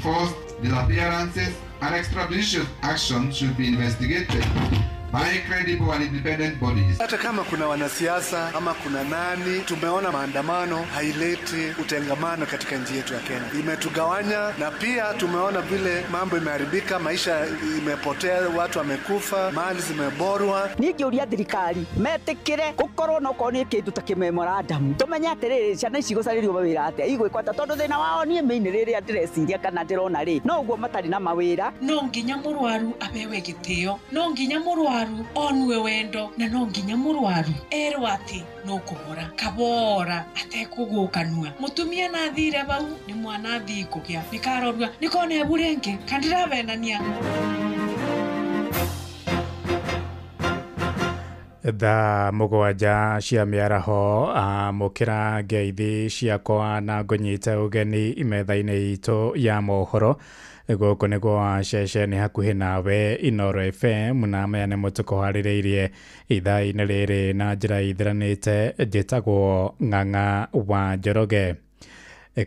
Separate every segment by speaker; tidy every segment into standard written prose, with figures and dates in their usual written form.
Speaker 1: enforced disappearances, and extrajudicial actions should be investigated by credible and independent bodies.
Speaker 2: Hata kama kuna wanasiasa ama kuna nani, tumeona maandamano haileti utengamano katika nchi yetu ya Kenya, imetugawanya. Na pia tumeona vile mambo imeharibika, maisha imepotea, watu wamekufa, mali zimeborwa.
Speaker 3: Ningĩũria thirikari metĩkĩre gũkorwo no korwo nĩ kĩndũ ta kĩmemorandum, tũmenye atĩrĩrĩ, ciana ici gũcarĩrio mawĩra atĩa igwĩkwo atĩa, tondũ thĩna wao niĩ mĩinĩ rĩrĩa ndĩreciria kana ndĩrona rĩ, no ũguo matarĩ na mawĩra.
Speaker 4: No nginya mũrwaru abewe gĩtĩo, no nginya mũrwaru onue wendo, na no nginya mũrwaru erwo atĩ no kũhora kabora atekũgũkanua. Mũtumia na athire bau nĩ mwana athii kũgĩa nĩ karorua nĩ kona ebu rĩngĩ kandĩravenania.
Speaker 5: Thaa 7 cia mĩaraho, amũkĩra ngeithi ciakwa na ngũnyite ũgeni metha-inĩ itũ ya mohoro. Gũkũ nĩ gwa ceceni hakuhĩ nawe Inooro FM, na maya nĩmo tũkũharĩrĩirie ithaa-inĩ rĩrĩ na njĩra ithiranĩte. Njĩtagwo Ng'ang'a wa Njoroge.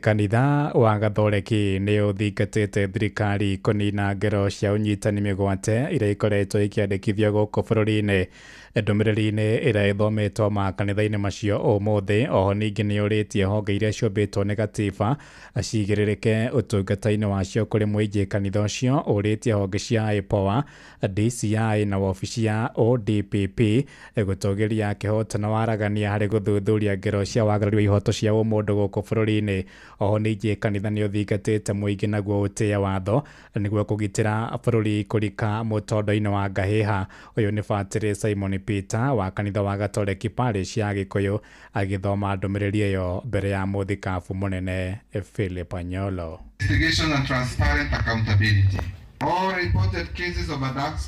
Speaker 5: Kanitha wa Gatholeki nĩ ũthingatĩte thirikari kũnina ngero cia ũnyitani mĩgwate iria ikoretwo ikĩandĩkithio gũkũ bũrũri-inĩ. Ndũmĩrĩri-inĩ ĩrĩa ĩthometwo makanitha-inĩ macio ũmũthĩ, oho ningĩ nĩ ũrĩtie honge iria ciũmbĩtwo nĩ gatiba cigĩrĩrĩke ũtungata-inĩ wacio kũrĩ mũingĩ. Kanitha ũcio ũrĩtie honge cia IPOA, DCI na wabici ya ODPP gũtũgĩria kĩhooto na waragania harĩ gũthuthuria ngero cia wagarari wa ihoto cia ũmũndũ gũkũ bũrũri-inĩ. Oho ningĩ kanitha nĩ ũthingatĩte mũingĩ naguo ũtĩe watho nĩguo kũgitĩra bũrũri kũrika mũtondo-inĩ wa ngahĩha. Ũyũ nĩ Batĩrĩ Simon Peter wa kanitha wa Gatoreki Parish ya Gĩkũyũ agĩthoma ndũmĩrĩri ĩyo mbere ya mũthikabu mũnene Philip Anyolo.
Speaker 1: Investigation and transparent accountability. All reported cases of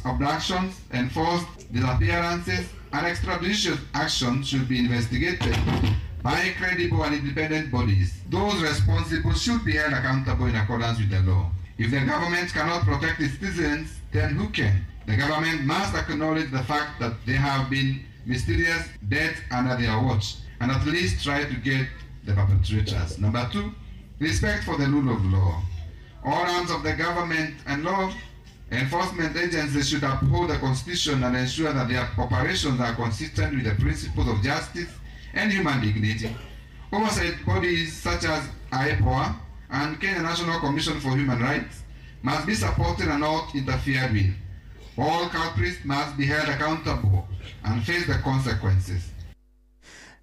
Speaker 1: abductions, enforced disappearances, and extrajudicial actions should be investigated by credible and independent bodies. Those responsible should be held accountable in accordance with the law. If the government cannot protect its citizens, then who can? The government must acknowledge the fact that there have been mysterious deaths under their watch and at least try to get the perpetrators. Number 2, respect for the rule of law. All arms of the government and law enforcement agencies should uphold the Constitution and ensure that their operations are consistent with the principles of justice and human dignity. Oversight bodies such as IPOA and Kenya National Commission for Human Rights must be supported and not interfered with. All culprits must be held accountable and face the consequences.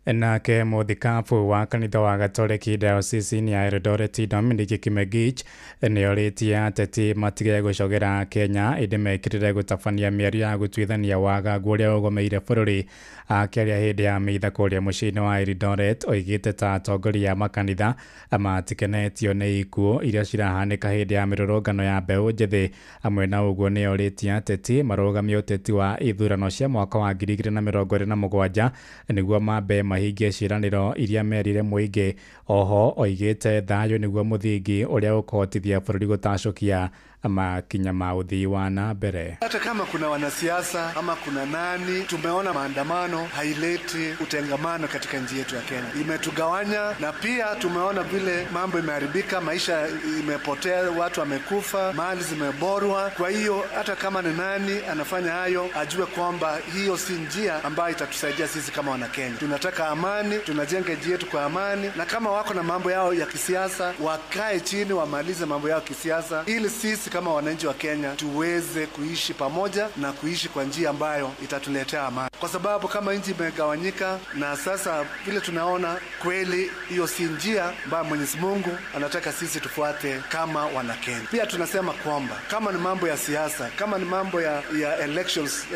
Speaker 5: Nake mũthikabu wa kanitha wa Gatoreki Diocese ya Eldoret Dominic Kimegich nĩ orĩtie ateti matige gũcogera Kenya ĩndĩ mekĩrĩre gũtabania mĩario ya gũtuithania wagagu ũrĩa ũgomeire bũrũri. Akĩaria hĩndĩ ya mitha kũrĩa mũciĩ-inĩ wa Eldoret, oigĩte ta atongoria a makanitha matikenetio nĩ ikuũ iria cirahanĩka hĩndĩ ya mĩrũrũngano ya mbeũ njĩthĩ. Hamwe na ũguo nĩ orĩtie ateti marũgamie ũteti wa ithurano cia mwaka wa 2027 nĩguo mambe mahingie ciĩranĩro iria merire mũingĩ. Oho oigĩte thayũ nĩguo mũthingi ũrĩa ũkũhotithia bũrũri gũtacũkia makinya ma ũthii wa na mbere.
Speaker 2: Hata kama kuna wanasiasa ama kuna nani, tumeona maandamano haileti utengamano katika nchi yetu ya Kenya, imetugawanya. Na pia tumeona vile mambo imeharibika, maisha imepotea, watu wamekufa, mali zimeborwa. Kwa hiyo hata kama ni nani anafanya hayo, ajue kwamba hiyo si njia ambayo itatusaidia sisi kama Wanakenya. Tunataka amani, tunajenga nchi yetu kwa amani, na kama wako na mambo yao ya kisiasa wakae chini wamalize mambo yao ya kisiasa, ili sisi kama wananchi wa Kenya tuweze kuishi pamoja na kuishi kwa njia ambayo itatuletea amani. Kwa sababu kama nchi imegawanyika, na sasa vile tunaona kweli hiyo si njia ambayo Mwenyezi Mungu anataka sisi tufuate kama Wanakenya. Pia tunasema kwamba kama ni mambo ya siasa, kama ni mambo ya elections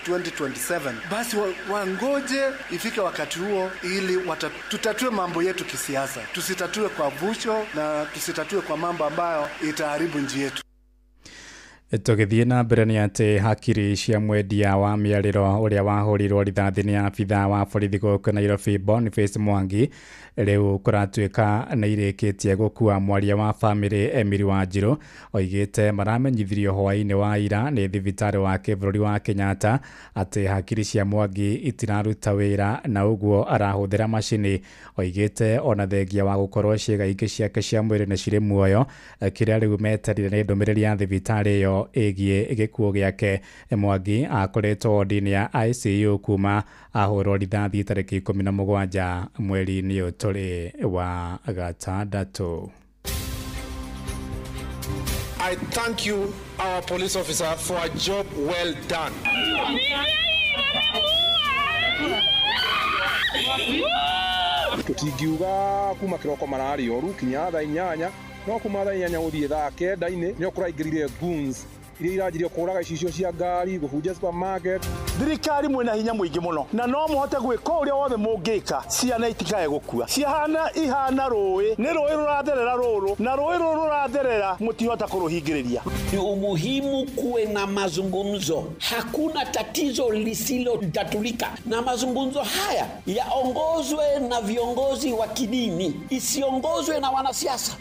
Speaker 2: 2027, basi wangoje ifike wakati huo ili tutatue mambo yetu kisiasa. Tusitatue kwa vusho na tusitatue kwa mambo ambayo itaharibu nchi yetu.
Speaker 5: Tũgĩthiĩ na mbere nĩ atĩ hakiri cia mwendia wa mĩarĩro ũrĩa wahũrirwo rithathi nĩ abithaa wa borithi gũkũ Nairobi Boniface Mwangi rĩu kũratuĩka nĩ irĩkĩtie gũkua. Mwaria wa bamĩrĩ Emily Wanjiru oigĩte maramenyithirio hwaĩ-inĩ wa ira nĩ thibitarĩ wa kĩbũrũri wa Kenyatta atĩ hakiri cia Mwangi itiraruta wĩra na ũguo arahũthĩra macini. Oigĩte ona thengia wa gũkorwo ciĩga ingĩ ciake cia mwĩrĩ nĩ cirĩ muoyo, kĩrĩa rĩu meterire nĩ ndũmĩrĩri ya thibitarĩ ĩyo ĩgiĩ gĩkuũ gĩake. Mwangi akoretwo wodi-inĩ ya ICU kuma ahũrwo rithathi tarĩki 17 mweri-inĩ ũyũ tũrĩ wa gatandatũ.
Speaker 6: I thank you, our police officer, for a job well done.
Speaker 7: Tũtingiuga kuma kĩroko mararĩ oru kinya thaa 8, no kuma thaa 8 gũthiĩ thaa 9 nĩo kũraingĩrire goons iria iranjirie kũraga icicio cia ngari, gũbunja supermarket.
Speaker 8: Thirikari mwĩna hinya mũingĩ mũno na no mũhote gwĩka ũrĩa wothe mũngĩka ciana itikae gũkua. Ciahana ihana rũĩ, nĩ rũĩ rũratherera rũrũ na rũĩ rũrũ rũratherera mũtihota kũrũhingĩrĩria.
Speaker 9: Ni umuhimu kuwe na mazungumzo. Hakuna tatizo lisilotatulika, na mazungumzo haya yaongozwe na viongozi wa kidini, isiongozwe na wanasiasa.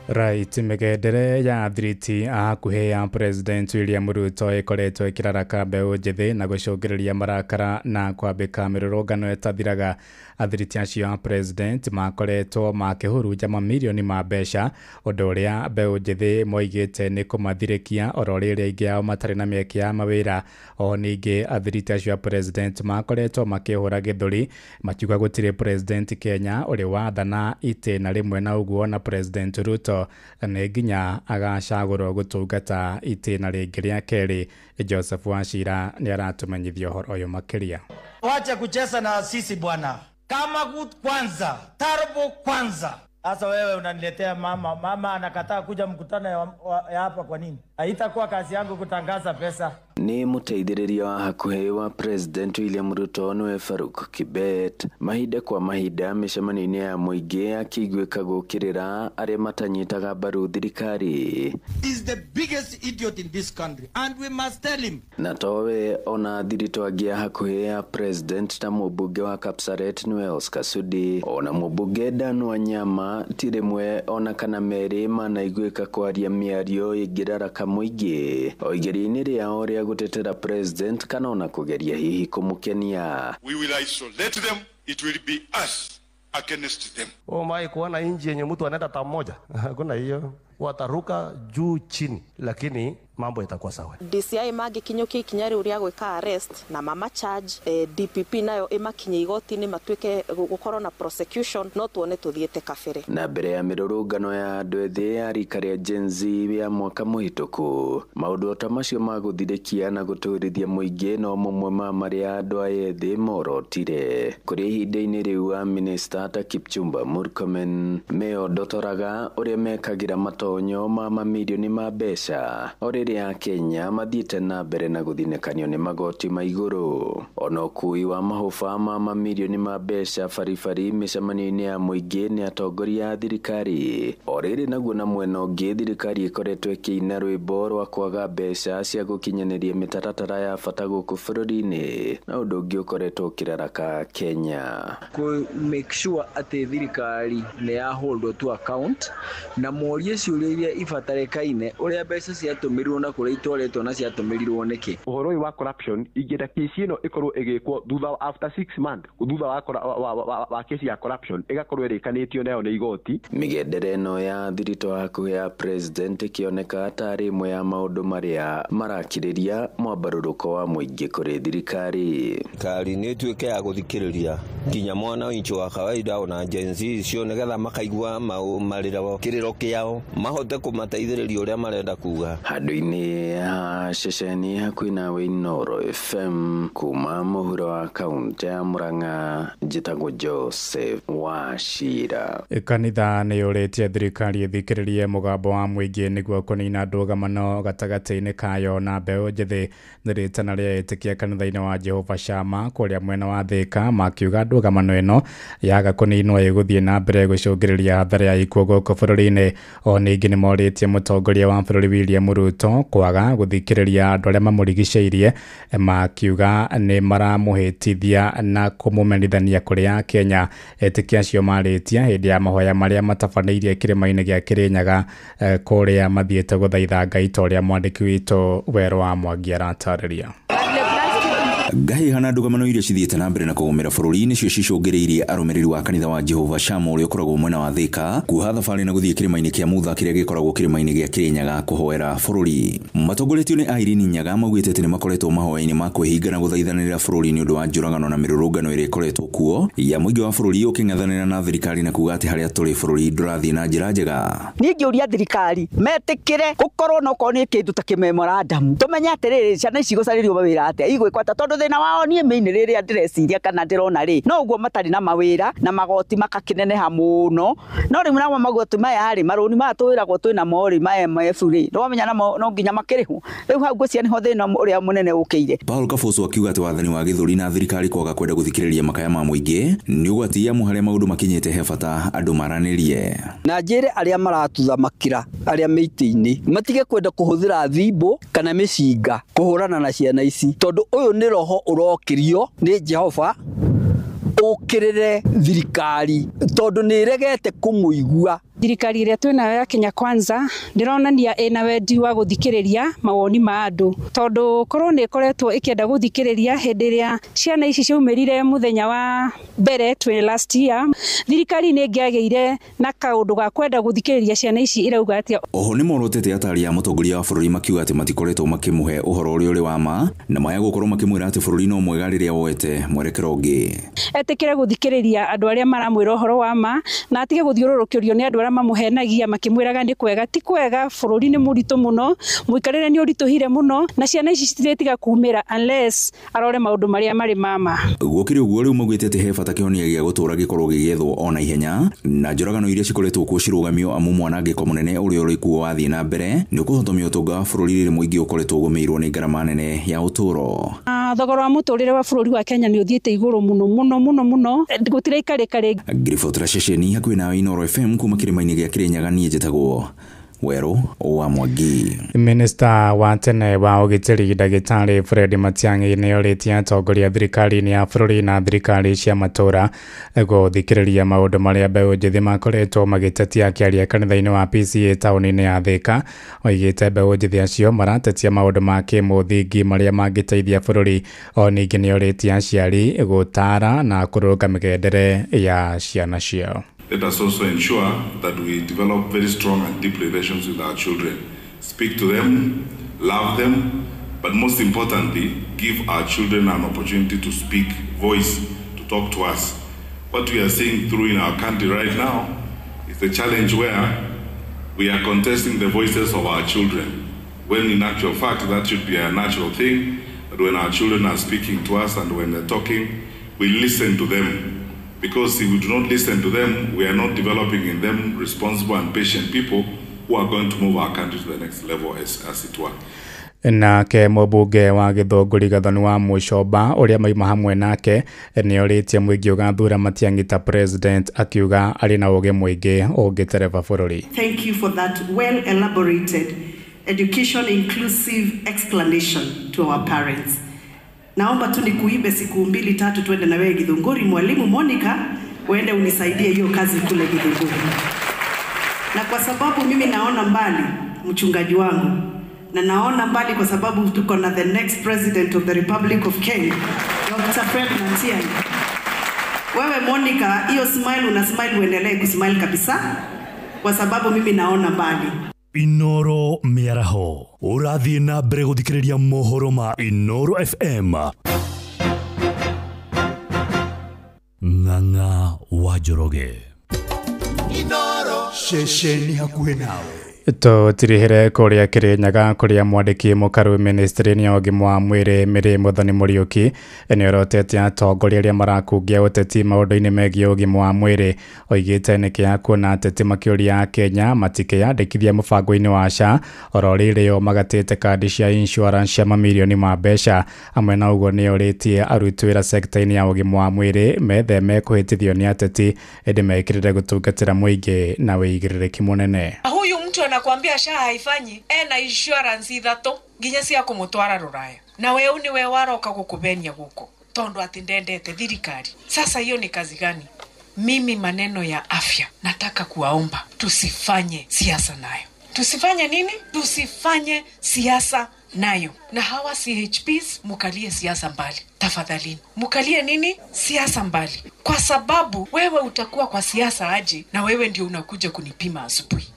Speaker 5: Right, mĩgendere ya athiriti a hakuhĩ ya President William Ruto ĩkoretwo ĩkĩraraka mbeũ njĩthĩ na gũcũngĩrĩria marakara na kwambĩka mĩrũrũngano ĩtathiraga. Athiriti acio a President makoretwo makĩhurunja mamirioni ma mbeca, ũndũ ũrĩa mbeũ njĩthĩ moigĩte nĩ kũmathirĩkia oro rĩrĩa aingĩ ao matarĩ na mĩeke ya mawĩra. O ningĩ athiriti acio a President makoretwo makĩhũra gĩthũri makiuga gũtirĩ President Kenya ũrĩ wathana itĩna rĩmwe na ũguo na President Ruto nĩ nginya agacagũrwo gũtungata itĩna rĩngĩ rĩa kerĩ. Joseph Wachira nĩ aratũmenyithia ũhoro ũyũ makĩria.
Speaker 10: Wacha kucheza na sisi bwana. Kama good kwanza, tarbo kwanza. Sasa wewe unaniletea mama, mama anakataa kuja mkutano ya hapa kwa nini? Haitakuwa kazi yangu kutangaza pesa.
Speaker 11: Nĩ mũteithĩrĩria wa hakuhĩ wa President William Ruto nĩwe Faruk Kibet mahinda kwa mahinda mĩcemanio-inĩ ya mũingĩ akĩiguĩka gũkĩrĩra arĩa matanyitaga mbaru thirikari.
Speaker 10: Is the biggest idiot in this country and we must tell him.
Speaker 11: Na towe ona thiritũ angĩ a hakuhĩ ya President ta mũmbunge wa Kapsaret nĩwe Oscar Sudi ona mũmbunge Dan Wanyama ti rĩmwe ona kana merĩ manaiguĩka kwaria mĩario ĩngĩraraka mũingĩ o igerio-inĩ rĩao rĩa gũtetera President kana ona kũgeria hihi kũmũkenia.
Speaker 12: We will isolate them. It will be us against them.
Speaker 13: Oh my, kuona inji yenye mtu anaenda tamu moja. Hakuna hiyo. Wataruka juu chini, lakini mambo yatakuwa sawa.
Speaker 14: DCI mangĩkinyũkia ikinya rĩu rĩa gwĩka arrest na mama charge, DPP nayo ĩmakinye igoti-inĩ matuĩke gũkorwo na prosecution, no tuone tũthiĩte kabere.
Speaker 11: Na mbere ya mĩrũrũngano ya andũ ethĩ ya rika rĩa Gen Z ya mwaka mũhĩtũku, maũndũ ta macio ma gũthirĩkia na gũtũrithia mũingĩ no mamwe ma marĩa andũ aya ethĩ morotire. Kũrĩ ihinda-inĩ rĩu a minista ta Kipchumba Murkomen meondotoraga ũrĩa mekagĩra matonyo ma mamirioni ma mbeca o rĩrĩa Kenya mathiĩte na mbere na gũthinĩkanio nĩ magoti ma igũrũ. Ona ũkui wa mahũba ma mamirioni ma mbeca baribari mĩcemanio-inĩ ya mũingĩ nĩ atongoria a thirikari. O rĩrĩ naguo na mwena ũngĩ thirikari ĩkoretwo ĩkĩina rwĩmbo rwa kwaga mbeca cia gũkinyanĩria mĩtaratara ya bata gũkũ bũrũri-inĩ, na ũndũ ũngĩ ũkoretwo ũkĩraraka Kenya.
Speaker 15: Kũ make sure atĩ thirikari nĩ ya hold to account na morie ciũria iria ibatarĩkaine ũrĩa mbeca ciatũmĩrirwo na kũrĩa itwarĩtwo na ciatũmĩrirwo nĩkĩ.
Speaker 16: Ũhoro ũyũ wa corruption ingĩenda kesi ĩno ĩkorwo ĩgĩkwo thutha after 6 months thutha wa kesi ya corruption ĩgakorwo ĩrĩkanĩtio nayo nĩ igoti.
Speaker 11: Mĩgendere ĩno ya thiritũ hakuhĩ ya President ĩkĩoneka tarĩ ĩmwe ya maũndũ marĩa marakirĩria mwambarũrũko wa mũingĩ kũrĩ thirikari.
Speaker 17: Thirikari nĩ ĩtuĩke ya gũthikĩrĩria nginya mwananchi wa kawaida ona Gen Z icio nĩgetha makaigua marĩra kĩrĩro kĩao mahote kũmateithĩrĩria ũrĩa marenda kuga.
Speaker 11: Handũ-inĩ ha ceceni hakuhĩ na Inooro FM kuma mũhuro wa kaũntĩ ya Murang'a, njĩtagwo Joseph Wachira.
Speaker 5: Kanitha nĩ yũrĩtie thirikari ĩthikĩrĩrie mũgambo wa mũingĩ nĩguo kũnina ndũgamano gatagatĩ-inĩ kayo na mbeũ njĩthĩ. Nĩ rĩtana rĩa etĩkia kanitha-inĩ wa Jehova Shama kũrĩa mwena wa Thĩka makiuga ndũgamano ĩno yaga kũninwo ĩgũthiĩ na mbere gũcũngĩrĩria hathara ya ikuũ gũkũ bũrũri-inĩ. O ningĩ Ningĩ nĩ morĩtie mũtongoria wa bũrũri William Ruto kwaga gũthikĩrĩria andũ arĩa mamũrigicĩirie, makiuga nĩ maramũhĩtithia na kũmũmenithania kũrĩ Akenya. Etĩkia acio marĩtie hĩndĩ ya mahoya marĩa matabanĩirie kĩrĩma-inĩ gĩa Kĩrĩnyaga, kũrĩa mathiĩte gũthaitha Ngai ta ũrĩa mwandĩki witũ Werũ wa Mwangi aratarĩria.
Speaker 18: Ngahĩha na ndũgamano iria cithiĩte na mbere na kũgũmĩra bũrũri nĩcio cicũngĩrĩirie arũmĩrĩri wa kanitha wa Jehova Shammah ũrĩa ũkoragwo mwena wa Thika kuoha thabarĩ na gũthiĩ kĩrĩma-inĩ kĩa Mutha kĩrĩa gĩkoragwo kĩrĩma-inĩ gĩa Kĩrĩnyaga kũhoera bũrũri. Matongoretio nĩ Irene Nyaga maugĩte atĩ nĩmakoretwo mahoya-inĩ ma kwĩhinga na gũthaithanĩrĩra bũrũri nĩ ũndũ wa njũragano na mĩrũrũngano ĩrĩa ĩkoretwo kuo ya mũingĩ wa bũrũri ũkĩng'ethanĩra na thirikari na kuga atĩ harĩa tũrĩ bũrũri ndũrathiĩ na njĩra njega.
Speaker 3: Niĩ ngĩũria thirikari metĩkĩre gũkorwo no korwo nĩ kĩndũ ta kĩmemorandum, tũmenye atĩrĩrĩ, ciana ici igũcarĩrio mawĩra atĩa, igwĩkwo atĩa, tondũ thĩna wao niĩ mĩinĩ rĩrĩa ndĩreciria kana ndĩrona rĩ, no ũguo matarĩ na mawĩra na magoti makakĩneneha mũno. No rĩu namo magoti maya rĩ, marũni maya twĩragwo twĩna mo rĩ, ma MF rĩ, nĩwamenya namo no nginya makĩrĩhwo. Rĩu hau ngwĩciria nĩho thĩna ũrĩa mũnene ũkĩire.
Speaker 18: Paul Kabosu akiuga atĩ wathani wa gĩthũri na thirikari kwaga kwenda gũthikĩrĩria makaya ma mũingĩ nĩ ũgwati amu harĩa maũndũ makinyĩte he bata andũ maranĩrie.
Speaker 19: Na njĩre arĩa maratuthamakĩra arĩa mĩtĩ-inĩ matige kwenda kũhũthĩra thimbo kana mĩcinga kũhũrana na ciana ici, tondũ ũyũ nĩ roho ũrokĩrio nĩ Jehova ũkĩrĩre thirikari, tondũ nĩ ĩregete kũmũigua.
Speaker 20: Thirikari ĩrĩa twĩnayo ya Kenya Kwanza ndĩronania ĩna wendi wa gũthikĩrĩria mawoni ma andũ, tondũ korwo nĩ ĩkoretwo ĩkĩenda gũthikĩrĩria hĩndĩ ĩrĩa ciana ici ciaumĩrire mũthenya wa mbere twĩ last year, thirikari nĩ ĩngĩagĩire na kaũndũ ga kwenda gũthikĩrĩria ciana ici irauga atĩa.
Speaker 18: Oho nĩ morotete atari a mũtongoria wa bũrũri makiuga atĩ matikoretwo makĩmũhe ũhoro ũrĩa ũrĩ wa ma na maya gũkorwo makĩmwĩra atĩ bũrũri no mwega rĩrĩa woete mwerekero ũngĩ.
Speaker 20: Etĩkĩre gũthikĩrĩria andũ arĩa maramwĩra ũhoro wa ma na atige gũthiũrũrũkĩrio nĩ andũ arĩa mamũhenagia makĩmwĩraga nĩ kwega. Ti kwega, bũrũri nĩ mũritũ mũno, mũikarĩre nĩ ũritũhire mũno, na ciana ici citirĩtiga kumĩra unless arore maũndũ marĩa marĩ mama.
Speaker 18: Gũkĩrĩ ũguo rĩu maugĩte atĩ he bata kĩhonia gĩa gũtũũra gĩkorwo gĩgĩethwo ona ihenya na njũragano iria cikoretwo kuo cirũgamio, amu mwanangĩko mũnene ũrĩa ũrĩ kuo wathiĩ na mbere nĩ ũkũhotomia ũtonga wa bũrũri rĩrĩ mũingĩ ũkoretwo ũgũmĩirwo nĩ ngarama nene ya ũtũũro.
Speaker 20: Thogora wa mũtũrĩre wa bũrũri wa Kenya nĩ ũthiĩte igũrũ mũno mũno mũno mũno, gũtiraikarĩka rĩngĩ.
Speaker 18: Ngiribotera ceceni hakuhĩ nawe Inooro FM kuma kĩrĩma-inĩ gĩa Kĩrĩnyaga, niĩ njĩtagwo Werũ wa Mwangi.
Speaker 5: Minista wa tene wa ũgitĩri ndagĩtarĩ Fred Matiang'i nĩorĩtie atongoria thirikari-inĩ ya bũrũri na thirikari cia matũũra gũthikĩrĩria maũndũ marĩa mbeũ njĩthĩ makoretwo magĩtetia akĩaria kanitha-inĩ wa PCA taũni-inĩ ya Thika. Oigĩte mbeũ njĩthĩ acio maratetia maũndũ ma kĩmũthingi marĩa mangĩteithia bũrũri. O ningĩ nĩorĩtie aciari gũtara na kũrũnga mĩgendere ya ciana ciao.
Speaker 21: Let us also ensure that we develop very strong and deep relations with our children. Speak to them, love them, but most importantly, give our children an opportunity to speak voice, to talk to us. What we are seeing through in our country right now is the challenge where we are contesting the voices of our children, when in actual fact that should be a natural thing, that when our children are speaking to us and when they're talking, we listen to them. Because if we do not listen to them, we are not developing in them responsible and patient people who are going to move our country to the next level as it were.
Speaker 5: Nake mũmbunge wa Gĩthũngũri Gathoni wa Mũcomba ũrĩa mauma hamwe nake nĩorĩtie mũingĩ ũgathura Matiang'i ta president, akiuga arĩ na ũgĩ mũingĩ ũngĩtereba bũrũri.
Speaker 22: Thank you for that well elaborated education inclusive explanation to our parents. Naomba tu nikuibe siku 2 3 tuende na wewe Githunguri, mwalimu Monica, uende unisaidie hiyo kazi kule Githunguri. Na kwa sababu mimi naona mbali, mchungaji wangu, na naona mbali kwa sababu tuko na the next president of the Republic of Kenya, Dr. Fred Matiang'i. Wewe Monica, hiyo smile una smile, uendelee kusmile kabisa kwa sababu mimi naona mbali.
Speaker 23: Inooro mĩaraho ũrathiĩ na mbere gũthikĩrĩria mohoro ma Inooro FM. Ng'ang'a wa Njoroge.
Speaker 24: Inooro ceceni hakuhĩ nawe.
Speaker 5: Tũtirihere kũrĩa Kĩrĩnyaga kũrĩa mwandĩki mũkaru ministry-inĩ ya ũgima wa mwĩrĩ Mary Muthoni Mũriũki nĩorotete atongoria arĩa marakungia ũteti maũndũ-inĩ megiĩ ũgima wa mwĩrĩ. Oigĩte nĩkĩha kuona ateti makĩũria Akenya matikeyandĩkithia mũbango-inĩ wa SHA oro rĩrĩ o magatĩte kandi cia insurance cia mamirioni ma mbeca. Hamwe na ũguo nĩorĩtie aruti wĩra sekta-inĩ ya ũgima wa mwĩrĩ metheme kũhĩtithio nĩ ateti ĩndĩ mekĩrĩre gũtungatĩra mũingĩ na wĩigĩrĩrĩki mũnene.
Speaker 4: Huyu Mtu anakuambia SHA haifanyi, ena insurance ithatu nginya cia kumutwara ruraya, na wewe ni we waroka gukubenia guko tondu ati ndendete thirikari. Sasa hiyo ni kazi gani? Mimi maneno ya afya nataka kuwaomba tusifanye siasa nayo. Tusifanye nini? Tusifanye siasa nayo. Na hawa CHPs mukalie siasa mbali. Tafadhalini. Mukalie nini? Siasa mbali. Kwa sababu wewe utakuwa kwa siasa aje na wewe ndio unakuja kunipima asubuhi.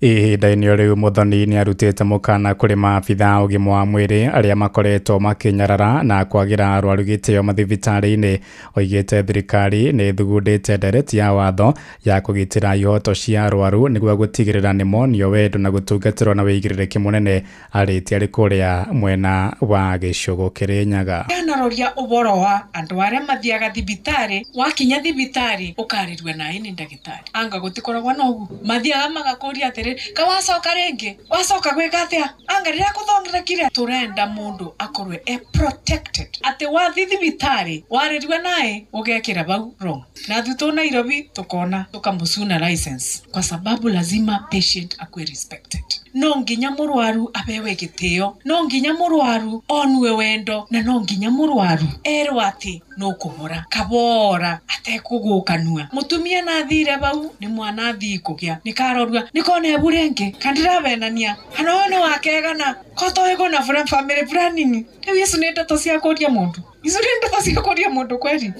Speaker 5: Ihinda-inĩ o rĩu Muthoni nĩarutĩte mũkana kũrĩ maabitha ũgima wa mwĩrĩ arĩa makoretwo makĩnyarara na kwagĩra arwaru gĩtĩo mathibitarĩ-inĩ. Oigĩte thirikari nĩ ĩthugundĩte ndereti ya watho ya kũgitĩra ihoto cia arwaru nĩguo gũtigĩrĩra nĩmonio wendo na gũtungatĩrwo na wĩigĩrĩrĩki mũnene. Arĩtie arĩ kũrĩa mwena wa gĩcũgũ Kĩrĩnyaga.
Speaker 4: Yanaroria ũhoro wa andũ arĩa mathiaga thibitarĩ, wakinya thibitarĩ ũkarĩrua naĩ nĩ ndagĩtarĩ. Anga gũtikoragwo na ũguo, mathiaga magakũria atĩrĩ, kawacoka rĩngĩ, wacoka gwĩka atĩa, anga rĩrĩa kũthondekire. Tũrenda mũndũ akorwe e protected, atĩ wathi thibitarĩ warĩrua naĩ ũgekĩra bau wrong. Na thutũ Nairobi tukona tukamũcuna license, kwa sababu lazima patient akue respected. No nginya mũrwaru apewe gĩtĩo, no nginya mũrwaru onue wendo, na no nginya mũrwaru erwo atĩ nũkũhora kabora atekũgũkanua. Mũtumia na athire bau nĩ mwana athii kũgĩa nĩkarorua nĩkona ebu rĩngĩ kandĩravenania kana ũyũ nĩ wakegana kotoĩgũ na family planning. Rĩu ici nĩ ndeto cia kũria mũndũ, ici nĩ ndeto cia kũria mũndũ kweri.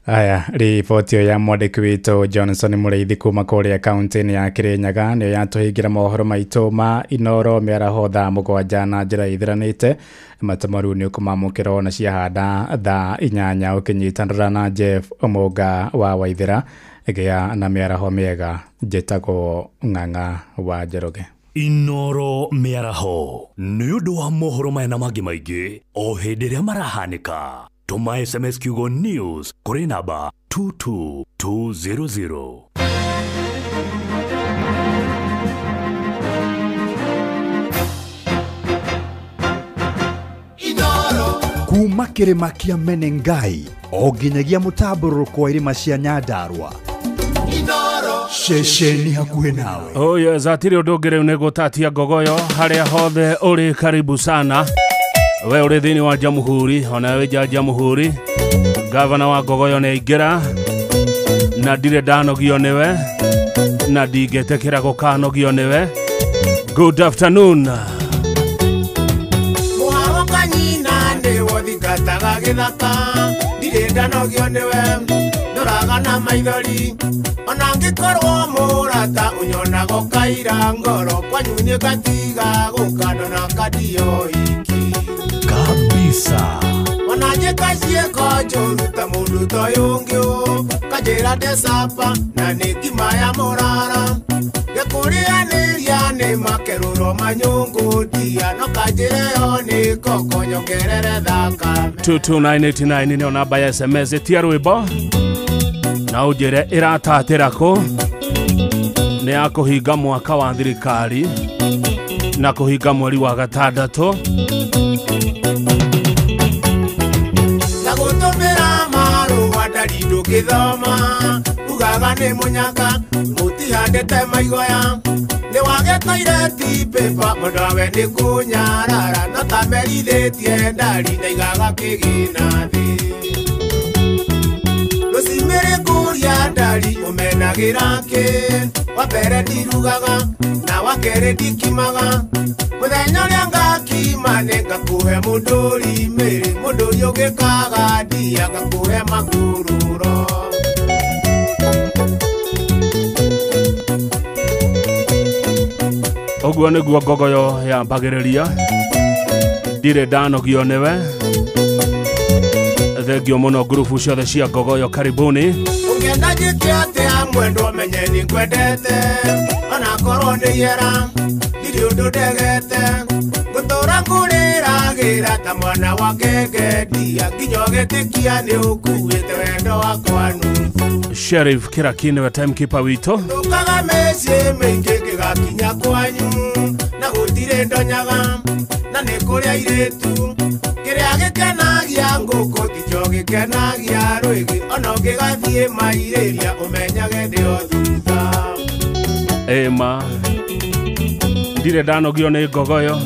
Speaker 5: Aya, riboti ya mwandĩki witũ Johnson Mũrĩithi kuma kũrĩa kaunti-inĩ ya Kĩrĩnyaga nĩyo yatũhingĩra mohoro maitũ ma Inoro mĩaraho thaa 7 na njĩra ithiranĩte. Matamaru nĩ ũkũmamũkĩra ona ciahanda thaa 8 ũkĩnyitanĩra na Jeff Omonga wa Waithĩra. Gĩa na mĩaraho mĩega. Njĩtagwo Ng'ang'a wa Njoroge.
Speaker 23: Inoro mĩaraho nĩ ũndũ wa mohoro maya na mangĩ maingĩ o hĩndĩ ĩrĩa marahanĩka. Tuma SMS kiugo news kũrĩ namba 22200.
Speaker 24: Kuma kĩrĩma kĩa Menengai o nginyagia mũtambũrũko wa irĩma cia Nyandarua. Ceceni hakuhĩ nawe.
Speaker 1: Oh yes, atirĩ ũndũ ũngĩ rĩu nĩ gũtatia ngogoyo harĩa hothe ũrĩ, karibu sana. We ũrĩ thĩinĩ wa Jamhuri, ona wĩ nja Jamhuri, gavana wa Ngogoyo nĩ aingĩra, na ndirĩ ndanogio nĩwe, na ndingĩtĩkĩra gũkanogio nĩwe. Good afternoon.
Speaker 2: Mũharo nyina nĩ wothingataga gĩthaka, ndirĩ ndanogio nĩwe, ndoraga na maithori, ona ngĩkorwo mũrata ũnyonaga ũkaira ngoro, kwanyu nĩ ngatiga gũkandona kandio iki
Speaker 23: kabisa.
Speaker 2: Ona njĩka ciĩko njũru ta mũndũ ta ũyũ ũngĩ ũ, kanjĩra ndecapa na nĩ ngima ya mũrara, gĩkũrĩanĩria nĩ makerũro manyũngũ ndia, no kanjĩre yo nĩ koko nyongerere thakame.
Speaker 1: 22989 nĩyo namba ya SMS ĩtia rwĩmbo na ũnjĩre ĩratatĩra kũ. Nĩ ya kũhinga mwaka wa thirikari na kũhinga mweri wa gatandatũ.
Speaker 2: Gũtũmĩra marũa ndari ndũngĩthoma, ugaga nĩ mũnyaka mũtihandĩte maigoya, nĩ wage toilet paper mũndũ nĩ kũnyarara, no ta merithĩtie ndari ndaigaga kĩgĩna thĩ. Rũcimĩrĩ kũria ndari ũmenagĩra kĩ, wa mbere ndirugaga na wa kerĩ ndikimaga, mũthenya ũrĩa ngakima nĩ ngakũhe mũndũri mĩrĩ, mũndũri ũngĩkaga ndia ngakũhe makururo.
Speaker 1: Ũguo nĩguo Ngogoyo yambagĩrĩria, ndirĩ ndanogio nĩwe. Thengio mũno ngurubu ciothe cia Ngogoyo, karibuni.
Speaker 2: Ũngĩenda njĩke atĩa mwendwa menye nĩ ngwendete, onakorwo nĩ ihera ndirĩ ũndũ ndegete, ngũtũra ngũrĩragĩra ta mwana wa ngenge ndia, nginya ũgĩtĩkia nĩ ũkuĩte wendo wakwa nuthu.
Speaker 1: Sheriff Kĩraki nĩwe timekeeper witũ.
Speaker 2: Ndũkaga mĩciĩ mĩingĩ ngĩgakinya kwanyu, na gũtirĩ ndonyaga na nĩ kũrĩ airĩtu, kĩrĩa gĩkenagia ngũkũ tikĩo gĩkenagia rwĩgĩ, ona ũngĩgathiĩ mairĩria ũmenyage ndĩ o thutha.
Speaker 1: Ema Ndirĩ ndanogio nĩ ngogoyo.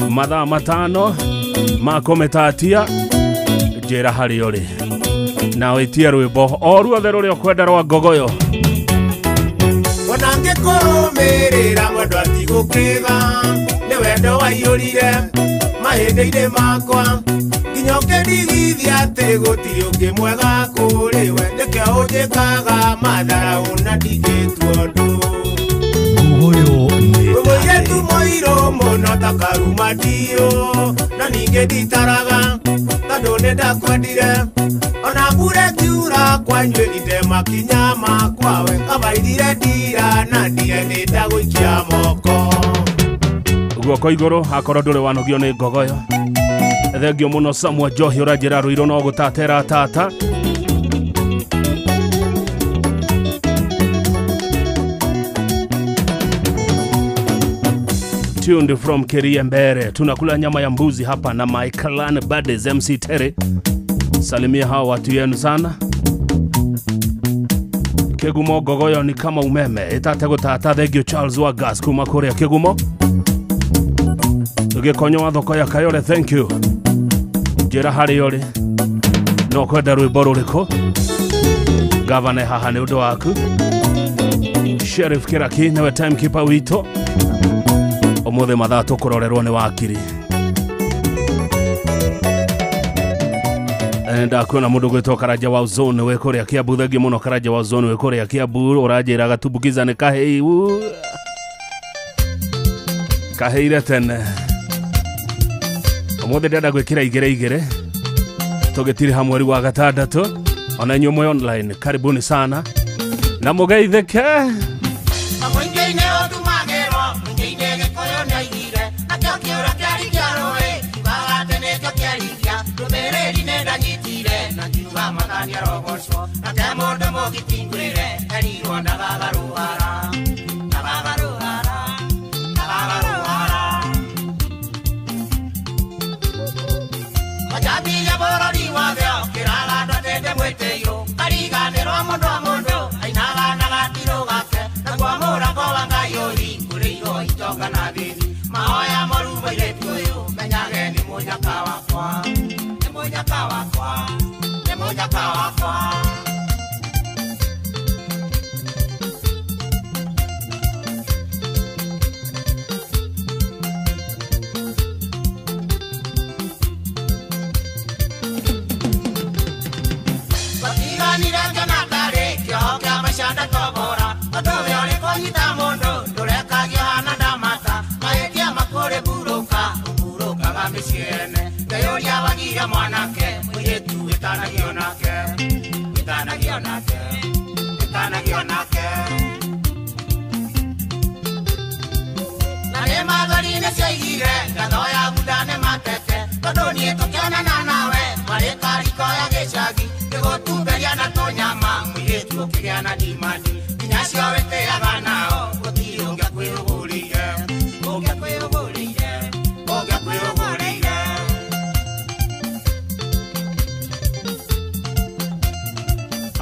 Speaker 1: Mathaa 5 ma kũmĩtatia njĩra harĩa ũrĩ na wĩtie rwĩmbo o ruothe rũrĩa ũkwenda rwa ngogoyo.
Speaker 2: Ona ngĩkũrũmĩrĩra mwendwa tigũkĩga nĩ wendo waiyũrire mahĩndĩ-inĩ makwa nginya ũkĩndigithia atĩ gũtirĩ ũngĩ mwega kũrĩ we nĩkĩo ũnjĩkaga matharaũ na ndingĩtua ũndũ. Mũirĩtu mũirũ mũno ta karuma ndiũ na ningĩ nditaraga tondũ nĩ ndakwendire ona mbura ĩkiura kwanyuĩrire makinya makwa we kabairire ndira na ndire nĩ ndagũikia moko.
Speaker 1: Guoko igũrũ akorwo ndũrĩ wanogio nĩ ngogoyo. Thengio mũno Samuel Njohi ũranjĩra rũirũ no gũtatera tata. Tuned from Keriembere. Tunakula nyama ya mbuzi hapa na my clan buddies MC Terry. Salimia hawa watu yenu sana. Kegumo gogoyo ni kama umeme. Itatego tata thengio Charles wa Gas kuma Korea Kegumo. Tugikonyo wa thoko ya Kayole, thank you. Njĩra harĩa ũrĩ no kwenda rwĩmbo rũrĩkũ. Gavana haha nĩ ũndũ waku. Sheriff Kiraki niwe timekeeper witũ. Ũmũthĩ mathaa tũkũrorerwo nĩ wakiri. Ndakuona mũndũ gwĩtwo Karanja wa Zone wĩ kũrĩa Kiambu. Thengiũ mũno Karanja wa Zone wĩ kũrĩa Kiambu. Ũranjĩra gatumbukiza nĩ kahĩu kahĩire tene. Ũmũthĩ ndĩrenda gwĩkĩra igĩrĩ igĩrĩ tũgĩtiriha mweri wa 6. Ona inyuĩ mwĩ online karibuni sana na mũgeithĩke.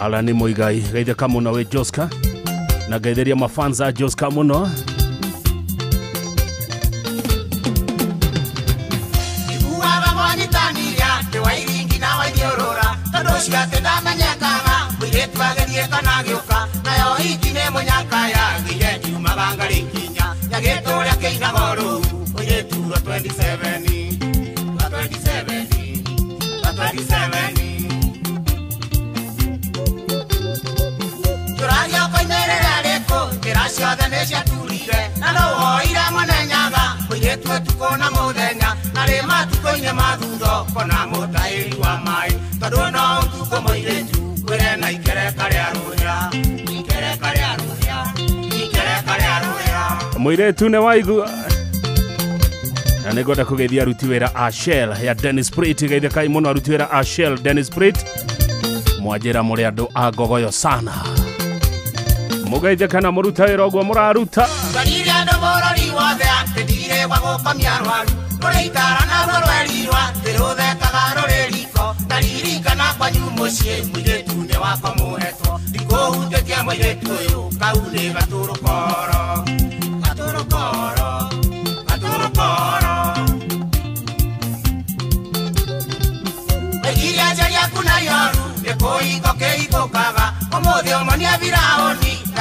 Speaker 1: Ala ni Muigai geithĩka mũno wĩ Joska na ngeithĩria mafans a Joska mũno.
Speaker 2: Iguaga mwanyitanĩria ndĩ wa iringi na wa ithiũrũra tondũ ũcio atĩ ndamenyekaga mũirĩtu agerie kana agĩũka nayo hiki nĩ mũnyaka yagĩire ngiumaga ngarĩ nginya nyagĩtũrĩa kĩinaga rũu mũirĩtu rwa 27 rwa 27 rwa 27 ciothe nĩ ciaturire na no woire mwenenyaga mũirĩtu ũtukũ na mũthenya na rĩ matukũ-inĩ ma thutha kona mũtaĩri wa maĩ tondũ no ũtukũ mũirĩtu kwĩre na ikereka rĩa rũhĩa ikereka rĩa rũhĩa ikereka rĩa rũhĩa.
Speaker 1: Mũirĩtu nĩ waigua na nĩngwenda kũgeithia aruti wĩra a Shell ya Dennis Prit. Geithĩkai mũno aruti wĩra a Shell Dennis Prit, mwanjĩra mũrĩ andũ a ngogoyo sana. Mũgeithie kana mũruta wĩra ũguo mũraruta.
Speaker 2: Twarire andũ bũrũri wothe atĩ ndirĩ gwa gũkomia arwaru rũrĩ itara naruo rwerirwo atĩ rũthekaga rũrĩ riko ndaririkana kwanyu mũciĩ mũirĩtu nĩ wakwa mũhetwo ndikũhutĩtie mũirĩtu ũyũ kau nĩ gatũrũkoro gatũrũkoro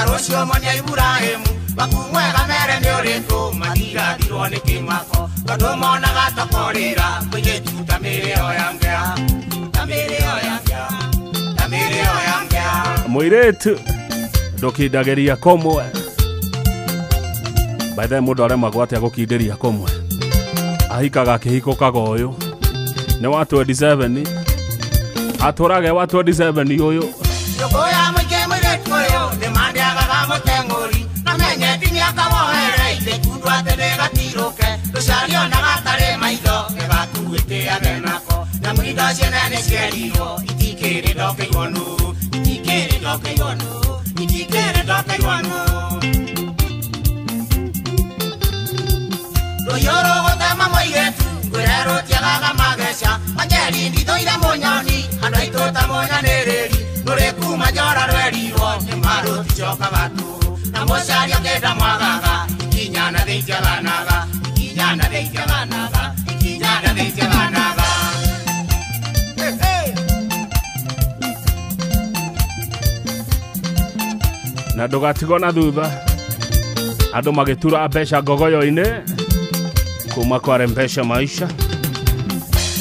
Speaker 2: Rũcio monia Iburahĩmu Wakumwega mere nĩ ũrĩkũ Matirathirwo nĩ kĩmako Tondũ monaga tokorĩra Mũirĩtu ta mĩrĩo ya ngea Ta mĩrĩo ya ngea Ta mĩrĩo ya ngea
Speaker 1: Mũirĩtu ndũkindagĩria kũmwe. By the way mũndũ aremagwo atĩa gũkindĩria kũmwe ahikaga akĩhikũkaga ũyũ nĩ wa 27 atũrage wa 27 ũyũ
Speaker 2: Nyũkũ ya mũingĩ mũirĩtu ũyũ nĩ mandĩagaga mũteng'ũri na menyeti mĩaka wohereire kundu atĩ nĩgatirũke rũcario na gatarĩ maitho gĩgakuĩtĩage nako na mũindo ciene nĩ cierirwo itikĩrĩ ndokĩigwo nũ itikĩrĩ ndokĩigwo nũ itikĩrĩ ndokĩigwo nũ Rũhiũ rũgũtema mũirĩtu ngwĩre rũtiagaga mageca Wanjeri ndithũire mũnyoni andũ aitũ ta mũnyanĩrĩri Rũrĩ kuma njora rwerirwo nĩ marũticokaga tu na mũcaria kĩnda mwagaga ikinya na thĩ itiaganaga ikinya na thĩ itiaganaga ikinya na thĩ itiaganaga.
Speaker 1: Na ndũgatigwo na thutha andũ magĩtura mbeca ngogoyo-inĩ kuma kware mbeca maisha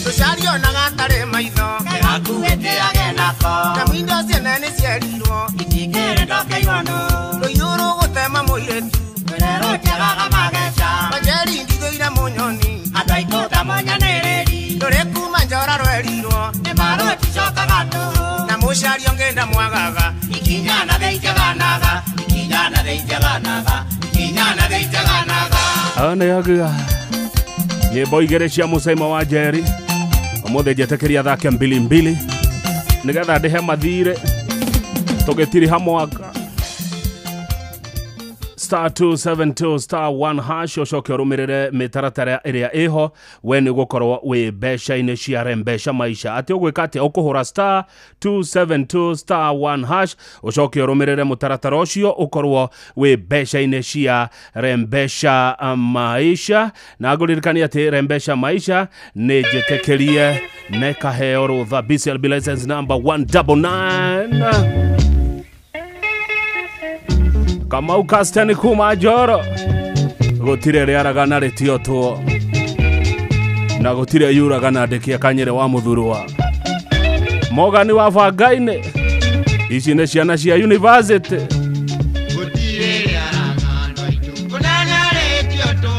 Speaker 2: Rũcario na gatarĩ maitho gĩgakuĩtĩage nako na mũindo ciene nĩ cierirwo itikĩrĩ ndokĩigwo nũ Rũhiũ rũgũtema mũirĩtu ngwĩre rũtiagaga mageca Wanjeri ndithũire mũnyoni andũ aitũ ta mũnyanĩrĩri Rũrĩ kuma njora rwerirwo nĩ marũticokaga tu na mũcario ngĩnda mwagaga ikinya na thĩ itiaganaga ikinya na thĩ itiaganaga ikinya na thĩ itiaganaga.
Speaker 1: Anayaga nyĩmbo igĩrĩ cia Mũcaima wa Njeri ũmũthĩ njetĩkĩria thake mbili mbili nĩgetha ndĩhe mathirĩ tũgĩtiriha mwaka. Star 272 star 1 hash ũcoke ũrũmĩrĩre mĩtaratara ĩrĩa ĩho we nĩ ũgũkorwo wĩ mbeca-inĩ cia mbeca maisha atĩ ũgwĩka atĩa ũkũhũra star 272 star 1 hash ũcoke ũrũmĩrĩre mũtaratara ũcio ũkorwo wĩ mbeca-inĩ cia mbeca maisha na ngũririkania atĩ mbeca maisha nĩ njĩtĩkĩrie na ĩkaheo rũtha BCLB license number 199 Kamau Kastani kuma Njoro gũtirĩ rĩaraga na rĩtiotwo na gũtirĩ yuraga na ndĩkia kanyĩrĩ wa mũthurwa Mogani wa bangainĩ ici nĩ ciana cia university
Speaker 2: Gũtirĩ rĩaraga andũ aitũ kũnana rĩtiotwo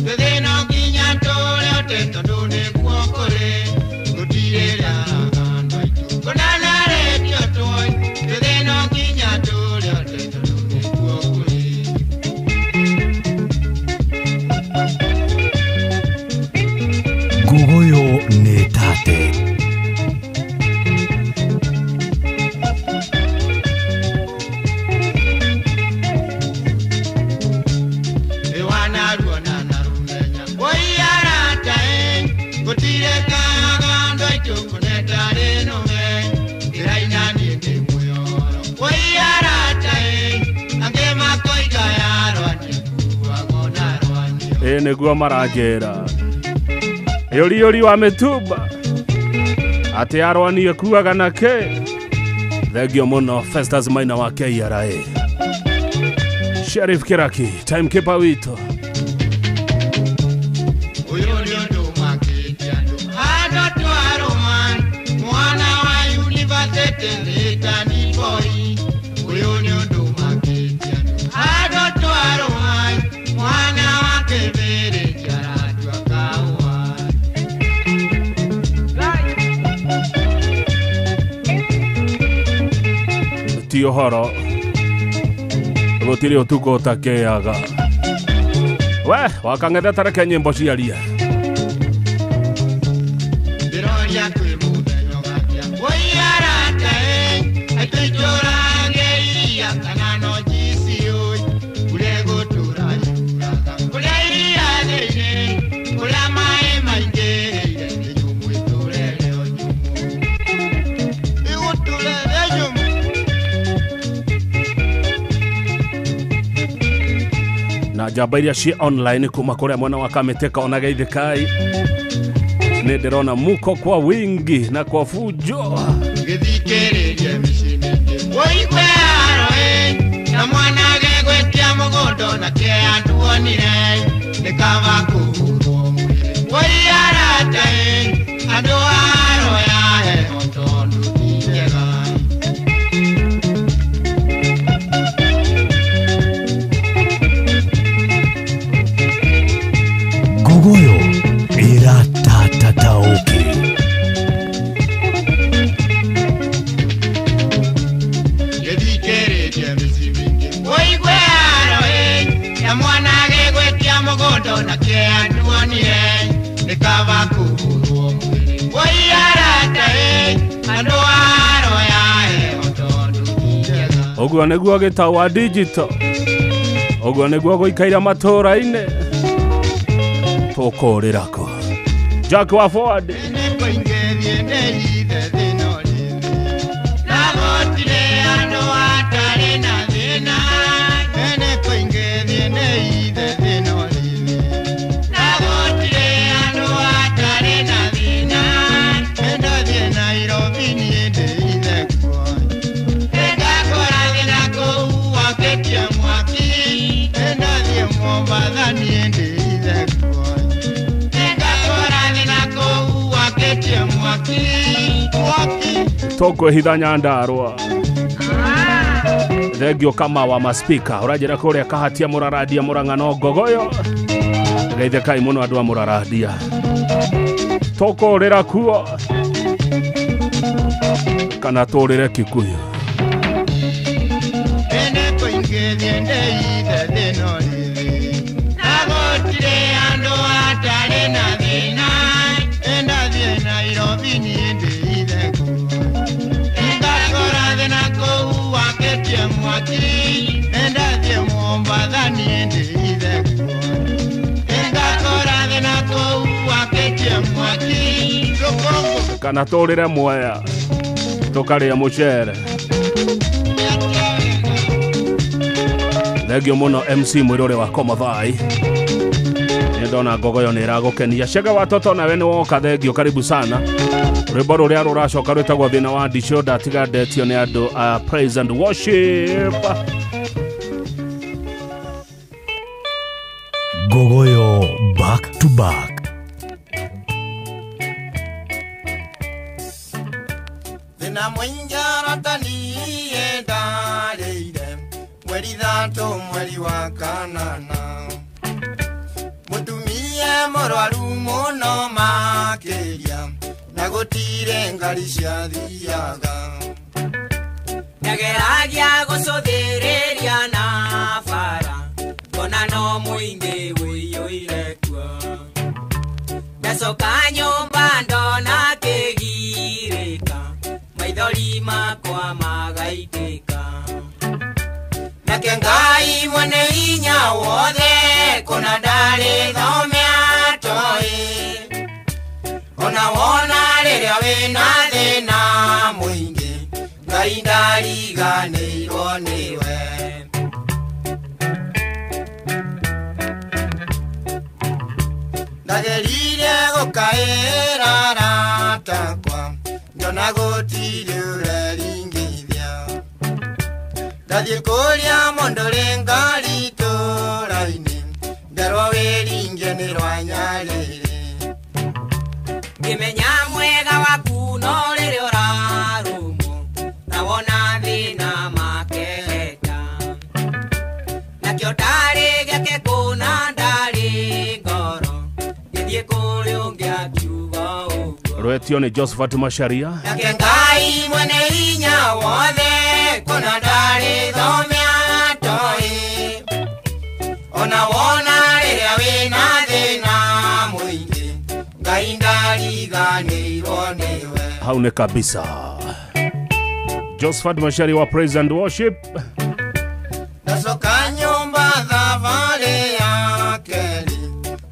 Speaker 2: tũthĩna nginya tũrĩ ote tondũ nĩguo kũrĩ gũtirĩ rĩaraga andũ aitũ kũnana rĩtiotwo tũthĩna nginya tũrĩ ote tondũ nĩguo kũrĩ.
Speaker 23: Nguguyo nĩ tate.
Speaker 1: Ĩ nĩguo maranjĩra yũri wa mĩtumba atĩ arwani ĩkuaga na kĩ. Thengio mũno Festus Maina wa KRA Sheriff Kiraki timekeeper witũ.
Speaker 2: Ũyũ nĩ ũndũ makĩtie andũ andũ twarũma mwana wa university nĩtani boy Ũyũ nĩ ũndũ makĩtie andũ andũ twarũma mwana wa kĩbĩrĩ aratua kahũa.
Speaker 1: Ti ũhoro gũtirĩ ũtukũ ũtakĩaga we wakang'ethe tareke nyĩmbo ciarie.
Speaker 2: Ndĩroria kwĩ mũthenya ũgakĩa woi arata ĩ aitũ itũrange iria kana no njiciũĩ kũrĩa gũtũra yuraga kũrĩa iria thĩinĩ kũrĩa maĩ maingĩrĩire nĩ nyũmũ ĩtũrere o nyũmũ ĩgũtũrere nyũmũ.
Speaker 1: Na njamba iria ci online kuma kũrĩa mwena wa Kamĩtĩka ona Geithikai nĩ ndĩrona muko kwa wingi na kwa fujo
Speaker 2: gĩthikĩrĩrie mĩciĩ mĩingĩ ũigue aro ĩ na
Speaker 6: Kamwana gegwetia mugondo na kea nduonire nikava kuhurwo mwĩrĩ. Woi arata ĩ, andũ aroya heho tondũ ti njega.
Speaker 23: Ngogoyo ĩratatatauki.
Speaker 6: Gĩthikĩrĩtie mĩciĩ mĩingĩ. Ũigue aro ĩ, ya mwana agĩgwĩtia mũgũnda na kĩa nduonire nĩ kaba kũhũrwo mwĩrĩ. Woi arata ĩ, andũ aroya heho tondũ ti njega.
Speaker 1: Ũguo nĩguo gĩtau wa digital, ũguo nĩguo gũikaire matũũra-inĩ tũkũrĩra kũ Jack wa forward. Tũkwĩhitha Nyandarũa. Thengio kama wa maspika ũranjĩra kũrĩa Kahatia Mũraradia Mũrang'a no Ngogoyo. Geithĩkai mũno andũ a Mũraradia. Tũkũrĩra kuo kana tũrĩre Kikuyu. Kana tũrĩre Mwea tũkarĩa mũcere. Thengio mũno MC mwĩrore wa Komathai. Nĩ ndona Ngogoyo nĩ ĩragũkenia. Cega wa toto nawe nĩ woka, thengio, karibu sana. Rwĩmbo rũrĩa rũracoka rwĩtagwo thĩna wa ndicũ ndatiga ndetio nĩ andũ a praise and worship.
Speaker 23: Ngogoyo back to back.
Speaker 6: Thĩna mũingĩ arataniĩ ndarĩire mweri 3 mweri wa kanana. Mũtumia mũrwaru mũno makĩria na gũtirĩ ngari ciathiaga.
Speaker 7: Ndageragia gũcũthĩrĩria na bara ngona no mũingĩ ũiyũire kuo. Ndacoka nyũmba ndona kĩgirĩka maithori makwa magaitĩka.
Speaker 6: Nake Ngai mwene hinya wothe kũna ndarĩ thome atoĩ. Ona wona rĩrĩa wĩna thĩna mũingĩ Ngai ndariganĩirwo nĩwe. Ndageririe gũkaĩra aratakwa ngĩona gũtirĩ ũreringithia. Ndathiĩ kũrĩa mũndũ rĩ ngari itũũra-inĩ nderwo wĩringie nĩ rwa Nyarĩrĩ.
Speaker 7: Ngĩmenya mwega waku no rĩrĩa ũrarũmwo na wona thĩna makeheta. Nakĩo ndarĩ gĩake kũna ndarĩ ngoro ngĩthiĩ kũrĩ ũngĩ akiuga ũguo.
Speaker 1: Rwetio nĩ Josephat Macharia.
Speaker 6: Nake Ngai mwene hinya wothe kũna ndarĩ thome atoĩ. Ona wona rĩrĩa wĩna thĩna mũingĩ Ngai ndariganĩirwo nĩwe.
Speaker 1: Hau nĩ kabisa. Josephat Macharia wa praise and worship.
Speaker 6: Ndacoka nyũmba thabarĩ ya kerĩ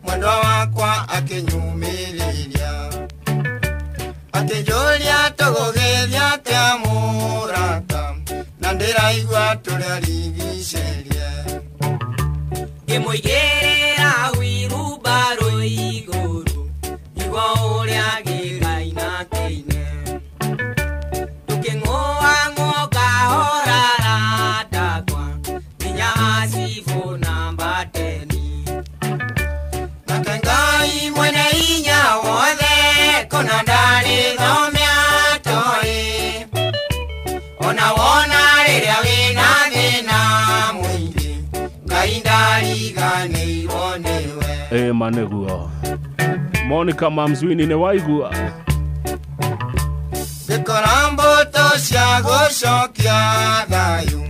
Speaker 6: mwendwa wakwa akĩnyumĩrĩria akĩnjũria tũgũgĩthiĩ atĩa mũrata na ndĩraigua tũrĩa rigicĩrie.
Speaker 7: Ngĩmũigĩrĩra wirubaro igũrũ igua ũrĩa gĩkaina kĩine. Tũkĩng'ũa ng'ũa kahora aratakwa
Speaker 1: Ĩma nĩguo Monica Mamzwini nĩ waigua
Speaker 6: ngĩkora mbũtũ cia gũcokia thayũ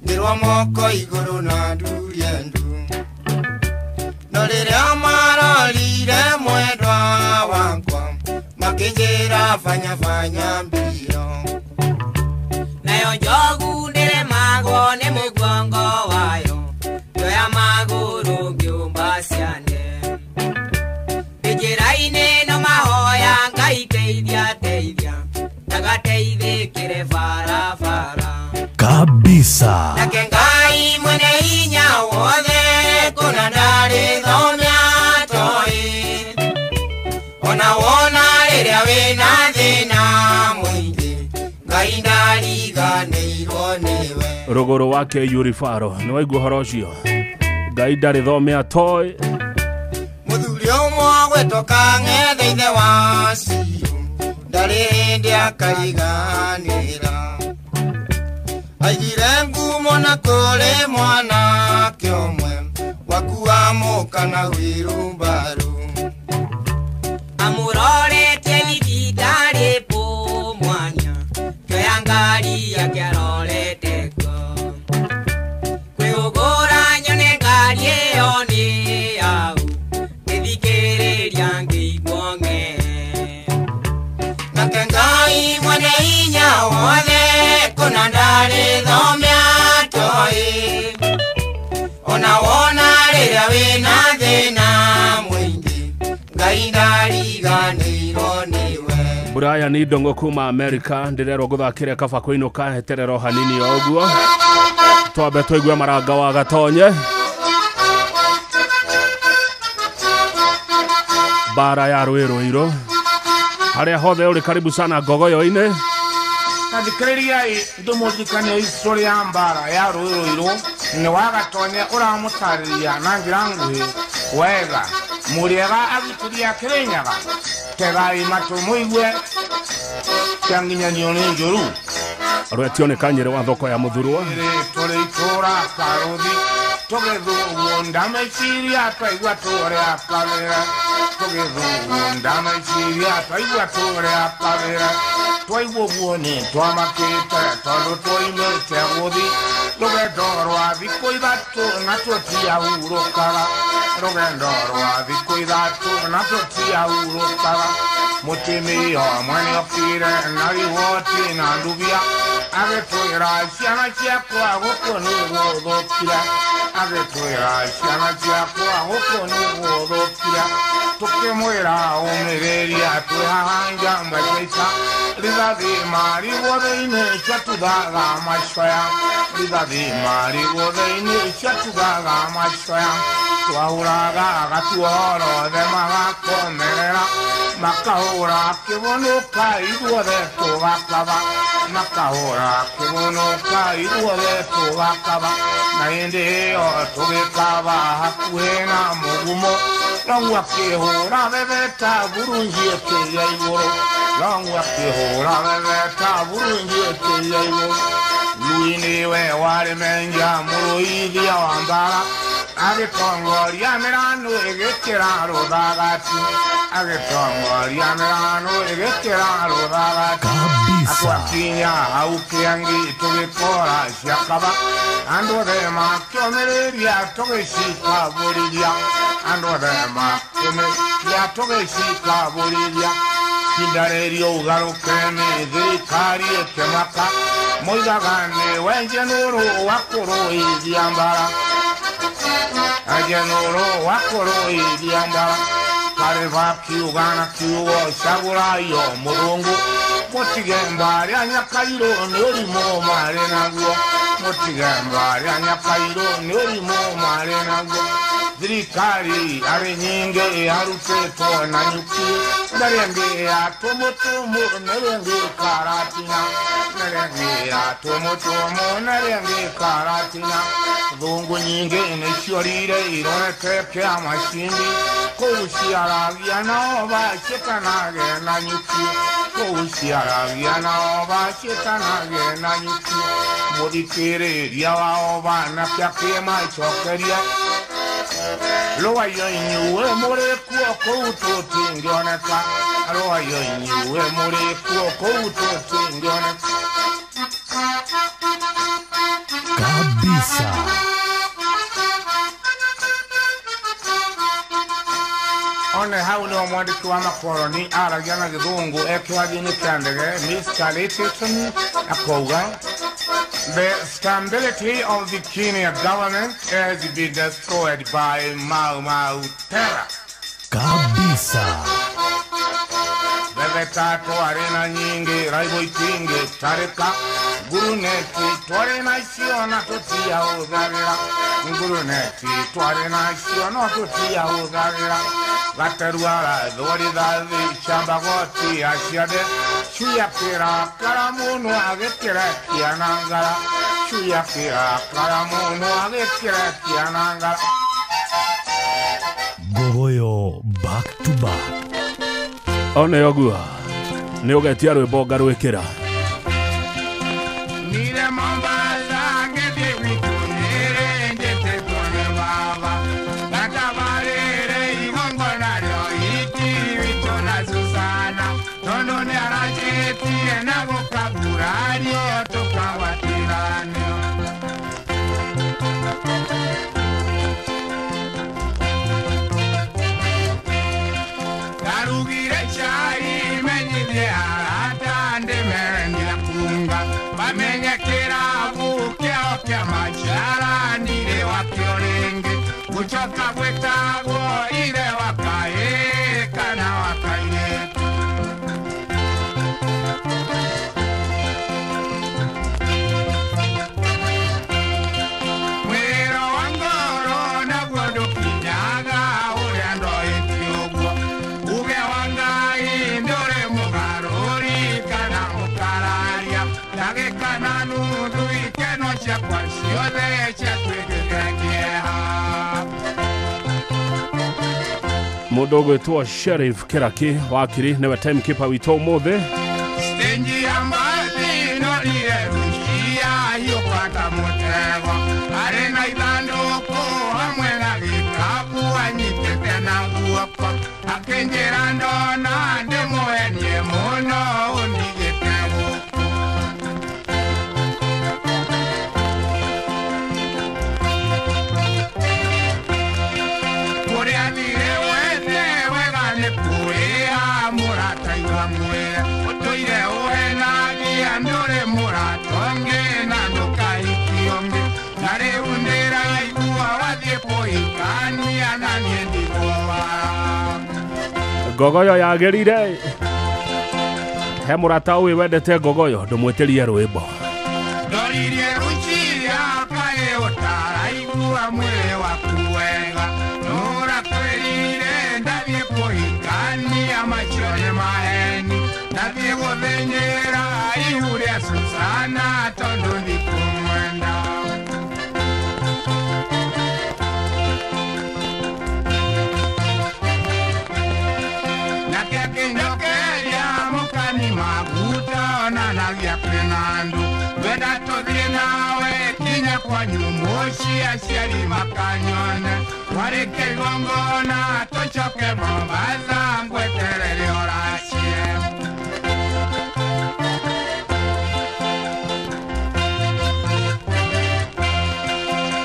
Speaker 6: ngĩrwo moko igũrũ na ndurie ndu no rĩrĩa marorire mwendwa wakwa makĩnjĩra fanya fanya mbio
Speaker 7: nayo njogu ndĩremagwo nĩ mũgongo wayo njoya magũrũ ngĩũmba ciane njĩra-inĩ no mahoya Ngai teithia teithia ndagateithĩkĩre barabara
Speaker 23: kabisa
Speaker 6: nake Ngai mwene hinya wothe kũna ndarĩ thomia toĩ ona wona rĩrĩa wĩna thĩna mũingĩ Ngai ndariganĩirwo nĩwe
Speaker 1: rũgũrũ wake Yurifaro nĩ waigua ũhoro ũcio Ngai ndarĩ thomia toĩ
Speaker 6: mũthuri ũmwe gwĩtwo Kang'ethe ithe wa Ciũ ndarĩ hĩndĩ akariganĩra aigire ngumo na kũrĩ mwanake ũmwe wakua mũka na wheelbarrow
Speaker 7: amũroretie thibitarĩ pũ mwanya kĩoya ngari yake arorete kuo kwĩhũgũra nyone ngari ĩyo nĩ yaũ ngĩthikĩrĩria ngĩigua ng'ee
Speaker 6: nake Ngai mwene hinya wothe kũna ndarĩ thomia toĩ ona wona rĩrĩa wĩna thĩna mũingĩ Ngai ndariganĩirwo nĩwe
Speaker 1: Brian Idongo kuma America ndĩrerwo gũthakĩre kaba kũinũka heterero hanini o ũguo twambe tũigue maranga wa Gatonye bara ya rwĩ rũirũ harĩa hothe ũrĩ karibu sana ngogoyo-inĩ
Speaker 8: tathikĩrĩriai ndũmũririkanie history ya mbara ya rũĩ rũirũ nĩ wa Gatonye ũramũtarĩria na njĩra nguhĩ wega mũrĩega agitĩri a Kĩrĩnyaga tegai matũ mũigue kĩanginyanio nĩ njũru
Speaker 1: rwetio nĩ Kanyĩrĩ wa thoko ya Mũthurwa
Speaker 8: tũrĩ itũra karũthi tũgĩthugunda meciria twaigua tũrĩa kabere tũgĩthugunda meciria twaigua tũrĩa kabere twaigua ũguo nĩ twamakĩte tondũ twoimĩte gũthi rũgendo rwa thikũ ithatũ na tũtiahurũkaga rũgendo rwa thikũ ithatũ na tũtiahurũkaga mũtumia ũmwe nĩokire na riboti na ndubia agĩtwĩra ciana ciakwa gũkũ nĩ gũthũkire agĩtwĩra ciana ciakwa gũkũ nĩ gũthũkire tũkĩmwĩra ũmĩrĩria twĩ haha njamba ciaita rithathi marigwo thĩinĩ ciatuthaga macoya rithathi marigwo thĩinĩ ciatuthaga macoya twahũraga gatuorothe magakomerera makahũra kĩbũnũka ithuothe tũgakaba makahũra kĩbũnũka ithuothe tũgakaba na hĩndĩ ĩyo tũgĩkaba hakuhĩ na mũgumo Longu akĩhũra bebeta burungi ĩkĩria igũrũ Longu akĩhũra bebeta burungi ĩkĩria igũrũ Lui nĩwe warĩ menja mũrũithia wa mbara agĩtongoria mĩrano ĩgĩkĩra rũthagati agĩtongoria mĩrano ĩgĩkĩra rũthagati atwakinya hau kĩangi tũgĩkora ciakaba andũ othe makĩũmĩrĩria tũgĩcikabũrithia andũ othe makĩũmĩrĩria tũgĩcikabũrithia kindarĩrio ũgarũke nĩ thirikari ĩkĩmaka moigaga nĩ wenjenũrũ wa kũrũithia mbara ajenũrũ wa kũrũithia mbara karĩba kiuga na kiugo cagũraio mũrũngũ mũtige mbarĩa nyakairũ nĩ ũrimũ marĩ naguo mũtige mbarĩa nyakairũ nĩ ũrimũ marĩ naguo thirikari arĩ nyingĩ yarutĩtwo na nyuki ndarĩ ĩngĩ ya tũmũtũmũ nĩrĩ ĩngĩ karatina nĩrĩ ĩngĩ ya tũmũtũmũ nĩrĩ ĩngĩ karatina thũngũ nyingĩ nĩciorire irorete kĩama cindi kũu ciaragia nao baciĩtanage na nyuki kũu ciaragia nao baciĩtanage na nyuki mũthikĩrĩria wao banake akĩmacokeria Rũayo inyuĩ mũrĩ kuo kũu tũtingĩoneka. Rũayo inyuĩ mũrĩ kuo kũu tũtingĩoneka.
Speaker 23: Kabisa.
Speaker 8: One hau nĩho mwandĩki wa makoroni aragia na gĩthũngũ e kĩwathi-inĩ kĩa ndege Mr. Littleton akauga The stability of the Kenya government has been destroyed by Mau Mau terror.
Speaker 23: Kabisa.
Speaker 8: Bebeta twarĩ na nyingĩ raibo itingĩ tarĩka nguruneti twarĩ na icio na tũtiahũthagĩra nguruneti twarĩ na icio no tũtiahũthagĩra gateruara thwarithathi cambagoti aciande cuia kĩrakara mũno agĩkĩrekia na ngara cuia kĩrakara mũno agĩkĩrekia na ngara.
Speaker 23: Ngogoyo back to back.
Speaker 1: One ũguo nĩ ũgetia rwĩmbo ngarwĩkĩra.
Speaker 8: Nire Mombasa ngĩthiĩ gwitũ Nyĩrĩ njĩtĩtwo nĩ baba ngatabarĩre igongona rĩa ũhiki witũ na Susana tondũ nĩaranjĩtire na gũkagurario tũkagwatithanio. Ndarugire cai menyithie arata ndĩmere nĩakunga bamenye kĩrabu kĩao kĩa maciara ndirĩ wakĩo rĩngĩ gũcoka gwĩtagwo ithe wa kahĩĩ kana wa kairĩtu. Mwĩrĩro wa ngoro naguo ndũkinyaga ũrĩa ndoĩtie ũguo uge wa Ngai ndũrĩ mũgarũri kana mũkararia ndagĩka na nuthu ikeno ciakwa ciothe ciatuĩkĩte kĩeha.
Speaker 1: Mũndũ ũgwĩtwo Sheriff Kĩraki wakiri nĩwe timekeeper witũ ũmũthĩ.
Speaker 8: Steji ya mbathi norire Rucia hiũkata mũtego arĩ na ithandũkũ hamwe na gĩkabu anyitĩte na guoko akĩnjĩra ndona ndĩmũhenie mũno ũndigĩte gũkũ. Kũrĩa thirĩ wethe wega nĩ kũrĩa mũrataigua mwĩre ũtũire ũhenagia ndũrĩ mũrata ũngĩ na ndũkahikio ũngĩ na rĩu ndĩraigua wathiĩ kũhikania na niĩ ndigũwara.
Speaker 1: Ngogoyo yagĩrire he mũrata ũyũ wendete ngogoyo ndũmwĩtĩrie rwĩmbo.
Speaker 8: Ndoririe Rucia kaĩ ũtaraigua mwĩrĩ waku wega nũrakwĩrire ndathiĩ kũhikania macio nĩ maheni ndathiĩ gũthĩnyĩra ihu rĩa Susana tondũ ndikũmwenda. Nake akĩnjokeria mũkani maguta onanagia kĩnandu wenda tũthiĩ nawe kinya kwanyu mũciĩ aciari makanyone twarĩke igongona tũcoke Mombasa ngweterere ũracie.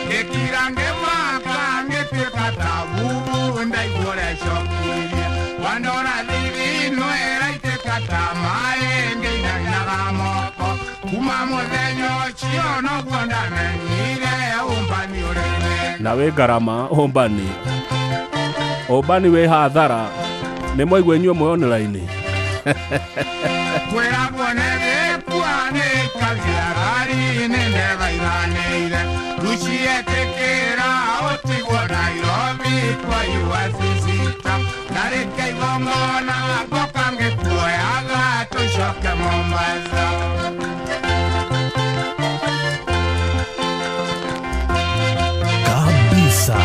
Speaker 8: Ngĩkira ngĩmaka ngĩtuĩka ta bubu ndaigua ũrĩa cokirie wandora thithino ĩraitĩka ta maĩ ngĩinainaga moko kuma mũthenya ũcio noguo ndamenyire ũmbani ũrĩ wega.
Speaker 1: Na wĩ ngarama ũmbani ũmbani wĩ hathara nĩ mwaigua inyuĩ mwĩ online.
Speaker 8: Kwĩragwo nĩ gĩkua nĩ ikagia ngari nĩ ndethaithanĩire Rucietĩkĩra ũtigwo Nairobi twaiua sisita ndarĩkia igongona ngoka ngĩkuoyaga tũcoke Mombasa.
Speaker 23: Kabisa.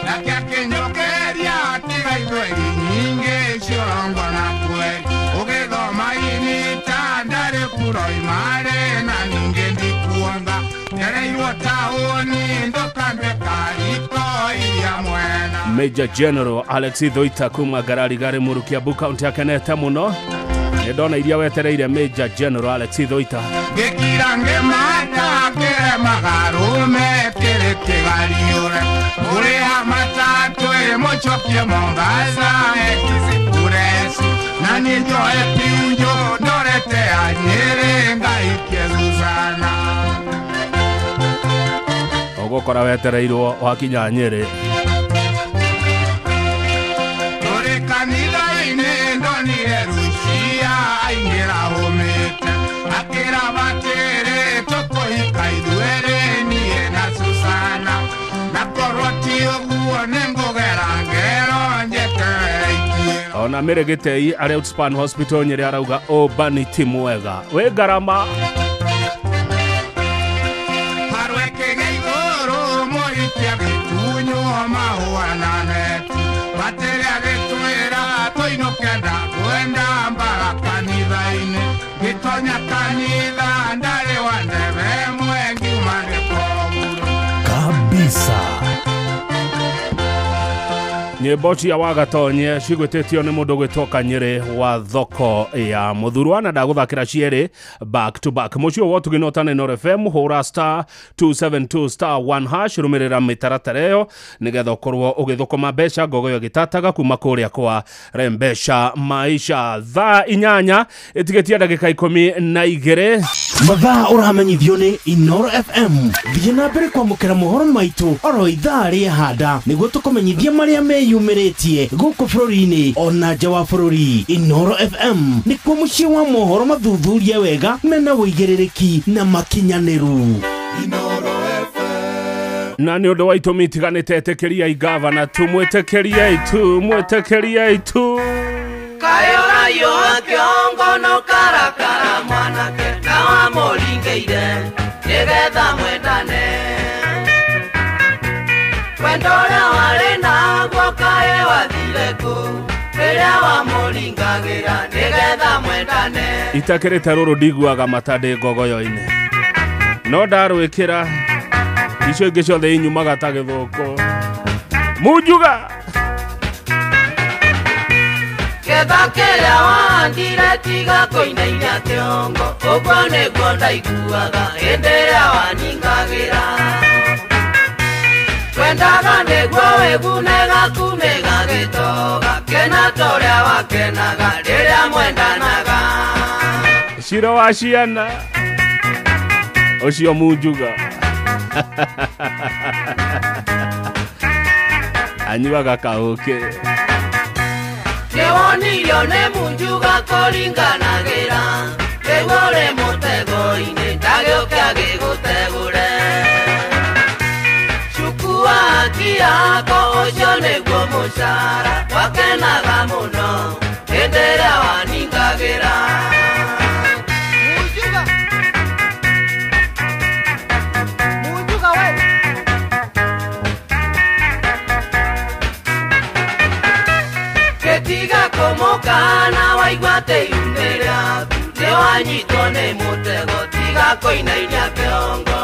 Speaker 8: Nake akĩnjokeria tiga ithweri nyingĩ ciorongwo na kweri ũgĩthoma inita ndarĩ kuroimarĩ na ningĩ ndikuonga ndereirwo taũni ndũkandwe kariko iria mwene.
Speaker 1: Major General Alex Ithoita kuma Ngarari Gari Muru Kiambu County akenete muno. Nĩ ndona iria wetereire Major General Alex Ithoita.
Speaker 8: Ngĩkira ngĩmata kĩremagarume kĩrĩ kĩgariũre ũrĩa matatũ ĩmũcokie Mombasa ekisipuresi na nĩ njoe kiunjo ndorete ya Nyĩrĩ ngaikie Susana.
Speaker 1: Ũgũkora wetereirwo wakinya Nyĩrĩ.
Speaker 8: Tũrĩ kanitha-inĩ ndonire Rucia aingĩra hũmĩte akĩra batĩrĩ tũkũhika ithuerĩ niĩ na Susana na korwo ti ũguo nĩngũgera ngero njeterere ikie.
Speaker 1: Ona Mĩrĩ Gĩtei arĩ Outspan Hospital Nyĩrĩ arauga ũmbani ti mwega wĩ ngarama.
Speaker 8: Harwekĩge igũrũ mũhikia gĩtunywo mahũa na neti batĩrĩ agĩtwĩra tũinũke ndakwenda mbara kanitha-inĩ ngĩtonya kanitha ndarĩ wa ndebe ĩmwe ngiuma nĩ koguro
Speaker 23: kabisa.
Speaker 1: Nyĩmbo cia Wagatonye cigwĩtĩtio nĩ mũndũ gwĩtwo Kanyĩrĩ wa thoko ya Mũthurwa na ndagũthakĩra cierĩ back to back. Mũciĩ wa Ũtugi na Inooro FM hũra star 272 star 1 hash rũmĩrĩra mĩtaratara ĩyo nĩgetha ũkorwo ũgĩthũkũma mbeca ngogoyo ĩgĩtataga kuma kũrĩa kwa Rembesha Maisha. Thaa 8 ĩtigĩtie ndagĩka 12.
Speaker 9: Mathaa ũramenyithio nĩ Inooro FM. Thiĩ na mbere kwamũkĩra mohoro maitũ oro ithaa rĩa handa nĩguo tũkũmenyithie marĩa meyumĩrĩtie gũkũ bũrũri-inĩ ona nja wa bũrũri. Inooro FM nĩkuo mũciĩ wa mohoro mathuthurie wega mena ũigĩrĩrĩki na makinyanĩru.
Speaker 1: Na nĩ ũndũ wa itũmi itiganĩte ĩtĩkĩriai gavana tu mwĩtĩkĩriei tu mwĩtĩkĩriei tu.
Speaker 10: Kayũrayũ kĩongo no karakara mwanake na wamũringĩire nĩgetha mwendane wendo ũrĩa warĩ naguo kaĩ wathire kũ rĩrĩa wamũringagĩra nĩgetha mwendane.
Speaker 1: Itakĩrĩte rũrũ ndiguaga mata ndĩ ngogoyo-inĩ no ndarwĩkĩra icio ingĩ ciothe inyumaga ta gĩthũkũ. Munjuga
Speaker 10: Ketha kĩrĩa wahandire tiga kũinainia kĩongo ũguo nĩguo ndaiguaga hĩndĩ ĩrĩa waningagĩra wendaga nĩguo wĩgune gaku nĩgagĩtoga kena ta ũrĩa wakenaga rĩrĩa mwendanaga.
Speaker 1: Cira wa ciana ũcio Munjuga anyuaga kaũkĩ.
Speaker 10: Nĩwonirio nĩ Munjuga kũringanagĩra rĩu ũrĩ mũtego-inĩ ndagĩũke agĩgũtegũre cukua haki yako ũcio nĩguo mũcara wakenaga mũno hĩndĩ ĩrĩa waningagĩra.
Speaker 12: Munjuga Munjuga we
Speaker 10: Gĩtiga kũmũkana waigua atĩ iune rĩaku nĩwanyitwo nĩ mũtego tiga kũinainia kĩongo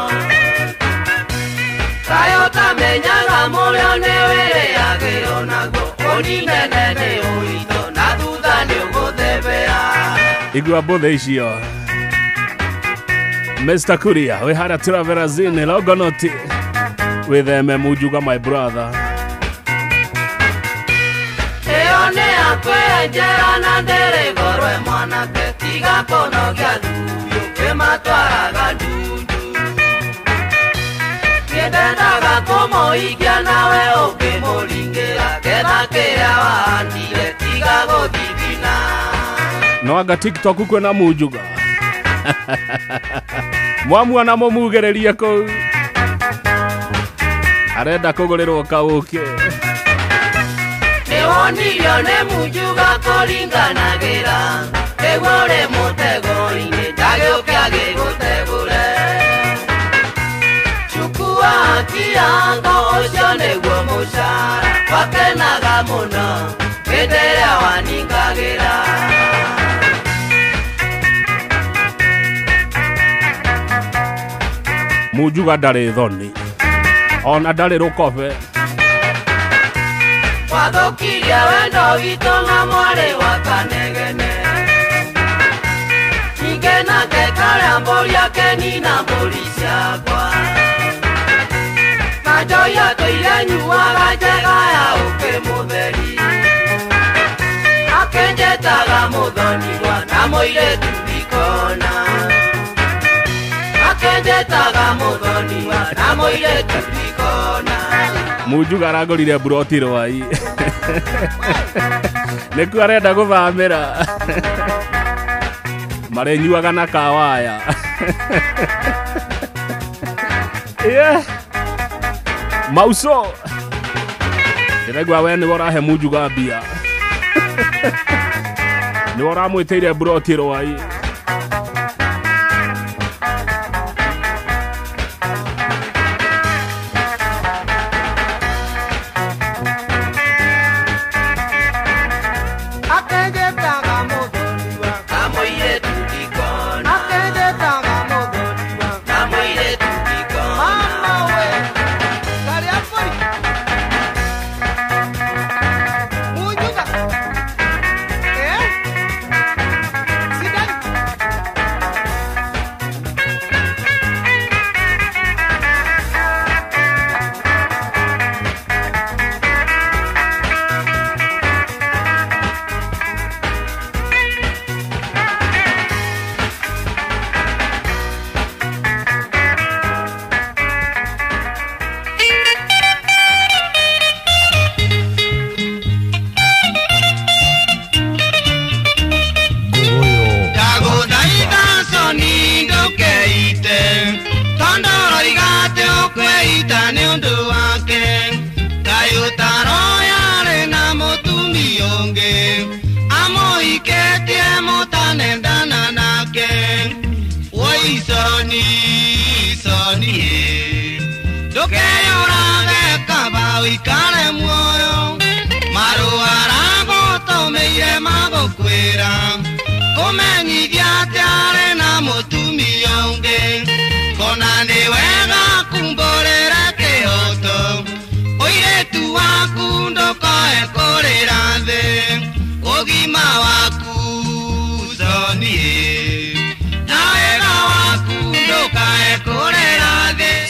Speaker 10: kaĩ ũtamenyaga mũrĩo nĩwĩrĩagĩrwo naguo ũninene nĩ ũitho na thutha nĩũgũthebea.
Speaker 1: Igua mbũthĩ icio Mr. Kuria wĩ harĩa Traverazini Longonoti wĩtheme Munjuga my brother.
Speaker 10: Ĩyo nĩ yakwenjera na ndĩrĩ gorwe mwanake tiga kũnogia thuyũ kĩmatwaraga ndundu nĩndendaga kũmũikia nawe ũkĩmũringĩra ketha kĩrĩa wahandire tiga gũthithina.
Speaker 1: No anga TikTok kwĩna Munjuga mwamuona mũmugĩrĩrie kũu arenda kũgũrĩrwo kaũkĩ.
Speaker 10: Nĩwonirio nĩ Munjuga kũringanagĩra rĩu ũrĩ mũtego-inĩ ndagĩũke agĩgũtegũre cukua haki yako ũcio nĩguo mũcara wakenaga mũno hĩndĩ ĩrĩa waningagĩra.
Speaker 1: Munjuga ndarĩ thoni ona ndarĩ rũkobe.
Speaker 10: Wathũkirie wendo witũ na mwarĩ wa Kanegene. Ningĩ nake karĩa mbũri akenina mbũri ciakwa. Na njohi atũire nyuaga njega ya ũkĩ mũtheri. Akenjetaga mũthoniwa na mũirĩtu ndikona. Akenjetaga mũthoniwa na mũirĩtu ndikona.
Speaker 1: Munjuga aragũrire mburoti Rwai. Nĩkuo arenda gũthamĩra. Marĩnyuaga na kawaya. Yeah. Mauso. Ndĩraigua we nĩwe ũrahe Munjuga mbia. Nĩwe ũramwĩtĩire mburoti Rwai.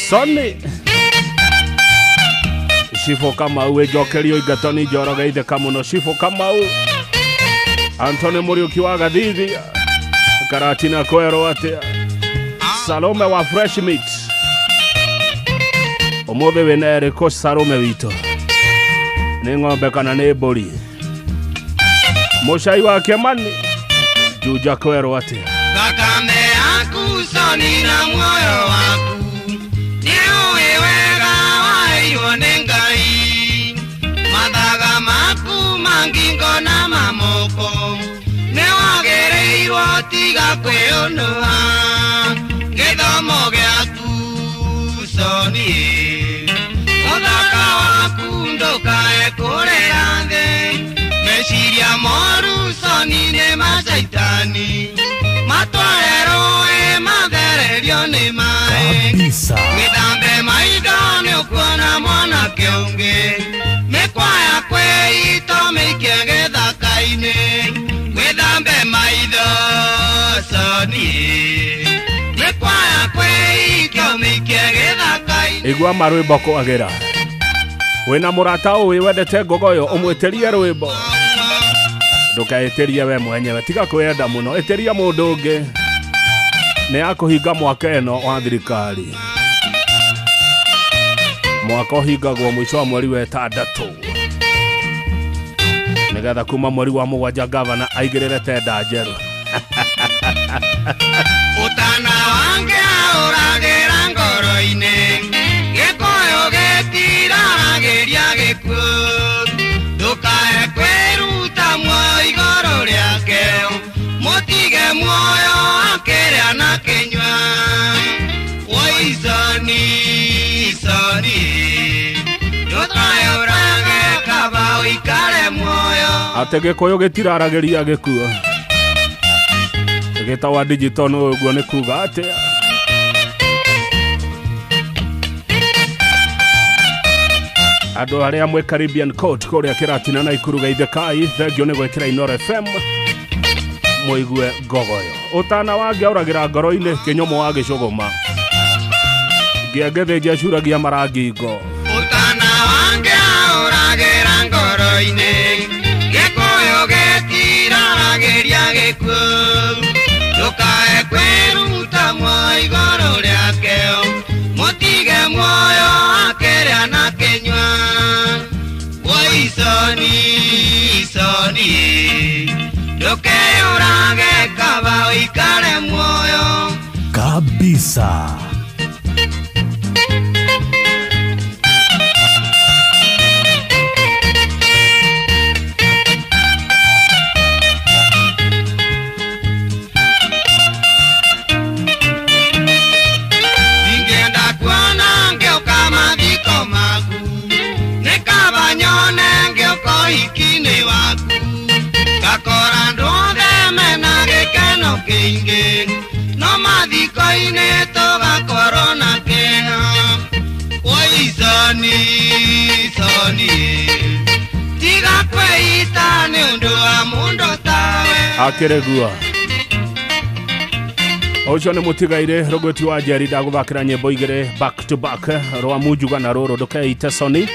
Speaker 1: Sonny Shifo Kamau njokerio ingatoni Njoroge itheka mũno. Shifo Kamau Anthony Muriuki wa Gathithi Karatina kwerwo atĩa. Salome wa Fresh Meat ũmũthĩ wĩna ĩrĩkũ Salome witũ? Nĩ ng'ombe kana nĩ mbũri? Mũcai wa Kĩmani Juja kwerwo atĩa.
Speaker 6: Thakame yaku Soni na muoyo waku nĩ Ngai mathaga maku mangingo na mamoko nĩ wagĩrĩirwo tiga kwĩũnũha gĩthomo gĩaku Soni ũthaka waku ndũkae kũrĩra thĩ meciria moru Soni nĩ macaitani matware rũĩ mathererio nĩ maĩ gĩthambe maitho nĩ ũkuona mwanake ũngĩ mĩkwa yakwa ĩito mĩikie gĩthaka-inĩ gwĩthambe maitho Soni mĩkwa yakwa ĩito mĩikie gĩthaka-inĩ.
Speaker 1: Igua marwĩmbo kwagĩra. Wĩna mũrata ũĩ wendete ngogoyo ũmwĩtĩrie rwĩmbo. Ndũkaĩtĩrie we mwenyewe, tiga kwĩyenda mũno, ĩtĩria mũndũ ũngĩ. Nĩ ya kũhinga mwaka ĩno wa thirikari. Mwaka ũhingagwo mũico wa mweri wa ĩtandatũ nĩgetha kuma mweri wa mũgwanja gavana aigĩrĩre tenda njerũ.
Speaker 6: Ũtana wange aũragĩra ngoro-inĩ gĩkũyũ gĩtiraragĩria gĩkuũ ndũkae kwĩruta muoyo igũrũ rĩake mũtige muoyo akĩrĩa na kĩnyua. Woi Soni Soni ndũkae ũrage kaba ũikare muoyo.
Speaker 1: Atĩ gĩkũyũ gĩtiraragĩria gĩkuũ gĩtagwa digital nĩ ũguo nĩ kuga atĩa. Andũ arĩa mwĩ Caribbean Court kũrĩa Kĩratina na Ikuru geithĩkai, thengio nĩ gwĩkĩra Inooro FM mũigue ngogoyo. Ũtana wange aũragĩra ngoro-inĩ kĩnyũmũ wa gĩcũgũma. Ngĩangĩthĩnja curagia marangingo.
Speaker 6: Ũtana wange aũragĩra ngoro-inĩ gĩkũyũ gĩtiraragĩria gĩkuũ. Ndũkae kwĩruta muoyo igũrũ rĩakĩo, mũtige muoyo akĩrĩa na kĩnyua. Woi soni soni, ndũkeyũrage kaba ũikare muoyo
Speaker 23: kabisa.
Speaker 6: Ikine waku gakora andũ mena gĩkeno kĩingĩ no mathiko-inĩ tũgakorwo na kĩeha. Woi soni soni, tiga kwĩita nĩ ũndũ wa mũndũ tawe.
Speaker 1: Akĩrĩgua ũcio nĩ mũtigaire Rũgwĩti wa Njeri ndagũthakĩra nyĩmbo igĩrĩ back to back rwa Munjuga na rũrũ ndũkeite soni.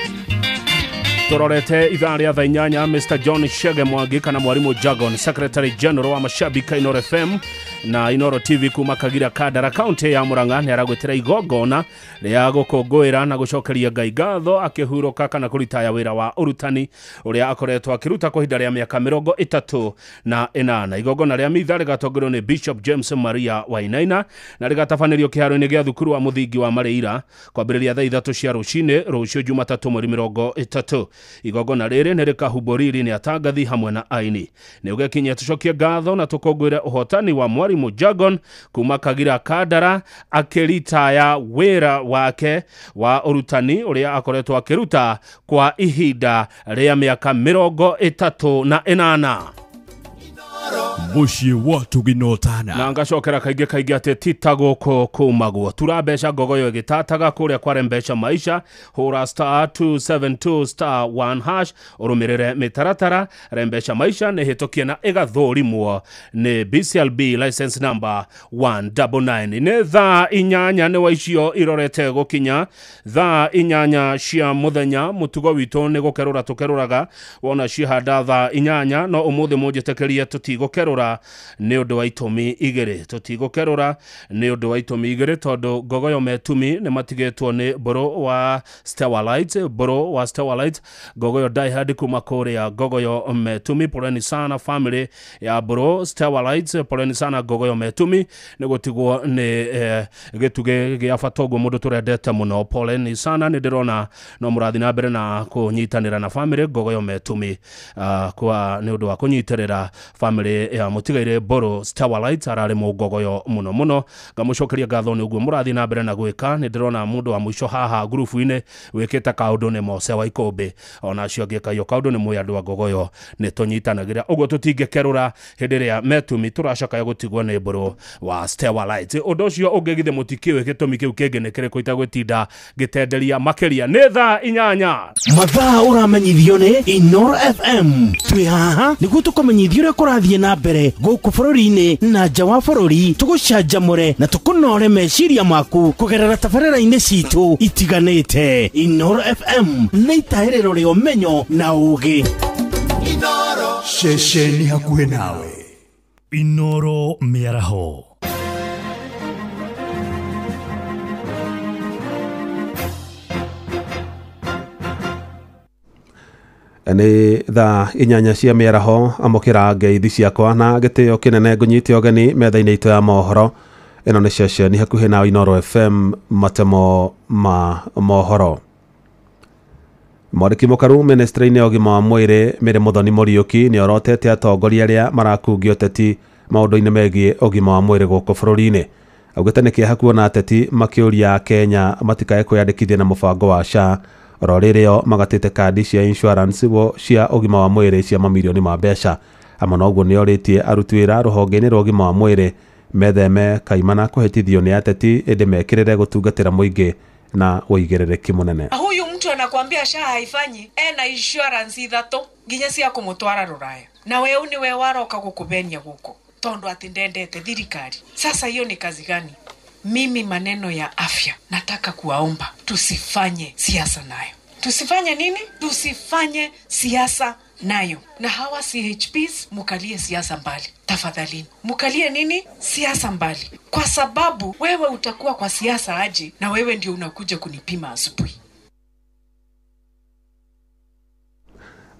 Speaker 1: Tororete ithaa rĩa thaa inyanya Mr. John Shege Mwangi kana Mwalimu Jagon, Secretary General wa mashabiki Inooro FM na Inooro TV kuma Kagira Kandara County ya Murang'a nĩ aragwĩtĩra igongona rĩa gũkũngũĩra na gũcokeria Ngai ngatho akĩhurũka kana kũritaya wĩra wa ũrutani ũrĩa akoretwo akĩruta kwa ihinda rĩa mĩaka 38. Igongona rĩa mitha rĩgatongorio nĩ Bishop James Maria Wainaina na rĩgatabanĩrio kĩharo-inĩ gĩa thukuru wa mũthingi wa Mareira kwambĩrĩria thaa 3 cia rũcinĩ rũciũ Jumatatũ mweri 30. Igongona rĩrĩ nĩ rĩkahumbwo riri nĩ atangathi hamwe na aini. Nĩ ũgekinyia tũcokie ngatho na tũkũngũĩre ũhotani wa Mwalimu Jagon kuma Kagira Kandara akĩritaya wĩra wake wa ũrutani ũrĩa akoretwo akĩruta kwa ihinda rĩa mĩaka 38.
Speaker 23: Mũciĩ wa Tũginotana.
Speaker 1: Na ngacokera kaingĩ kaingĩ atĩ ti ta gũkũ kumagwo. Tura mbeca ngogoyo ĩgĩtataga kũrĩa kware mbeca maisha, hũra star 272 star 1 hash ũrũmĩrĩre mĩtaratara. Rembeca maisha nĩ hĩtũkie na ĩgathũrimwo nĩ BCLB license number 199. Nĩ thaa 8 nĩ wa icio irorete gũkinya thaa 8 cia mũthenya. Mũtugo witũ nĩ gũkerũra tũkerũraga wona cihanda thaa 8, no ũmũthĩ mũnjĩtĩkĩrie tũtigũkerũra nĩ ũndũ wa itũmi igĩrĩ. Tũtigũkerũra nĩ ũndũ wa itũmi igĩrĩ tondũ ngogoyo metumi nĩ matigĩtwo nĩ mbũrũ wa Starlight, mbũrũ wa Starlight ngogoyo Die Hard kuma kũrĩa ngogoyo metumi. Poleni sana family ya mbũrũ Starlight, poleni sana ngogoyo metumi nĩ gũtigwo nĩ gĩtugĩ gĩa bata ũguo mũndũ tũrendete mũno. Poleni sana, nĩ ndĩrona no mũrathiĩ na mbere na kũnyitanĩra na family ngogoyo metumi kwa nĩ ũndũ wa kũnyitĩrĩra family ya mũtigaire mbũrũ Starlight ararĩ mũngogoyo mũno mũno. Ngamũcokeria ngatho nĩ ũguo mũrathiĩ na mbere na gwĩka. Nĩ ndĩrona mũndũ wa mũico haha ngurubu-inĩ wĩkĩte kaũndũ nĩ Mose wa Ikũmbĩ, ona acio angĩ kaiyo kaũndũ nĩ mwĩ andũ a ngogoyo nĩ tũnyitanagĩra ũguo tũtingĩkerũra hĩndĩ ĩrĩa metumi tũracakaya gũtigwo nĩ mbũrũ wa Starlight. Ũndũ ũcio ũngĩ githĩ mũtikĩũĩ gĩtũmi kĩu kĩngĩ nĩ kĩrĩkũ itagwĩtinda ngĩtenderia makĩria. Nĩ thaa 8
Speaker 9: mathaa ũramenyithio nĩ Inooro FM. Twĩ haha nĩguo tũkũmenyithia ũrĩa kũrathiĩ na mbere gũkũ bũrũri-inĩ na nja wa bũrũri, tũgũcanjamũre na tũkũnore meciria maku kũgerera tabarĩra-inĩ citũ itiganĩte. Inooro FM nĩ itahĩrĩro rĩa ũmenyo na ũũgĩ.
Speaker 24: Ceceni hakuhĩ nawe.
Speaker 23: Inooro mĩaraho.
Speaker 13: Nĩ thaa 8 cia mĩaraho. Amũkĩra ngeithi ciakwa na gĩtĩo kĩnene ngũnyite ũgeni metha-inĩ itũ ya mohoro. Ĩno nĩ ceceni hakuhĩ na Inooro FM, matemo ma mohoro. Mwandĩki mũkaru ministry-inĩ ya ũgima wa mwĩrĩ Mary Muthoni Mũriũki nĩ orotete atongoria arĩa marakungia ũteti maũndũ-inĩ megiĩ ũgima wa mwĩrĩ gũkũ bũrũri-inĩ. Augĩte nĩ kĩeha kuona ateti makĩũria Kenya matikae kwĩyandĩkithia na mũbango wa SHA oro rĩrĩo magatĩte kandi cia insurance cia ũgima wa mwĩrĩ cia mamirioni ma mbeca. Hamwe na ũguo nĩorĩtie aruti wĩra rũhonge-inĩ rwa ũgima wa mwĩrĩ metheme kaimana kũhĩtithio nĩ ateti ĩndĩ mekĩrĩre gũtungatĩra mũingĩ na ũigĩrĩrĩki mũnene.
Speaker 4: Huyu mtu anakuambia SHA haifanyi, ena insurance ithatu nginya cia kumutwara ruraya, na wewe niwe waroka gukubenia guko tondu ati ndendete thirikari. Sasa hiyo ni kazi gani? Mimi maneno ya afya nataka kuwaomba tusifanye siasa nayo. Tusifanye nini? Tusifanye siasa nayo. Na hawa CHPs mukalie siasa mbali. Tafadhalini. Mukalie nini? Siasa mbali. Kwa sababu wewe utakuwa kwa siasa aje na wewe ndio unakuja kunipima asubuhi.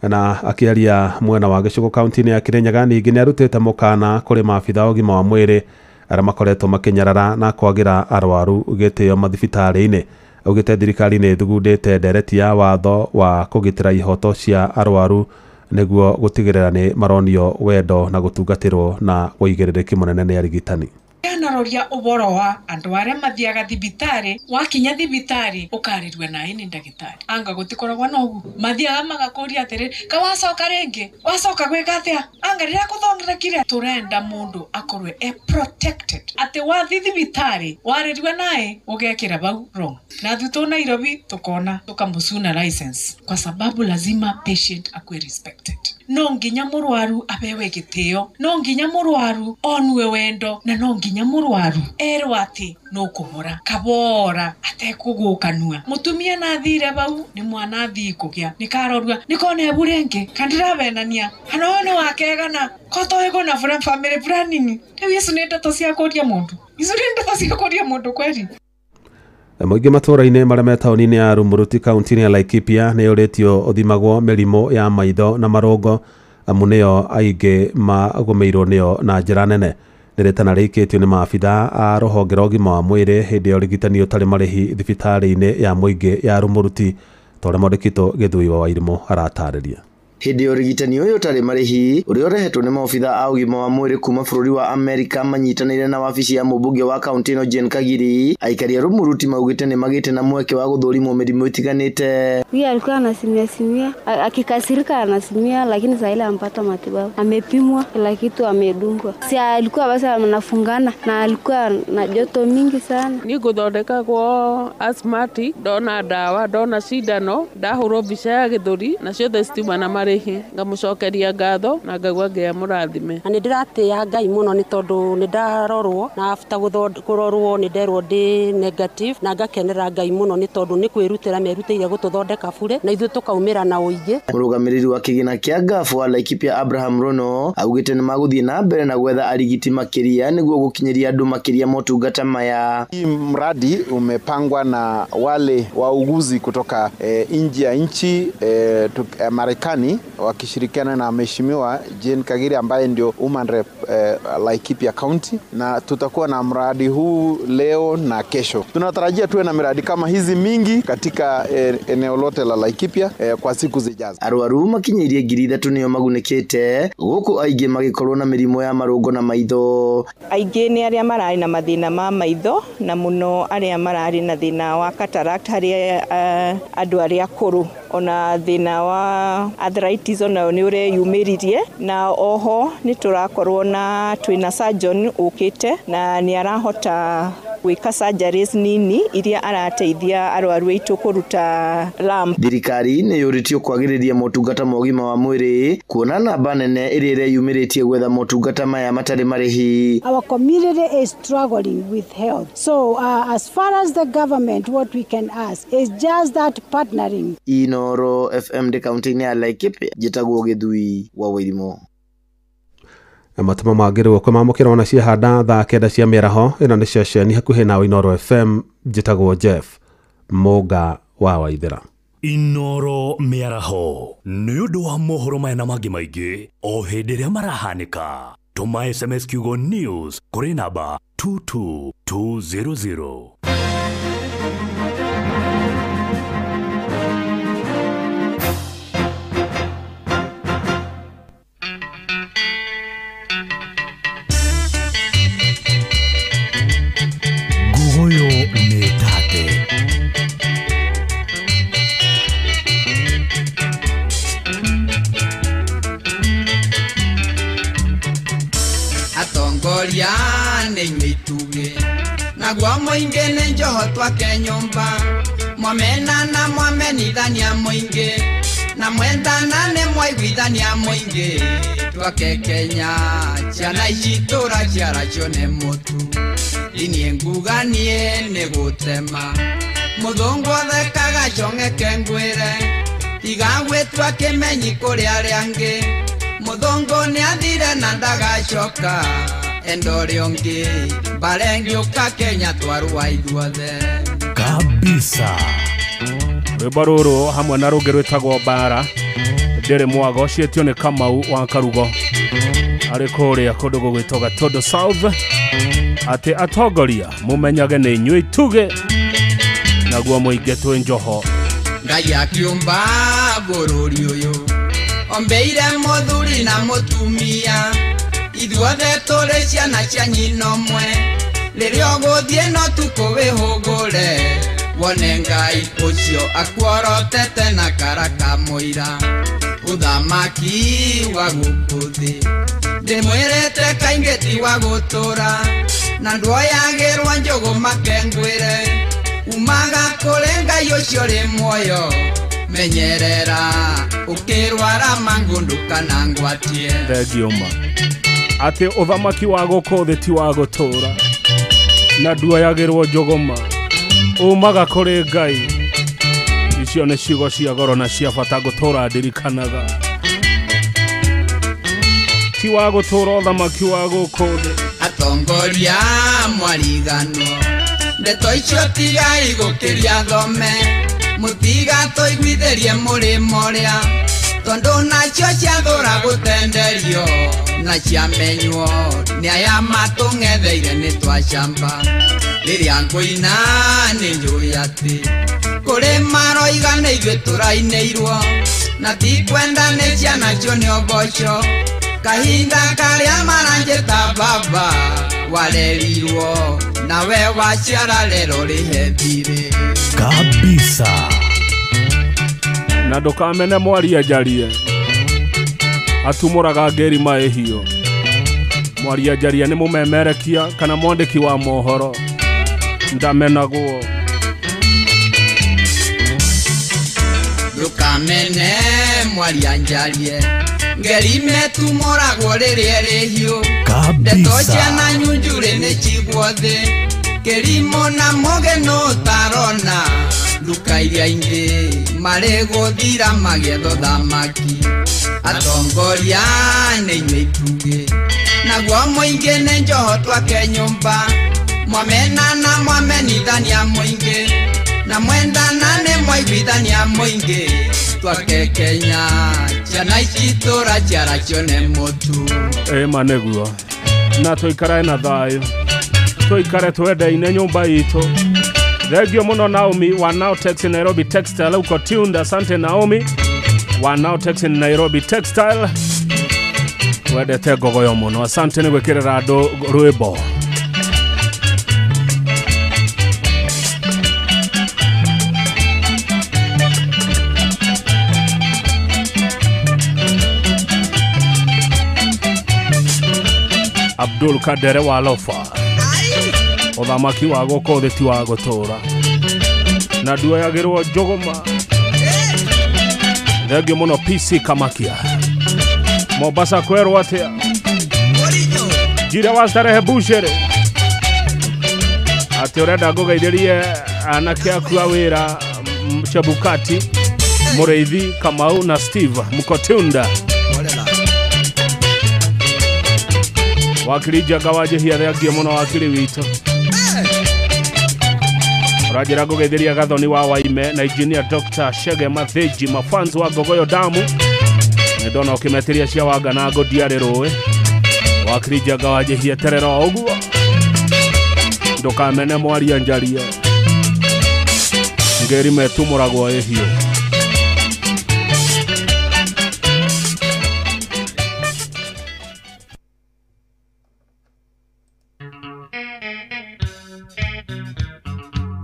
Speaker 13: Na akiaria mwena wa gĩcigo kaunti-inĩ ya Kirinyaga ningĩ nĩarutĩte mũkana kũrĩ maabitha ũgima wa mwĩrĩ arĩa makoretwo makĩnyarara na kwagĩra arwaru gĩtĩo mathibitarĩ-inĩ. Augĩte thirikari nĩ ĩthugundĩte ndereti ya watho wa kũgitĩra ihoto cia arwaru nĩguo gũtigĩrĩra nĩ maronio wendo na gũtungatĩrwo na ũigĩrĩrĩki mũnene nĩ arigitani.
Speaker 4: Anaroria ũhoro wa andũ arĩa mathiaga thibitari, wakinya thibitari ũkarĩrua naĩ nĩ ndagĩtarĩ. Anga gũtikoragwo na ũguo, mathiaga magakũria atĩrĩ, ka wacoka rĩngĩ, wacoka gwĩka atĩa, anga rĩrĩa kũthondekire. Tũrenda mũndũ akorwe e protected, atĩ wathi thibitari warĩrua naĩ ũgekĩra bau wrong. Na thutũ Nairobi tukona tukamũcuna license, kwa sababu lazima patient akue respected. No nginya mũrwaru apewe gĩtĩo, no nginya mũrwaru onue wendo, na no nginya mũrwaru erwo atĩ nũkũhora kabora atekũgũkanua. Mũtumia na athire bau nĩ mwana athii kũgĩa nĩkarorua nĩkona ebu rĩngĩ kandĩravenania kana ũyũ nĩ wakegana kotoĩgũ na family planning. Rĩu icio nĩ ndeto cia kũria mũndũ, icio nĩ ndeto cia kũria mũndũ kweri.
Speaker 13: Mũingĩ matũũra-inĩ marĩa me taũni-inĩ ya Rumuruti kaunti-inĩ ya Laikipia nĩ ũrĩtio ũthimagwo mĩrimũ ya maitho na marũngo amu nĩyo aingĩ magũmĩirwo nĩyo na njĩra nene. Nĩ rĩtana rĩikĩtio nĩ maabitha a rũhonge rwa ũgima wa mwĩrĩ hĩndĩ ya ũrigitani ũtarĩ marĩhi thibitarĩ-inĩ ya mũingĩ ya Rumuruti ta ũrĩa mwandĩki witũ Gĩthui wa Wairimũ aratarĩria.
Speaker 14: Hĩndĩ ya ũrigitani ũyũ ũtarĩ marĩhi ũrĩa ũrehetwo nĩ maobitha a ũgima wa mwĩrĩ kuma bũrũri wa Amerika manyitanĩire na wabici ya mũmbunge wa kaunti ĩno Jane Kagiri, aikari a Rumuruti maugĩte nĩ magĩte na mweke wa gũthũrimwo mĩrimũ ĩtiganĩte.
Speaker 15: Huyu alikuwa anasimia simia, akikasirika anasimia, lakini saa ile ampata matibabu. Amepimwa kila kitu, amedungwa. Si alikuwa basi anafungana na alikuwa na joto mingi sana.
Speaker 16: Ni gũthondeka kwa asthmatic, ndona dawa, ndona cindano, ndahũrwo mbica ya gĩthũri na ciothe citiuma na marĩhi. Ngamucokeria ngatho na ngaigua Ngai amũrathime.
Speaker 17: Na nĩndĩratĩĩa Ngai mũno nĩ tondũ nĩndarorwo na after kũrorwo nĩnderwo ndĩ negative na ngakenera Ngai mũno nĩ tondũ nĩ kwĩrutĩra merutĩire gũtũthondeka bure na ithuĩ tũkaumĩra na ũingĩ.
Speaker 14: Mũrũgamĩrĩri wa kĩgĩna kĩa Ngabu wa Laikipia Abraham Rono augĩte nĩ magũthiĩ na mbere na gwetha arigiti makĩria nĩguo gũkinyĩria andũ makĩria motungata maya.
Speaker 25: Hii mradi umepangwa na wale wauguzi kutoka nje ya nchi Marekani wakishirikiana na Mheshimiwa Jane Kagiri ambaye ndio Woman Rep Laikipia County, na tutakuwa na mradi huu leo na kesho. Tunatarajia tuwe na miradi kama hizi mingi katika eneo lote la Laikipia kwa siku zijazo.
Speaker 14: Arwaru makinyĩirie 3,000 nĩo magunĩkĩte gũkũ aingĩ magĩkorwo na mĩrimũ ya marũngo na maitho.
Speaker 26: Aingĩ nĩ arĩa mararĩ na mathĩna ma maitho na mũno arĩa mararĩ na thĩna wa cataract harĩ andũ arĩa akũrũ, ona thĩna wa arthritis onayo nĩ ũreyumĩririe, na oho nĩ tũrakorwo na twĩna surgeon ũkĩte na nĩ arahota gwĩka surgeries nini iria arateithia arwaru aitũ kũruta lump.
Speaker 14: Thirikari nĩ yũrĩtio kwagĩrĩria motungata ma ũgima wa mwĩrĩ kuona namba nene ĩrĩa ĩreyumĩrĩtie gwetha motungata maya matarĩ marĩhi.
Speaker 27: Our community is struggling with health, so as far as the government, what we can ask is just that partnering.
Speaker 14: Inoro FM ndĩ kaunti-inĩ ya Laikipia, njĩtagwo Gĩthui wa Wairimũ.
Speaker 13: Matemo mangĩ rĩu kwĩmamũkĩra ona ciahanda thaa 9 cia mĩaraho. Ĩno nĩ ceceni hakuhĩ nawe Inoro FM, njĩtagwo Jeff Mũnga wa Waithera.
Speaker 23: Inoro mĩaraho nĩ ũndũ wa mohoro maya na mangĩ maingĩ o hĩndĩ ĩrĩa marahanĩka. Tũma SMS kiugo news kũrĩ namba 22200. Ngugoyo nĩ tate.
Speaker 28: Atongoria nĩ inyuĩ itugĩ, naguo mũingĩ nĩ njoho twake nyũmba.
Speaker 7: Mwamena na mwamenithania mũingĩ na mwendana nĩ mwaiguithania mũingĩ twake Kenya ciana ici tũra ciaracio nĩ mũtu niĩ nguga niĩ nĩ gũtema mũthũngũ athekaga cong'eke ngwĩre tiga gwĩtua kĩmenyi kũrĩ arĩa angĩ mũthũngũ nĩathire na ndagacoka enda ũrĩa ũngĩ mbare ngĩũka Kenya twarũa ithuothe
Speaker 23: kabisa.
Speaker 1: Rwĩmbo rũrũ hamwe na rũngĩ rwĩtagwo Mbara ndĩrĩ mwago ciĩtio nĩ Kamau wa Karugo arĩ kũrĩa kũndũ gũgwĩtwo Gatondo South atĩ atongoria mũmenyage nĩ inyuĩ itugĩ naguo mũingĩ twĩ njoho.
Speaker 7: Ngai akiũmba bũrũri ũyũ ombeire mũthuri na mũtumia ithuothe tũrĩ ciana cia nyina ũmwe rĩrĩa ũgũthiĩ no tukũ wĩhũgũre wone Ngai ũcio akuorotete na karaka mũira ũthamaki wa gũkũ thĩ ndĩmwĩrĩte kaingĩ ti wa gũtũra na nduoyagĩrwo njũgũ makengwĩre umaga kũrĩ Ngai ũcio ũrĩ muoyo menyerera ũkĩrwara mangũ ndũkanangwatie.
Speaker 1: Thengio ma atĩ ũthamaki wa gũkũ thĩ ti wa gũtũra na nduoyagĩrwo njũgũma umaga kũrĩ Ngai. Icio nĩ ciugo cia goro na cia bata ngũtũra ndirikanaga ti wa gũtũra ũthamaki wa gũkũ thĩ.
Speaker 7: Atongoria mwariganwo ndeto icio tigai gũkĩria thome mũtigatũiguithĩrie mũrĩmo ũrĩa tondũ nacio ciathũra gũtenderio na ciamenywo nĩ aya matũng'etheire nĩ twacamba rĩrĩa ngũina nĩ njũĩ atĩ kũrĩ maroiga nĩ ithuĩ tũrainĩirwo na ti kwenda nĩ ciana cio nĩ ũboco kahinda karĩa maranjĩta baba warerirwo nawe waciara rero rĩhe thirĩ
Speaker 23: kabisa.
Speaker 1: Na ndũkamene mwaria njarie atumũraga ngeri maĩhiũ. Mwaria njarie nĩ mũmemerekia kana mwandĩki wa mohoro ndamenagwo.
Speaker 7: Ndũkamene mwaria njarie ngeri metumũragwo rĩrĩa ĩrĩ hiũ ndeto ciana nyunjurĩ nĩ cigwo thĩ kĩrimũ na mũgĩ nũ ũtarona nduka iria ingĩ marĩ gũthira magĩetha ũthamaki atongoria nĩ inyuĩ itugĩ naguo mũingĩ nĩ njoho twake nyũmba mwamena na mwamenithania mũingĩ na mwendana nĩ mwaiguithania mũingĩ twake Kenya ciana ici tũra ciaracio nĩ mũtu.
Speaker 1: Ĩma nĩguo na tũikare na thayũ tũikare twendaine nyũmba itũ. Thengio mũno Naomi wa Now Tex in Nairobi Textile uko tuned. Asante Naomi wa Now Tex in Nairobi Textile wendete ngogoyo mũno. Asante nĩ gwĩkĩrĩra andũ rwĩmbo. Abdul Kadere wa Lofa ũthamaki wa gũkũ thĩ ti wa gũtũra na nduoyagĩrwo njũgũma. Thengio mũno PC Kamakia Mombasa kwerwo atĩa njira wa starehe bucere atĩ ũrenda ngũgeithĩrie anake aku a wĩra Chebukati Mũrĩithi Kamau na Steve Mkotunda. Wakiri Njaga wa Njĩhia thengiũ mũno wakiri witũ. Ũranjĩra ngũgeithĩria Gathoni wa Waime na Engineer Dr. Shege Mathĩnji mafans wa Ngogoyo Damu nĩ ndona ũkĩmetĩria cia Wanga na Ngũndiarĩ rũĩ. Wakiri Njaga wa Njĩhia terera o ũguo ndũkamene mwaria njarie ngeri metumũragwo ĩhiũ.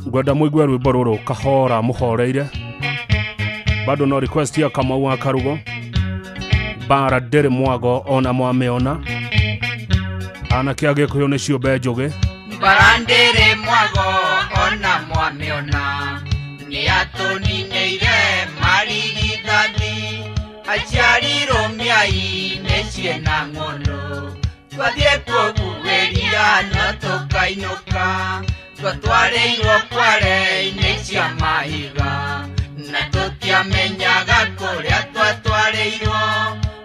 Speaker 1: Ngwenda mũigue rwĩmbo rũrũ kahora mũhoreire bado no request ya Kamau wa Karugo Mbara ndĩrĩ mwago ona mwamĩona anake a Gĩkũyũ nĩ ciũmbe njũgĩ.
Speaker 7: Mbara ndĩrĩ mwago ona mwamĩona nĩ atũninĩire marigithathi aciarirwo mĩai mĩciĩ na ng'ondo twathiĩ kũbuĩria no tũkainũka twatwarĩirwo kware-inĩ cia mahiga na tũtiamenyaga kũrĩa twatwarĩirwo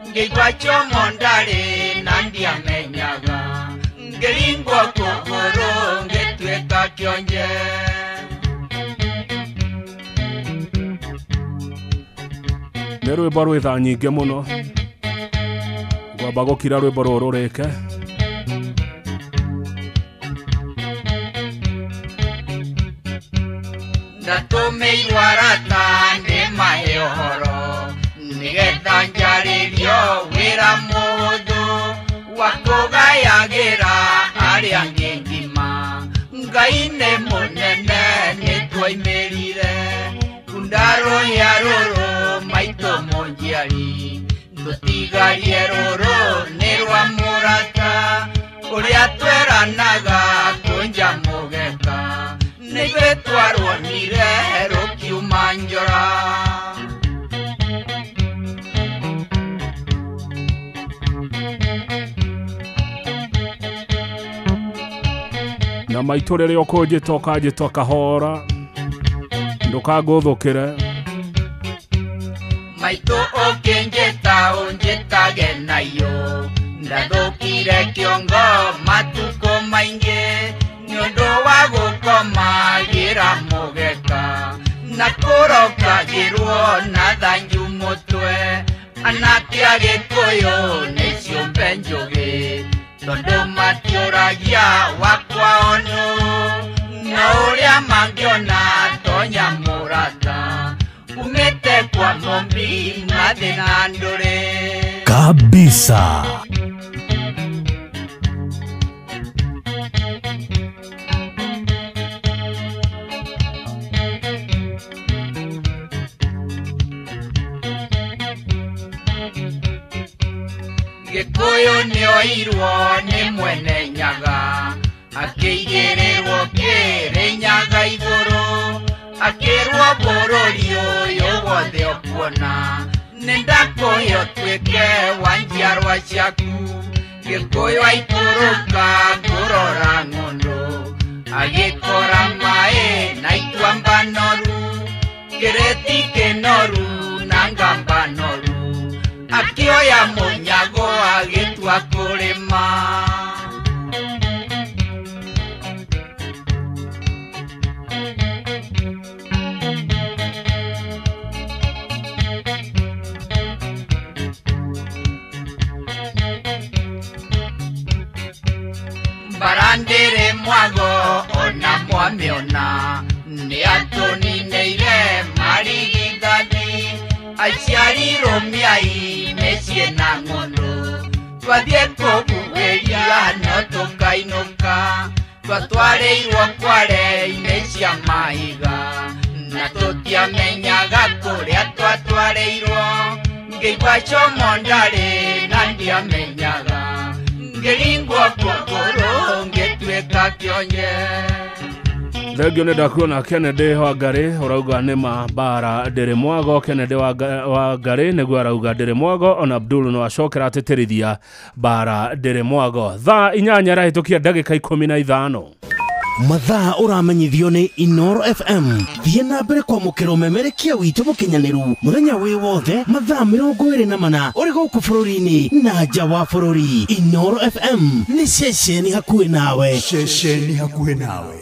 Speaker 7: ngĩigua chomo ndarĩ na ndiamenyaga ngĩringwo kũgũrũ ngĩtuĩka kĩonje.
Speaker 1: Nĩ rwĩmbo rwĩ thaa nyingĩ mũno ngwamba gũkira rwĩmbo rũrũ rũrĩke.
Speaker 7: Ndatũmĩirwo arata nĩ mahe ũhoro nĩgetha njarĩrio wĩra mũhũthũ wa kũgayagĩra arĩa angĩ ngima. Ngai nĩ mũnene nĩtwoimĩrire kundarũhĩa rũrũ maitũ mũnjiari tũtigarie rũrũ nĩ rwa mũrata ũrĩa tweranaga kũnja mũgeka nĩithuĩ twaruonire rũkiuma njora.
Speaker 1: Na maitũ rĩrĩa ũkũnjĩta ũkanjĩta kahora ndũkangũthũkĩre.
Speaker 7: Maitũ ũkĩnjĩta ũnjĩtage nayo ndathũkire kĩongo matukũ maingĩ nĩ ũndũ wa gũkomagĩra mũgeka na kũrokagĩrwo na thanju mũtwe. Anake a Gĩkũyũ nĩ ciũmbe njũgĩ tondũ matiũragia wakwa onũ na ũrĩa mangĩona tonya mũrata umĩte kwa Mũmbi mathĩna ndũrĩ
Speaker 23: kabisa.
Speaker 7: Gĩkũyũ nĩoirwo nĩ mwene nyaga akĩigĩrĩrwo kĩrĩnyaga igũrũ akĩrwo bũrũri ũyũ wothe ũkuona nĩndakũhe ũtuĩke wa njiarwa ciaku. Gĩkũyũ aikũrũka kũrora ng'ũndũ agĩkora maĩ na ituamba noru kĩrĩti kĩnoru na ngamba noru akĩoya mũnyago agĩtua kũrĩma. Barandĩrĩ mwago ona mwamĩona nĩ atũninĩire marigithathi aciarirwo mĩai mĩciĩ na ng'ũndũ twathiĩ kũbuĩria no tũkainũka twatwarĩirwo kware-inĩ cia mahiga na tũtiamenyaga kũrĩa twatwarĩirwo ngĩigua chomo ndarĩ na ndiamenyaga ngĩringwo kũgũrũ ngĩtuĩka kĩonje.
Speaker 1: Thengio nĩ ndakuona Kennedy Wangari ũrauga nĩ ma mbara ndĩrĩ mwago. Kennedy Wangari nĩguo arauga ndĩrĩ mwago. Ona Abdul no acokera atĩtĩrithia mbara ndĩrĩ mwago. Thaa 8 ĩrahĩtũkia ndagĩka 15.
Speaker 9: Mathaa ũramenyithio nĩ Inoro FM. Thiĩ na mbere kwamũkĩra ũmemerekia witũ mũkinyanĩru mũthenya wĩ wothe mathaa 24 ũrĩ gũkũ bũrũri-inĩ na nja wa bũrũri. Inoro FM nĩ ceceni hakuhĩ nawe.
Speaker 24: Ceceni hakuhĩ nawe.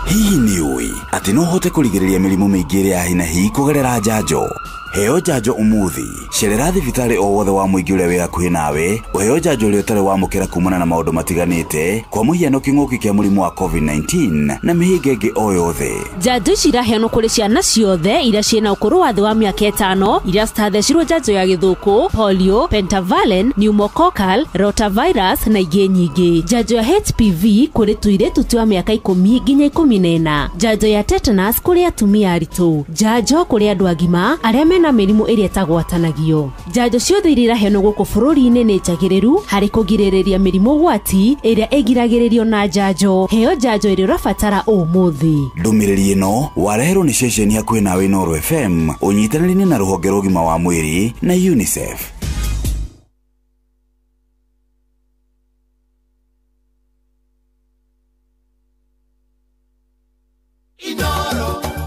Speaker 3: Hihi nĩ ũĩ atĩ no ũhote kũrigĩrĩria mĩrimũ mĩingĩ ĩrĩa ya hi na hi kũgerera njanjo? Heo njanjo ũmũthĩ. Cerera thibitarĩ o wothe wa mũingĩ ũrĩa wĩ hakuhĩ nawe ũheo njanjo ũrĩa ũtarĩ wamũkĩra kumana na maũndũ matiganĩte kwa mũhiano kĩng'ũki kĩa mũrimũ wa COVID-19 na mĩhĩnga ĩngĩ o yothe.
Speaker 11: Njanjo ici iraheanwo kũrĩ ciana ciothe iria ciĩna ũkũrũ wa thĩ wa mĩaka 5 iria citathecirwo njanjo ya gĩthũkũ, polio, pentavalent, pneumococcal, rotavirus na ingĩ nyingĩ. Njanjo ya HPV kũrĩ tũirĩtu twa mĩaka 10 nginya 14. Njanjo ya tetanus kũrĩ atumia aritũ. Njanjo kũrĩ andũ agima arĩa mena mĩrimũ ĩrĩa ĩtagwatanagio. Njanjo ciothe iria iraheanwo gũkũ bũrũri-inĩ nĩ njagĩrĩru harĩ kũgirĩrĩria mĩrimũ gwati ĩrĩa ĩgiragĩrĩrio na njanjo. Heo njanjo ĩrĩa ũrabatara ũmũthĩ.
Speaker 3: Ndũmĩrĩri ĩno wareherwo nĩ ceceni hakuhĩ nawe Inooro FM ũnyitanĩri-inĩ na rũhonge rwa ũgima wa mwĩrĩ na UNICEF.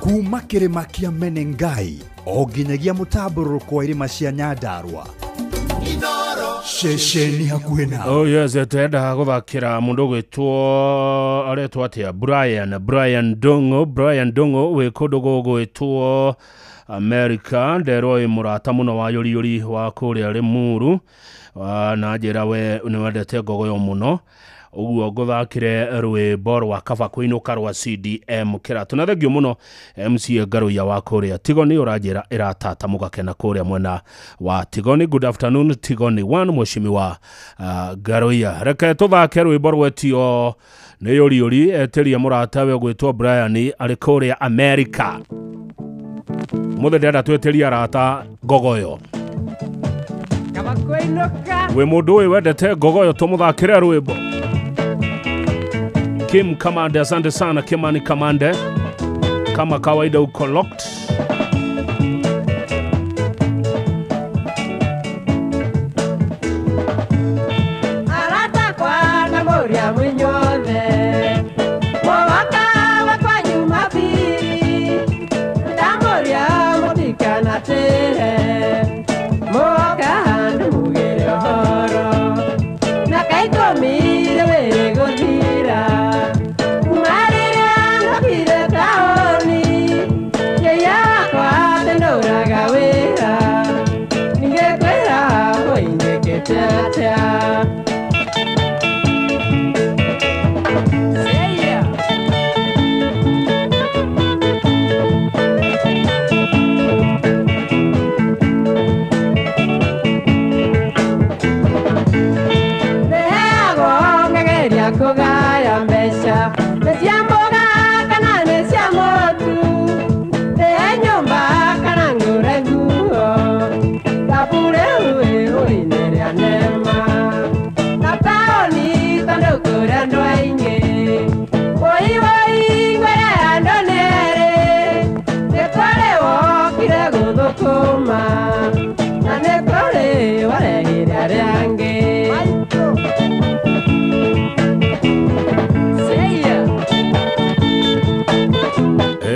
Speaker 24: Kuma kĩrĩma kĩa Menengai o nginyagia mũtambũrũrũko wa irĩma cia Nyandarua. Ceceni hakuhĩ nawe.
Speaker 1: Oh yes, twenda gũthakĩra mũndũ gwĩtwo aretwo atĩa Brian Dongo, Brian Dongo wĩ kũndũ gũgwĩtwo America, nderwo wĩ mũrata mũno wa yũriyũri wa kũrĩa Limuru, na njĩra we nĩwendete ngogoyo mũno ũguo ngũthakĩre rwĩmbo rwa kaba kũinũka rwa CDM Kĩratũ. Na thengio mũno MCA Ngaruiya wa kũrĩa Tigoni, ũranjĩra ĩratata mũgakena kũrĩa mwena wa Tigoni. Good afternoon Tigoni 1 mheshimiwa Ngaruiya. Reke tũthake rwĩmbo rwetio nĩ yũriyũri etĩria mũratawe ũgwĩtwo Brian arĩ kũrĩa America. Mũthĩ ndĩrenda twĩtĩrie arata ngogoyo. Wĩ mũndũ ũyũ wendete ngogoyo tũmũthakĩre rwĩmbo. Kim Kamande, asante sana Kimani Kamande. Kama kawaida uko locked.
Speaker 2: Arata kwa na moria mwinyothe mwawaka wakwa nyuma pili ndamoria mutikana tere mwoka handu mugere uhoro na kaikomire were guthira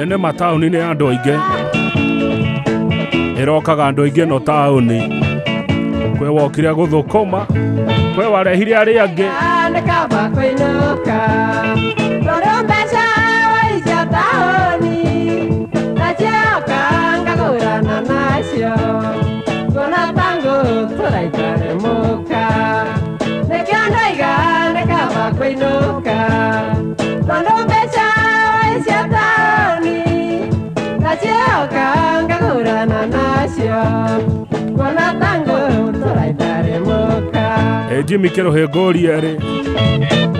Speaker 1: Nĩ mataũni nĩ andũ aingĩ ĩrokaga andũ aingĩ no taũni kwĩ wokire gũthũkũma kwĩ warehire arĩa angĩ. Jimmy Kĩrũhĩ ngũrie rĩ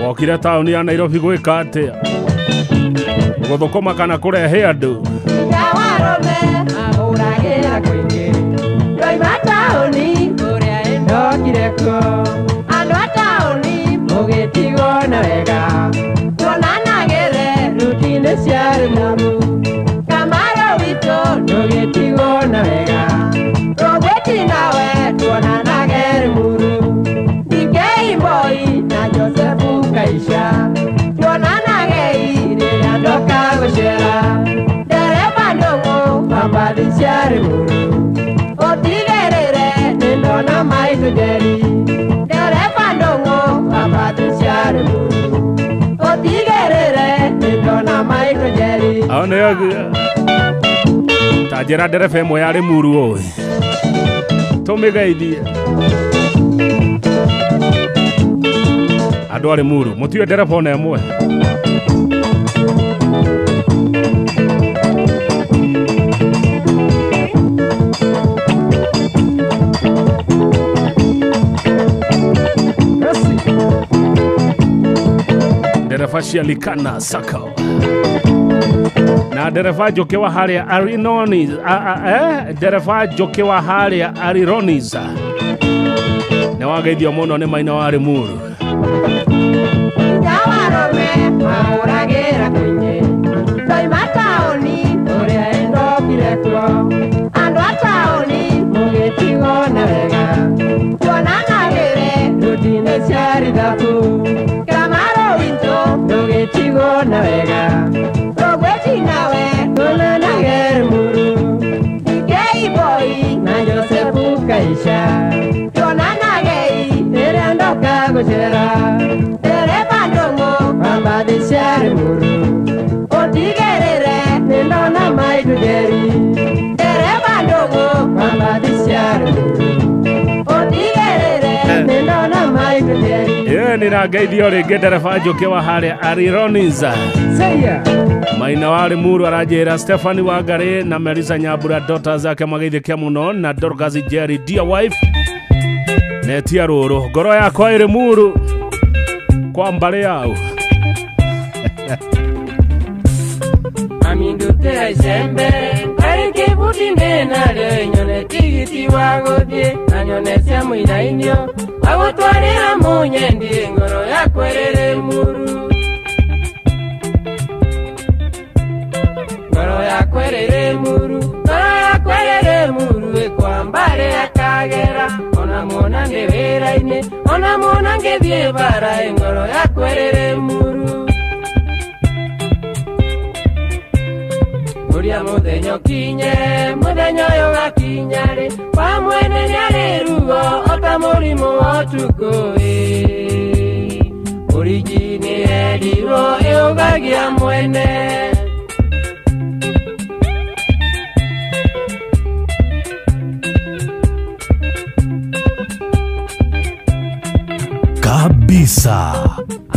Speaker 1: wokire taũni ya Nairobi gwĩka atĩa gũthũkũma kana kũrehe andũ? Ta njĩra ndereba ĩmwe ya Limuru ũĩ tũmĩgeithie andũ a Limuru mũtiũĩ ndereba ona ĩmwe. Ndereba cia Likana Sacco. Na ndereba Njoki wa harĩa Arinonis, ndereba Njoki wa harĩa Arironis. Nĩ wageithio mũno nĩ Maina wa Limuru.
Speaker 2: Nyawarome mahũragĩra kũingĩ ndoima taũni ũrĩa ĩndokire kuo andũ a taũni mũgĩtigwo na wega tuonanagĩre rũtinĩ cia rithabu Kamaro witũ ndũgĩtigwo na wega Rũgwĩti nawe tuonanage Limuru DK Boy na Josefu Kaisha tuonanagei rĩrĩa ndoka gũcera dereba ndũng'ũ wambathi cia Limuru ũtigĩrĩre nĩndona maitũ njeri dereba ndũng'ũ wambathi cia Limuru ũtigĩrĩre nĩndona maitũ njeri.
Speaker 1: Ĩĩ nĩrangeithio rĩngĩ ndereba Njoki wa harĩa Arironisa. Maina wa Limuru aranjĩra Stephanie Wangari na Melissa Nyambura daughters ake mageithĩke mũno na Dorcas Jerry dear wife netia rũrũ ngoro yakwa ĩrĩ Muru kwa mbarĩ yao.
Speaker 2: Mami ndutĩra icembe arĩ kĩbuti ndĩnarĩo nyone tigiti wa gũthiĩ na nyone cia mũinainio wa gũtwarĩra mũnyendi ngoro yakwa ĩrĩ Muru ngoro yakwa ĩrĩ Muru ngoro yakwa ĩrĩ Muru ĩkwa mbarĩ ya Kagera ona muona ndĩ wĩra-inĩ ona muona ngĩthiĩ bara ngoro yakwa ĩrĩ Muru. Ũrĩa mũthenya ũkinye mũthenya ũyũ ũgakinya rĩ wa mwene nĩarĩ ruo ota mũrimũ wa ũtukũ ĩ ũrigi nĩyerirwo ĩũgagia mwene.
Speaker 23: Kabisa.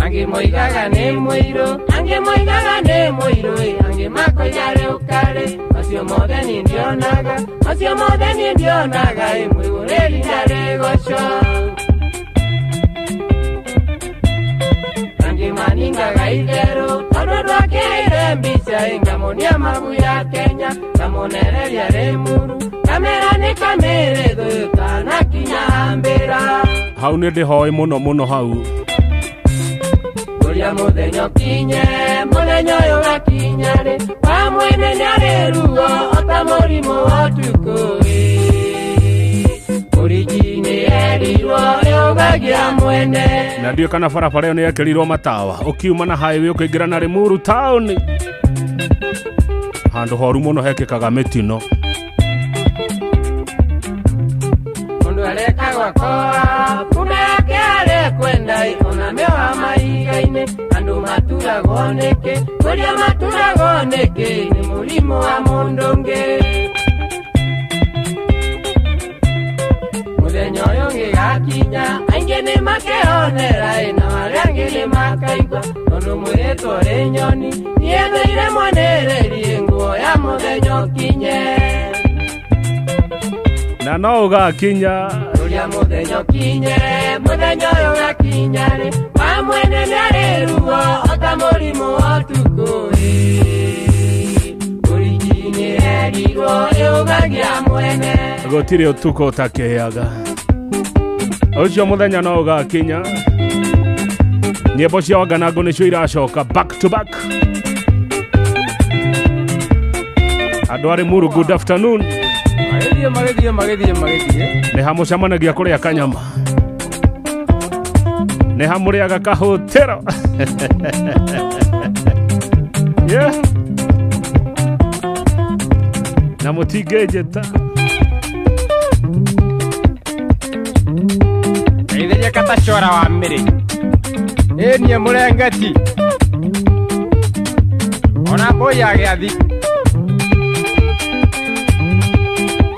Speaker 2: Angĩ moigaga nĩ mũirũ angĩ moigaga nĩ mũirũ angĩ makoiga rĩu karĩ macio mothe niĩ ndionaga macio mothe niĩ ndionaga ĩ mwĩgũrĩri ndarĩ goco angĩ maningaga itherũ tondũ ndwakĩrĩire mbica ĩ ngamonia mabu ya Kenya ngamonereria Limuru kamera nĩ kamĩrĩ thũ mbĩra.
Speaker 1: Hau nĩ ndĩhoĩ mũno mũno hau.
Speaker 2: Ũrĩa mũthenya ũkinye mũthenya ũyũ ũgakinya rĩ wa mwene nĩarĩ ruo ota mũrimũ wa ũtukũ ĩ ũrigi nĩyerirwo ĩũgagia mwene.
Speaker 1: Na ndiũĩ kana barabara ĩyo nĩyekĩrirwo matawa ũkiuma na highway ũkĩingĩra na Limuru town handũ horu mũno hekĩkaga mĩtino.
Speaker 2: Mũndũ areka gwakoa kumbe yake arekwenda ona mĩoha mahiga-inĩ andũ maturagwo nĩkĩ kũrĩa maturagwo nĩkĩ nĩ mũrimũ wa mũndũ ũngĩ. Mũthenya ũyũ ũngĩgakinya aingĩ nĩmakeonera na arĩa angĩ nĩmakaigua tondũ mwĩrĩtwo ũrĩ nyoni niĩ thũire mwanĩrĩrie nguo ya mũthenya ũkinye
Speaker 1: na no ũgakinya.
Speaker 2: Ũrĩa mũthenya ũkinye mũthenya ũyũ ũgakinya rĩ wa mwene nĩarĩ ruo ota mũrimũ wa ũtukũ ĩ ũrigi nĩyerirwo ĩũgagia mwene.
Speaker 1: Gũtirĩ ũtukũ ũtakĩaga ũcio mũthenya no ũgakinya. Nyĩmbo cia Wanganangũ nĩcio iracoka back to back. Andũ a Limuru good afternoon.
Speaker 5: Magĩthiĩ magĩthiĩ magĩthiĩ magĩthiĩ.
Speaker 1: Nĩ hamũcemanagia kũrĩa kanyama nĩ hamũrĩaga kahũtĩro. Yeah. Na mũtingĩnjĩta
Speaker 5: Ngeithĩria katacora wa mĩrĩ ĩ niĩ mũrengeti ona mbũi ya gĩathi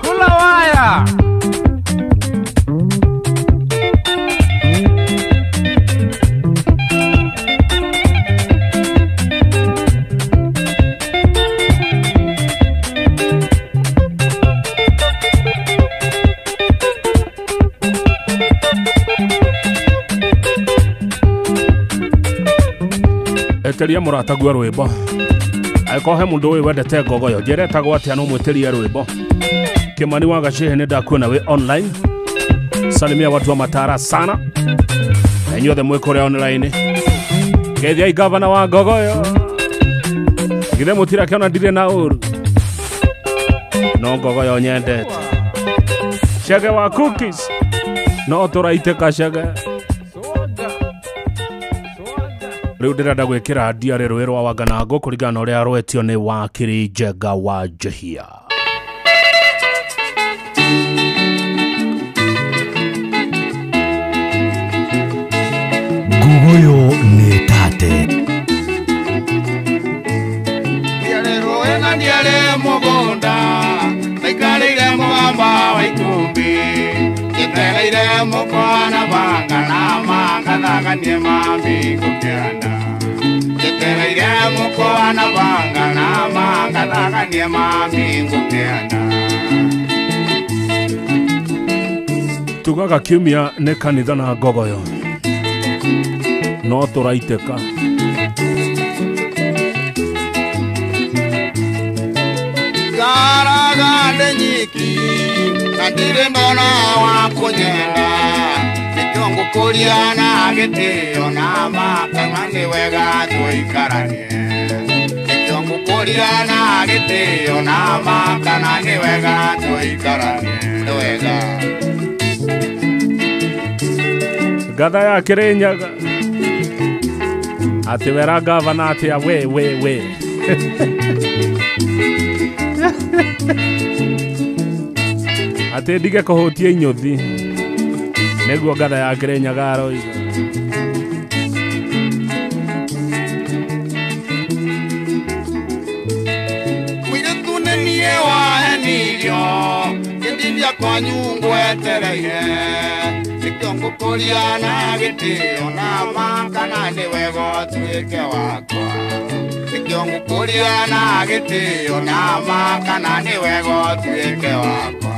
Speaker 5: kula waya.
Speaker 1: Eteria mũratagua rwĩmbo Angĩkorwo he mũndũ ũyũ wendete ngogoyo njĩra etagwo atĩa no mwĩtĩrie rwĩmbo. Kimani wa Gacehe nĩ ndakuona wĩ online. Salimia watu wa Matara sana na inyuothe mwĩ kũrĩa online. Geithiai gavana wa ngogoyo. Githe mũtirakĩona ndirĩ na ũru, no ngogoyo nyendete. Chege wa cookies no tũraitĩka chege. Rĩu ndĩrenda gwĩkĩra ndiarĩ rũĩ rwa Wanganangũ kũringana na ũrĩa rwetio nĩ wakiri Njenga wa Njehia.
Speaker 23: Ngogoyo nĩ tate.
Speaker 6: Ndiarĩ rũĩ na ndiarĩ mũgũnda, ndaikarĩire mũgamba wa itumbĩ, njetereire mũkwa na banga na mangathaganie mami ngũkĩanda. Njetereire mũkwa na banga na mangathaganie mami ngũkĩanda.
Speaker 1: Tugaga kiumia nĩ kanitha na ngogoyo no tũraitĩka.
Speaker 6: Ngaraga nyiki na ndirĩ ndona wa kũnyenda, nĩkĩo ngũkũria na gĩtĩo na ma kana nĩ wega tũikaranie. Nĩkĩo ngũkũria na gĩtĩo na ma kana nĩ wega tũikaranie. Nĩ wega.
Speaker 1: Ngatha ya Kĩrĩnyaga atĩ wera gavana atĩa we we we. Atĩ ndige kũhutia inyũthi nĩguo ngatha ya Kĩrĩnyaga aroiga.
Speaker 6: Mũirĩtu nĩ niĩ wahenirio ngĩndindia kwanyu ngwetereire, nĩkĩo ngũkũria na gĩtĩo na ma kana nĩ wega ũtuĩke wakwa. Nĩkĩo ngũkũria na gĩtĩo na ma kana nĩ wega ũtuĩke wakwa.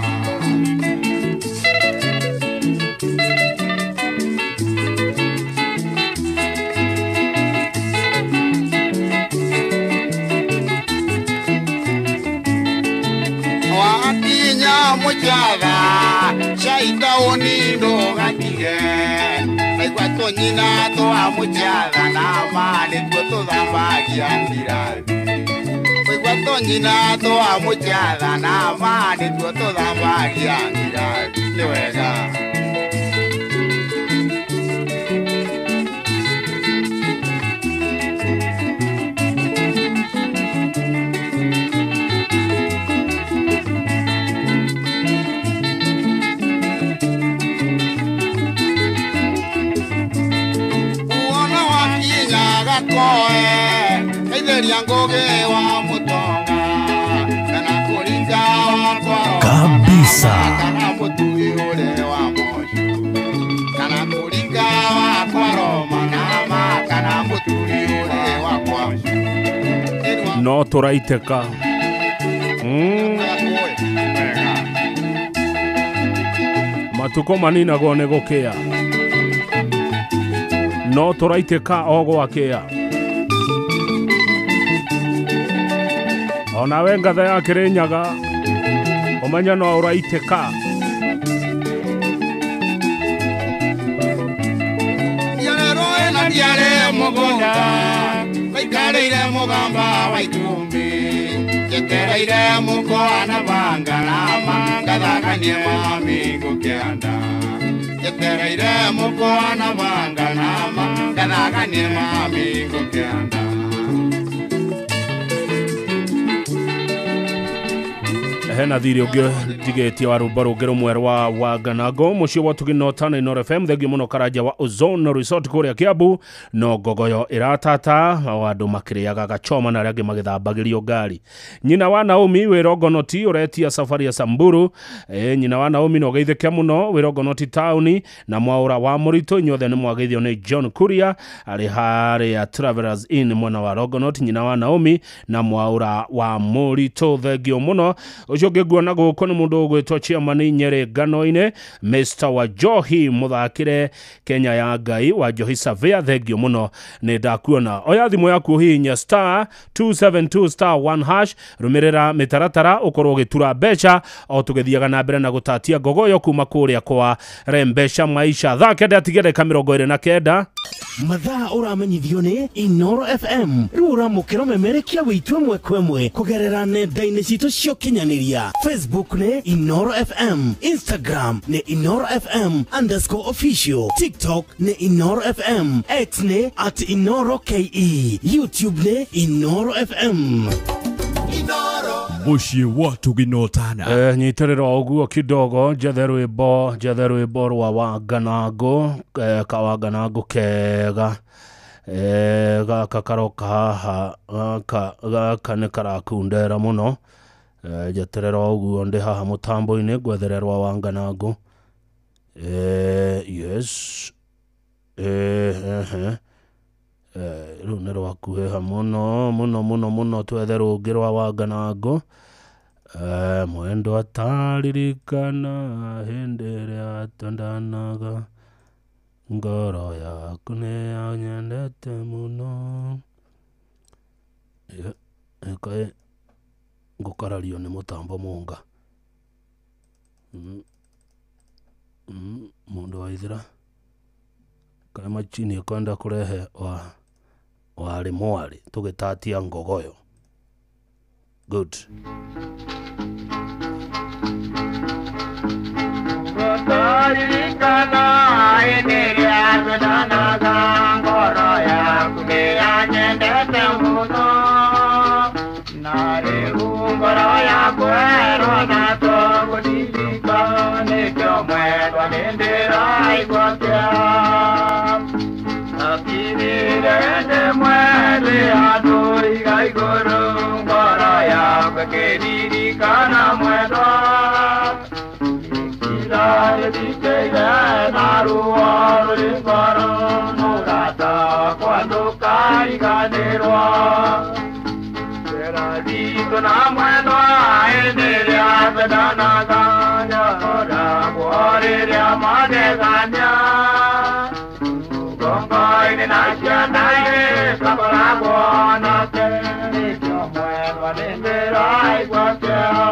Speaker 6: Wakinya mũchatha caitaũni ndũgatige, naigua tũnyina twa mũchatha na ma nĩtuo tũthambagia ndirathi. Waigua tũnyina twa mũchatha na ma nĩtuo tũthambagia ndirathi. Nĩ wega. Kaitheria ngũgĩ wa mũtonga kana kũringa wakwa
Speaker 23: kabisa,
Speaker 6: kana mũtui ũrĩa wa mocu, kana kũringa wakwa Roma na ma kana mũturi ũrĩa wa kwacu.
Speaker 1: No tũraitĩka. Matukũ maninagwo nĩ gũkĩa, no tũraitĩka o gwakĩa. Onawe ngatha ya Kĩrĩnyaga ũmenye no ũraitĩka.
Speaker 6: Ndiarĩ rũĩ na ndiarĩ mũgũnda, ndaikarĩire mũgamba wa itumbĩ, njetereire mũkwa na banga na ma ngathaganie mami ngũkĩanda. Njetereire mũkwa na banga na ma ngathaganie mami ngũkĩanda.
Speaker 1: Hena thiri ũngĩ ndigĩtie wa rwĩmbo rũngĩ rũmwe rwa Wanganangũ mũciĩ wa Tugino Tana Inooro FM. Thengiũ mũno Karanja wa Ozone Resort kũrĩa Kiambu. No ngogoyo ĩratata andũ makĩrĩaga gachoma na arĩa angĩ magĩthambagĩrio ngari. Nyina wa Naomi wĩ Rongonoti ũretia safari ya Samburu. Nyina wa Naomi no geithĩke mũno wĩ Rongonoti taũni na Mwaũra wa Mũritũ. Inyuothe nĩ mwageithio nĩ John Kuria arĩ harĩa Travelers Inn mwena wa Rongonoti. Nyina wa Naomi na Mwaũra wa Mũritũ, thengiũ mũno. Ũcio Mundu ucio ungi nguona guku ni mundu ugwitwo Chairman Nyeri Ngano-ini, Mr Wajohi muthakire Kenya ya Ngai, Wajohi Savia, thengio muno ni ndakuona. Oya thimu yaku hihinya star 272 star 1 hash, rumirira mitaratara ukorwo ugitura mbeca o tugithiaga na mbere na gutatia ngogoyo kuma kuria kwa Rembesha Maisha. Thaa 9 atigia ndagika 29.
Speaker 9: Mathaa uramenyithio ni Inoro FM. Riu uramukira memerekia witu ĩmwe kwa ĩmwe kugerera nenda-inĩ citũ cia ũkinyanĩria. Facebook ni Inoro FM, Instagram ni Inoro FM underscore official, TikTok ni Inoro FM, X ni at Inoro KE, YouTube ni Inoro FM.
Speaker 23: Muciĩ wa tũginotana.
Speaker 1: Nyitĩrĩra ũguo kidogo, njethe rwĩmbo rwa Wanganangũ, ka Wanganangũ kega. Gaka karoka haha, gaka nĩ karakundera mũno. Njeterera ũguo ndĩ haha mũtambo-inĩ ngwethere rwa Wanganangũ. Yes. Rĩu nĩ rwakuhĩha mũno mũno mũno mũno, twethe rũngĩ rwa Wanganangũ. Mwendo ataririkana hĩndĩ ĩrĩa twendanaga, ngoro yaku nĩ yanyendete mũno. Ĩkaĩ ngũkarario nĩ mũtambo mũnga. Mũndũ wa ithira kaĩ machini ĩkwenda kũrehe warĩ mwarĩ tũgĩtatia ngogoyo. Good.
Speaker 6: Ririkana hĩndĩ ĩrĩa twendanaga, ngoro yaku nĩ yanyendete mũno. Na rĩu ngoro yaku ĩrona tũgũririka, nĩkĩo mwendwa nĩ ndĩraigua kĩeha. Nakirire ndĩ mwendĩ handũ iga igũrũ, ngoro yaku ĩkĩririkana mwendwa. Ndĩkĩire na ruo rũrĩ ngoro, mũrata wakwa ndũkariganĩrwo. Njĩra citũ na mwendwa hĩndĩ ĩrĩa twendanaga, nĩakoragwo rĩrĩa magegania. Ng'ongo-inĩ na cianda-inĩ twakoragwo nake, nĩkĩo mwendwa nĩ ndĩraigua kĩeha.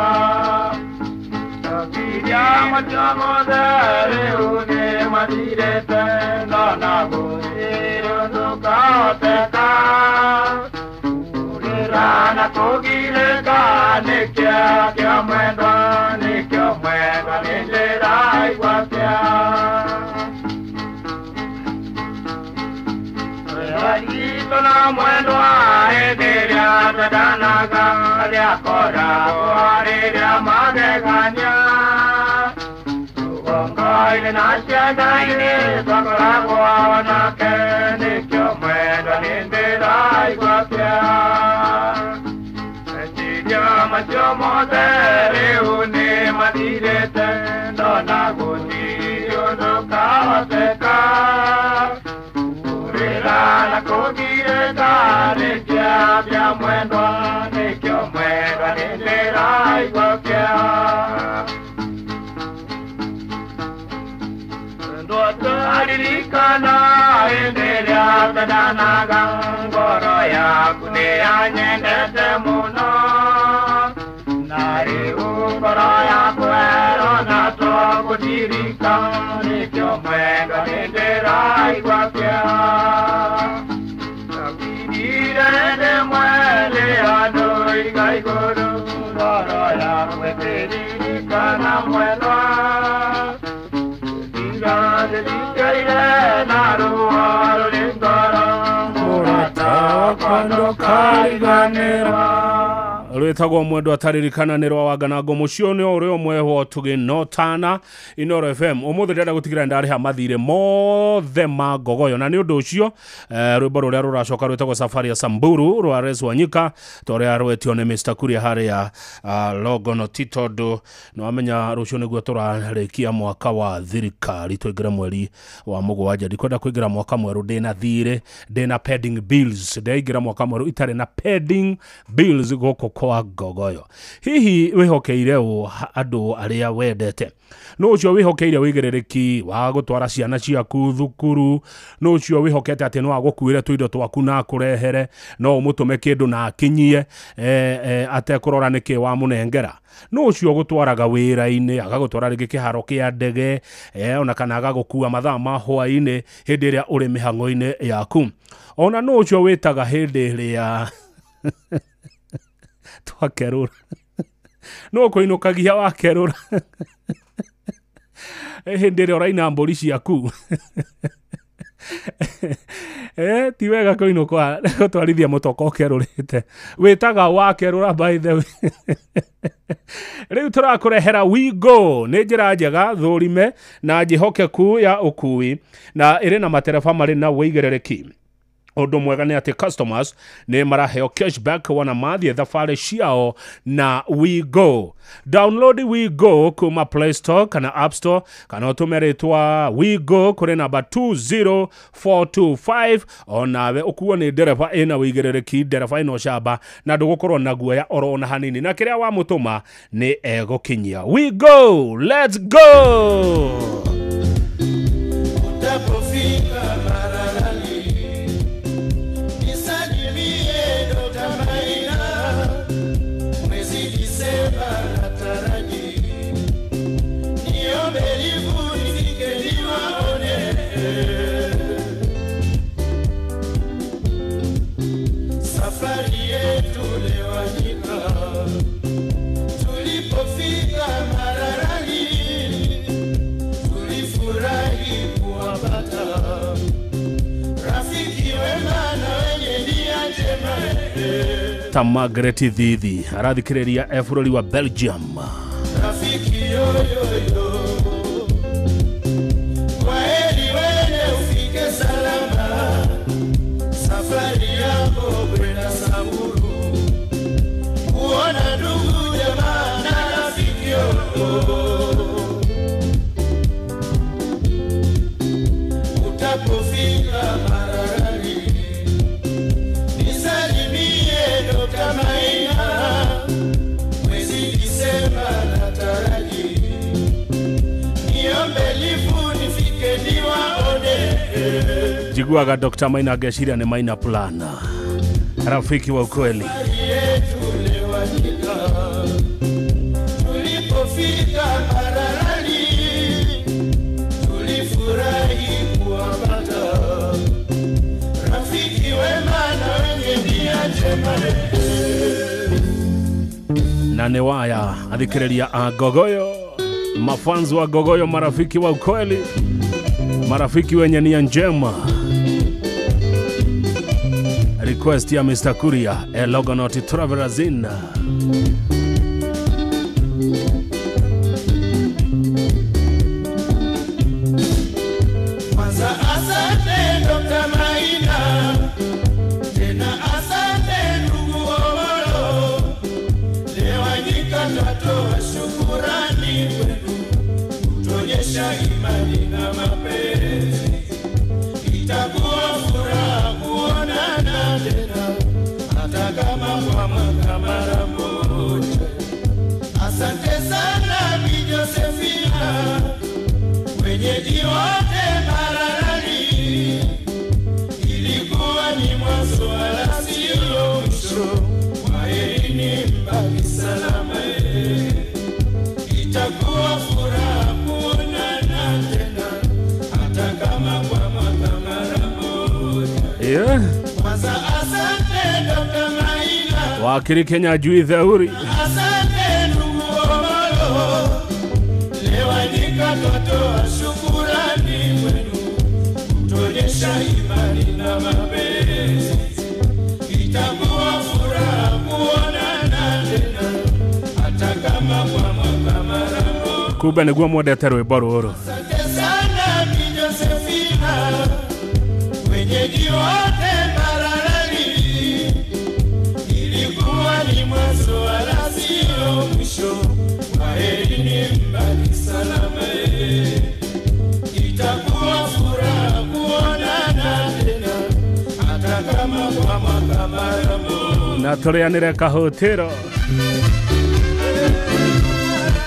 Speaker 6: Macio mothe rĩu nĩ mathirĩte, no na gũtirĩ ũndũ ũkahoteka. Kũrĩra na kũgirĩka nĩkĩo kĩa mwendwa, nĩkĩo mwendwa nĩ ndĩraigua kĩeha. Rĩrĩa na mwendwa hĩndĩ ĩrĩa twendanaga, rĩakoragwo rĩrĩa magegania. Ng'ongo-inĩ na cianda-inĩ twakoragwo nake, nĩkĩo mwendwa nĩ ndĩraigua kĩeha. Meciria macio mothe rĩu nĩ mathirĩte, no na gũtirĩ ũndũ ũkahoteka. Kũrĩra na kũgirĩka nĩkĩo kĩa mwendwa, nĩkĩo mwendwa nĩ ndĩraigua kĩeha. Aririkana hĩndĩ ĩrĩa twendanaga, ngoro yaku nĩ yanyendete mũno. Na rĩu ngoro yaku ĩrona tũgũtirika, nĩkĩo mwendwa nĩ ndĩraigua kĩeha. Ndakirire ndĩ mwendĩ handũ iga igũrũ, ngoro yaku ĩkĩririkana mwendwa. Ndĩkĩire na ruo rũrĩ ngoro, mũrata wakwa ndũkariganĩrwo.
Speaker 1: Rwĩtagwo mwendwa ataririkana nĩ rwa Wanganangũ. Mũciĩ nĩ ũrĩa ũmwe wa tũgĩnotana Inoro FM. Ũmũthĩ ndĩrenda gũtigĩrĩra ndarĩha mathirĩ mothe ma ngogoyo, na nĩ ũndũ ũcio rwĩmbo rũrĩa rũracoka rwĩtagwo Safari ya Samburu rwa Res Wanyika, ta ũrĩa rwetio nĩ Mr Kuria harĩa Longono. Ti tondũ nĩ wamenya rũciũ nĩguo tũrarĩkia mwaka wa thirikari, tũingĩre mweri wa mũgwanja. Ndikwenda kũingĩra mwaka mwerũ ndĩna thirĩ, ndĩna pending bills. Ndĩraingĩra mwaka mwerũ itarĩ na pending bills gũkũ kwa wa Ngogoyo. Hihi wĩhokeire ũ andũ arĩa wendete? Nũ ũcio wĩhokeire wĩigĩrĩrĩki wa gũtwara ciana ciaku thukuru? Nũ ũcio wĩhokete atĩ no agũkuĩre tũindo twaku na akũrehere, no ũmũtũme kĩndũ na akinyie atekũrora nĩkĩ wamũnengera? Nũ ũcio ũgũtwaraga wĩra-inĩ, agagũtwara rĩngĩ kĩharo kĩa ndege, ona kana agagũkua mathaa ma hwaĩ-inĩ hĩndĩ ĩrĩa ũrĩ mĩhang'o-inĩ yaku? Ona nũ ũcio wĩtaga hĩndĩ ĩrĩa twakerũra? Nũ ũkũinũkagia wakerũra hĩndĩ ĩrĩa ũraina mbũri ciaku? Ti wega kũinũka gũtwarithia mũtoka ũkerũrĩte. Wĩtaga wakerũra, by the way. Rĩu tũrakũrehera WeGo. Nĩ njĩra njega, thũrime na njĩhokeku ya ũkui, na ĩrĩ na matereba marĩ na wĩigĩrĩrĩki. Ũndũ mwega nĩ atĩ customers nĩ maraheo cashback wona mathiĩ thabarĩ ciao na WeGo. Download WeGo kuma Play Store kana App Store, kana ũtũme rĩtwa WeGo kũrĩ namba 20425, onawe ũkuo nĩ ndereba ĩna wĩigĩrĩrĩki, ndereba ĩna ũcamba, na ndũgũkorwo na guoya oro ona hanini, na kĩrĩa wamũtũma nĩ egũkinyia. WeGo, let's go!
Speaker 6: Utapofika Maralali, nisalimie Dr. Maina, mwezi Disemba nataraji, niombe livu nifike niwaone. Safari yetu Lewanyika, tulipofika Maralali, tulifurahi kuwapata rafiki wema na wenye nia njema.
Speaker 1: Ta Margaret Thithi arathikĩrĩria e bũrũri wa Belgium.
Speaker 6: Rafiki yoyoyo, kwaheri wene ufike salama, safari yako kwenda Samburu, kuona ndugu jamaa na rafiki yoyo. Utapofika Maralali, nisalimie Dr. Maina, mwezi Disemba nataraji, niombe lifu nifike niwaone.
Speaker 1: Njiguaga Dr. Maina ngeciria nĩ Maina Plana, rafiki wa ukweli.
Speaker 6: Yetu Lewanyika, tulipofika Maralali, tulifurahi kuwapata rafiki wema na wenye nia njema.
Speaker 1: Na nĩ waya athikĩrĩria a Ngogoyo, mafanzi wa Ngogoyo, marafiki wa ukweli, marafiki wenye nia njema. Request ya Mr. Kuria, Elogonot Travelers Inn.
Speaker 6: Kwanza asante Dr. Maina, tena asante ndugu Omolo, Lewanyika twatoa shukurani kwenu, kutuonyesha imani na mapenzi. Itakuwa furaha kuonana tena, hata kama kwa mwaka mara moja. Asante sana Bi Josephina, wenyeji wote Maralali, ilikuwa ni mwanzo wala sio mwisho. Kwaherini mbaki salama, itakuwa furaha kuonana tena, hata kama kwa mwaka mara moja.
Speaker 1: Yeah.
Speaker 6: Kwanza asante Dr. Maina,
Speaker 1: Wakili Kenya Jui Theuri.
Speaker 6: asante ndugu Omolo, Lewanyika twatoa shukurani kwenu, kutuonyesha imani na mapenzi. Itakuwa furaha kuonana tena, hata kama kwa mwaka mara moja.
Speaker 1: Kumbe nĩguo mwendete rwĩmbo rũrũ.
Speaker 6: Asante sana Bi Josephina, wenyeji wote Maralali, ilikuwa ni mwanzo wala sio mwisho. Kwaherini mbaki salama, itakuwa furaha kuonana tena, hata kama kwa mwaka mara moja.
Speaker 1: Na tũrĩanĩre kahũtĩro.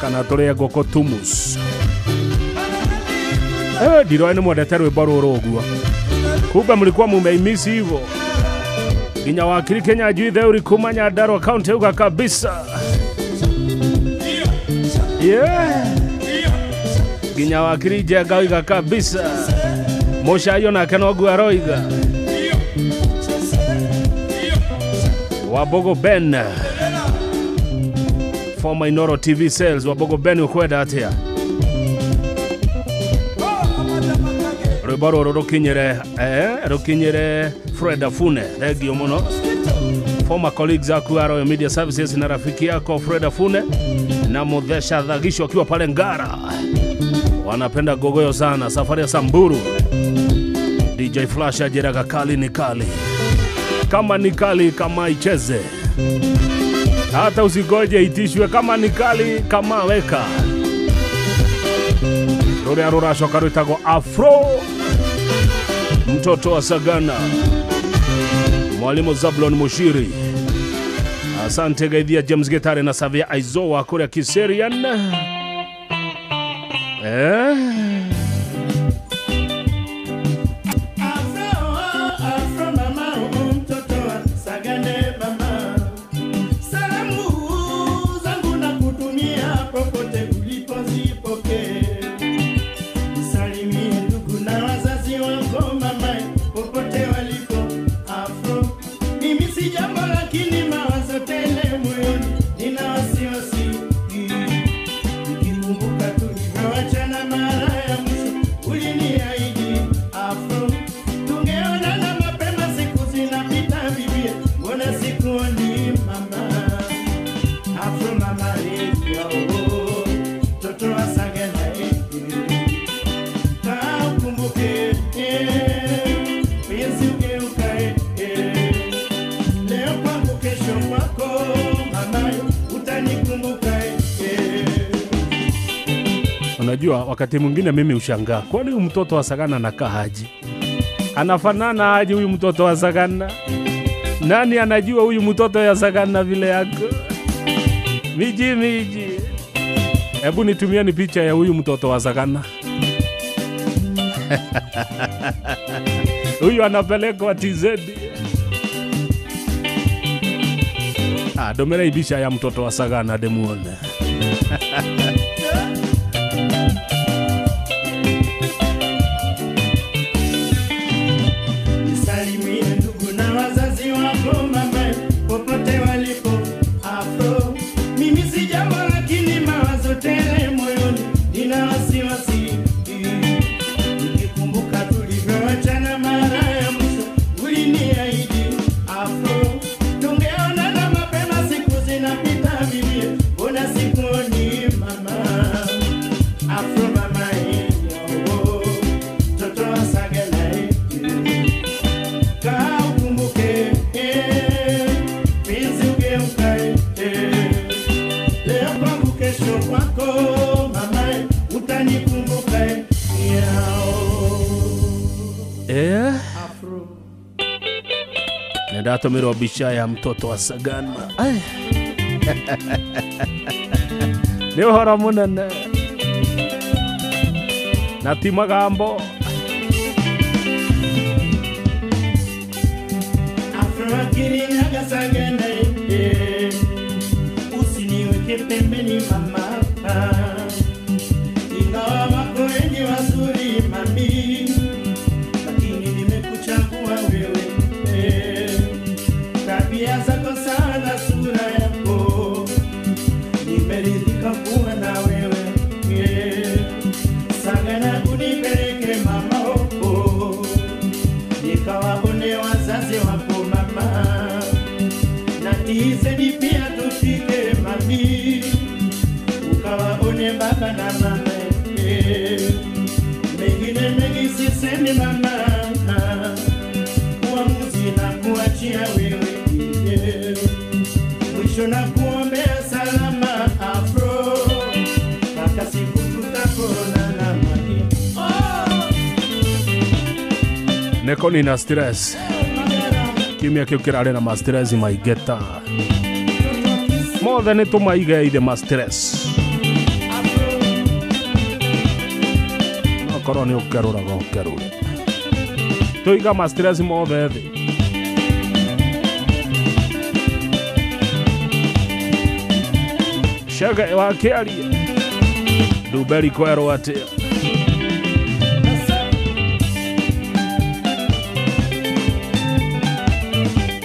Speaker 1: Kana tũrĩe ngũkũ tumus. Ndiroĩ nĩ mwendete rwĩmbo rũrũ ũguo. Kumbe mlikuwa mumeimisi hivyo. Nginya wakiri Kenya juu theuri kuma Nyandarua County uga kabisa. Yeah. Nginya wakiri Njenga uga kabisa. Mũcayo nake noguo aroiga. Wabogo Ben, former Inoro TV sales. Wabogo Ben ukwenda atia? Rwĩmbo rũrũ rũkinyĩre Fred Afune, thengio mũno. Former colleagues aku a Royal Media Services na rafiki yako Fred Afune na Muthesha Dhagisho akiwa pale Ngara, wanapenda gogoyo sana. Safari ya Samburu, DJ Flash ajiraga kali ni kali, kama ni kali kama icheze, hata usigoje itishwe, kama ni kali kama weka. Rũrĩa rũracoka rwĩtagwo Afro, mtoto wa Sagana, Mwalimu Zablon Mushiri. Asante Gaithia James Getare na Savia Aizowa kũrĩa Kiserian.
Speaker 8: Afro mama, mtoto wa Sagane mama. Salamu zangu na kutumia popote ulipozipokee. Salimie ndugu na wazazi wako mama, popote walipo. Afro, mimi si jambo lakini mawazo tele moyoni, nina wasiwasi. Nikikumbuka tulivyoachana mara ya mwisho, uliniahidi Afro tungeonana mapema, siku zinapita bibi, mbona sikuoni mama? Afro mama, oh, mtoto wa Sagana, ukumbuke penzi ugeuka, leo kwangu kesho kwako mama, utanikumbuka.
Speaker 1: Unajua wakati mwingine mimi ushangaa, kwani huyu mtoto wa Sagana anakaa aje? Anafanana aje huyu mtoto wa Sagana? Nani anajua huyu mtoto ya Sagana vile yako? Miji miji. Hebu nitumieni picha ya huyu mtoto wa Sagana. Huyu anapelekwa TZ. Domera ibisha ya mtoto wa Sagana demuone.
Speaker 8: Nisalimie ndugu na wazazi wako mama, popote walipo. Afro, mimi si jambo lakini mawazo tele moyoni, nina wasiwasi. Nikikumbuka tulivyoachana mara ya mwisho, uliniahidi Afro tungeonana mapema, siku zinapita bibi, mbona sikuoni mama? Afro mama, oh, mtoto wa Sagana, kaa ukumbuke, penzi ugeuka, leo kwangu kesho kwako mama, utanikumbuka.
Speaker 1: Afro. Ndatũmĩrwo mbica ya mtoto wa Sagana. Nĩ ũhoro mũnene na ti magambo.
Speaker 8: Afro akirinyaga Sagana, usiniweke pembeni mama, ingawa wako wengi wazuri mami, lakini nimekuchagua wewe. Tabia zako sana, sura yako, nimeridhika kuwa na wewe. Sagana unipeleke mama, oh, nikawaone wazazi wako mama, na tizeni pia tufike mami, ukawaone baba na mama. Mengine mengi sisemi mama, uamuzi na kuachia wewe. Mwisho na kuombea salama Afro, mpaka siku tutaonana mami.
Speaker 1: Neko nina stress. Kimya kĩu kĩrarĩ na ma stress maingĩ ta. Mothe nĩ tũmaige ithe ma stress. No korwo nĩ ũkerũraga ũkerũre. Tũiga ma stress mothe thĩ. Shege wa kĩaria. Nduberi kwerwo atĩa.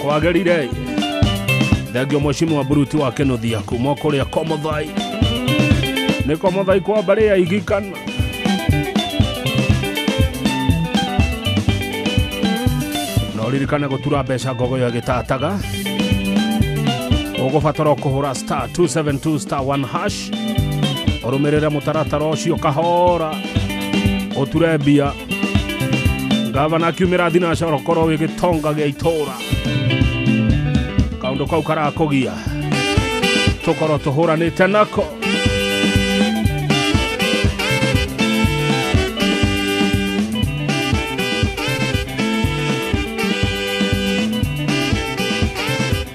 Speaker 1: Kwagĩrire. Thengio mheshimiwa Buruti wa Kenothia kuma kũrĩa Komothai. Nĩ Komothai kwa mbarĩ ya Igikana. Na ũririkane gũtura mbeca ngogoyo ĩgĩtataga. Ũgũbatara kũhũra star 272 star 1 hash. Ũrũmĩrĩre mũtaratara ũcio kahora. Ũture mbia. Gavana akiumĩra thinacara ũkorwo wĩ gĩtonga gĩa itũra. Kaũndũ kau karakũgia. Tũkorwo tũhũranĩte nako.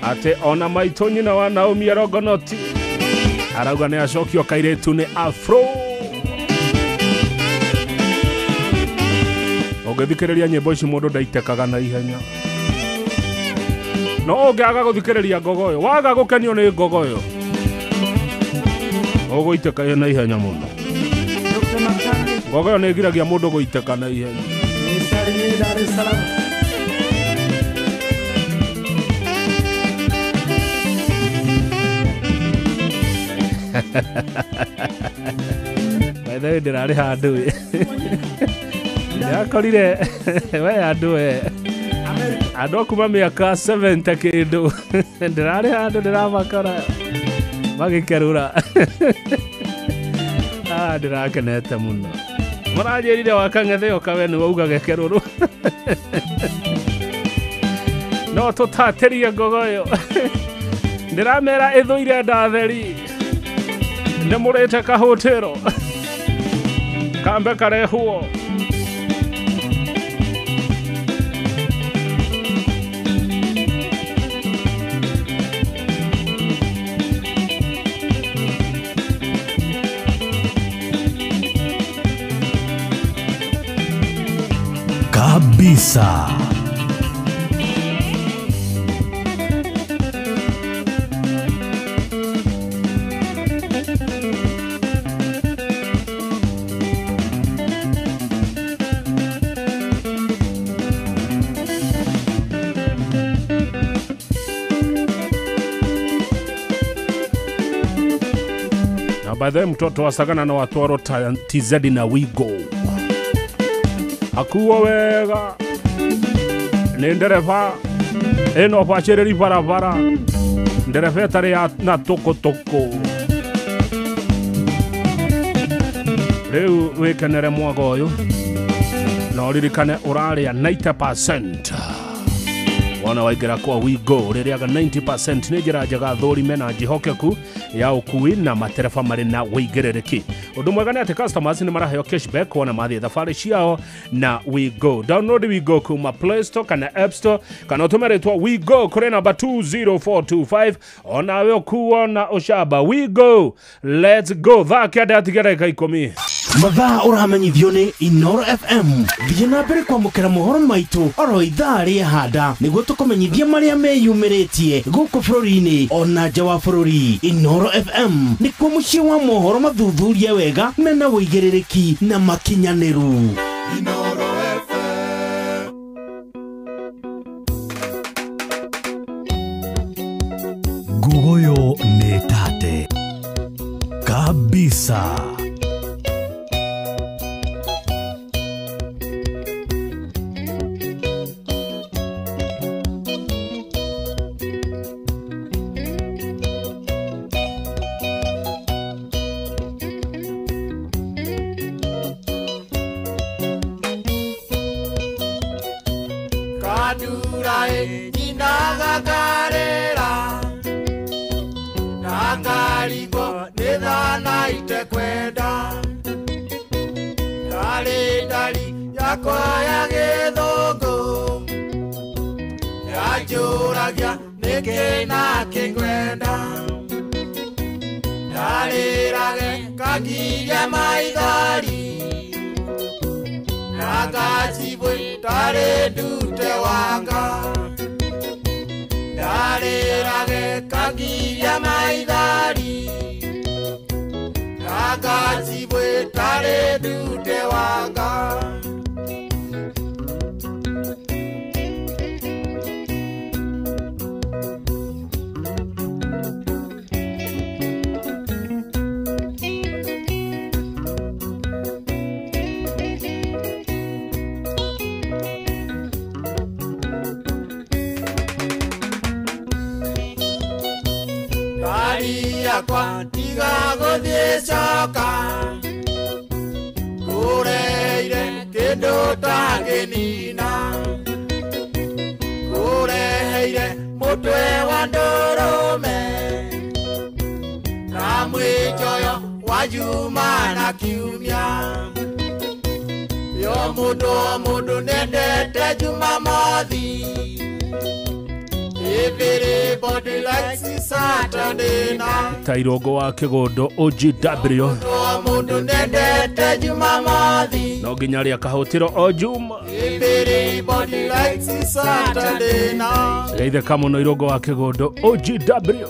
Speaker 1: Ate ona maitũ nyina wa Naomi Arogonoti arauga nĩ acokio kairĩtu nĩ afro. Ũngĩthikĩrĩria nyĩmbo ici mũndũ ndaitekaga na ihenya. No ũngĩaga gũthikĩrĩria ngogoyo, waga gũkenio nĩ ngogoyo, ũgũiteka na ihenya mũno. Ngogoyo nĩ ĩgiragia mũndũ gũiteka na ihenya. By the way, ndĩrarĩ handũ ĩ. Ndĩrakorire we andũ we. Andũ a kuma mĩaka 70 kĩndũ. Ndĩrarĩ handũ ndĩramakora magĩkerũra. Ah, ndĩrakenete mũno. Maranjĩrire wa Kang'ethe oka we nĩwe ugaga kerũrũ. No tũtatĩrie ngogoyo. Ndĩramera ĩthũire ndatheri. Nĩ mũrĩte kahũtĩro. Kambe karehwo.
Speaker 23: Kabisa.
Speaker 1: Na by the way, mtoto wa Sagana na watwaro TZ na Wigo. Akuo wega. Nĩ ndereba ĩno bacĩrĩri barabara. Ndereba ĩtarĩ ya na tũkũtũkũ. Rĩu wĩkenere mwaga ũyũ. Na ũririkane ũrarĩa 90%. Wona waingĩra kwa Wigo ũrĩrĩaga 90% nĩ njĩra njega thũrime na njĩhokeku ya ũkui na matereba marĩ na wĩigĩrĩrĩki. Ũndũ mwega nĩ atĩ customers nĩ maraheo cashback wona mathiĩ thabarĩ ciao na Wigo. Download Wigo kuma Play Store kana App Store kana ũtũme rĩtwa Wigo kũrĩ namba 20425 onawe ũkuo na ũcamba. Wigo, let's go. Thaa 9 atigia ndagĩka 10.
Speaker 9: Mathaa ũramenyithio nĩ Inoro FM. Thiĩ na mbere kwamũkĩra mohoro maitũ oro ithaa rĩa handa nĩguo tũkũmenyithia marĩa meyumĩrĩtie gũkũ bũrũri-inĩ ona nja wa bũrũri. Inoro FM nĩkuo mũciĩ wa mohoro mathuthurie wega mena wĩigĩrĩrĩki na makinyanĩru.
Speaker 10: Inoro FM.
Speaker 23: Ngugoyo nĩ tate kabisa.
Speaker 6: Yanjũragia nĩkĩ na kĩngwenda. Ndarĩrage kagiria maithori na ngacibwe tarĩ ndute wanga Ndarĩrage kagiria maithori na ngacibwe tarĩ ndute wanga Yakwa tiga gũthiĩ coka kũreire kĩndũ tangĩnina kũreheire mũtwe wa ndũrũme na mwĩnjoyo wa Juma na kiumia yo mũndũ mũndũ nendete Jumamothi. Everybody likes Saturday night.
Speaker 1: Tairogo wa Kigondo OGW
Speaker 6: Mundu nendete Jumamothi
Speaker 1: no nginya rĩa kahũtĩro o Juma.
Speaker 6: Everybody likes Saturday night.
Speaker 1: Geithĩka mũno Irongo wa Kigondo OGW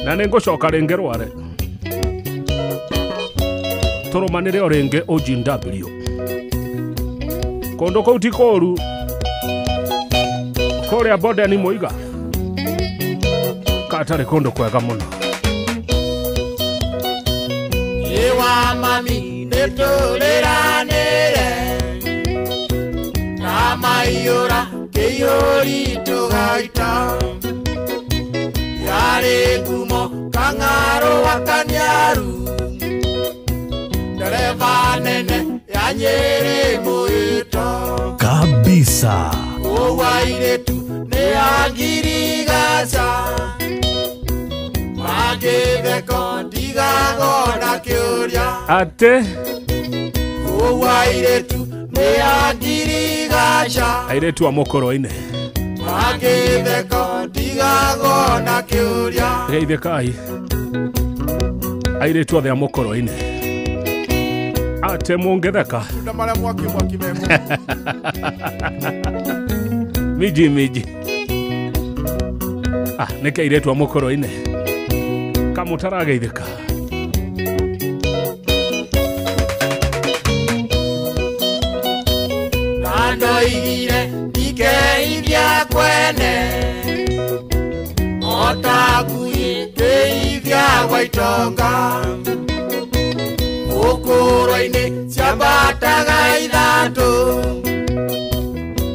Speaker 1: na nĩngũcoka rĩngĩ rware tũrũmanĩre o rĩngĩ OGW kũndũ kũu ti kũũru kũrĩa Bondeni Muiga katarĩ kũndũ kwega mũno.
Speaker 6: Iwa mami nĩtũrĩranĩre na maiyũra kĩiyũri tũgaita yarĩ ngumo kang'arũ wa Kaniaru ndereba nene ya Nyĩrĩ mũĩto
Speaker 23: kabisa
Speaker 6: Ũwairĩtu nĩ angirigaca magĩtheko ndigagona kĩũria
Speaker 1: atĩ
Speaker 6: Ũwairĩtu nĩ angirigaca
Speaker 1: airĩtu a mũkũrũ-inĩ
Speaker 6: magĩtheko ndigagona kĩũria
Speaker 1: geithĩkai airĩtu othe a mũkũrũ-inĩ atĩ mũngĩtheka miji miji nĩkĩ airĩtu a mũkũrũ-inĩ kamũtarageithĩka
Speaker 6: na ndoigire ndikeithia kwene ota ngui kĩithia gwa itonga mũkũrũ-inĩ ciambataga ithatũ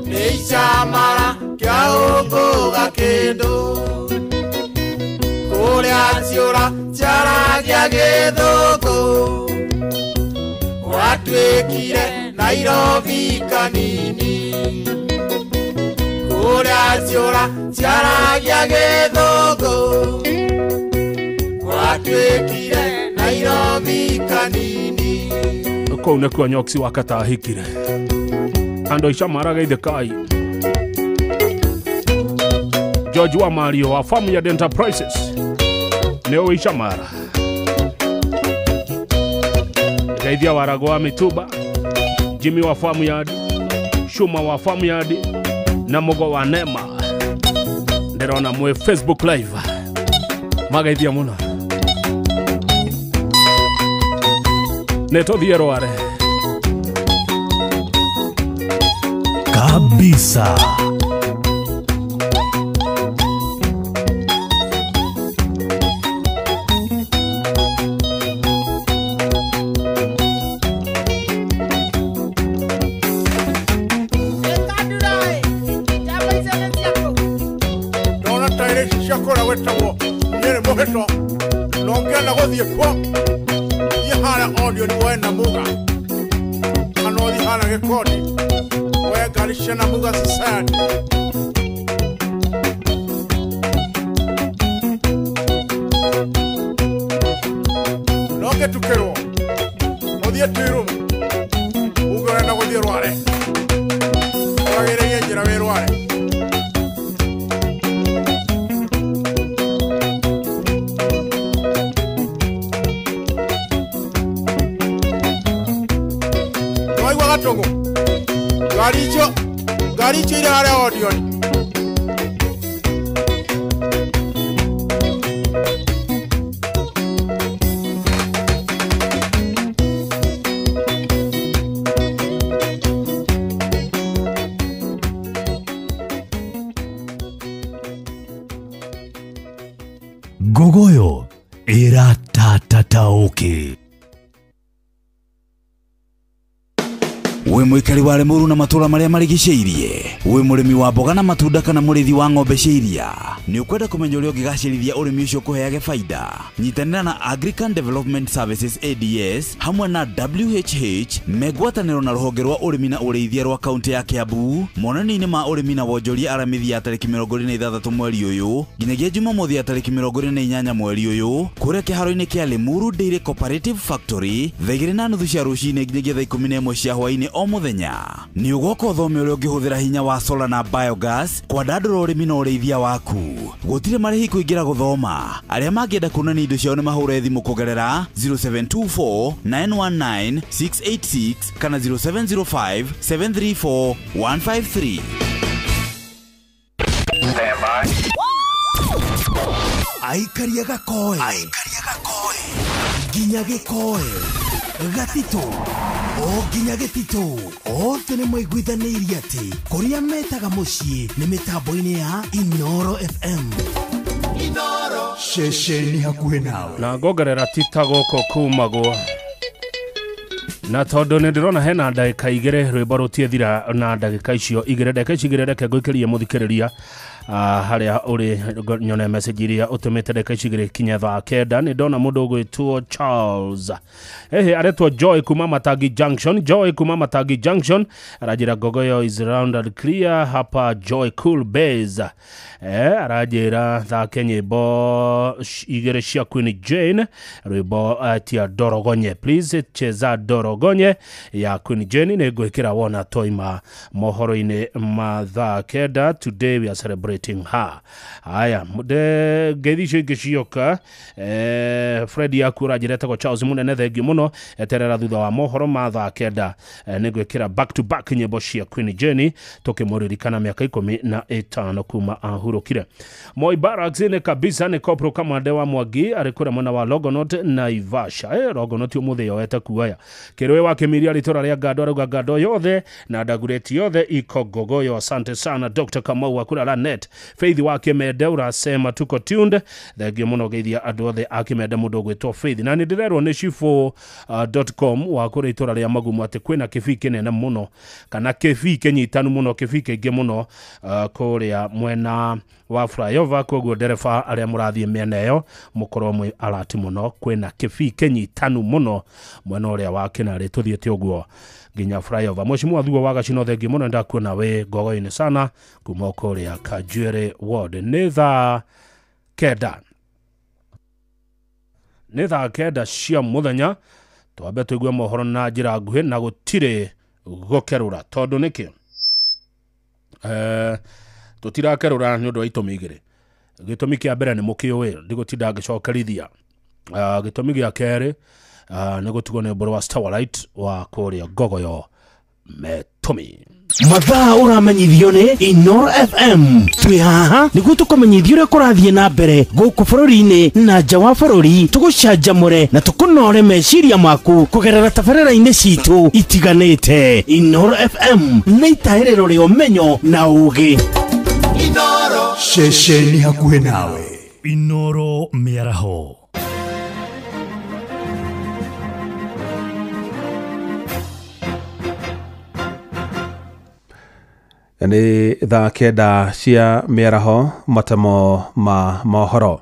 Speaker 6: nĩ icamara kĩa ũngũga kĩndũ kũrĩa ciũra ciaragia gĩthũngũ gwatuĩkire Nairobi kanini kũrĩa ciũra ciaragia gĩthũngũ gwatuĩkire Nairobi kanini
Speaker 1: kũu nĩkuo Nyoksi wa Katahikire andũ icamara geithĩkai George wa Mario wa Farmyard Enterprises nĩ ũĩ icamara geithia warago wa Mituba Jimmy wa Farmyard Shuma wa Farmyard na Mugo wa Nema ndĩrona mwĩ Facebook live mageithia mũno nĩ tũthiĩ rware
Speaker 23: kabisa.
Speaker 10: Waigua gatũgũ ngari icio irĩ harĩa Odeon.
Speaker 23: Ngogoyo ĩratatatauki.
Speaker 3: Wĩ mũikari wa Limuru na matũra marĩa marigicĩirie, wĩ mũrĩmi wa mboga na matunda kana mũrĩithi wa ng'ombe cia iria, nĩ ũkwenda kũmenya ũrĩa ũngĩgacĩrithia ũrĩmi ũcio ũkũheage baida? Nyitanĩra na Agrican Development Services ADS hamwe na WHH megwatanĩro na rũhonge rwa ũrĩmi na ũrĩithia rwa kaunti ya Kiambu monanio-inĩ ma ũrĩmi na wonjoria Aramithi ya tarĩki 26 mweri ũyũ nginyagia Jumamothi ya tarĩki 28 mweri ũyũ kũrĩa kĩharo-inĩ kĩa Limuru Dairy Cooperative Factory thaa 2:30 cia rũcinĩ nginyagia thaa 11 cia hwaĩ-inĩ o mũthenya. Nĩ ũgoka ũthome ũrĩa ũngĩhũthĩra hinya wa solar na biogas kwandandũra ũrĩmi na ũrĩithia waku. Gũtirĩ marĩhi kũingĩra gũthoma. Arĩa mangĩenda kuonania indo ciao nĩ mahũre thimũ kũgerera 0724 919 686 kana 0705 734 153.
Speaker 9: Aikaria gakoe nginya gĩkoe gatitũ o nginya gĩtitũ othe nĩ maiguithanĩirie atĩ kũrĩa metaga mũciĩ nĩ mĩtambo-inĩ ya Inoro FM.
Speaker 10: Inoro
Speaker 24: ceceni hakuhĩ nawe.
Speaker 1: Na ngongerera tita gũkũ kumagwo na tondũ nĩ ndĩrona hena ndagĩka igĩrĩ rwĩmbo rũtiethira na ndagĩka icio igĩrĩ ndagĩka icio igĩrĩ reke ngũikĩrie mũthikĩrĩria harĩa ũrĩ nyone message iria ũtũmĩte ndagĩka icio igĩrĩ kinya thaa 9. Nĩ ndona mũndũ ũgwĩtwo Charles ehe aretwo Joy kuma Matangi Junction. Joy kuma Matangi Junction aranjĩra Ngogoyo is round and clear hapa Joy Cool Base. Aranjĩra thake nyĩmbo igĩrĩ cia Queen Jane rwĩmbo tia Dorogonye, please cheza Dorogonye ya Queen Jane. Nĩ ngwĩkĩra wona toima mohoro-inĩ ma thaa 9. Today we are celebrating her. Haya ngeithi icio ingĩ cioka. Fred yaku ũranjĩra etagwo Charles Munene, thengiũ mũno. Eterera thutha wa mohoro ma thaa 9 nĩ ngwĩkĩra back to back nyĩmbo cia Queen Jane tũkĩmũririkana mĩaka 15 kuma ahurũkire. Moi Barracks nĩ kabisa nĩ Kopro Kamande wa Mwangi arĩ kũrĩa mwena wa Longonot Naivasha. Longonot ũmũthĩ yoete kuoya kĩrũĩ wa Kĩmiria rĩtũra rĩa Ngando arauga Ngando yothe na Ndagureti yothe iko Ngogoyo. Asante sana Dr. Kamau wa kũrĩa Lanet. Faith wa Kĩmende ũrasema tuko tuned. Thengiũ mũno geithia andũ othe a Kĩmende mũndũ ũgwĩtwo Faith. Na nĩ ndĩrerwo nĩ shifo.com wa kũrĩa itũra rĩa Magumu atĩ kwĩna kĩbii kĩnene mũno kana kĩbii kĩnyitanu mũno kĩbii kĩingĩ mũno kũrĩa mwena wa flyover, koguo ndereba arĩa mũrathiĩ mĩena ĩyo mũkorwo mwĩ alert mũno, kwĩna kĩbii kĩnyitanu mũno mwena ũrĩa wa Kĩnarĩ tũthiĩte ũguo nginya flyover. Mheshimiwa Thuo wa Gacino thengiũ mũno, ndakuona wĩ Ngogoyo-inĩ sana kuma kũrĩa Kanjuĩrĩ ward. Nĩ thaa 9 nĩ thaa 9 cia mũthenya. Twambe tũigue mohoro na njĩra nguhĩ na gũtirĩ gũkerũra tondũ nĩkĩ tũtirakerũra nĩ ũndũ wa itũmi igĩrĩ. Gĩtũmi kĩa mbere nĩ mũkĩũĩ ndigũtinda ngĩcokerithia. Gĩtũmi gĩa kerĩ nĩ gũtigwo nĩ ũmbũrũ wa Starlight wa kũrĩa Ngogoyo metũmi.
Speaker 9: Mathaa ũramenyithio nĩ Inoro FM. Twĩ haha nĩguo tũkũmenyithie ũrĩa kũrathiĩ na mbere gũkũ bũrũri-inĩ na nja wa bũrũri, tũgũcanjamũre na tũkũnore meciria maku kũgerera tabarĩra-inĩ citũ itiganĩte. Inoro FM nĩ itahĩrĩro rĩa ũmenyo na ũũgĩ.
Speaker 10: Inoro
Speaker 24: ceceni hakuhĩ nawe.
Speaker 23: Inoro mĩaraho.
Speaker 13: Nĩ thaa 9 cia mĩaraho matemo ma mohoro.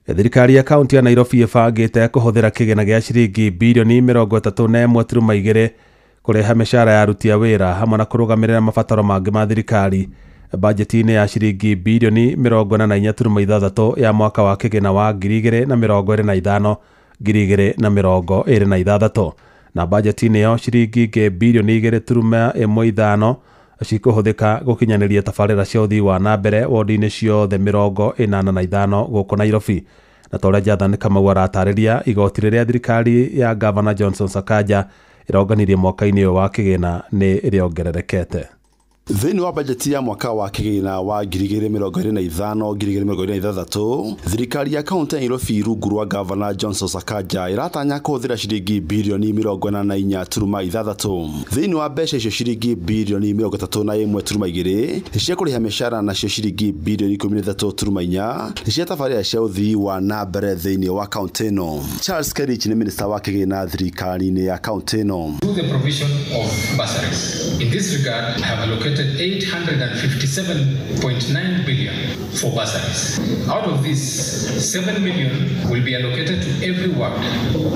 Speaker 13: Thirikari ya kaunti ya Nairobi ĩbangĩte kũhũthĩra kĩgĩna gĩa ciringi birioni 31.2 kũreha mĩcara ya aruti a wĩra hamwe na kũrũgamĩrĩra mabataro mangĩ ma thirikari bajeti-inĩ ya ciringi birioni 44.6 ya mwaka wa kĩgĩna wa 2025 2026 na bajeti-inĩ ĩyo ciringi ingĩ birioni 2.15 cikũhũthĩka gũkinyanĩria tabarĩra cia ũthii wa na mbere wodi-inĩ ciothe 85 gũkũ Nairobi. Na ta ũrĩa Jathan Kamau aratarĩria, igoti rĩrĩa thirikari ya Gavana Johnson Sakaja ĩronganirie mwaka-inĩ ũyũ wa kĩgĩna nĩ ĩrĩongererekete.
Speaker 4: Thĩinĩ wa bajeti ya mwaka wa kĩgĩna wa 2025-2026 thirikari ya kaunti ya Nairobi rungu rwa gavana Johnson Sakaja ĩratanya kũhũthĩra ciringi birioni 44.6. Thĩinĩ wa mbeca icio ciringi birioni 31.2 cia kũrĩha mĩcara nacio ciringi birioni 13.4 cia tabarĩra cia ũthii wa na mbere thĩinĩ wa kaunti ĩno. Charles Kerich nĩ minista wa kĩgĩna thirikari-inĩ ya kaunti ĩno.
Speaker 12: Through the provision of bursaries. In this regard, I have allocated 857.9 billion for bursaries. Out of this, 7 million will be allocated to every ward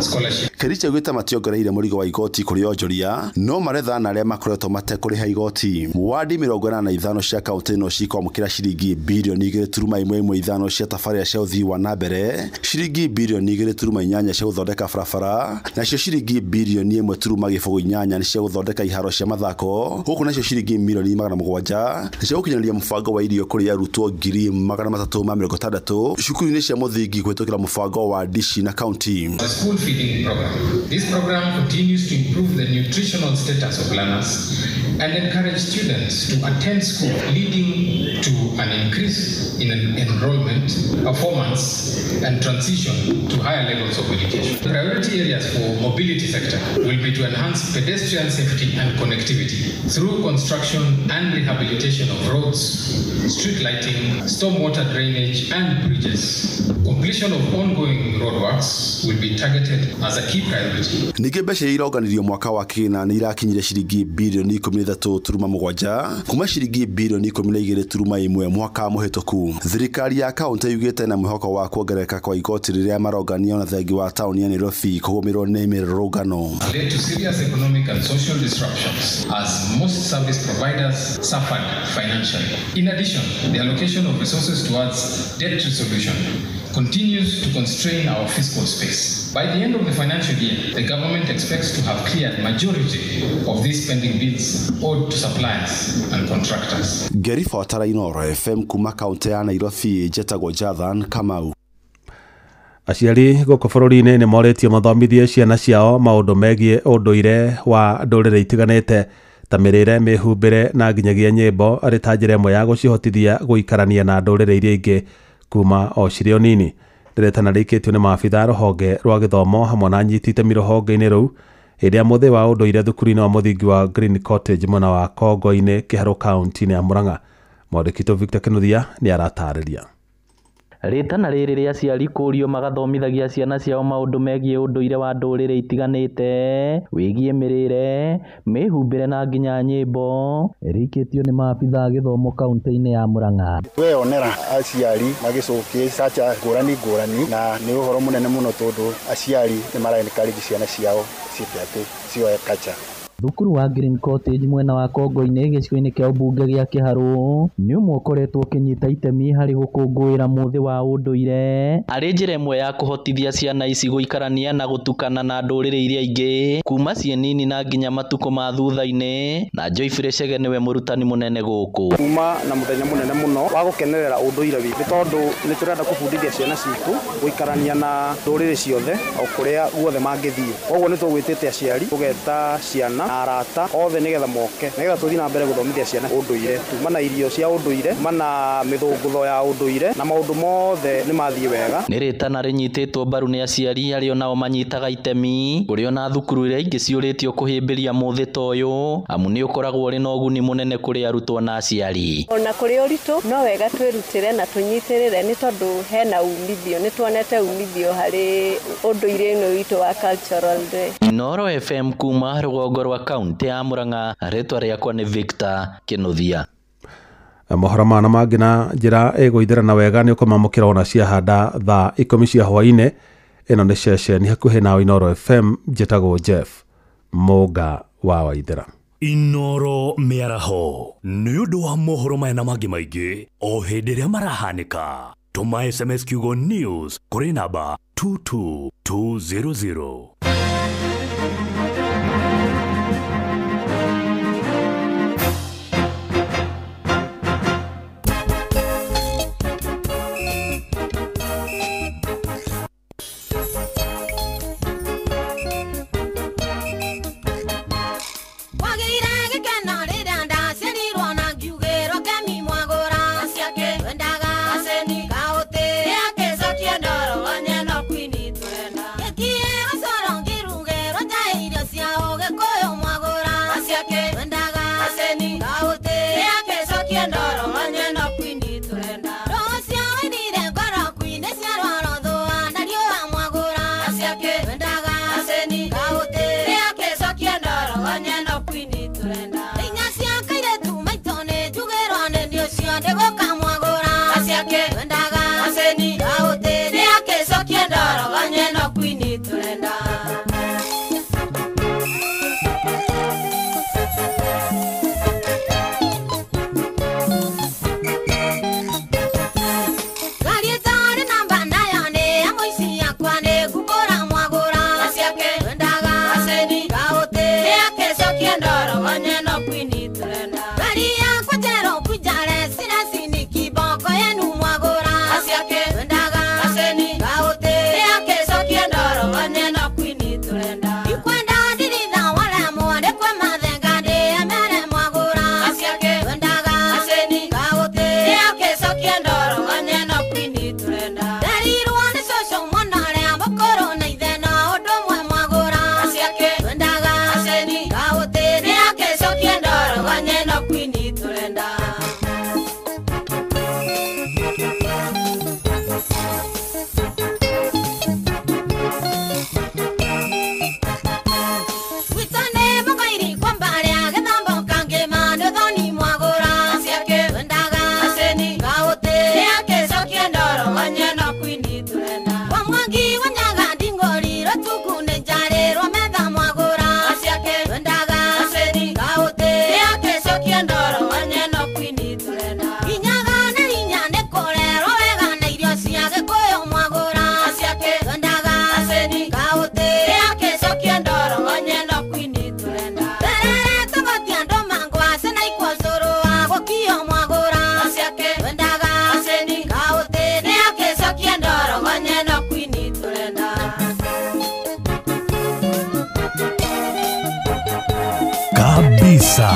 Speaker 12: scholarship.
Speaker 4: Kerich augĩte mationgereire mũrigo wa igoti kũrĩ onjoria no maretha na arĩa makoretwo matekũrĩha igoti. Wadi 85 cia kaunti ĩno cikwamũkĩra ciringi birioni 2.15 cia tabarĩra cia ũthii wa na mbere, ciringi birioni 2.8 cia gũthondeka barabara, nacio ciringi birioni 1.08 nĩ cia gũthondeka iharo cia mathako, gũkũ nacio ciringi milioni 700 cia gũkinyanĩria mũbango wa irio kũrĩ arutwo 360 cukuru-inĩ cia mũthingi kũhĩtũkĩra mũbango wa dishi na kaunti.
Speaker 12: The school feeding program. This program continues to improve the nutritional status of learners and encourage students to attend school, leading to an increase in enrollment, performance, and transition to higher levels of education. The priority areas for mobility sector will be to enhance pedestrian safety and connectivity through construction and rehabilitation of roads, street lighting, stormwater drainage, and bridges. Completion of ongoing roadworks will be targeted as a key priority.
Speaker 4: Ningĩ mbeca iria ironganirio mwaka wa kĩgĩna nĩ irakinyire ciringi birioni 13.7 kuma ciringi birioni 12.1 mwaka mũhĩtũku. Thirikari ya kaunti yugĩte na mwĩhoko wa kuongerereka kwa igoti rĩrĩa marongania na thengi wa taũni ya Nairobi kũgũmĩrwo nĩ mĩrũrũngano.
Speaker 12: Led to serious economic and social disruptions as most service providers suffered financially. In addition, the allocation of resources towards debt resolution continues to constrain our fiscal space. By the end of the financial year, the government expects to have cleared majority of these spending bills owed to suppliers and contractors.
Speaker 4: Ngĩribotera Inooro FM kuma kaunti ya Nairobi, njetagwo Jathan Kamau.
Speaker 13: Aciari gũkũ bũrũri-inĩ nĩ morĩtio mathomithie ciana ciao maũndũ megiĩ ũndũire wa ndũrĩrĩ itiganĩte ta mĩrĩre, mĩhumbĩre na nginyagia nyĩmbo arĩ ta njĩra ĩmwe ya gũcihotithia gũikarania na ndũrĩrĩ iria ingĩ kuma o cirĩ o nini. Rĩretana rĩikĩtio nĩ maabitha rũhonge rwa gĩthomo hamwe na anyiti itemi rũhonge-inĩ rũu hĩndĩ ya mũthĩ wa ũndũire thukuru-inĩ wa mũthingi wa Green Cottage mwena wa Kongo-inĩ Kĩharũ kaunti-inĩ ya Murang'a. Mwandĩki witũ Victor Kinuthia nĩ aratarĩria.
Speaker 18: Rĩtana rĩrĩ rĩa aciari kũrio magathomithagia ciana ciao maũndũ megiĩ ũndũire wa ndũrĩrĩ itiganĩte wĩgiĩ mĩrĩre, mĩhumbĩre na nginya nyĩmbo rĩikĩtio nĩ maabitha a gĩthomo kaunti-inĩ ya Murang'a.
Speaker 19: Tweyonera aciari magĩcokia caca ngũrani ngũrani na nĩ ũhoro mũnene mũno tondũ aciari nĩ mara encourage ciana ciao ciĩke atĩ cioe culture.
Speaker 18: Thukuru wa Green Cottage mwena wa Kongo-inĩ gĩcigo-inĩ kĩa ũmbunge gĩa Kĩharũ nĩ ũmwe ũkoretwo ũkĩnyita itemi harĩ gũkũngũĩra mũthĩ wa ũndũire arĩ njĩra ĩmwe ya kũhotithia ciana ici gũikarania na gũtukana na ndũrĩrĩ iria ingĩ kuma ciĩ nini na nginya matukũ ma thutha-inĩ. Na Joyfrey Chege nĩwe mũrutani mũnene gũkũ.
Speaker 20: Kuma na mũthenya mũnene mũno wa gũkenerera ũndũire witũ tondũ nĩ tũrenda kũbundithia ciana citũ gũikarania na ndũrĩrĩ ciothe o kũrĩa guothe mangĩthiĩ. Koguo nĩ tũgwĩtĩte aciari tũgeta ciana arata othe nigetha moke nigetha tuthi na mbere guthomithia ciana unduire tuma na irio cia unduire tuma na mithungutho ya unduire na maundu mothe ni mathie wega.
Speaker 18: Nĩ rĩtana rĩnyitĩtwo mbaru nĩ aciari arĩa nao manyitaga itemi kũrĩ ona thukuru iria ingĩ ciũrĩtio kũhĩmbĩria mũthĩ ta ũyũ amu nĩ ũkoragwo ũrĩ na ũguni mũnene kũrĩ arutwo na aciari.
Speaker 21: Ona kũrĩ ũritũ no wega twĩrutĩre na tũnyitĩrĩre nĩ tondũ hena umithio, nĩ tuonete umithio harĩ ũndũire ũyũ witũ wa cultural day.
Speaker 18: Inooro FM kuma rũgongo rwa kaunti ya Murang'a, rĩtwa rĩakwa nĩ Victor Kinuthia.
Speaker 13: Mohoro mana mangĩ na njĩra ĩgũithĩrana wega nĩ ũkũmamũkĩra ona ciahanda thaa 10 cia hwaĩ-inĩ. Ĩno nĩ ceceni hakuhĩ nawe Inooro FM, njĩtagwo Jeff Mũnga wa Waithera.
Speaker 23: Inooro mĩaraho nĩ ũndũ wa mohoro maya na mangĩ maingĩ o hĩndĩ ĩrĩa marahanĩka. Tũma SMS kiugo news kũrĩ namba 22200. Kabisa.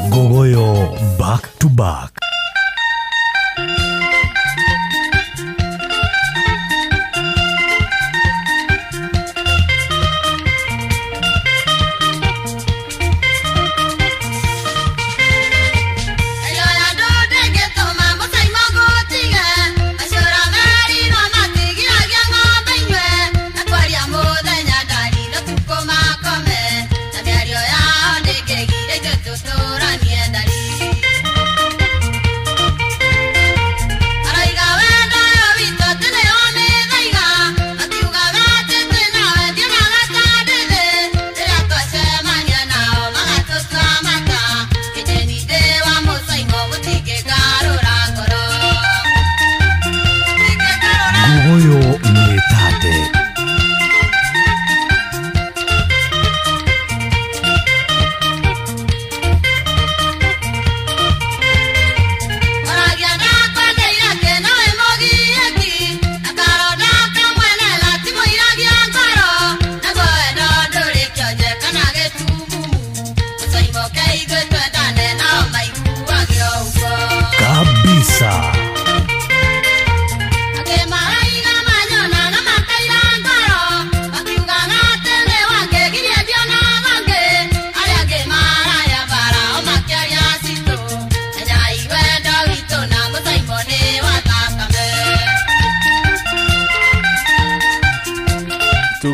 Speaker 23: Ngogoyo back to back.
Speaker 15: Tuturaniedarí.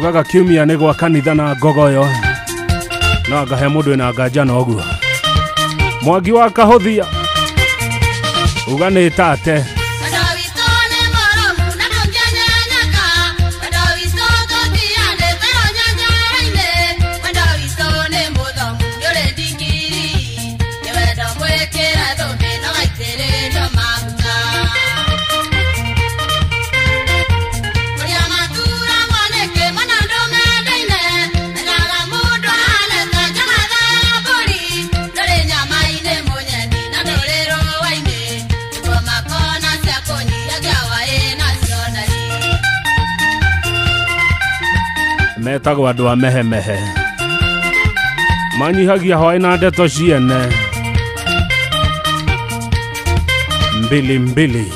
Speaker 1: Tugaga kiumia nĩ gwa kanitha na ngogoyo no ngahe mũndũ wĩna nganja na ũguo Mwangi wa Kahũthia uga nĩ tate. Metagwo andũ a mehemehe manyihagia hwaĩ na ndeto ciene mbili mbili.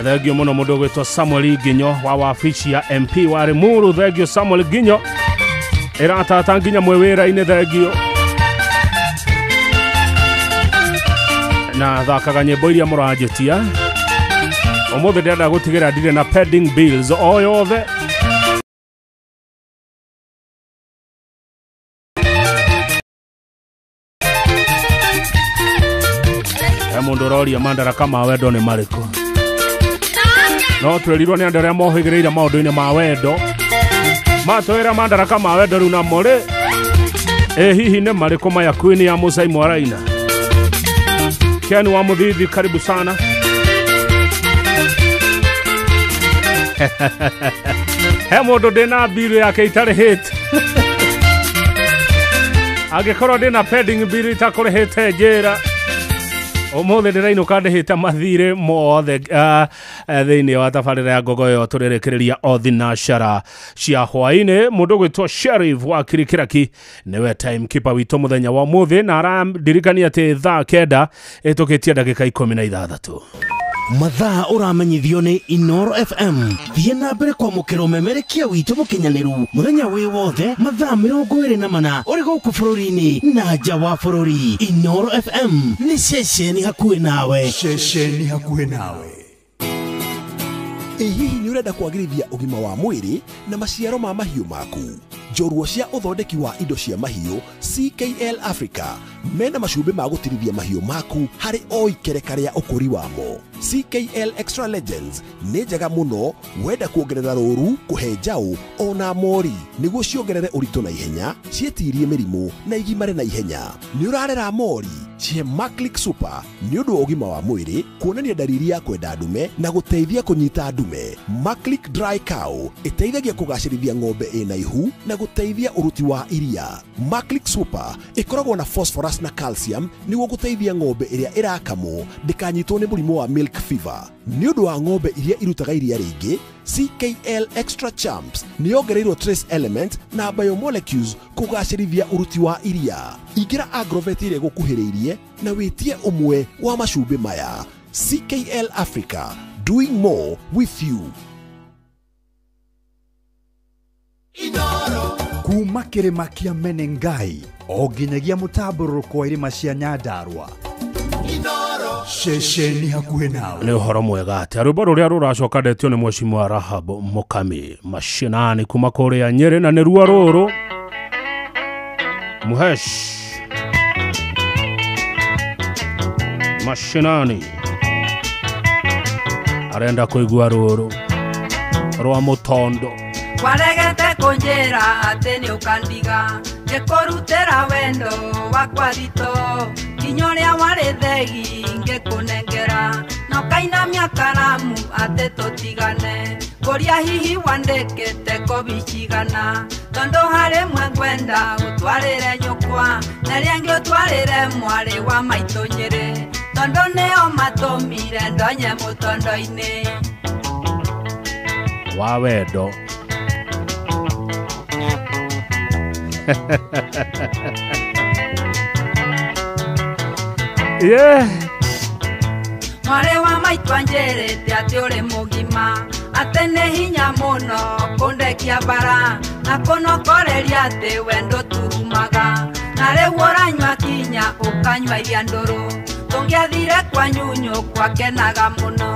Speaker 1: Thengio muno mundu gwitwo Samuel Nginyo wa wabici ya MP wa Limuru. Thengio Samuel Nginyo, iratata nginya mwi wira-ini. Thengio na thakaga nyimbo iria muranjitia umuthi. Ndĩrenda gũtigĩra ndirĩ na pending bills o yothe. He mũndũ ũroria mandaraka ma wendo nĩ marĩkũ? No twerirwo nĩ andũ arĩa mohĩgĩrĩire maũndũ-inĩ ma wendo, matwĩra mandaraka ma wendo rĩu namo rĩ, ĩ hihi nĩ marĩkũ maya? Queen ya Musa Mwaraina, Ken wa Muthithi, karibu sana. He mũndũ ndĩna bill yake itarĩhĩte. Angĩkorwo ndĩna pending bill itakũrĩhĩte njĩra. Ũmũthĩ ndĩrainũka ndĩhĩte mathirĩ mothe thĩinĩ wa tabarĩra ya ngogoyo. Tũrĩrĩkĩrĩria o thinacara cia hwaĩ-inĩ. Mũndũ ũgwĩtwo Sheriff wa Kirikiraki nĩwe timekeeper witũ mũthenya wa ũmũthĩ, na arandirikania atĩ thaa 9 ĩtũkĩtie ndagĩka 16.
Speaker 9: Mathaa ũramenyithio nĩ Inoro FM. Thiĩ na mbere kwamũkĩra ũmemerekia witũ mũkinyanĩru mũthenya wĩ wothe mathaa 24 ũrĩ gũkũ bũrũri-inĩ na nja wa bũrũri. Inoro FM nĩ ceceni hakuhĩ nawe.
Speaker 24: Ceceni hakuhĩ nawe. Ĩ hihi nĩ ũrenda kwagĩrithia ũgima wa mwĩrĩ na maciaro ma mahiũ maku? Njorua cia ũthondeki wa indo cia mahiũ CKL Africa mena macumbĩ ma gũtirithia mahiũ maku harĩ o ikereka rĩa ũkũri wamo. CKL Extra Legends nĩ njega mũno wenda kuongerera rũru, kũhe njaũ ona mori nĩguo ciongerere ũritũ na ihenya, ciĩtirie mĩrimũ na igimare na ihenya. Nĩ ũrarera mori, cihe Maclick Super nĩ ũndũ wa ũgima wa mwĩrĩ, kuonania dalili ya kwenda ndume na gũteithia kũnyita ndume. Maclick Dry Cow ĩteithagia kũgacĩrithia ng'ombe ĩna ihu na gũteithia ũruti wa iria. Maclick Super ĩkoragwo na phosphorus na calcium nĩguo gũteithia ng'ombe ĩrĩa ĩrakamwo ndĩkanyitwo nĩ mũrimũ wa milk fever. Nĩ ũndũ wa ng'ombe iria irutaga iria rĩingĩ, CKL Extra Champs nĩ yongereirwo trace element na biomolecules kũgacĩrithia ũruti wa iria. Ingĩra Agrovet ĩrĩa ĩgũkuhĩrĩirie na wĩtie ũmwe wa macumbĩ maya. CKL Africa, doing more with you. Kuma kĩrĩma kĩa Menengai o nginyagia mũtambũrũko wa irĩma cia Nyandarua. Ceceni hakuhĩ nawe.
Speaker 1: Nĩ ũhoro mwega atĩ rwĩmbo rũrĩa rũracoka ndetio nĩ Mheshimiwa Rahab Mukami mashinani kuma kũrĩa Nyĩrĩ, na nĩruo rũrũ Muhesh mashinani arenda kũigua rũrũ rwa mũtondo.
Speaker 7: Waregete kũnjĩra atĩ nĩ ũkandiga, ngĩkũrutĩra wendo wakwa ritũ, nginya ũrĩa warĩ thegi ngĩkũnengera, na ũkainamia karamu atĩ tũtigane. Kuria hihi wandĩkĩte kobi cigana tondũ harĩ mwe ngwenda ũtwarĩre nyũkwa na rĩangĩ ũtwarĩre mwarĩ wa maitũ Nyĩrĩ tondũ nĩo matũmire ndonye mũtondo-inĩ
Speaker 1: wa wendo. Yeah.
Speaker 7: Mwarĩ wa maitũ anjĩrĩte atĩ ũrĩ mũgima atĩ nĩ hinya mũno kũndekia bara na kũnokoreria atĩ wendo turumaga na rĩu ũranyua kinya ũkanyua iria ndũrũ tũngĩathire kwa nyunyu kwakenaga mũno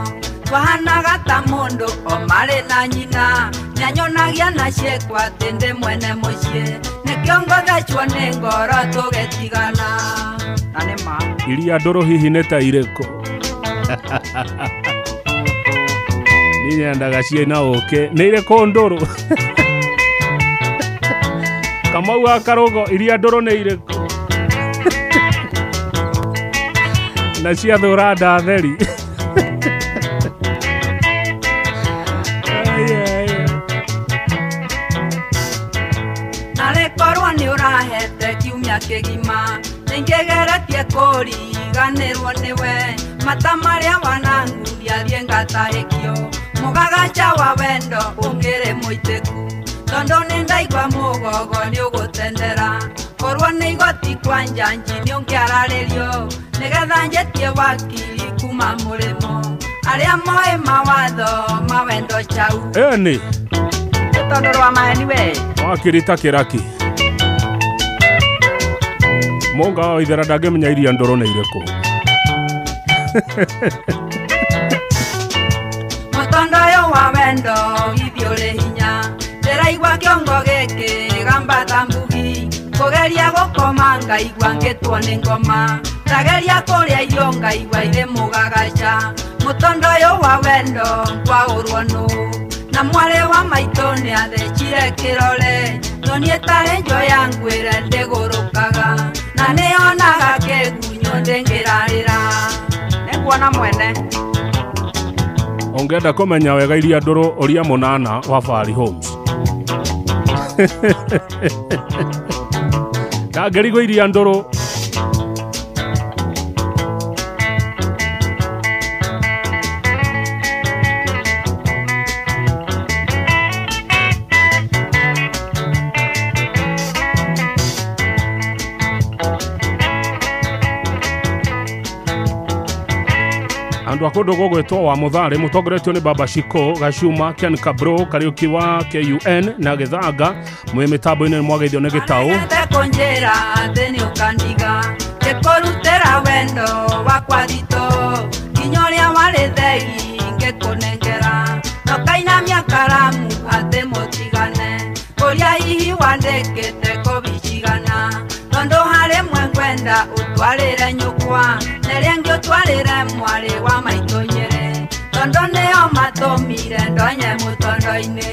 Speaker 7: twahanaga ta mũndũ o marĩ na nyina nĩanyonagia na ciĩko atĩ ndĩ mwene mũciĩ nĩkĩo ngothecwo nĩ ngoro tũgĩtigana na nĩ ma
Speaker 1: iria ndũrũ hihi nĩ ta irĩkũ? Niĩ nyendaga ciĩna ũkĩ nĩ irĩkũ ndũrũ? Kamau wa Karũgo iria ndũrũ nĩ irĩkũ? Na ciathũra ndatheri.
Speaker 7: Narĩ korwo nĩ ũrahete kiumia kĩgima nĩngĩgeretie kũriganĩrwo nĩwe mata marĩa wananguria thiĩ ngatahĩkio mũgagaca wa wendo ũngĩrĩ mũitĩku tondũ nĩ ndaigua mũgogo nĩ ũgũtendera korwo nĩ igoti kwa njanji nĩ ũngĩararĩrio nĩgetha njĩtie wakiri kuma mũrĩmo arĩa moĩ mawatho ma wendo chau.
Speaker 1: Ĩni
Speaker 7: tondũ rwa maheni we
Speaker 1: wakiri ta kĩraki Mũnga wa Waithera ndangĩmenya iria ndũrũ nĩ irĩkũ.
Speaker 7: Mũtondo ũyũ wa wendo githĩ ũrĩ hinya ndĩraigua kĩongo gĩkĩ gambata mbugi kũgeria gũkoma ngaigua ngĩtwo nĩ ngoma ndageria kũrĩa irio ngaigua irĩ mũgagaca mũtondo ũyũ wa wendo ngwaũrwo nũ na mwarĩ wa maitũ nĩathecire kĩrore nyonie tarĩ njoya ngwĩre ndĩgũrũkaga na nĩonaga kĩgunyũ ndĩngĩrarĩra nĩnguona mwene.
Speaker 1: Ũngĩenda kũmenya wega iria ndũrũ ũria mũnana wa Fahari Homes. Ndangĩrigwo iria ndũrũ. Andu a kũndũ gũgwĩtwo wa Mũtharĩ mũtongoretio nĩ Baba Shiko Gacuma Ken Kabro Kariũki wa KUN na Gĩthanga mwĩ mĩtambo-inĩ nĩmwageithio nĩ Gĩtaũ.
Speaker 7: Kũnjĩra atĩ nĩ ũkandiga ngĩkũrutĩra wendo wakwa thitũ nginya ũrĩa warĩ thegi ngĩkũnengera nokainamia karamu atĩ mũtigane kũrĩa hihi wandĩkĩte kobi cigana tondũ harĩ mwe ngwenda ũtwarĩre nyũkwa na rĩangĩ ũtwarĩre mwarĩ wa maitũ Nyĩrĩ tondũ nĩo matũmire ndonye mũtondo-inĩ.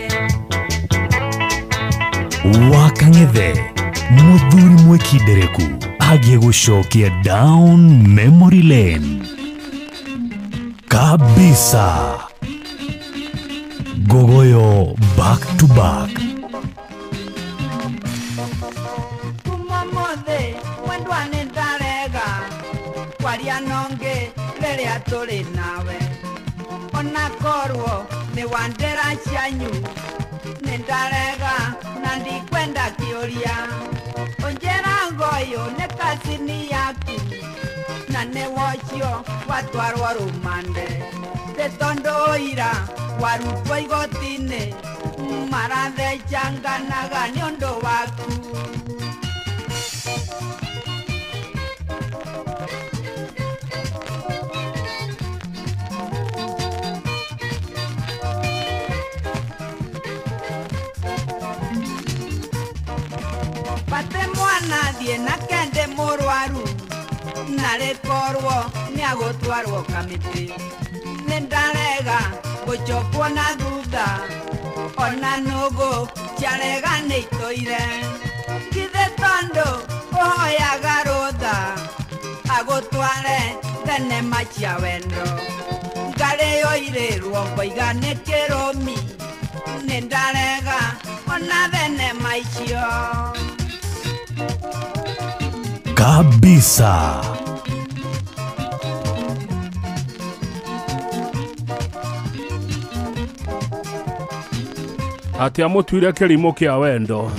Speaker 23: Wakang'ethe mũthuri mwĩkindereku agiĩ gũcokia down memory lane kabisa. Ngogoyo back to back.
Speaker 7: Kuma mothe mwendwa nĩ ndarega kwaria nongĩ rĩrĩa tũrĩ nawe ona korwo nĩ wandĩra cianyu nĩ ndarega na ndikwenda kĩũria ũnjĩra ngoyũ nĩ kacini yaku na nĩ wocio watwarwo rũmande tĩ tondũ ũira warutwo igoti-inĩ marathecanganaga nĩ ũndũ waku. Bate mwana thiĩ na kende mũrwaru na rĩkorwo nĩagũtwarwo kamĩtĩ nĩ ndarega gũcokwo na thutha ona nũgũ ciarega nĩ itũire githĩ tondũ ũhoyaga rũtha agũtware thenema cia wendo ngarĩyo irĩrwo ngoiga nĩ kĩrũmi Nĩ ndarega ona thenema icio.
Speaker 23: Kabisa.
Speaker 1: Atĩ amũtuire kĩrimũ kĩa wendo.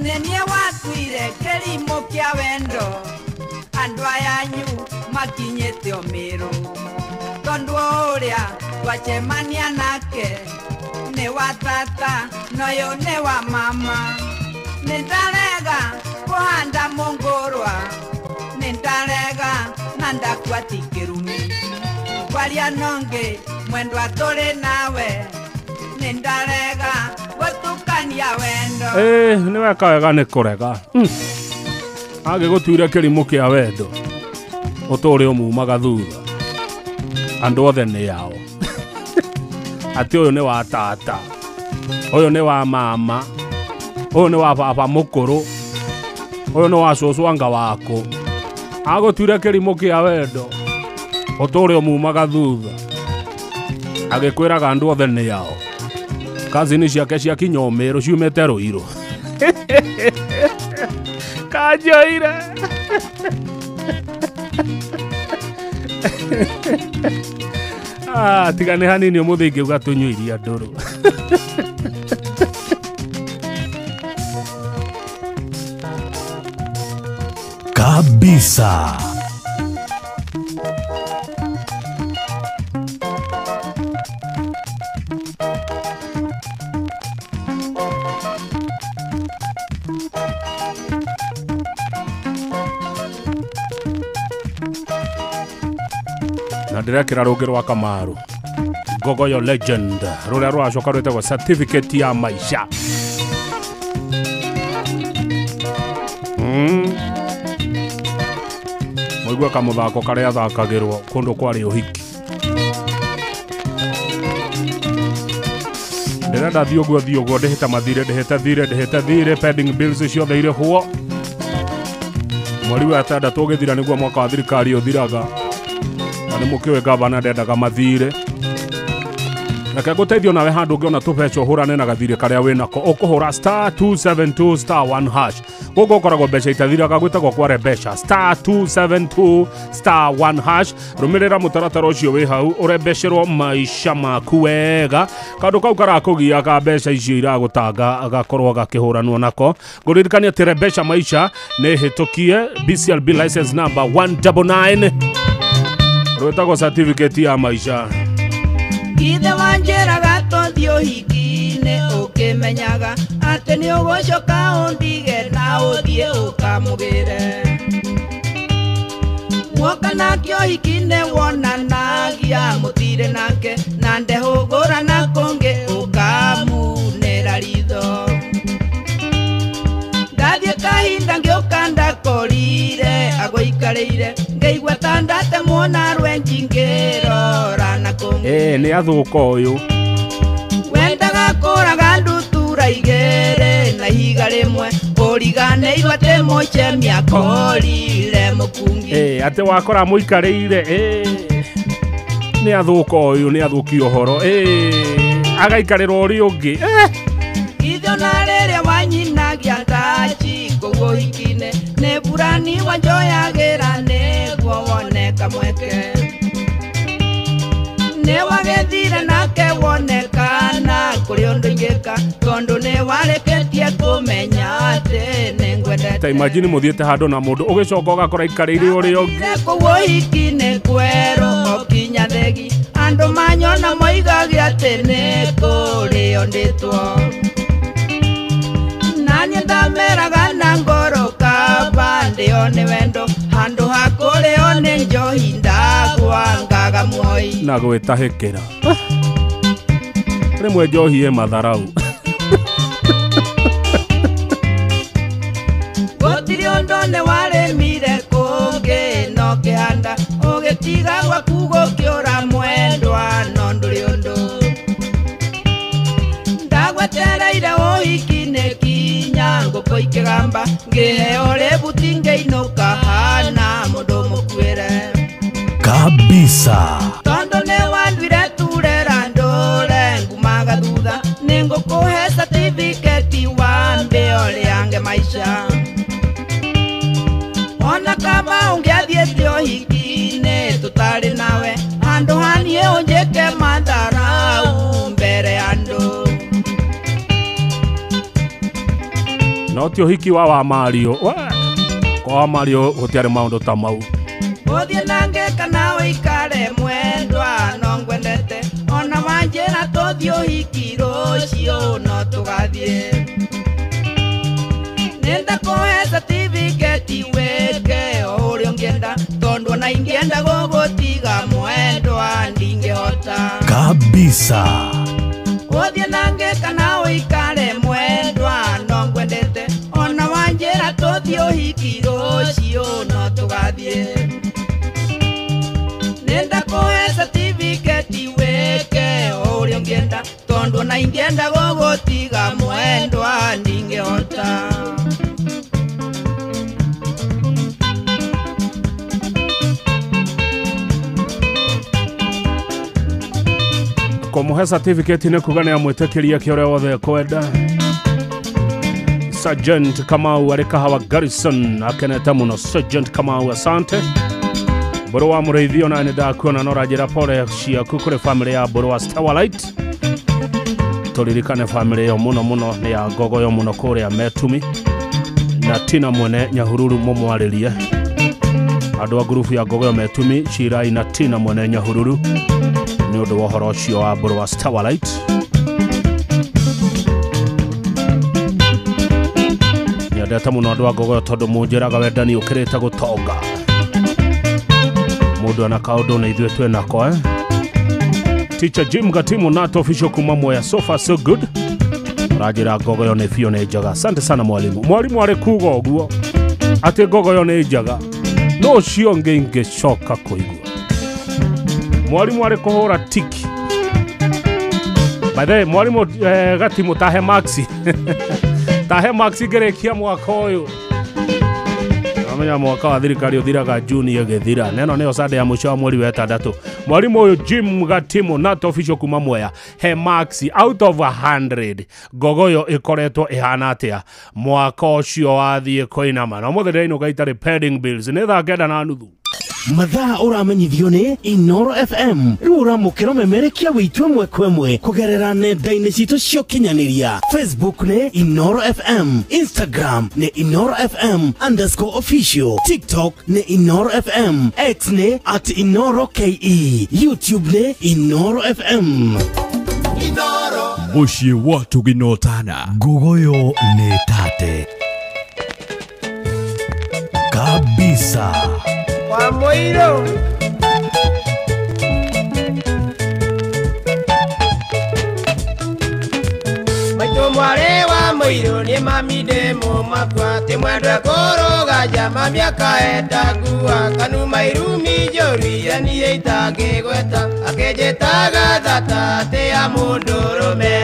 Speaker 7: Nĩ niĩ watuire kĩrimũ kĩa wendo. Andũ aya anyu makinyĩte o Mĩrũ. Tondũ ũrĩa twacemania nake nĩ wa tata noyũ nĩ wa mama. Nĩ ndarega kũhanda mũngũrwa. Nĩ ndarega na ndakua ti kĩrumi. Kwaria nongĩ mwendwa tũrĩ nawe. Nĩ ndarega gũtukania wendo.
Speaker 1: Nĩ weka wega nĩ kũrega. Agĩgũtuire kĩrimũ kĩa wendo. Ũtũũre ũmumaga thutha. Andũ othe nĩ ao. Atĩ ũyũ nĩ wa tata. Ũyũ nĩ wa mama. Ũyũ nĩ wa baba mũkũrũ. Ũyũ nĩ wa cũcũ anga wakũ. Agũtuire kĩrimũ kĩa wendo. Ũtũũre ũmumaga thutha. Agĩkwĩraga andũ othe nĩ ao. Kazini ciake ciakinya Mĩrũ ciumĩte Rũirũ. Kanjoire. Tiga nĩ hanini ũmũthĩ ingĩuga tũnyue iria ndũrũ.
Speaker 23: Kabisa.
Speaker 1: Na ndĩrekĩra rũngĩ rwa Kamaru Ngogoyo Legend rũrĩa rũracoka rwĩtagwo certificate ya maisha. Mũigue kamũthako karĩa athakagĩrwo kũndũ kwarĩ ũhiki. Ndĩrenda thiĩ ũguo thiĩ ũguo ndĩhĩte mathirĩ ndĩhĩte thirĩ ndĩhĩte thirĩ pending bills ciothe irĩhwo. Mweri wa ĩtandatũ ũgĩthira nĩguo mwaka wa thirikari ũthiraga. Na nĩ mũkĩũĩ gavana ndendaga mathirĩ. Reke ngũteithio nawe handũ ũngĩona tũbeca ũhũrane na gathirĩ karĩa wĩnako. Ũkũhũra star 272 star 1 hash. Gũkũ ũkoragwo mbeca itathiraga gwĩtagwo kware mbeca star 272 star 1 hash. Rũmĩrĩra mũtaratara ũcio wĩ hau ũrembecerwo maica maku wega. Kaũndũ kau karakũgia ka mbeca icio iragũtanga gakorwo gakĩhũranwo nako. Ngũririkania atĩ rembeca maica nĩ hĩtũkie BCLB license number 199 rwĩtagwo certificate ya maica.
Speaker 7: Ithe wanjĩraga tũthiĩ ũhiki-inĩ ũkĩmenyaga atĩ nĩ ũgũcoka ũndige na ũthiĩ ũkamũgĩre. Woka nake ũhiki-inĩ wonanagia mũtirĩ nake na ndehũgũra na kũngĩ ũkamunĩra ritho. Ndathiĩ kahinda ngĩũka ndakorire agũikarĩire ngĩigua ta ndatemwo na rwenji ngĩrora na kũngĩ.
Speaker 1: Nĩ athũka ũyũ.
Speaker 7: Wendaga kũraga ndutura igĩrĩ na ihiga rĩmwe ũriganĩirwo atĩ mũcemi akorire mũkungi.
Speaker 1: Atĩ wakora mũikarĩire. Nĩ athũka ũyũ nĩ athũkia ũhoro. Agaikarĩra ũrĩa ũngĩ.
Speaker 7: Ithe ona rĩrĩa wanyinagia ndaci kũu ũhiki-inĩ nĩ burani wanjoyagĩra nĩguo wone kamweke. Nĩ wagethire nake wonekana kũrĩ ũndũ ingĩka tondũ nĩ warĩkĩtie kũmenya atĩ nĩ ngwendete.
Speaker 1: Ta imagine mũthiĩte handũ na mũndũ ũgĩcoka ũgakora aikarĩire ũrĩa ũngĩ.
Speaker 7: Kũu ũhiki-inĩ kwerũ o kinya thegi andũ manyona moigage atĩ nĩ kũrĩo ndĩtwo. Naniĩ ndameraga na ngoro kaba ndĩo nĩ wendo handũ ha kũrĩo nĩ njohi ndagwangaga muoi.
Speaker 1: Na gwĩtahĩkĩra. Rĩmwe njohi ĩ matharau.
Speaker 7: Gũtirĩ ũndũ nĩ warĩmire kũngĩ no kĩhanda ũgĩtiga gwaku gũkĩũra mwendwa no ndũrĩ ũndũ. Ndagwetereire ũhiki-inĩ kinya ngũkũ ikĩgamba ngĩheo rĩbuti ngĩinũka hana mũndũ mũkuĩre.
Speaker 23: Kabisa.
Speaker 7: Tondũ nĩ wanduire turera ndũre ngumaga thutha nĩ
Speaker 1: No ti ũhiki wa Mario. Kwa Mario gũtiarĩ maũndũ ta mau.
Speaker 7: Ũthiĩ nange kana ũikare mwendwa no ngwendete ona wanjĩra tũthiĩ ũhiki rũciũ no tũgathiĩ. Nĩndakũhe certificate wĩke o ũrĩa ũngĩenda tondũ ona ingĩenda gũgũtiga mwendwa ndingĩhota.
Speaker 23: Kabisa.
Speaker 7: Ũthiĩ nange kana ũikare mwendwa no ngwendete ona wanjĩra tũthiĩ ũhiki rũciũ no tũgathiĩ. Nĩndakũhe certificate wĩke o ũrĩa ũngĩenda tondũ ona ingĩenda gũgũtiga mwendwa ndingĩhota.
Speaker 1: Kũmũhe certificate nĩ kuga nĩ amwĩtĩkĩria kĩrĩa wothe kwenda. Sergeant Kamau arĩ Kahawa Garrison akenete mũno. Sergeant Kamau, asante. Mbũrũ wa mũrĩithi ona nĩ ndakuona no ũranjĩra pole ciaku kũrĩ family ya Mbũrũ wa Starlight. Tũririkane family ĩyo mũno mũno nĩ ya Ngogoyo mũno kũrĩa Metumi na Tina mwene Nyahururu mũmwarĩrie. Andũ a ngurubu ya Ngogoyo Metumi Cirai na Tina mwene Nyahururu nĩ ũndũ wa ũhoro ũcio wa Mbũrũ wa Starlight. Nyendete mũno andũ a Ngogoyo tondũ mũnjĩraga wendani ũkĩrĩte gũtonga. Mũndũ ana kaũndũ na ithuĩ twĩ nako. Teacher Jim Gatimu Nato official kuma Mwea, so far so good. Rajira Ngogoyo nĩ biũ nĩ njega. Asante sana mwalimu. Mwalimu arĩ kuga ũguo atĩ Ngogoyo nĩ njega no ũcio ũngĩ ingĩcoka kũigua. Mwalimu arĩ kũhũra tiki. By the way, mwalimu Gatimu tahe maxi. Tahe maxi ngĩrĩkia mwaka ũyũ. Amenya mwaka wa thirikari ũthiraga Juni ĩgĩthira. Neno nĩyo Sunday ya mũico wa mweri wa ĩtandatũ. Mwalimu ũyũ Jim Gatimu Nato official kuma Mwea he maxi out of 100. Ngogoyo ĩkoretwo ĩhana atĩa mwaka ũcio wathiĩ kũinama. Na ũmũthĩ ndĩrainũka itarĩ pending bills nĩ thaa 9:30.
Speaker 9: Mathaa ũramenyithio nĩ Inoro FM. Rĩu ũramũkĩra ũmemerekia witũ ĩmwe kwa ĩmwe kũgerera nenda-inĩ citũ cia ũkinyanĩria. Facebook nĩ Inoro FM, Instagram nĩ Inoro FM _official, TikTok nĩ Inoro FM, X nĩ @InoroKE, YouTube nĩ Inoro FM.
Speaker 23: Mũciĩ wa tũginotana. Ngogoyo nĩ tate. Kabisa.
Speaker 2: Kwa Moiro. Maitũ mwarĩ wa Moiro nĩ mami ndĩ mũmakwa ti mwendwe kũrũga njama mĩaka etangua kanuma irumi njũru iria niĩ itangĩgweta akĩnjĩtaga thata atĩ ya mũndũrũme.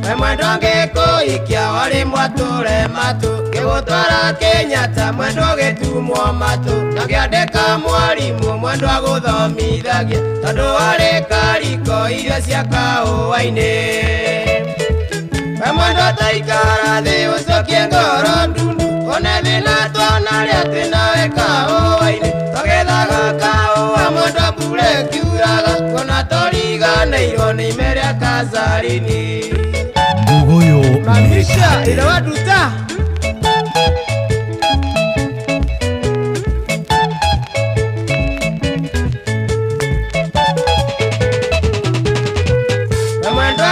Speaker 2: We mwendwa ngĩkũhikia warĩ mwatũre matũ ngĩgũtwara Kenyatta mwendwa ũgĩtumwo matũ na ngĩandĩka mwarimũ mwendwa agũthomithagia tondũ warĩ kariko irio cia kahũa-inĩ. We mwendwa taikara thĩ ũcokie ngoro ndundu one thĩna twanarĩa twĩ nawe kahũa-inĩ tũgethaga kahũa mwendwa mbura ĩkiuraga kuona tũriganĩirwo nĩ ime rĩa Kazarini.
Speaker 23: Ngogoyo
Speaker 2: Mamisha ĩrawaduta.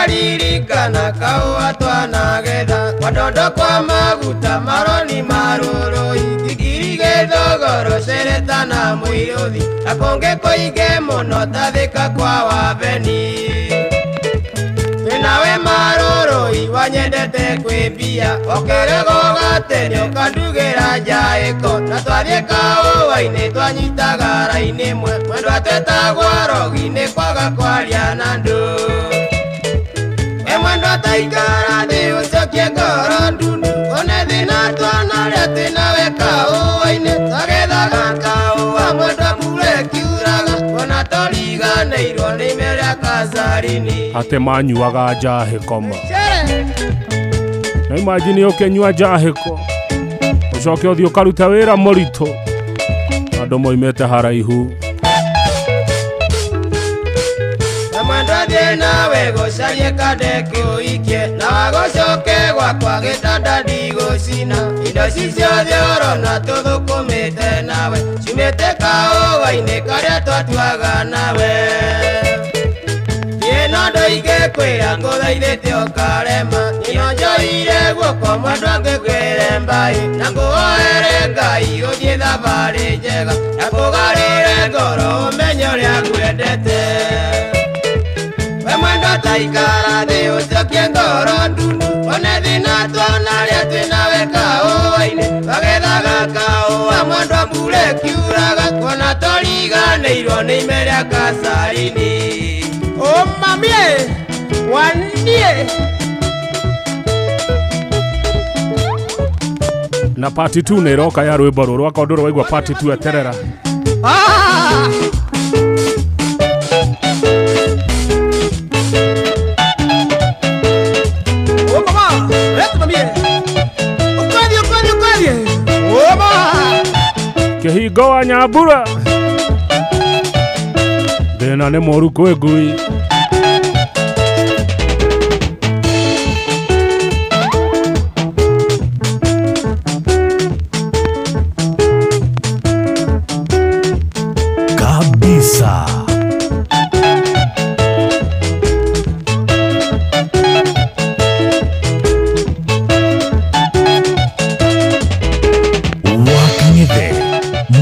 Speaker 2: Ririkana kahũa twanagetha kwa kwa maguta maroni marũrũ ikikiri gĩthogoro cereta na mũirũthi na kũngĩ kũingĩ mũno tathĩka kwa wabeni. Twĩnawe marũrũi wanyendete kwĩ mbia ũkĩrego gatene ũkandugĩra njaĩko na twathiĩ kahũa-inĩ twanyitaga raini ĩmwe mwendwa twetagwo rogi nĩ kwaga kwaria na andũ. Mwendwa taikara thĩ ũcokie ngoro ndundu one thĩna twanarĩa twĩ nawe kahũa-inĩ twagethaga kahũa mwendwa mbura ĩkiuraga kuona tũriganĩirwo nĩ ime rĩa Kazarini.
Speaker 1: Atĩ manyuaga njahĩko ma. Na imagine ũkĩnyua njahĩko ũcoke ũthiĩ ũkaruta wĩra mũritũ andũ moimĩte haraihu.
Speaker 2: We mwendwa thiĩ nawe gũcarie kandekũikie na wagũcoke gwakwa gĩtanda ndigũcina indo ici ciothe ũrona tũthũkũmĩte nawe ciumĩte kaũwa-inĩ karĩa twatuaga nawe niĩ no ndoige kwĩra ngũthaithĩte ũkarema niĩ njoire guoko mwendwa ngĩkwĩre mbai na ngũhoere Ngai ũthiĩ thabarĩ njega na kũgarũre ngoro ũmenye ũrĩa ngwendete we mwendwa taikara thĩ ũcokie ngoro ndundu one thĩna tuona arĩa twĩnawe kaũwa-inĩ twagethaga kaũwa mwendwa mbura ĩkiuraga kuona tũriganĩirwo nĩ ime rĩa kacarini.
Speaker 5: Oh mamie, wanie.
Speaker 1: Na part 2 nä ĩroka ya rwĩmbo rũrũ akorwo ndũrĩ waigua part 2 eterera.
Speaker 5: Ah! Oh mama, eto mamie. Ukweli ukweli ukweli. Oh mama.
Speaker 1: Kĩhingo wa Nyambura. Thĩna nĩ mũru kwĩ ngui.
Speaker 23: Kabisa. Wakang'ethe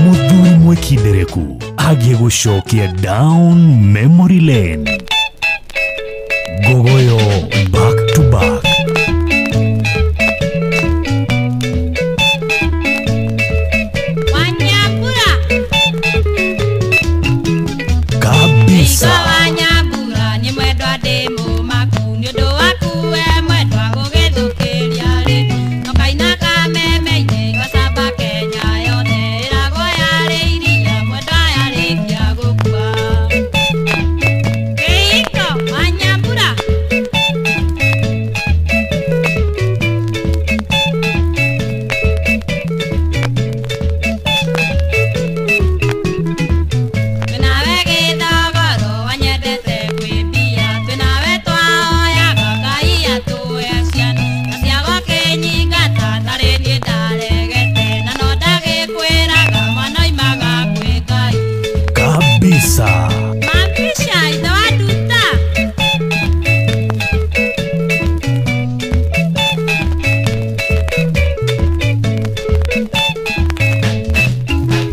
Speaker 23: muthuri mwikindereku agĩgũcokia down memory lane. Gogoyo back to back.
Speaker 15: Wanyambura.
Speaker 23: Kabisa.
Speaker 15: Wanyambura ni mwendwa ndĩ mũmaku nĩ ũndũ waku we mwendwa gũgĩthũkĩria rĩ no kaina kameme-inĩ gacamba Kenya yothe ĩragwo yarĩ iria mwendwa yarĩkia gũkua. Kĩhiko Wanyambura. Twĩnawe gĩthogoro wanyendete kwĩmbia twĩnawe twaoyaga Ngai atũhe ciana na ciago kĩnyingata tarĩ niĩ ndaregete na no ndagĩkwĩraga mwana oimaga kwĩ Ngai.
Speaker 23: Kabisa.
Speaker 15: Mamisha ithe wa Nduta.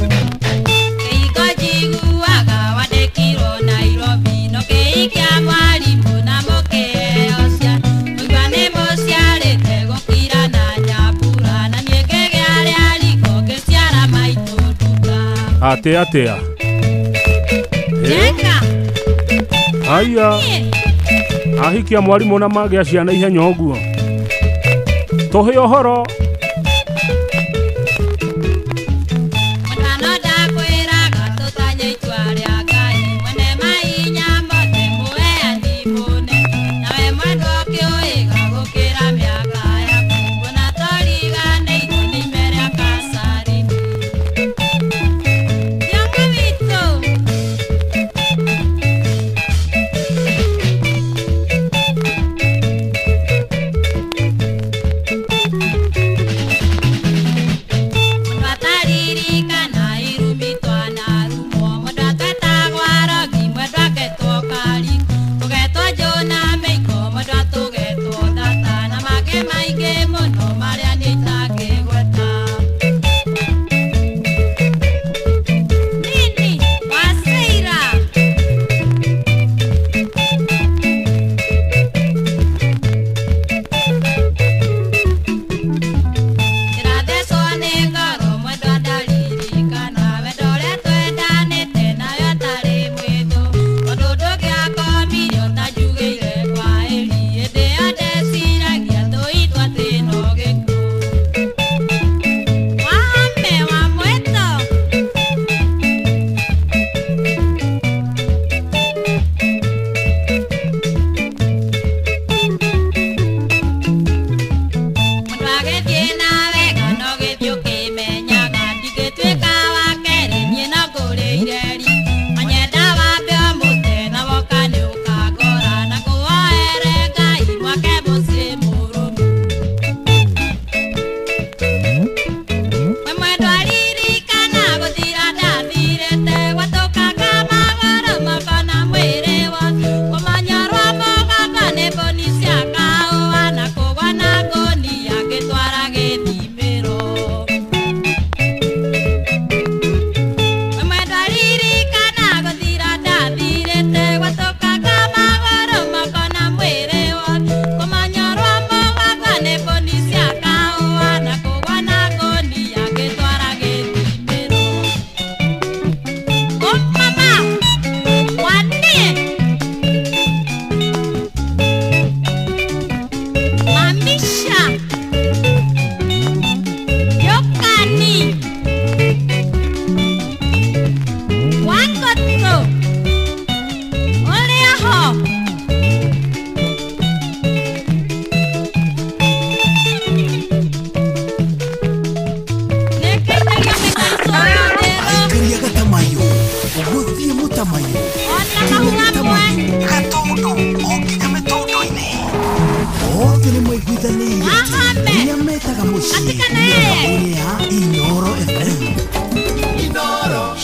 Speaker 15: Kĩhingo njiguaga wandĩkirwo Nairobi no kĩhikia mwarimũ na mũkĩheo ciana mũigua nĩ mũciarĩte gũkira na Nyambura na niĩ ngĩgĩa rĩa riko ngĩciara maitũ Nduta.
Speaker 1: Atĩ atĩa?
Speaker 15: Njenga.
Speaker 1: Aya. Ahikia mwarimũ na magĩa ciana ihenya ũguo. Tũhe ũhoro.
Speaker 15: Mwendwa no ndakwĩraga tũtanye itua rĩa Ngai mwene mahinya mothe mũheani mũnene nawe mwendwa ũkĩũĩga gũkĩra mĩaka yaku mbona tũriganĩirwo nĩ ime rĩa kacarini. Thiong'o witũ.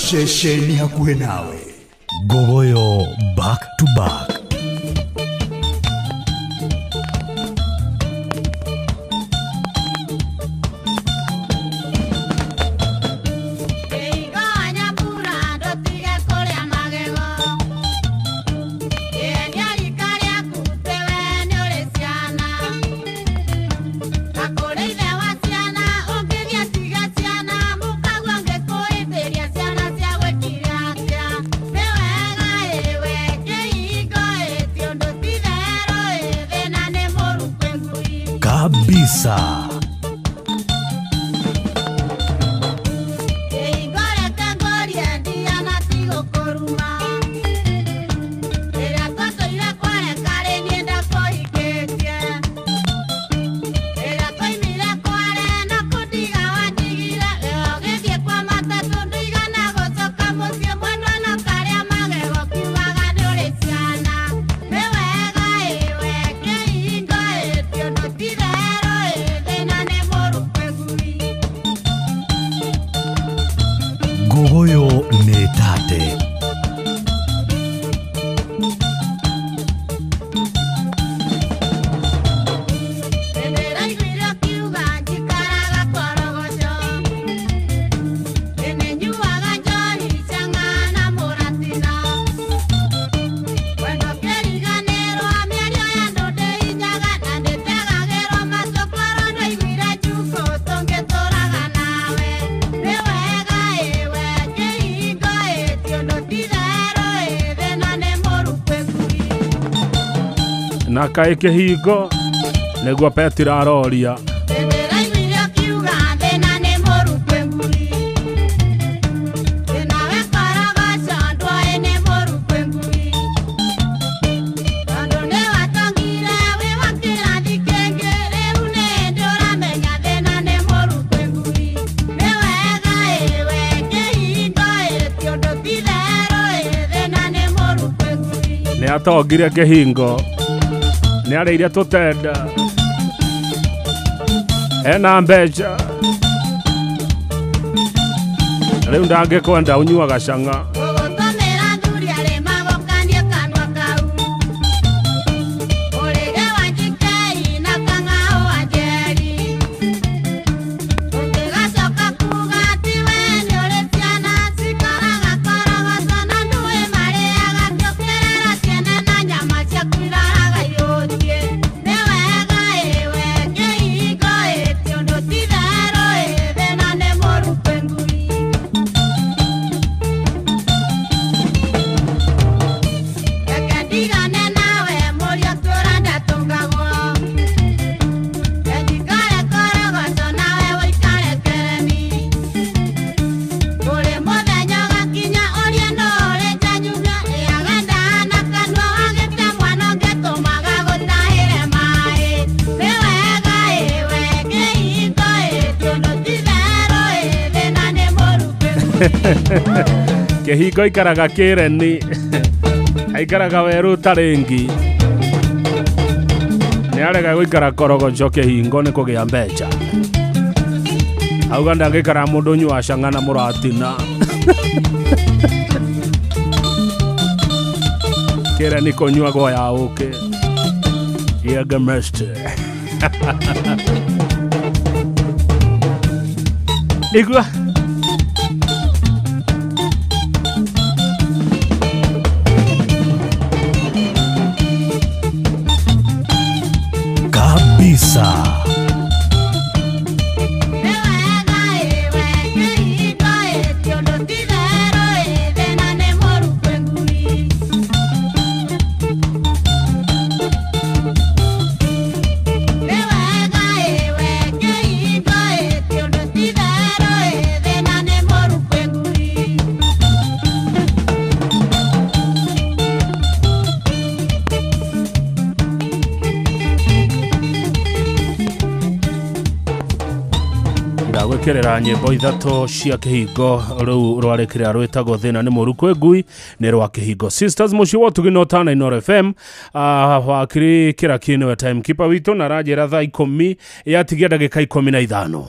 Speaker 23: Ceceni hakuhĩ nawe. Ngogoyo back to back. Kabisa. Ngogoyo nĩ tate.
Speaker 1: Na kaĩ kĩhingo nĩguo Petero aroria. Nĩ atongire kĩhingo, nĩ arĩire tũtenda, ena mbeca, rĩu ndangĩkwenda ũnyuaga cang'a. Kĩhingo ikaraga kĩreni, aikaraga werũ ũtarĩ ngi, nĩ arega gũikara korogocho kĩhingo nĩ kũgĩa mbeca. Auga ndangĩikara mũndũ ũnyuaga cang'a na mũratina. Kĩreni kũnyuagwo ya ũkĩ. Jägermeister. Igua.
Speaker 23: Kabisa.
Speaker 1: Ndagwĩkĩrĩra nyĩmbo ithatũ cia kĩhingo rũu rwarĩkĩrĩra rwĩtagwo thĩna nĩ mũru kwĩ ngui nĩ rwa kĩhingo Sisters mũciĩ wa ũtugi no tana Inooro FM. Wakiri Kĩraki nĩwe timekeeper witũ na aranjĩra thaa 10 yatigia ndagĩka 15.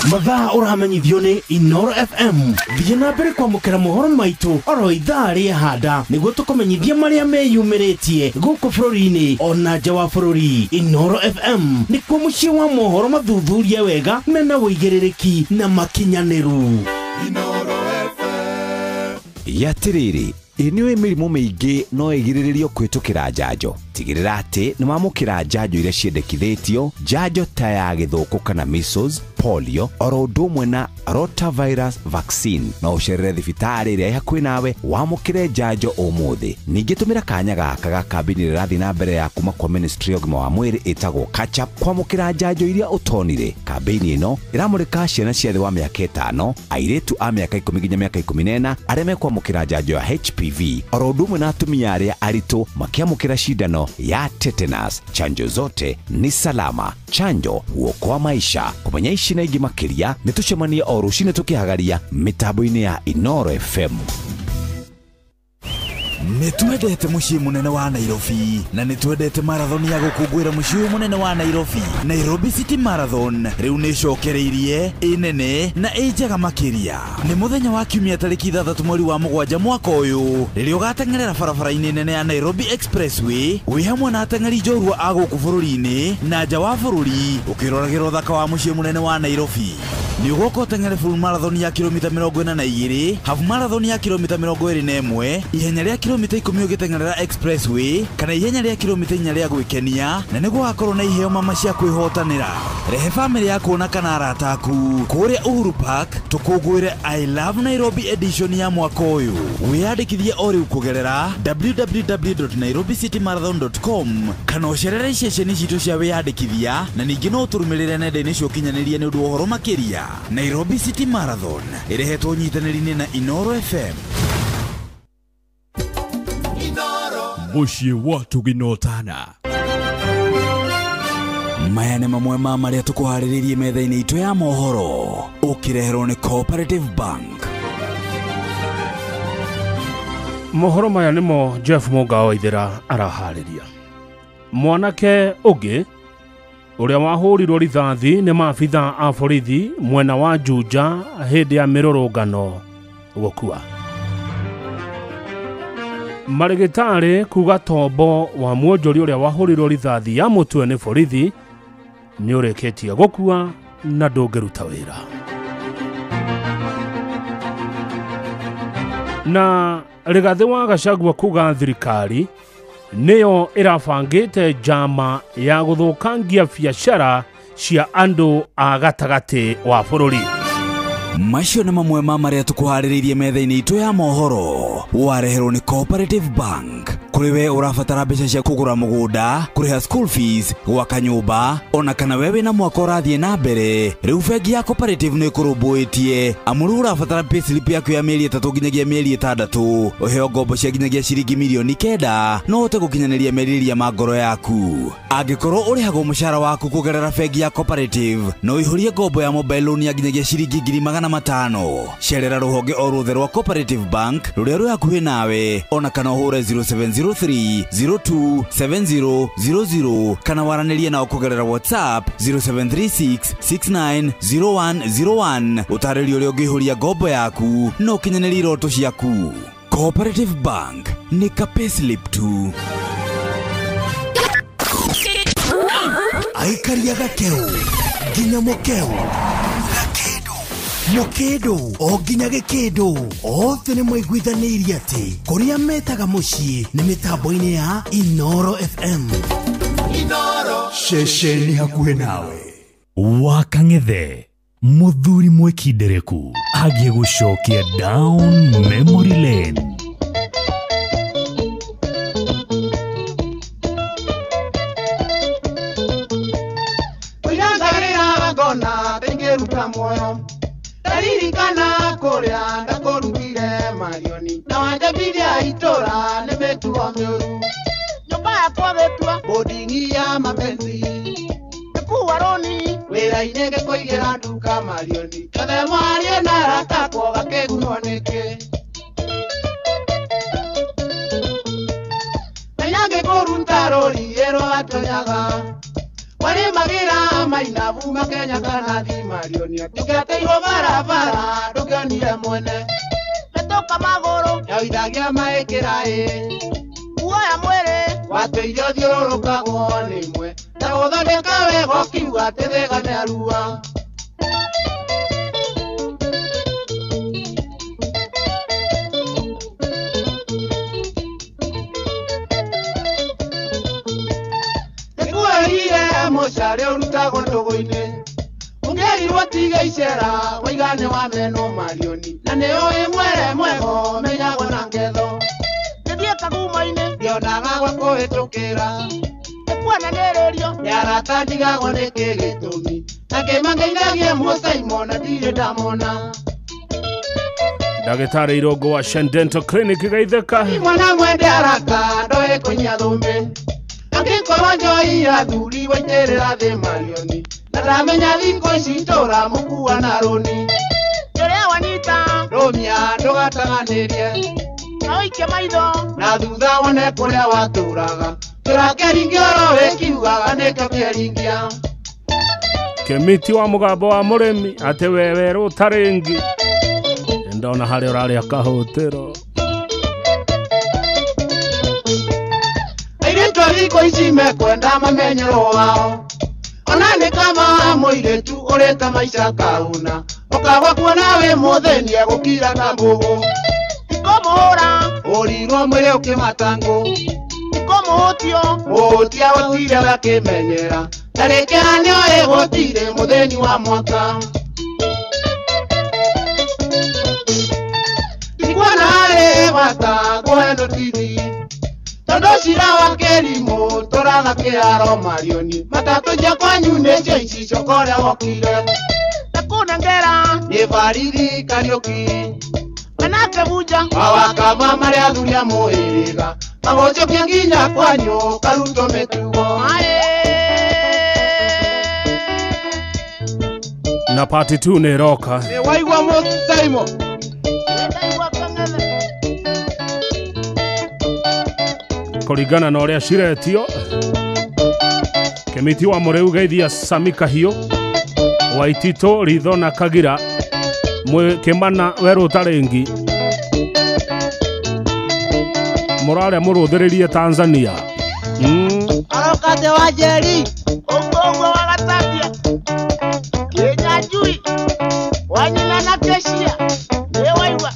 Speaker 9: Mathaa ũramenyithio nĩ Inoro FM. Thiĩ na mbere kwamũkĩra mohoro maitũ oro ithaa rĩa handa nĩguo tũkũmenyithie marĩa meyumĩrĩtie gũkũ bũrũri-inĩ ona nja wa bũrũri. Inoro FM nĩkuo mũciĩ wa mohoro mathuthurie wega mena ũigĩrĩrĩki na makinyanĩru.
Speaker 3: Yatiriri ĩ mĩrimũ mĩingĩ no ĩgirĩrĩrio kũhĩtũkĩra njanjo. Tigĩrĩra atĩ nĩ wamũkĩra njanjo iria ciendekithĩtio, njanjo ta ya gĩthũkũ kana measles, polio, oro ũndũ ũmwe na rotavirus vaccine. No ũcerere thibitarĩ ĩrĩa ĩ hakuhĩ nawe wamũkĩre njanjo ũmũthĩ. Ningĩ tũmĩra kanya gaka ga kambĩini ĩrĩa ĩrathiĩ na mbere ya kuma kwa Ministry ya ũgima wa mwĩrĩ ĩtagwo Catch Up kwamũkĩra njanjo iria ũtonire. Kambĩini ĩno ĩramũrĩka ciana cia thĩ wa mĩaka 5, airĩtu a mĩaka 10 nginya mĩaka 14 arĩa mekwamũkĩra njanjo ya HPV, oro ũndũ ũmwe na atumia arĩa aritũ makĩamũkĩra cindano ya tetanus. Chanjo zote ni salama. Chanjo huokoa maisha. Kũmenya ici na ingĩ makĩria nĩ tũcemanie o rũcinĩ tũkĩhagaria mĩtambo-inĩ ya Inoro FM.
Speaker 14: Nĩ twendete mũciĩ mũnene wa Nairobi na nĩ twendete marathon ya gũkũngũĩra mũciĩ ũyũ mũnene wa Nairobi. Nairobi City Marathon rĩu nĩ ĩcokereirie, ĩ nene na ĩ njega makĩria. Nĩ mũthenya wa kiumia tarĩki 6 mweri wa 7 mwaka ũyũ rĩrĩa ũgateng'erera barabara-inĩ nene ya Nairobi Expressway wĩ hamwe na ateng'eri njorua a gũkũ bũrũri-inĩ na nja wa bũrũri ũkĩroragĩra ũthaka wa mũciĩ mũnene wa Nairobi. Nĩ ũgoka ũteng'ere full marathon ya kilomita 42, half marathon ya kilomita 21, ihenya rĩa kilomita 10 ũgĩteng'erera Expressway kana ihenya rĩa kilomita 4 rĩa gwĩkenia, na nĩguo wakorwo na iheo mama cia kwĩhotanĩra. Rehe famĩlĩ yaku na kana arata aku kũrĩa Uhuru Park tũkũngũĩre I Love Nairobi edition ya mwaka ũyũ. Wĩyandĩkithie o rĩu kũgerera www.nairobicitymarathon.com kana ũcerere ceceni citũ cia wĩyandĩkithia, na ningĩ no ũtũrũmĩrĩre nenda-inĩ cia ũkinyanĩria nĩ ũndũ wa ũhoro makĩria. Nairobi City Marathon ĩrehetwo ũnyitanĩri-inĩ na Inoro FM.
Speaker 23: Mũciĩ wa tũginotana.
Speaker 14: Maya nĩ mamwe ma marĩa tũkũharĩrĩirie metha-inĩ itũ ya mohoro ũkĩreherwo nĩ Cooperative Bank.
Speaker 1: Mohoro maya nĩmo Jeff Mũngao Waithera araharĩria. Mwanake ũngĩ ũrĩa wahũrirwo rithathi nĩ maabitha a borithi mwena wa Juja hĩndĩ ya mĩrũrũngano gũkua. Marĩgĩtarĩ kuga tombo wa mwonjori ũrĩa wahũrirwo rithathi ya mũtwe nĩ borithi nĩ ũrĩkĩtie gũkua na ndũngĩruta wĩra. Na Rigathi wa Gachagua kuga thirikari nĩyo ĩrabangĩte njama ya gũthũkangia biacara cia andũ a gatagatĩ wa bũrũri.
Speaker 14: Macio nĩ mamwe ma marĩa tũkũharĩrĩirie metha-inĩ itũ ya mohoro wareherwo nĩ Cooperative Bank. Kũrĩ we ũrabatara mbeca cia kũgũra mũgũnda, kũrĩha school fees, gwaka nyũmba, ona kana we wĩna mwaka ũrathiĩ na mbere, rĩu bengi ya Cooperative nĩ ĩkũrũmbũĩtie. Amu rĩu ũrabatara payslip yaku ya mĩeri 3 nginyagia mĩeri 6, ũheo ngombo cia nginyagia ciringi mirioni 9 no ũhote gũkinyanĩria merirĩria ma ngoro yaku. Angĩkorwo ũrĩhagwo mũcara waku kũgerera bengi ya Cooperative, no ũihũrie ngombo ya mobile loan ya nginyagia ciringi 500,000. Cerera rũhonge o ruothe rwa Cooperative Bank rũrĩa rwĩ hakuhĩ nawe, ona kana ũhũre 0703 02 7000 kana waranĩrie nao kũgerera WhatsApp 0736 690101. Ũtarĩrio ũrĩa ũngĩihũria ngombo yaku na ũkinyanĩrie iroto ciaku. Cooperative Bank nĩ ka payslip tu.
Speaker 24: Aikaria gakeu nginya mukeu mũkĩndũ o nginya gĩkĩndũ othe nĩ mwaiguithanĩirie atĩ kũrĩa metaga mũciĩ nĩ mĩtambo-inĩ ya Inoro FM.
Speaker 10: Inoro
Speaker 23: ceceni hakuhĩ nawe. Wakang'ethe mũthuri mwĩkindereku agĩgũcokia down memory lane.
Speaker 6: Ndaririkana kũrĩa ndakũrutire Marioni na wanjambithia itũra nĩ mĩtugo mĩũru. Nyũmba yakwa gĩtua bondingi ya mapenzi gĩkua rũni wĩra-inĩ gĩkũigĩra nduka Marioni yothe mwarie na arata akwa gakĩgunwo nĩkĩ. Menya ngĩkũruta rũriĩ rwatonyaga Warimagira mainabu makenya kana thi marionia tugateirwo barabara ndũngĩonire mwene
Speaker 5: metoka magũrũ
Speaker 6: yaithagia maĩkĩra ĩ
Speaker 5: kuoya mwĩrĩ
Speaker 6: watĩire ũthiũrũrũkagwo nĩ imwe na gũthondeka wega ũkiuga atĩ thĩga nĩ arua. Nĩkuerire mũcare ũrutagwo ndũgũ-inĩ ũngĩerirwo tiga icera waigane wa meno marioni na nĩũĩ mwere mwego menyagwo na ngetho
Speaker 5: nĩthiĩ kaguma-inĩ
Speaker 6: ndionaga gwa kũhĩtũkĩra
Speaker 5: nĩkuonanĩrĩrio
Speaker 6: nĩ arata ndigagwo nĩkĩ gĩtũmi na kĩmangeithagie mũcaimo na ndirĩ ndamona.
Speaker 1: Ndagĩtarĩ Irũngũ wa Shen Dental Clinic geithĩka.
Speaker 6: Mwana mwende arata ndoĩ kũnyia thũmbĩ angĩkorwo njoi athuri waitĩrĩra thĩ marioni na ndamenya thikũ ici tũramũkua na rũni
Speaker 5: kĩrĩa wanyita
Speaker 6: rũmia ndũgataganĩrie
Speaker 5: na ũikie maitho
Speaker 6: na thutha wone kũrĩa watũraga tũrakĩringia oro wĩkiugaga nĩkĩo kĩringia.
Speaker 1: Kĩmiti wa mũgambo wa mũrĩmi atĩ we werũ ũtarĩngi ndona harĩa ũrarĩa kahũtĩro.
Speaker 6: Airĩtu a thikũ ici mekwenda mamenyerwo wao ona nĩ kama mũirĩtu ũrĩte maica kauna ũkagwa kuona wĩ mũthĩni egũkira ta mbũgũ
Speaker 5: ikũmũhũra
Speaker 6: ũrirwo mwĩrĩ ũkĩmatangũ
Speaker 5: ikũmũhũtio
Speaker 6: mũhũtia gũtirĩ ũgakĩmenyera na rĩkĩra nĩoĩ gũtirĩ mũthĩni wa mwaka. Ndikuona harĩ bata kũhe nũtithi tondũ cira wa kĩrimũ tũraga kĩharo marioni matatũ nja kwanyu nĩcio ici coka ũrĩa wokire
Speaker 5: ndakũnengera
Speaker 6: nĩ barithi Kariũki
Speaker 5: manake bunja
Speaker 6: mawakama marĩa athuri a mũhĩrĩga magũcokia nginya kwanyu karutwo mĩtugo.
Speaker 1: Na part 2 nĩ ĩroka.
Speaker 6: Nĩ waigua mũcaimo
Speaker 1: kũringana na ũrĩa ciretio. Kĩmiti wa mũrĩu geithia Sami Kahiũ Waititũ Ritho na Kagira Kĩmana werũ ũtarĩngi mũrarĩa mũrũthĩrĩrie Tanzania.
Speaker 5: Arokate wa Njeri ũguo ũguo wa Gatambia Kĩnyanjui wanyina na Keshia nĩ waigua.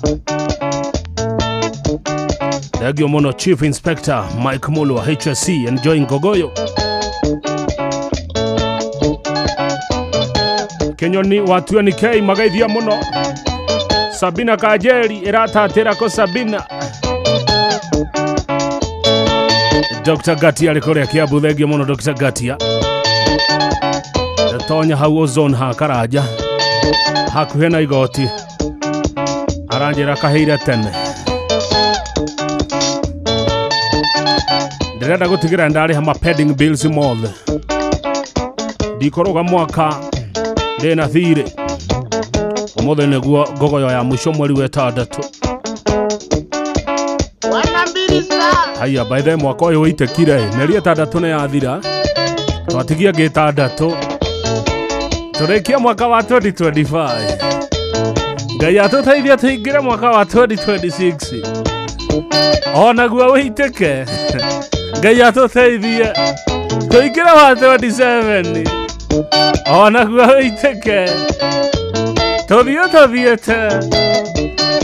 Speaker 1: Thengio mũno Chief Inspector Mike Mulwa HSC enjoying Ngogoyo. Kenyoni wa 20K magaithia mũno. Sabina Kajeri ĩratatĩra ko Sabina. Dr. Gatia arĩ kũrĩa Kiambu thengio mũno Dr. Gatia. Tonya hau ozone ha Karanja hakuhĩ na igoti aranjĩra kaheire tene. Ndĩrenda gũtigĩra ndarĩha ma pending bills mothe ndikũrũga mwaka ndĩna thirĩ. Ũmũthĩ nĩguo ngogoyo ya mũico mweri wa ĩtandatũ. Haya by the mwaka ũyũ wĩitĩkire mĩeri ĩtandatũ nĩ yathira twatigia ngĩ ĩtandatũ tũrĩkie mwaka wa 2025. Ngai atũteithie tũingĩre mwaka wa 2026 onaguo wĩitĩke. Ngai atũteithie tũingĩre wa 27 onaguo wĩitĩke tũthiĩ tũthiĩte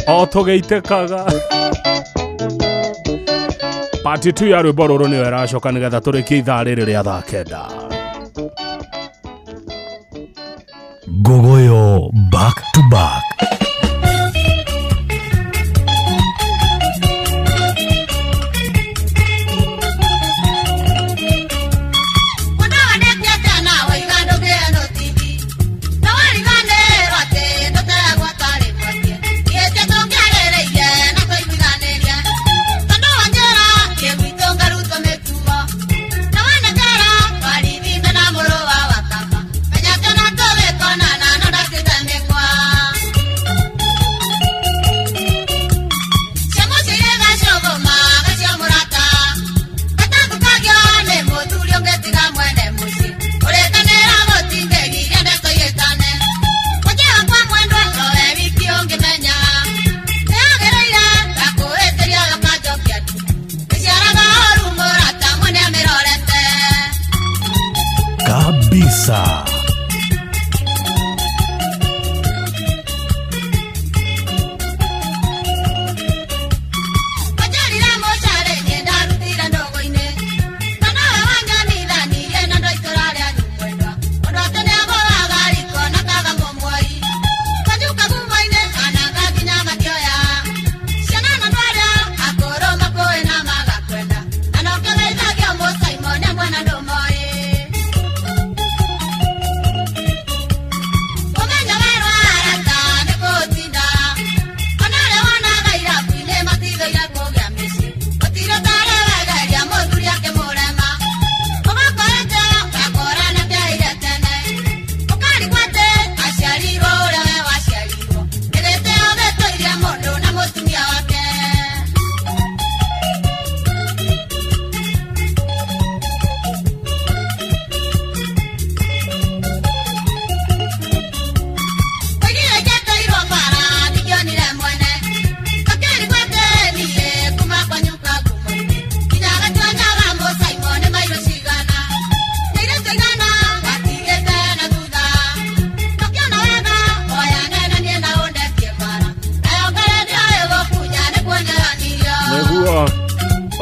Speaker 1: o tũgĩitĩkaga. Part 2 ya rwĩmbo rũrũ nĩyo ĩracoka nĩgetha tũrĩkie ithaa rĩrĩ rĩa thaa kenda.
Speaker 23: Ngogoyo back to back.
Speaker 15: Kona na no da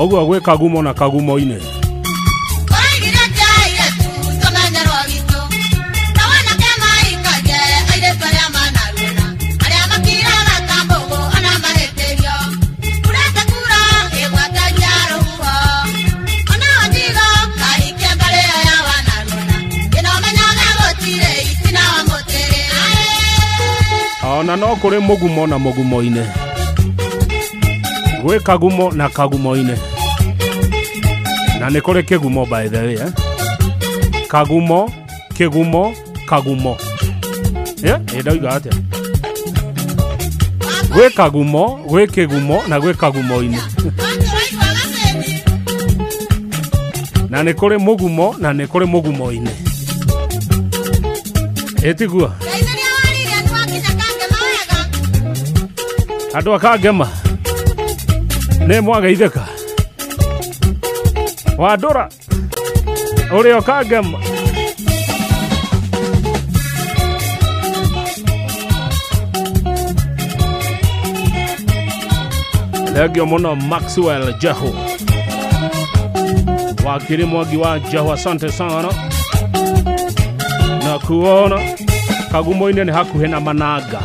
Speaker 1: Ũguo gwĩ kagumo na kagumo-inĩ. Ona no kũrĩ mũgumo na mũgumo-inĩ. Gwĩ kagumo na kagumo-inĩ. Na nĩ kũrĩ kĩgumo by the way, eh? Kagumo, kĩgumo, kagumo. Ndauga atĩa? Gwĩ kagumo, gwĩ kĩgumo na gwĩ kagumo-inĩ. Na nĩ kũrĩ mũgumo na nĩ kũrĩ mũgumo-inĩ. Ĩtiguo? Andũ a Kangema nĩ mwageithĩka. Wandũra ũrĩ o Kangema. Thengio mũno Maxwell Jehu, wakiri Mwangi wa Jehu, asante sana. Na kuona Kagumo-inĩ nĩ hakuhĩ na Mananga.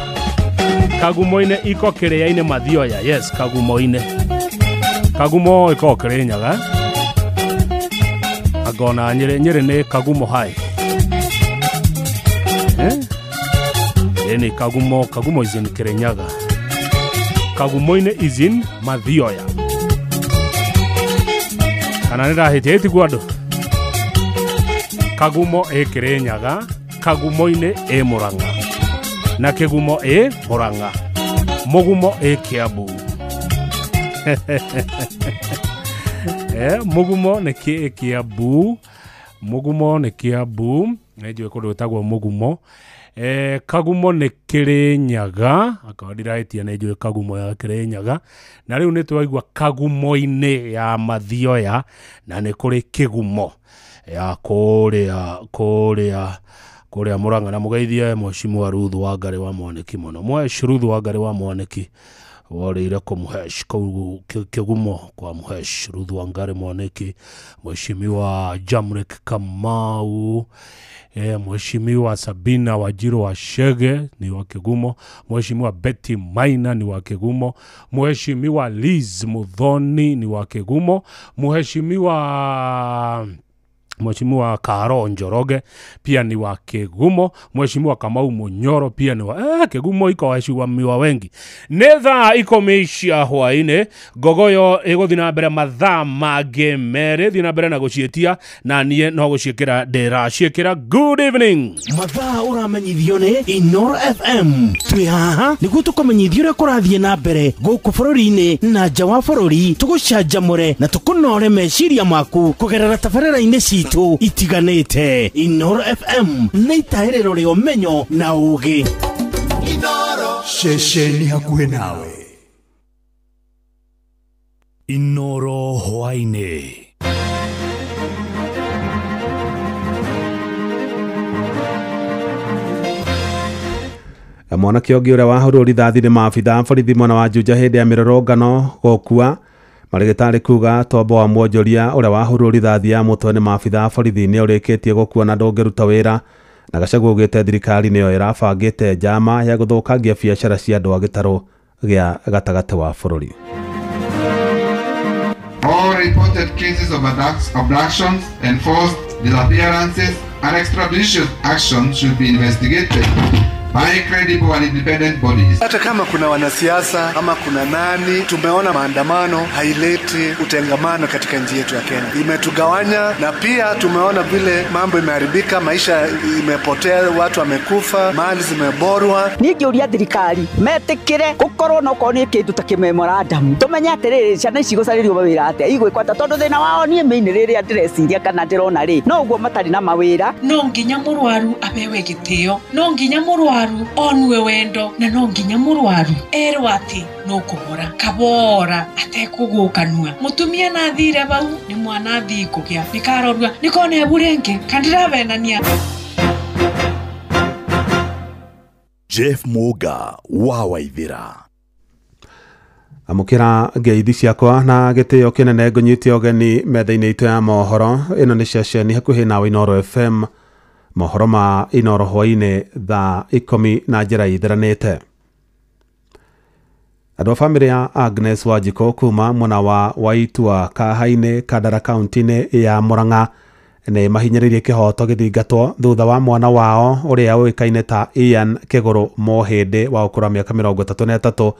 Speaker 1: Kagumo-inĩ iko kĩrĩa-inĩ Mathioya. Yes, Kagumo-inĩ. Kagumo iko Kĩrĩnyaga. Angona Nyĩrĩ, Nyĩrĩ nĩ Kagumo High. Ĩni Kagumo, Kagumo is in Kĩrĩnyaga. Kagumo-inĩ is in Mathioya. Kana nĩ ndahĩtia ĩtiguo andũ? Kagumo ĩ Kĩrĩnyaga, Kagumo-inĩ ĩ Mũrang'a. Na kĩgumo ĩ Mũrang'a. Mũgumo ĩ Kiambu. Mũgumo nĩ kĩ Kiambu. Mũgumo nĩ Kiambu. Nĩ njũĩ kũndũ gwĩtagwo Mũgumo. Kagumo nĩ Kĩrĩnyaga. Akorwo ndirahĩtia nĩ njũĩ Kagumo ya Kĩrĩnyaga. Na rĩu nĩ twaigua Kagumo-inĩ ya Mathioya na nĩ kũrĩ kĩgumo ya kũrĩa kũrĩa Mũrang'a. Na mũgeithie Mheshimiwa Ruth Wangari wa Mwaniki mũno. Mwesh Ruth Wangari wa Mwaniki worĩire kũmũhesh kũu kĩgumo kwa Mũhesh Ruth Wangari Mwaniki, Mheshimiwa Jamrick Kamau, Mheshimiwa Sabina Wajiro wa Shege ni wa Kĩgumo, Mheshimiwa Betty Maina ni wa Kĩgumo, Mheshimiwa Liz Muthoni ni wa Kĩgumo, Mheshimiwa Karo Njoroge pia ni wa Kĩgumo, Mheshimiwa Kamau Munyoro pia ni wa Kĩgumo iko waheshimiwa wengi. Nĩ thaa 10 cia hwaĩ-inĩ, Ngogoyo ĩgũthiĩ na mbere mathaa mangĩ merĩ, thiĩ na mbere na gũciĩtia na niĩ no gũciĩkĩra ndĩraciĩkĩra. Good evening.
Speaker 9: Mathaa ũramenyithio nĩ Inoro FM. Twĩ haha nĩguo tũkũmenyithia ũrĩa kũrathiĩ na mbere gũkũ bũrũri-inĩ na nja wa bũrũri, tũgũcanjamũre na tũkũnore meciria maku kũgerera tabarĩra-inĩ citũ itiganĩte. Inoro FM nĩ itahĩrĩro rĩa ũmenyo na ũũgĩ.
Speaker 10: Inoro
Speaker 23: ceceni hakuhĩ nawe. Inoro hwaĩ-inĩ.
Speaker 13: Mwanake ũngĩ ũrĩa wahũrwo rithathi nĩ maabitha a borithi mwena wa Juja hĩndĩ ya mĩrũrũngano gũkua. Marĩgĩtarĩ kuga tombo wa mwonjoria ũrĩa wahũrwo rithathi ya mũtwe nĩ maabitha a borithi nĩ ũrĩkĩtie gũkua na ndũngĩruta wĩra. Na Gachagua augĩte thirikari nĩyo ĩrabangĩte njama ya gũthũkangia biacara cia andũ a gĩtarũ gĩa gatagatĩ wa bũrũri.
Speaker 11: All reported cases of abductions, enforced disappearances and extrajudicial actions should be investigated by credible and independent bodies.
Speaker 16: Hata kama kuna wanasiasa ama kuna nani, tumeona maandamano haileti utengamano katika nchi yetu ya Kenya. Imetugawanya, na pia tumeona vile mambo imeharibika, maisha imepotea, watu wamekufa, mali zimeborwa.
Speaker 17: Ningĩũria thirikari metikire gukorwo no korwo ni kindu ta kimemorandum, tumenye atiriri ciana ici gũcarĩrio mawĩra atĩa igwĩkwo atĩa, tondũ thĩna wao niĩ main rĩrĩa ndĩreciria kana ndĩrona rĩ no ũguo matarĩ na mawĩra.
Speaker 22: No nginya mũrwaru abewe gĩtĩo, no nginya mũrwaru onue wendo, na no nginya mũrwaru erwo atĩ nũkũhora kabora atekũgũkanua. Mũtumia na athire bau nĩ mwana athii kũgĩa nĩkarorua nĩkona ebu rĩngĩ kandĩravenania.
Speaker 24: Jeff Muga wa Waithira.
Speaker 13: Amũkĩra ngeithi ciakwa na gĩtĩo kĩnene ngũnyite ũgeni metha-inĩ itũ ya mohoro. Ĩno nĩ ceceni hakuhĩ nawe Inooro FM. Mohoro ma Inooro hwaĩ-inĩ thaa 10 na njĩra itheranĩte. Andũ a bamĩrĩ ya Agnes Wanjikũ kuma mwena wa Waitua Kahainĩ Kandara kaunti-inĩ ya Murang'a nĩ mahinyĩrĩirie kĩhoto gĩthingatwo thutha wa mwana wao ũrĩa ũĩkaine ta Ian Kĩgũrũ Mũhĩndĩ wa ũkũrũ wa mĩaka 33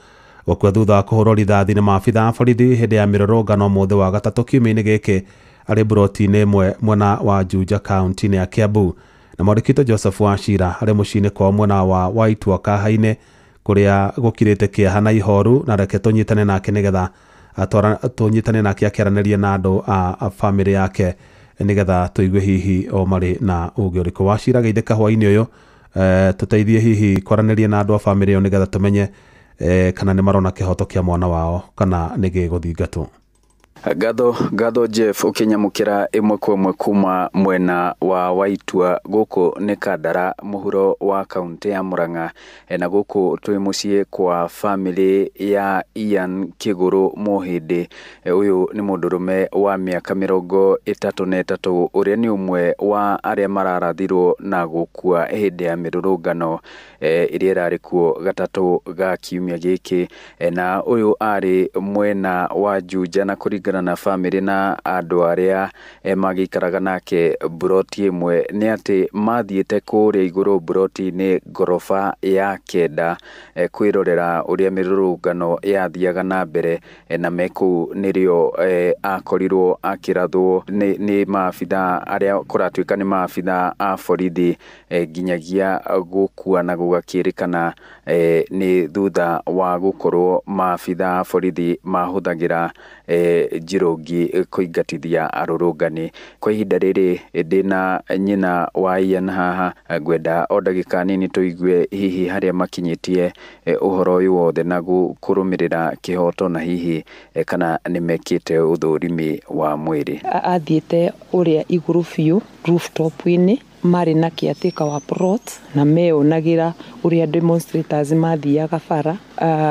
Speaker 13: gũkua thutha wa kũhũrwo rithathi nĩ maabitha a borithi hĩndĩ ya mĩrũrũngano mũthĩ wa gatatũ kiumia-inĩ gĩkĩ arĩ mburoti-inĩ ĩmwe mwena wa Juja kaunti-inĩ ya Kiambu. Na mwandĩki Joseph Wachira arĩ mũciĩ-inĩ kwao mwena wa Waitua Kahainĩ kũrĩa gũkirĩte kĩeha na ihoru, na reke tũnyitane nake nĩgetha tũnyitane nake akĩaranĩria na andũ a bamĩrĩ yake nĩgetha tũigue hihi o marĩ na ũgĩ ũrĩkũ. Wachira geithĩka hwaĩ-inĩ ũyũ, tũteithie hihi kwaranĩria na andũ a bamĩrĩ ĩyo nĩgetha tũmenye kana nĩ marona kĩhoto kĩa mwana wao kana nĩ gĩgũthingatwo.
Speaker 4: Gatho Jeff ũkĩnyamũkĩra ĩmwe kwa ĩmwe kuma mwena wa Waitua gũkũ nĩ Kandara mũhuro wa kaunti ya Murang'a, na gũkũ twĩ mũciĩ kwa bamĩrĩ ya Ian Kĩgũrũ Mũhĩndĩ. Ũyũ nĩ mũndũrũme wa mĩaka 33 ũrĩa nĩ ũmwe wa arĩa mararathirwo na gũkua hĩndĩ ya mĩrũrũngano ĩrĩa ĩrarĩ kuo gatatũ ga kiumia gĩkĩ, na ũyũ arĩ mwena wa Juja na kũringana na bamĩrĩ na andũ arĩa magĩikaraga nake mburoti ĩmwe nĩ atĩ mathiĩte kũrĩa igũrũ mburoti-inĩ ngoroba ya 9 kwĩrorera ũrĩa mĩrũrũngano yathiaga na mbere, na me kũu nĩrĩo akorirwo akĩrathwo nĩ maabitha arĩa kũratuĩka nĩ maabitha a borithi nginyagia gũkua na gũgakĩrĩkana nĩ thutha wa gũkorwo maabitha a borithi mahũthagĩra njirũngi kũingatithia arũrũngani. Kwa ihinda rĩrĩ ndĩna nyina wa Ian haha, ngwenda o ndagĩka nini tũigue hihi harĩa makinyĩtie ũhoro ũyũ wothe na kũrũmĩrĩra kĩhoto na hihi kana nĩ mekĩte ũthũrimi wa mwĩrĩ.
Speaker 8: Athiĩte ũrĩa igũrũ biũ rooftop-inĩ marĩ na caretaker wa plot na meonagĩra ũrĩa demonstrators mathiaga bara.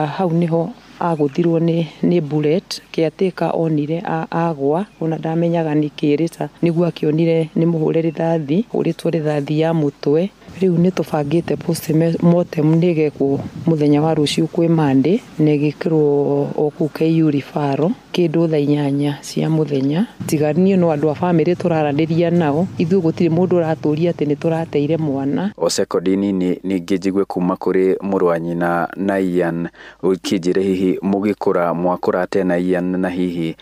Speaker 8: Hau nĩho agũthirwo nĩ bullet. Caretaker onire agwa ona ndamenyaga nĩ kĩrĩta nĩguo akĩonire nĩ mũhũre rithathi ũrĩtwo rithathi ya mũtwe. Rĩu nĩ tũbangĩte postmortem nĩgekwo mũthenya wa rũciũ kwĩ Monday na ĩgĩkĩrwo o kũu KU referral kĩndũ thaa 8 cia mũthenya. Tiga niĩ no andũ a bamĩrĩ tũraranĩria nao, ithuĩ gũtirĩ mũndũ ũratũria atĩ nĩ tũrateire mwana.
Speaker 4: O sekondi nini ningĩ njigue kuma kũrĩ mũrũ wa nyina na Ian ũkĩnjĩre hihi mũgĩkũra mwakũra na Ian na hihi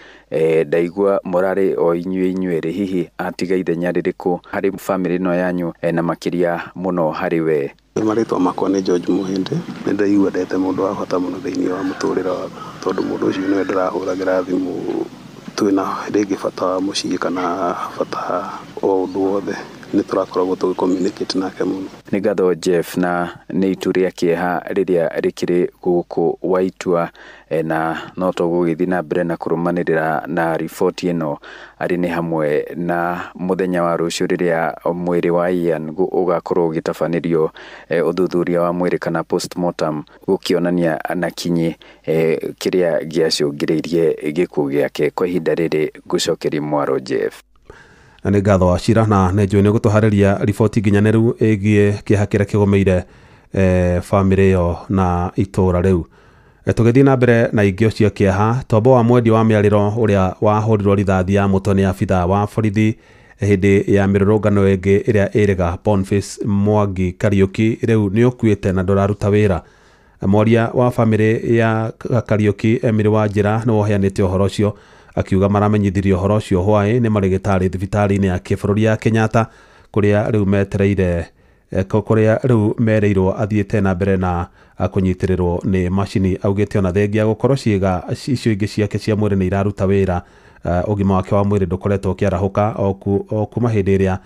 Speaker 4: ndaigua mũrarĩ o inyuĩ inyuerĩ, hihi atiga ithenya rĩrĩkũ harĩ bamĩrĩ ĩno yanyu na makĩria mũno harĩ we?
Speaker 12: Marĩtwa makwa nĩ George Mũhĩndĩ. Nĩ ndaigua ndete mũndũ wa bata mũno thĩinĩ wa mũtũrĩre wakwa tondũ mũndũ ũcio nĩwe ndĩrahũragĩra thimũ twĩna rĩngĩ bata wa mũciĩ kana bata o ũndũ wothe, nĩ tũrakoragwo tũgĩ communicate nake mũno.
Speaker 4: Nĩ ngatho Jeff, na nĩ itu rĩa kĩeha rĩrĩa rĩkĩrĩ gũkũ Waitua, na no tũgũgĩthiĩ na mbere na kũrũmanĩrĩra na riboti ĩno arĩ nĩ hamwe na mũthenya wa rũciũ rĩrĩa mwĩrĩ wa Ian ũgakorwo ũgĩtabanĩrio ũthuthuria wa mwĩrĩ kana postmortem gũkĩonania na kinyi kĩrĩa gĩacũngĩrĩirie gĩkuũ gĩake. Kwa ihinda rĩrĩ ngũcokeria mwaro Jeff.
Speaker 13: Na nĩ ngatho Wachira, na nĩ njũĩ nĩ gũtũharĩria riboti nginyanĩru ĩgiĩ kĩeha kĩrĩa kĩgũmĩire bamĩrĩ ĩyo na itũũra rĩu. Tũgĩthiĩ na mbere na ingĩ cia kĩeha, tombo wa mwendia wa mĩarĩro ũrĩa wahũrirwo rithathi ya mũtwe nĩ abitha wa borithi hĩndĩ ya mĩrũrũngano ĩngĩ ĩrĩa ĩrĩga Boniface Mwangi Kariuki rĩu nĩ ũkuĩte na ndũraruta wĩra. Mwaria wa bamĩrĩ ya Kariuki Emily Wanjĩra nĩ woheanĩte ũhoro ũcio akiuga maramenyithirio ũhoro ũcio hwaĩ nĩ marĩgĩtarĩ thibitarĩ-inĩ ya kĩbũrũri ya Kenyatta kũrĩa rĩu metereire kũrĩa rĩu mereirwo athiĩte na mbere na kũnyitĩrĩrwo nĩ macini. Augĩte ona thengia gũkorwo ciĩga icio ingĩ ciake cia mwĩrĩ nĩ iraruta wĩra, ũgima wake wa mwĩrĩ ndũkoretwo ũkĩarahũka o kuma hĩndĩ ĩrĩa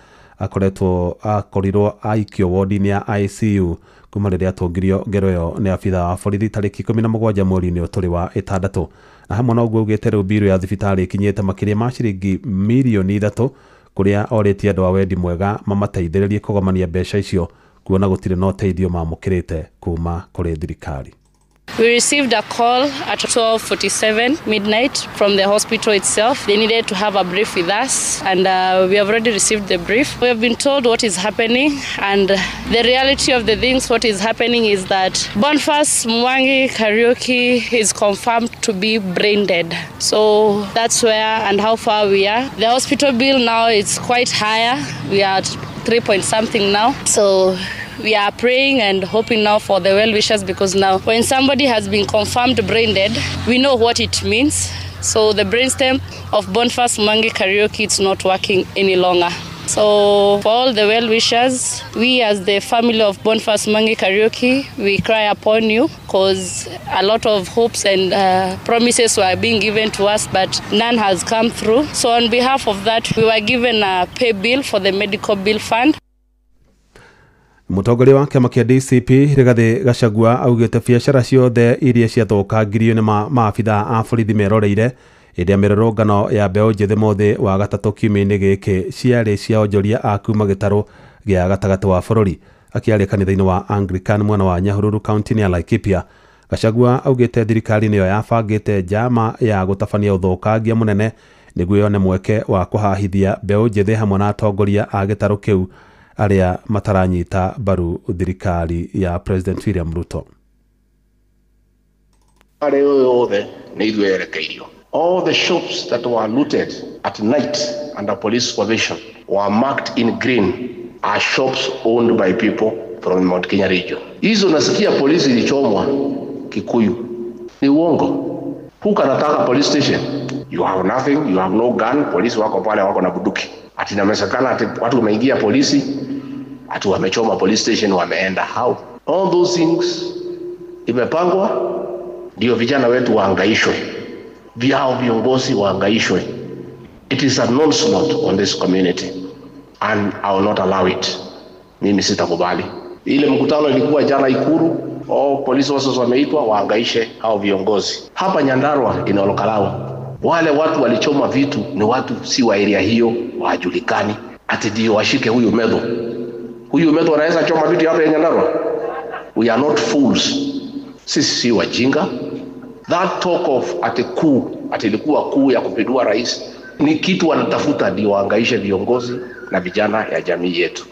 Speaker 13: akorirwo aikio wodi-inĩ ya ICU kuma rĩrĩa atũngirio ngero ĩyo nĩ abitha wa borithi tarĩki 17 mweri-inĩ ũyũ tũrĩ wa 6. Na hamwe na ũguo augĩte rĩu mbirũ ya thibitarĩ ĩkinyĩte makĩria ma ciringi mirioni 3 kũrĩa orĩtie andũ a wendi mwega mamateithĩrĩrie kũgomania mbeca icio kuona gũtirĩ na ũteithio mamũkĩrĩte kuma kũrĩ thirikari.
Speaker 18: We received a call at 12:47 midnight from the hospital itself. They needed to have a brief with us, and we have already received the brief. We have been told what is happening, and the reality of the things, what is happening is that Boniface Mwangi Kariuki is confirmed to be brain dead. So that's where and how far we are. The hospital bill now is quite higher. We are at 3 point something now. So we are praying and hoping now for the well wishes, because now when somebody has been confirmed brain dead, we know what it means. So the brainstem of Boniface Mwangi Kariuki is not working any longer. So for all the well wishers, we as the family of Boniface Mwangi Kariuki, we cry upon you, because a lot of hopes and promises were being given to us, but none has come through. So on behalf of that, we were given a pay bill for the medical bill fund.
Speaker 13: Mũtongoria wa kĩama kĩa DCP Rigathĩ Gachagua augĩte biacara ciothe iria ciathũkangirio nĩ maabitha a borithi meroreire hĩndĩ ya mĩrũrũngano ya mbeũ njĩthĩ mũthĩ wa gatatũ kiumia-inĩ gĩkĩ ciarĩ cia onjoria a kuma gĩtarũ gĩa gatagatĩ wa bũrũri. Akĩaria kanitha-inĩ wa Anglican mwena wa Nyahururu kaunti-inĩ ya Laikipia, Gachagua augĩte thirikari nĩyo yabangĩte njama ya gũtabania ũthũkangia mũnene nĩguo yone mweke wa kũhahithia mbeũ njĩthĩ hamwe na atongoria a gĩtarũ kĩu arĩa mataranyita mbaru thirikari ya President William Ruto.
Speaker 19: All the shops that were looted at night under police supervision were marked in green are shops owned by people from the Mount Kenya region. Hizo nasikia polisi ilichomwa Kikuyu. Ni uongo. Huka nataka police station. You have nothing, you have no gun, polisi wako pale wako na bunduki. Ati inasemekana ati watu wameingia polisi, ati wamechoma police station wameenda. How? All those things imepangwa ndio vijana wetu wahangaishwe. Vyao viongozi wahangaishwe. It is an onslaught on this community and I will not allow it. Mimi sitakubali. Ile mkutano ilikuwa jana Ikuru, all police officers wameitwa wahangaishe hao viongozi. Hapa Nyandarua inaolokalao. Wale watu walichoma vitu ni watu si wa area hiyo, wajulikani. Ati ndio washike huyu Medho. Huyu Medho anaweza choma vitu hapa Nyandarua? We are not fools. Sisi si wajinga. That talk of ati kuu, ati ilikuwa kuu ya kupindua rais, ni kitu wanatafuta ndio wahangaishe viongozi na vijana ya jamii yetu.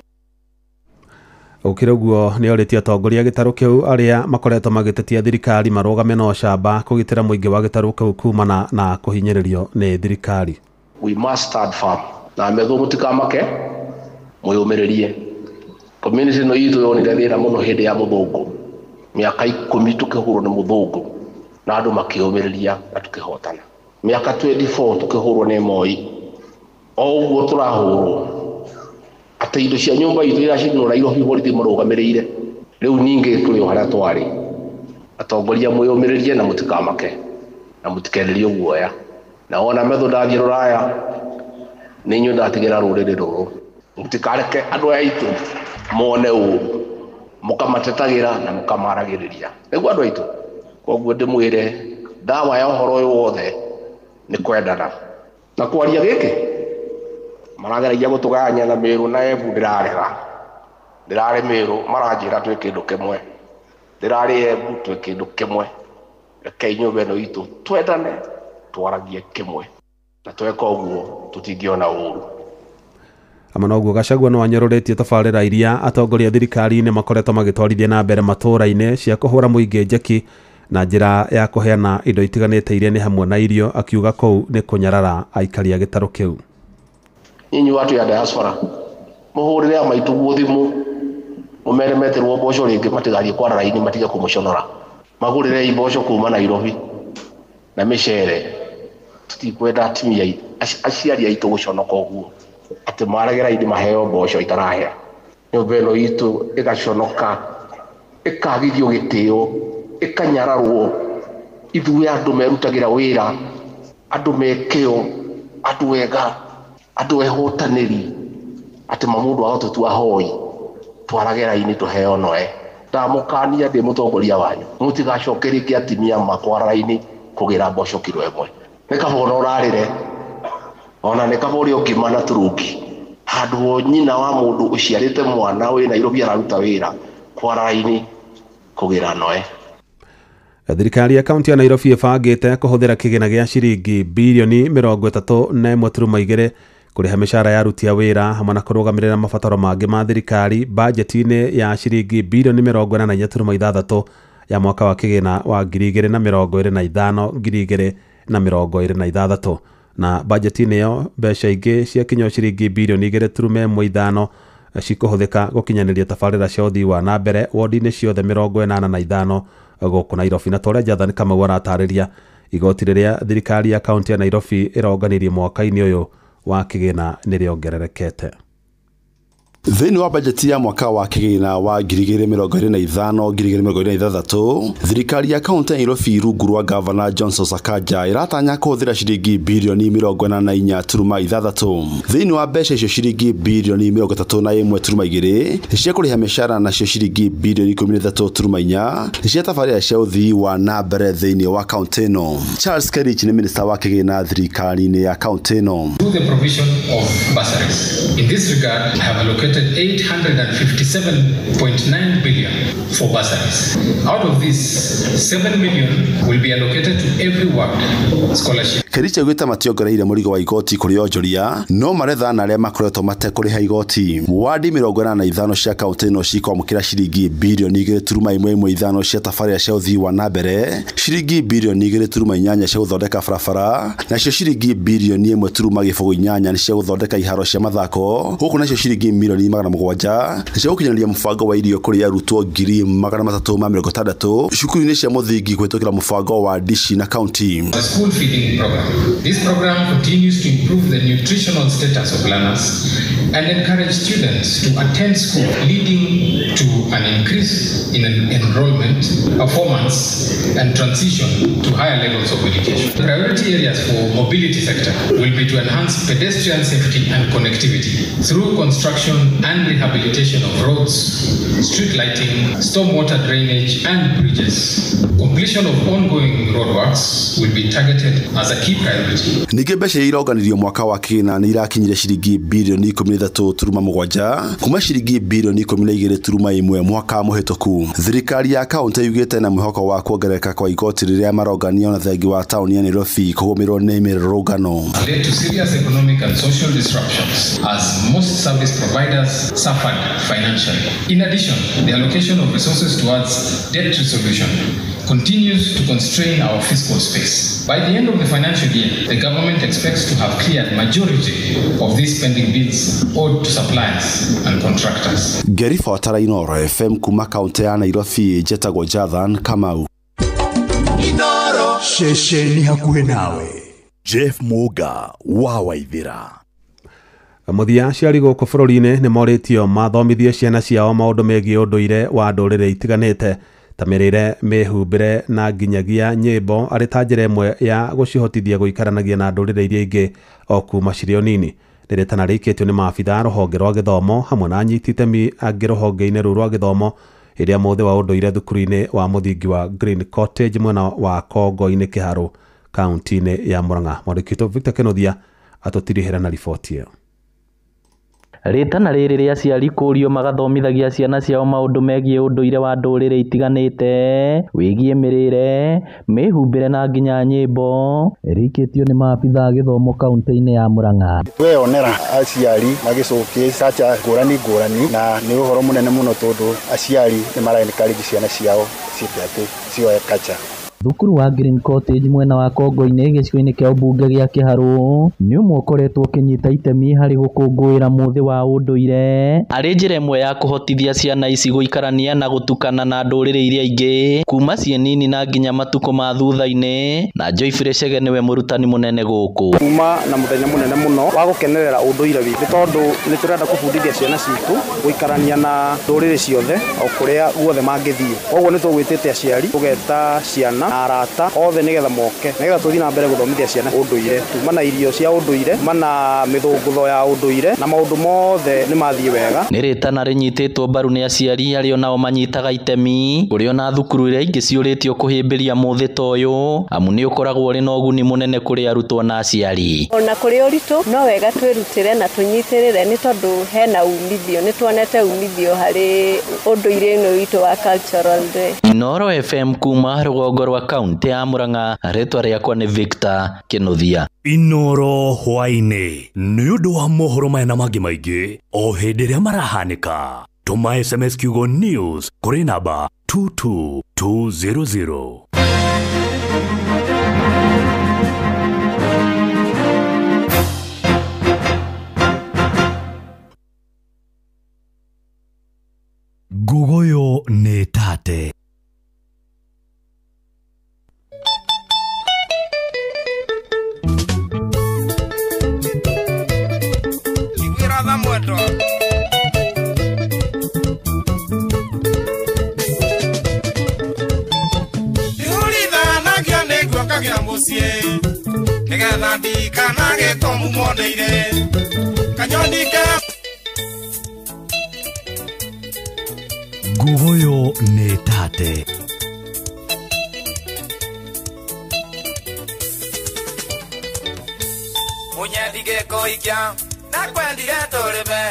Speaker 13: Gũkĩrĩ ũguo nĩ orĩtie atongoria gĩtarũ kĩu arĩa makoretwo magĩtetia thirikari marũgame na ũcamba kũgitĩra mũingĩ wa gĩtarũ kĩu kumana na kũhinyĩrĩrio nĩ thirikari.
Speaker 19: We must stand firm. Na Methu mũtikamake, mwĩyũmĩrĩrie. Community ĩno itũ yonire thĩna mũno hĩndĩ ya mũthũngũ. Mĩaka 10 tũkĩhũrwo nĩ mũthũngũ na andũ makĩyũmĩrĩria na tũkĩhotana. Mĩaka 24 tũkĩhũrwo nĩ Moi. O ũguo tũrahũrwo atĩ indo cia nyũmba itũ iracinwo Nairobi borithi marũgamĩrĩire. Rĩu ningĩ tũrĩ o harĩa twarĩ. Atongoria mwĩyũmĩrĩrie na mũtikamake na mũtikererio guoya. Na wona Methu ndathiĩ rũraya nĩ inyuĩ ndatigĩra rũrĩrĩ rũrũ. Mũtikareke andũ aya aitũ mone ũũru, mũkamatetagĩra na mũkamaragĩrĩria. Nĩguo andũ aitũ. Koguo ndĩmwĩre ndawa ya ũhoro ũyũ wothe nĩ kwendana. Na kwaria gĩkĩ marageragia gũtũgayania na Meru na Embu ndĩrarega. Ndĩrarĩ Meru maranjĩra twĩ kĩndũ kĩmwe. Ndĩrarĩ Embu twĩ kĩndũ kĩmwe. Rekei nyũmba ĩno itũ twendane twaragie kĩmwe. Na tweka ũguo tũtingĩona ũũru.
Speaker 13: Ama noguo Gachagua no anyororetie tabarĩra iria atongoria thirikari-inĩ makoretwo magĩtwarithia na mbere matũũra-inĩ cia kũhũra mũingĩ njeki na njĩra ya kũheana indo itiganĩte iria nĩ hamwe na irio, akiuga kũu nĩ kũnyarara aikari a gĩtarũ kĩu.
Speaker 19: Nyinyi watu ya diaspora muhurire amaituguo thimu mumere metirwo mboco ringi matigathiĩ kwara raini matige kũmũconora. Magũrĩre mboco kuma Nairobi na mĩcere. Tũtikwenda atumia aciari aitũ gũconoka ũguo atĩ marage raini maheo mboco itarahĩa. Nyũmba ĩno itũ ĩgaconoka, ĩkagithio gĩtĩo, ĩkanyararwo. Ithuĩ andũ merutagĩra wĩra, andũ me kĩo, andũ ega, andũ ehotanĩri, atĩ mamũndũ agũtũtua hoi twarage raini tũheo noe. Ndamũkania ndĩ mũtongoria wanyu, mũtigacoke rĩngĩ atimia makwara raini kũgĩra mboco kiro ĩmwe. Nĩ kaba ona ũrarĩre, ona nĩ kaba ũrĩe ũkima na turungi. Handũ nyina wa mũndũ ũciarĩte mwana wĩ Nairobi araruta wĩra kwara raini kũgĩra noe.
Speaker 13: Thirikari ya kaunti ya Nairobi ĩbangĩte kũhũthĩra kĩgĩna gĩa ciringi birioni 31.2 kũrĩha mĩcara ya aruti a wĩra hamwe na kũrũgamĩrĩra mabataro mangĩ ma thirikari bajeti-inĩ ya ciringi birioni 44.6 ya mwaka wa kĩgĩna wa 2025 2026 na bajeti-inĩ ĩyo mbeca ingĩ ciakinya ciringi birioni 2.5 cikũhũthĩka gũkinyanĩria tabarĩra cia ũthii wa na mbere wodi-inĩ ciothe 85 gũkũ Nairobi. Na torĩa Jathan Kamau aratarĩria, igoti rĩrĩa thirikari ya kaunti ya Nairobi ĩronganirie mwaka-inĩ ũyũ wa kĩgĩna nĩrĩongererekete.
Speaker 2: Thĩinĩ wa bajeti ya mwaka wa kĩgĩna wa 2025 2026 thirikari ya kaunti ya Nairobi rungu rwa gavana Johnson Sakaja ĩratanya kũhũthĩra ciringi birioni 44.6. Thĩinĩ wa mbeca icio ciringi birioni 31.2 nĩ cia kũrĩha mĩcara, nacio ciringi birioni 13.4 nĩ cia tabarĩra cia ũthii wa na mbere thĩinĩ wa kaunti ĩno. Charles Kerich nĩ minista wa kĩgĩna thirikari-inĩ ya kaunti ĩno.
Speaker 7: Through the provision of bursaries. In this regard, I have allocated 857.9 billion for bursaries. Out of this, 7 million will be allocated to every ward scholarship.
Speaker 2: Kerich augĩte mationgereire mũrigo wa igoti kũrĩ onjoria no maretha na arĩa makoretwo matekũrĩha igoti. Wadi 85 cia kaunti ĩno cikwamũkĩra ciringi birioni 2.15 cia tabarĩra cia ũthii wa na mbere, ciringi birioni 2.8 cia gũthondeka barabara, nacio ciringi birioni 1.08 nĩ cia gũthondeka iharo cia mathako, gũkũ nacio ciringi milioni 700 cia gũkinyanĩria mũbango wa irio kũrĩ arutwo 360,000 cukuru-inĩ cia mũthingi kũhĩtũkĩra mũbango wa dishi na kaunti.
Speaker 7: The school feeding program. This program continues to improve the nutritional status of learners and encourage students to attend school, leading to an increase in enrollment, performance, and transition to higher levels of education. The priority areas for mobility sector will be to enhance pedestrian safety and connectivity through construction and rehabilitation of roads, street lighting, stormwater drainage, and bridges. Completion of ongoing roadworks will be targeted as a key priority.
Speaker 2: Ningĩ mbeca iria ironganirio mwaka wa kĩgĩna nĩ irakinyire ciringi birioni 13.7 kuma ciringi birioni 12.1 mwaka mũhĩtũku. Thirikari ya kaunti yugĩte na mwĩhoko wa kuongerereka kwa igoti rĩrĩa maronganio na thengi wa taũni ya Nairobi kũgũmĩrwo nĩ mĩrũrũngano.
Speaker 7: Led to serious economic and social disruptions as most service providers suffered financially. In addition, the allocation of resources towards debt resolution continues to constrain our fiscal space. By the end of the financial year, the government expects to have cleared majority of these spending bills owed to suppliers and contractors.
Speaker 2: Ngĩribotera Inooro FM kuma kaunti ya Nairobi, njetagwo Jathan Kamau.
Speaker 10: Inooro
Speaker 14: ceceni hakuhĩ nawe. Jeff Muga wa Waithira.
Speaker 13: Mũthia aciari gũkũ bũrũri-inĩ nĩ morĩtio mathomithie ciana ciao maũndũ megiĩ ũndũire wa ndũrĩrĩ itiganĩte ta mĩrĩre, mĩhumbĩre na nginyagia nyĩmbo arĩ ta njĩra ĩmwe ya gũcihotithia gũikaranagia na ndũrĩrĩ iria ingĩ o kuma cirĩ o nini. Rĩrĩtana rĩikĩtio nĩ maabitha a rũhonge rwa gĩthomo hamwe na anyiti itemi angĩ rũhonge-inĩ rũu rwa gĩthomo ĩrĩa mũthĩ wa ũndũire thukuru-inĩ wa mũthingi wa Green Cottage mwena wa Kongo-inĩ Kĩharũ kaunti-inĩ ya Murang'a. Mwandĩki witũ Victor Kenothia atũtirihĩra na riboti ĩyo.
Speaker 20: Rĩtana rĩrĩ rĩa aciari kũũrio magathomithagia ciana ciao maũndũ megiĩ ũndũire wa ndũrĩrĩ itiganĩte wĩgiĩ mĩrĩre, mĩhumbĩre na nginya nyĩmbo rĩikĩtio nĩ maabitha a gĩthomo kaunti-inĩ ya Murang'a.
Speaker 21: Tweyonera aciari magĩcokia caca ngũrani ngũrani, na nĩ ũhoro mũnene mũno tondũ aciari nĩ mara encourage ciana ciao ciĩke atĩ cioe culture.
Speaker 20: Thukuru wa Green Cottage mwena wa Kongo-inĩ gĩcigo-inĩ kĩa ũmbunge gĩa Kĩharũ nĩ ũmwe ũkoretwo ũkĩnyita itemi harĩ gũkũngũĩra mũthĩ wa ũndũire arĩ njĩra ĩmwe ya kũhotithia ciana ici gũikarania na gũtukana na ndũrĩrĩ iria ingĩ kuma ciĩ nini na nginya matukũ ma thutha-inĩ. Na Joyfrey Chege nĩwe mũrutani mũnene gũkũ.
Speaker 25: Kuma na mũthenya mũnene mũno wa gũkenerera ũndũire witũ nĩ tondũ nĩ tũrenda kũbundithia ciana citũ gũikarania na ndũrĩrĩ ciothe o kũrĩa guothe mangĩthiĩ. Koguo nĩ tũgwĩtĩte aciari tũgeta ciana na arata othe nigetha moke nigetha tuthi na mbere guthomithia ciana unduire tuma na irio cia unduire tuma na mithungutho ya unduire na maundu mothe ni mathie wega.
Speaker 20: Nĩ rĩtana rĩnyitĩtwo mbaru nĩ aciari arĩa onao manyitaga itemi kũrĩ ona thukuru iria ingĩ ciũrĩtio kũhĩmbĩria mũthĩ ta ũyũ amu nĩ ũkoragwo ũrĩ na ũguni mũnene kũrĩ arutwo na aciari.
Speaker 26: Ona kũrĩ ũritũ no wega twĩrutĩre na tũnyitĩrĩre nĩ tondũ hena umithio, nĩ tuonete umithio harĩ ũndũire ũyũ witũ wa cultural day.
Speaker 20: Inooro FM kuma rũgongo rwa rwa kaunti ya Murang'a, rĩtwa rĩakwa nĩ Victor Kinuthia.
Speaker 23: Inoro hwaĩ-inĩ nĩ ũndũ wa mohoro maya na mangĩ maingĩ o hĩndĩ ĩrĩa marahanĩka. Tũma SMS kiugo news kũrĩ namba 22200. Ngugoyo nĩ tate.
Speaker 10: Nigetha ndikanage mumondeire kanyoni ka
Speaker 23: Ngugoyo nĩ tate.
Speaker 10: Munyendige koikia na kwendire tũrĩme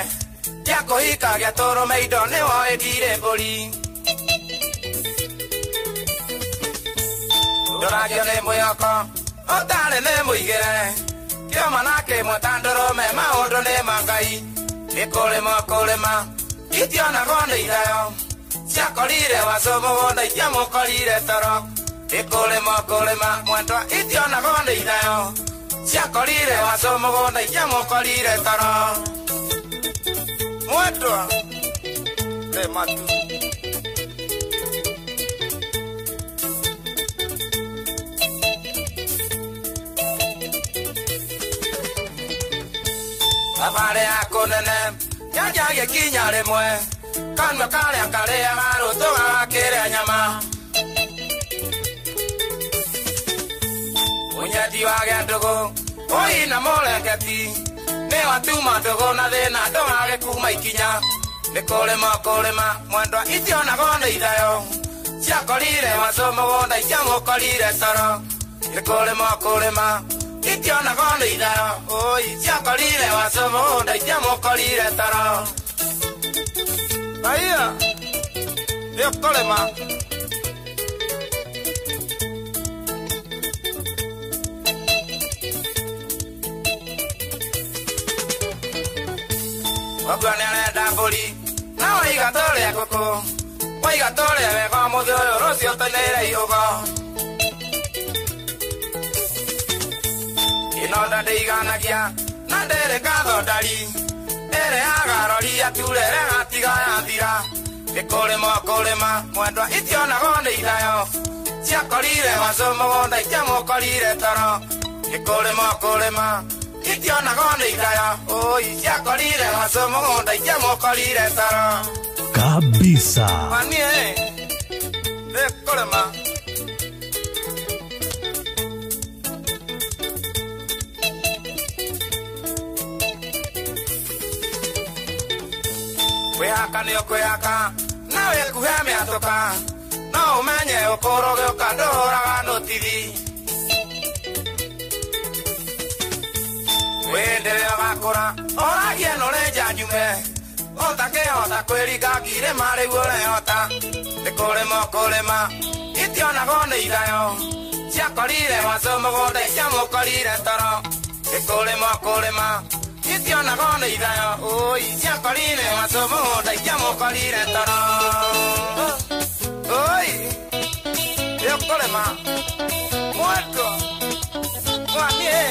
Speaker 10: kĩa kũhika gĩa tũrũme indo nĩ woĩndire mbũri ndũragio nĩ mwĩhoko ũtarĩ nĩ mũigĩre kĩoma na kĩmwe ta ndũrũme maũndũ nĩ ma Ngai nĩ kũrĩma kũrĩma itionagwo nĩ ithayo ciakorire wacũ mũgũnda itiamũkorire toro nĩ kũrĩma kũrĩma mwendwa itionagwo nĩ ithayo ciakorire wacũ mũgũnda itiamũkorire toro mwendwa rĩma tu. Thabarĩ yaku nene yanjagia kinya rĩmwe kanua karĩa karĩaga rũtũ gagakĩrĩa nyama mũnyendi wagĩa ndũgũ ũina mũrengeti nĩ watuma ndũgũ na thĩna ndũgagĩkuma ikinya nĩ kũrĩma kũrĩma mwendwa itionagwo nĩ ithayo ciakorire wacũ mũgũnda itiamũkorire toro nĩ kũrĩma kũrĩma itionagwo nĩ ithayo oi ciakorire wacũ mũgũnda itiamũkorire toro Aia nĩ ũkũrĩma. Ũguo nĩ arenda mbũri na waiga tũrĩe ngũkũ waiga tũrĩe wega ũmũthĩ ũyũ rũciũ tũinĩre iũgo inonda ndĩiganagia na ndĩrĩ ngatho ndari ĩrĩaga rori aturere gatiga yathira nĩ kũrĩma kũrĩma mwendwa itionagwo nĩ ithayo ciakorire wacũ mũgũnda itiamũkorire toro nĩ kũrĩma kũrĩma itionagwo nĩ ithayo oi ciakorire wacũ mũgũnda itiamũkorire toro
Speaker 23: kabisa.
Speaker 10: Manie nĩ kũrĩma. Kwĩhaka nĩ ũkwĩhaka na wĩkuhe mĩatũka no ũmenye ũkũrũ gĩũka ndũhũraga nũtithi wĩndĩ rĩo gakũra ũragie nũrĩ nja nyume ũtakĩhota kwĩringa ngirĩma rĩu ũrehota nĩ kũrĩma ũkũrĩma itionagwo nĩ ithayo ciakorire wacũ mũgũnda itiamũkorire toro nĩ kũrĩma ũkũrĩma itionagwo nĩ ithayo oi ciakorire wacũ mũgũnda itiamũkorire toro oi nĩ ũkũrĩma mwendwa mwanie.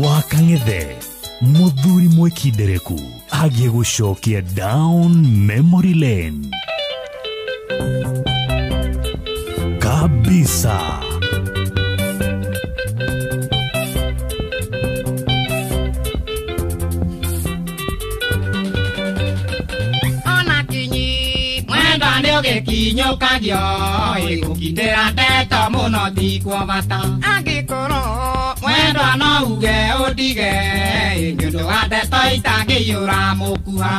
Speaker 23: Wakang'ethe muthuri mwikindereku agĩgũcokia down memory lane. Kabisa.
Speaker 10: Gĩkinyũkagio ĩgũkindĩra ndeto mũno tikwo bata angĩkorwo mwendwa no uge ũndige nĩ ũndũ wa ndeto itangĩiyũra mũkuha.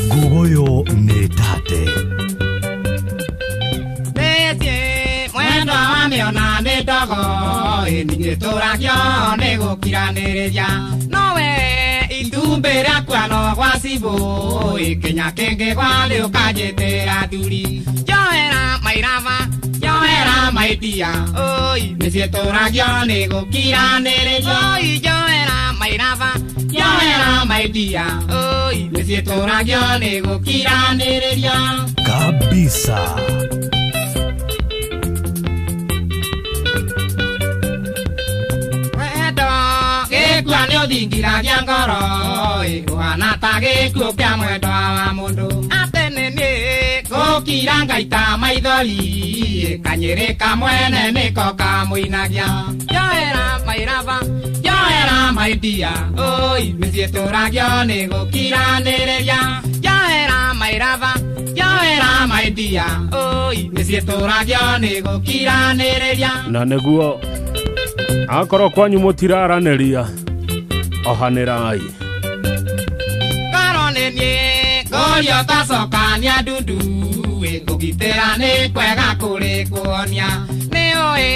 Speaker 23: Ngugoyo nĩ tate.
Speaker 10: Mĩciĩ mwendwa wamĩona nĩ ndogo ĩningĩtũragio nĩ gũkiranĩrĩria nowe itumbĩ rĩakwa no gwa cibũ ĩkinya kĩngĩ gwa thĩ ũkanjĩtĩra thuri njohera mairaba njohera maidia oi mĩciĩ tũragio nĩ gũkiranĩrĩria oi njohera mairaba njohera maidia oi mĩciĩ tũragio nĩ gũkiranĩrĩria.
Speaker 23: Kabisa.
Speaker 10: Gĩkua nĩ ũthingiragia ngoro ũhana ta gĩkuũ kĩa mwendwa wa mũndũ atĩ nĩ niĩ ngũkira ngaita maithori kanyĩrĩ ka mwene nĩko kamũinagia njohera mairaba njohera maidia oi mĩciĩ tũragio nĩ gũkiranĩrĩria njohera mairaba njohera maidia oi mĩciĩ tũragio nĩ gũkiranĩrĩria.
Speaker 1: Na nĩguo akorwo kwanyu mũtiraranĩria ohanĩrai.
Speaker 10: Ngoro nĩ niĩ ngũrio tacokania ndundu kũgitĩra nĩ kwega kũrĩ kuonia nĩ ũĩ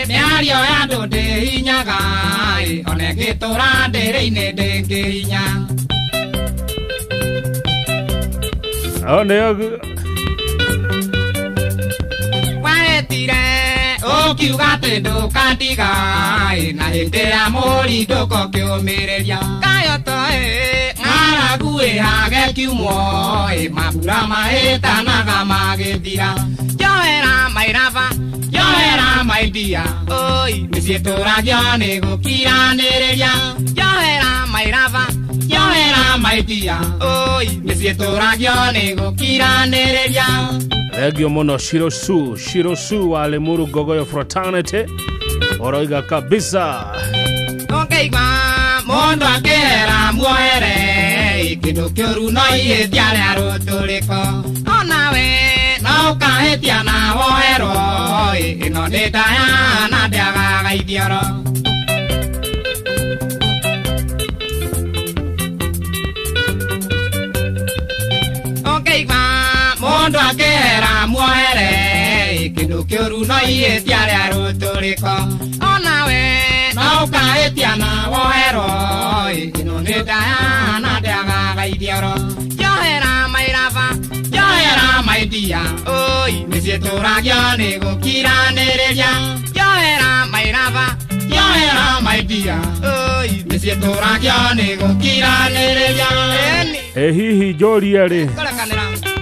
Speaker 10: mĩario ya andũ ndĩhinyaga ona ĩngĩtũra ndĩrĩ-inĩ ndĩngĩhinya. Wahĩtire ũkiuga atĩ ndũkandiga na hĩndĩ ya mũri ndũkokĩũmĩrĩria kayo toĩ ng'aragu ĩhage kiumwo mabura mahĩtanaga magĩthira njohera mairaba njohera maidia oi mĩciĩ tũragio nĩ gũkiranĩrĩria njohera mairaba njohera maidia oi mĩciĩ tũragio nĩ gũkiranĩrĩria.
Speaker 1: Thengio mũno Shirosu, Shirosu wa Limuru Ngogoyo Fraternity oroiga kabisa.
Speaker 10: Ũngĩigua mũndũ akĩhera muohere kĩndũ kĩũru no ihĩtia rĩa rũtũrĩko onawe no ũkahĩtia na woherwo ĩno nĩ ndaya na ndĩagaga ithioro. Ũngĩigua mũndũ akĩhera muohere kĩndũ kĩũru no ihĩtia rĩa rũtũrĩko onawe no ũkahĩtia na woherwo ĩno nĩ ndaya na ndĩagaga ithioro njohera mairaba njohera maidia oi mĩciĩ tũragio nĩ gũkiranĩrĩria njohera mairaba njohera maidia oi mĩciĩ tũragio nĩ gũkiranĩrĩria.
Speaker 1: Ĩ hihi njũrie rĩ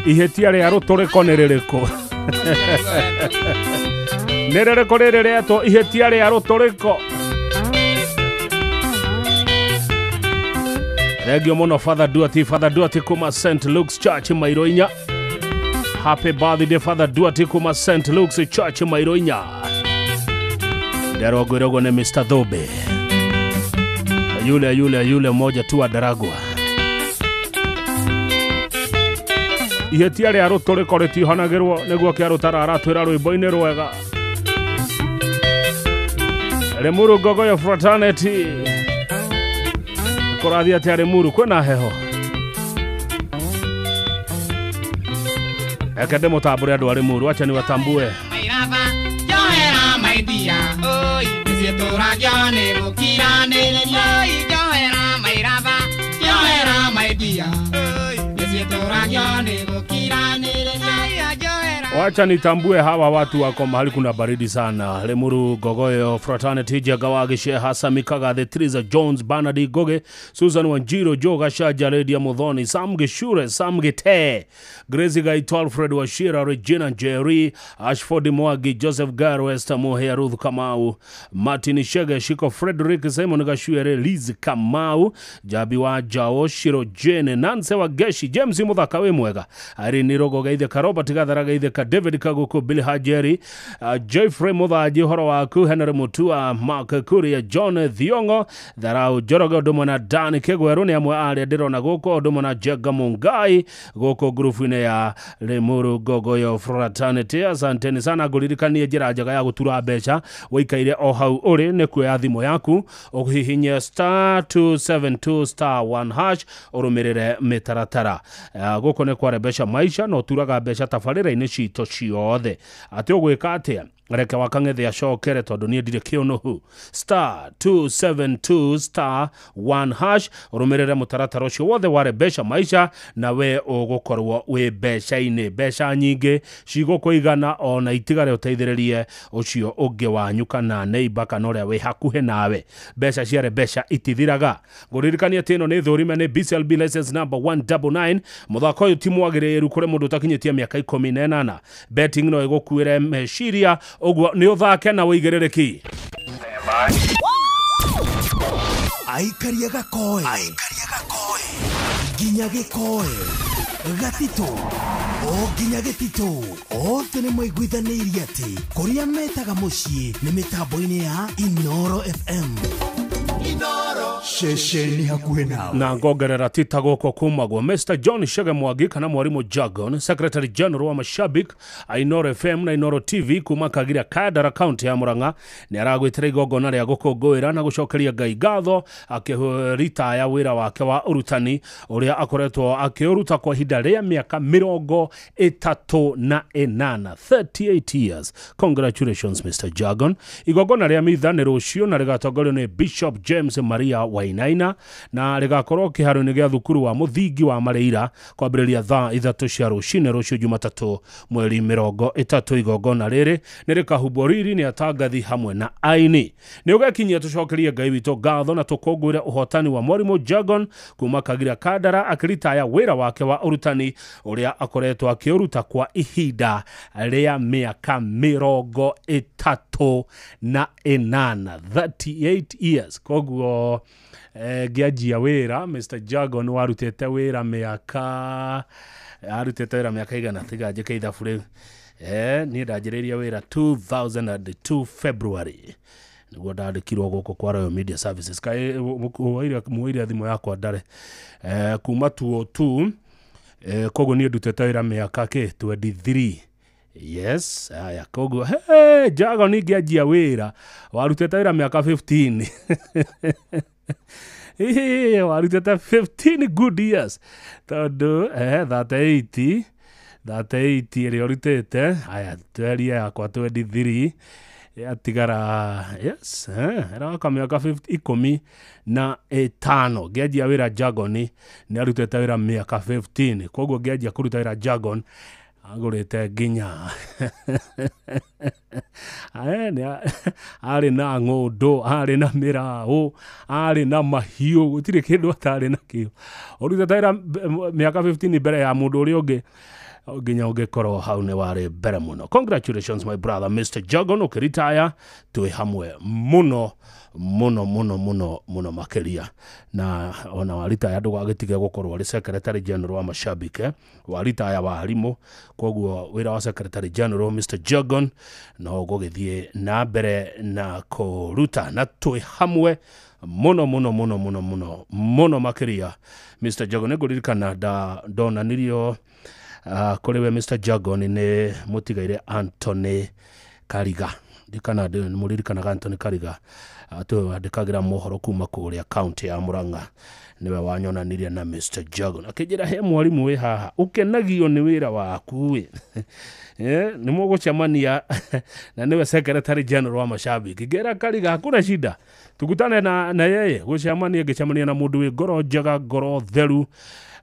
Speaker 1: ihĩtia rĩa rũtũrĩko nĩ rĩrĩkũ? Nĩ rĩrĩkũ rĩrĩ rĩetwo ihĩtia rĩa rũtũrĩko? Thengio mũno Father Duati, Father Duati kuma St. Luke's Church Mairoinya. Happy birthday Father Duati kuma St. Luke's Church Mairoinya. Nderogwĩrogwo nĩ Mr. Thobe yule yule yule mmoja tu wa Daragwa. Ihĩtia rĩa rũtũrĩko rĩtihanagĩrwo nĩguo kĩarũtara aratwĩra rwĩmbo-inĩ rwega. Limuru Ngogoyo Fraternity kũrathiĩ atĩa Limuru kwĩna heho? Reke ndĩmũtambũre andũ a Limuru, acha niwatambue.
Speaker 10: Mairaba njohera maidia oi mĩciĩ tũragio nĩ gũkiranĩrĩria oi njohera mairaba njohera maidia oi mĩciĩ tũragio nĩ gũkiranĩrĩria.
Speaker 1: Wacha nitambue hawa watu wako mahali kuna baridi sana. Lemuru Gogoyo Fraternity, Jagawagi Sheikh Hassan Mikaga, The Triza Jones, Bernard Goge, Susan Wanjiro, Joga Shaja, Ledia Muthoni, Sam Gishure, Sam Gite, Gracie Gaito, Alfred Washira, Regina Jerry, Ashford Mwagi, Joseph Garo, Esther Mohea, Ruth Kamau, Martin Shege, Shiko Frederick, Simon Gashuere, Liz Kamau, Jabi wa Jao, Shiro Jane, Nancy Wageshi, James Muthaka wĩ mwega, Irene Rogo Gaitheka, Robert Gathara Gaitheka, David Kaguku, Billy Hajeri, Jeffrey Muthanji, ũhoro waku, Henry Mutua, Mark Kuria, John Thiongo, Tharau Njoroge, ũndũ ũmwe na Dan Kĩgweru nĩ amwe a arĩa ndĩrona gũkũ, ũndũ ũmwe na Jenga Mungai gũkũ ngurubu-inĩ ya Limuru Gogoyo Fraternity. Asanteni sana, ngũririkanie njĩra njega ya gũtura mbeca wĩikaire o hau ũrĩ nĩ kuoya thimũ yaku ũhihinye star 272 star 1 hash ũrũmĩrĩre mĩtaratara. Gũkũ nĩ kwarembesha maisha na ũturaga mbeca tabarĩra-inĩ citũ ciothe. Atĩ ũgwĩka atĩa? Reke wakang'ethe acokere tondũ niĩ ndirĩ kĩũnũhu. Star 272 star 1 hash ũrũmĩrĩre mũtaratara ũcio wothe wa rembesha maisha na we ũgũkorwo wĩ mbeca-inĩ. Mbeca nyingĩ cigũkũigana ona itigare ũteithĩrĩrie ũcio ũngĩ wanyu kana neighbor kana ũrĩa wĩ hakuhĩ nawe. Mbeca cia rembesha itithiraga. Ngũririkanie atĩ ĩno nĩ thũrime nĩ BCLB license number 199. Mũthako ũyũ ti mwagĩrĩru kũrĩ mũndũ ũtakinyĩtie mĩaka 18. Betting no ĩgũkuĩre meciria, ũguo nĩ ũthake na wĩigĩrĩrĩki.
Speaker 24: Aikaria gakoe nginya gĩkoe gatitũ o nginya gĩtitũ othe nĩ maiguithanĩirie atĩ kũrĩa metaga mũciĩ nĩ mĩtambo-inĩ ya Inoro FM. Inoro ceceni hakuhĩ nawe.
Speaker 1: Na ngongerera tita gũkũ kumagwo Mr John Shege Mwangi kana Mwarimu Jagon, Secretary General wa mashabik a Inoro FM na Inoro TV kuma Kagira Kandara County ya Murang'a nĩ aragwĩtĩra igongona rĩa gũkũngũĩra na gũcokeria Ngai ngatho akĩritaya wĩra wake wa ũrutani ũrĩa akoretwo akĩũruta kwa ihinda rĩa mĩaka 38, 38 years. Congratulations Mr Jagon. Igongona rĩa mitha nĩ rũciũ na rĩgatongorio nĩ Bishop James Maria Wainaina na rĩgakorwo kĩharo-inĩ gĩa thukuru wa mũthingi wa Mareira kwambĩrĩria thaa 3 cia rũcinĩ rũciũ Jumatatũ mweri 30. Igongona rĩrĩ nĩ rĩkahumbwo riri nĩ atangathi hamwe na aini. Nĩ ũgekinyia tũcokerie Ngai witũ ngatho na tũkũngũĩre ũhotani wa Mwarimu Jagon kuma Kagira Kandara akĩritaya wĩra wake wa ũrutani ũrĩa akoretwo akĩũruta kwa ihinda rĩa mĩaka 38, 38 years. Koguo ngĩanjia wĩra Mr Jagon warutĩte wĩra mĩaka arutĩte wĩra mĩaka igana, tiga njĩke ithabu rĩu. Niĩ ndanjĩrĩirie wĩra 2002 February nĩguo ndandĩkirwo gũkũ kwa Royal Media Services. Kaĩ muoire thimũ yakwa ndare kuma 202. Koguo niĩ ndutĩte wĩra mĩaka kĩ 23. Yes, aya koguo hey, Jagon ngĩanjia wĩra warutĩte wĩra mĩaka 15. Warutĩte 15 good years tondũ 38 ĩrĩa ũrutĩte aya twerie yakwa 23 yatigara, yes, ĩroka mĩaka 15. Ngĩanjia wĩra Jagon nĩ arutĩte wĩra mĩaka 15. Koguo ngĩanjia kũruta wĩra Jagon agũrĩte nginya arĩ na ng'ũndũ, arĩ na mĩraũ, arĩ na mahiũ, gũtirĩ kĩndũ atarĩ nakĩo. Ũrutĩte wĩra mĩaka 15 mbere ya mũndũ ũrĩa ũngĩ nginya ũngĩkorwo hau nĩ warĩ mbere mũno. Congratulations my brother Mr Jagon ũkĩritaya, twĩ hamwe mũno mũno mũno mũno mũno makĩria. Na ona waritaya ndũgagĩtige gũkorwo ũrĩ Secretary General wa mashabiki, waritaya wa arimũ, koguo wĩra wa Secretary General Mr Jagon no ũgũgĩthiĩ na mbere na kũruta, na twĩ hamwe mũno mũno mũno mũno mũno mũno makĩria. Mr Jagon nĩngũririkana ndonanirio kũrĩ we Mr Jagon nĩ mũtigaire Anthony Kariga. Ndikana mũririkanaga Anthony Kariga twandĩkagĩra mohoro kuma kũrĩa county ya Murang'a, nĩwe wanyonanirie na Mr Jagon akĩnjĩra he mwarimũ wĩ haha ũkenagio nĩ wĩra waku ĩ nĩ mũgũcemania na nĩwe Secretary General wa mashabiki. Ngĩra Kariga hakuna shida, tukutane na yeye gũcemania. Ngĩcemania na mũndũ wĩ ngoro njega, ngoro theru,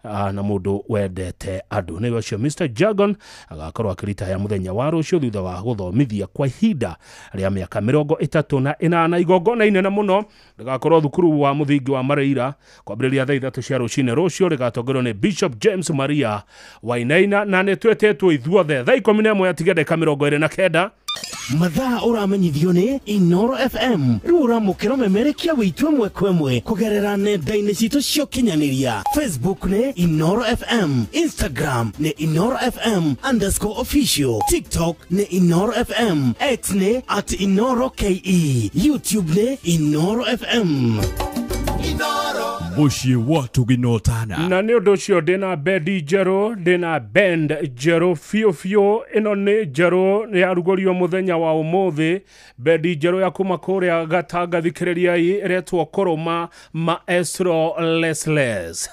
Speaker 1: na mũndũ wendete andũ. Nĩwe ũcio Mr Jagon agakorwo akĩritaya mũthenya wa rũciũ thutha wa gũthomithia kwa ihinda rĩa mĩaka 38. Igongona inene mũno rĩgakorwo thukuru wa mũthingi wa Mareira kwambĩrĩria thaa 3 cia rũcinĩ rũciũ, rĩgatongorio nĩ Bishop James Maria Wainaina, na nĩ twĩtĩtwo ithuothe thaa 11 atiga ndagĩka 29.
Speaker 3: Mathaa ũramenyithio nĩ Inoro FM. Rĩu ũramũkĩra memerekia witũ ĩmwe kwa ĩmwe kũgerera nenda-inĩ citũ cia ũkinyanĩria. Facebook nĩ Inoro FM, Instagram nĩ Inoro FM _official, TikTok nĩ Inoro FM, X nĩ @InoroKE, YouTube nĩ Inoro FM.
Speaker 23: Mũciĩ wa Tũginotana.
Speaker 1: Na nĩ ũndũ ũcio ndĩna bendi njerũ, ndĩna band njerũ biũ biũ. Ĩno nĩ njerũ yarugũrio mũthenya wa ũmũthĩ, bendi njerũ ya kuma kũrĩa Gatanga. Thikĩrĩriai, ĩretwo Kũrũma Maestro Lesles.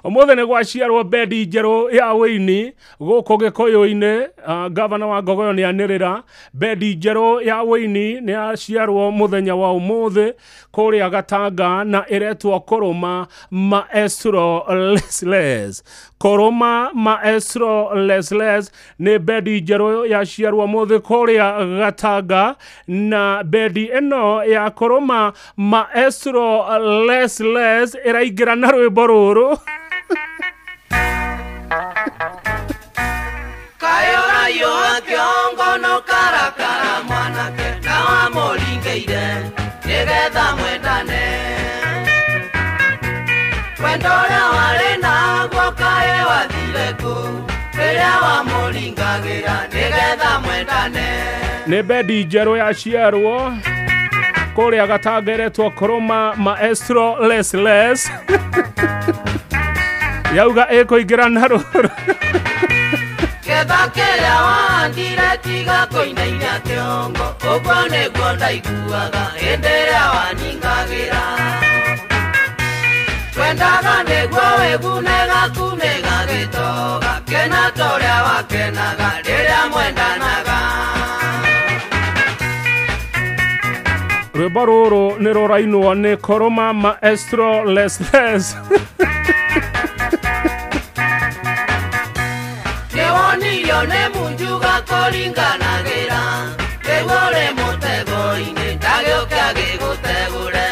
Speaker 1: Ũmũthĩ nĩ gwaciarwo bendi njerũ ya wĩini gũkũ Gĩkũyũ-inĩ. Gavana wa Ngogoyo nĩ anĩrĩra bendi njerũ ya wĩini nĩ yaciarwo mũthenya wa ũmũthĩ kũrĩa Gatanga, na ĩretwo Kũrũma Maestro Lesles. Kũrũma Maestro Lesles nĩ bendi njerũ yaciarwo mũthĩ kũrĩa Gatanga, na bendi ĩno ya Kũrũma Maestro Lesles ĩraingĩra na rwĩmbo rũrũ.
Speaker 5: Kayorayo kĩongo no karakara mwanake na wamũringĩire nĩgetha mwendane. Wendo ũrĩa warĩ naguo kaĩ wathire kũ rĩrĩa wamũringagĩra nĩgetha mwendane.
Speaker 1: Nĩ bendi njerũ yaciarwo kũrĩa Gatanga ĩretwo Kũrũma Maestro Lesles. Yauga ĩkũingĩra na rũrũ.
Speaker 5: Ketha kĩrĩa wahandire tiga kũinainia kĩongo, ũguo nĩguo ndaiguaga hĩndĩ ĩrĩa waningagĩra. Twendaga nĩguo wĩgune gaku nĩ gagĩtoga, kena ta ũrĩa wakenaga rĩrĩa mwendanaga.
Speaker 1: Rwĩmbo rũrũ nĩ rũrainwo nĩ Kũrũma Maestro Lesles.
Speaker 5: Nĩwonirio nĩ munjuga kũringanagĩra, rĩu ũrĩ mũtego-inĩ ndagĩũke agĩgũtegũre.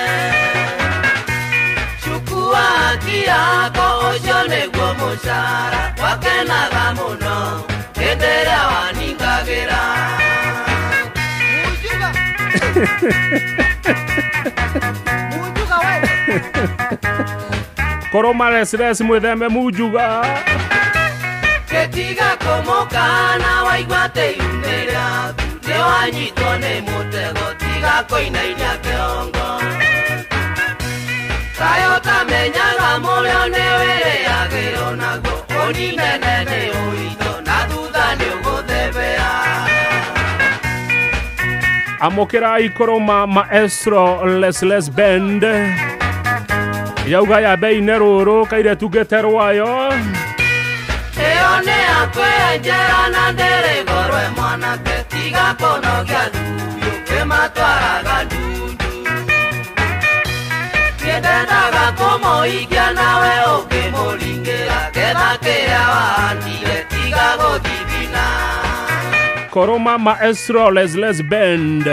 Speaker 5: Cukua haki yako ũcio nĩguo mũcara, wakenaga mũno hĩndĩ ĩrĩa waningagĩra.
Speaker 1: Munjuga we. Kũrũma Lesles mwĩtheme munjuga.
Speaker 5: Gĩtiga kũmũkana waigua atĩ iune rĩaku nĩwanyitwo nĩ mũtego, tiga kũinainia kĩongo. Kaĩ ũtamenyaga mũrĩo nĩwĩrĩagĩrwo naguo, ũninene nĩ ũito na thutha nĩũgũthebea.
Speaker 1: Amũkĩrai Kũrũma Maestro Lesles Band. Yauga ya bei-inĩ rũrũ kairĩtu ngĩte rwayo.
Speaker 5: Ĩyo nĩ yakwenjera na ndĩrĩ goro mwanake, tiga kũnogia thuyu kĩmatwaraga ndundu. Niĩ ndendaga kũmũikia nawe ũkĩmũringĩra, ketha kĩrĩa wahandire tiga gũthithina.
Speaker 1: Kũrũma Maestro Lesles Band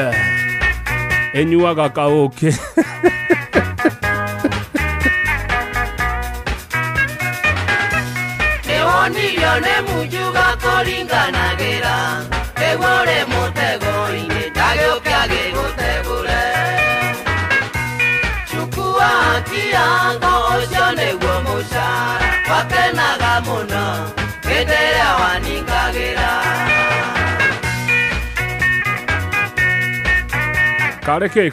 Speaker 1: ĩnyuaga kaũkĩ.
Speaker 5: Nĩwonirio nĩ munjuga kũringanagĩra, rĩu ũrĩ mũtego-inĩ ndagĩũke agĩgũtegũre. Cukua haki yako ũcio nĩguo mũcara, wakenaga mũno hĩndĩ ĩrĩa waningagĩra.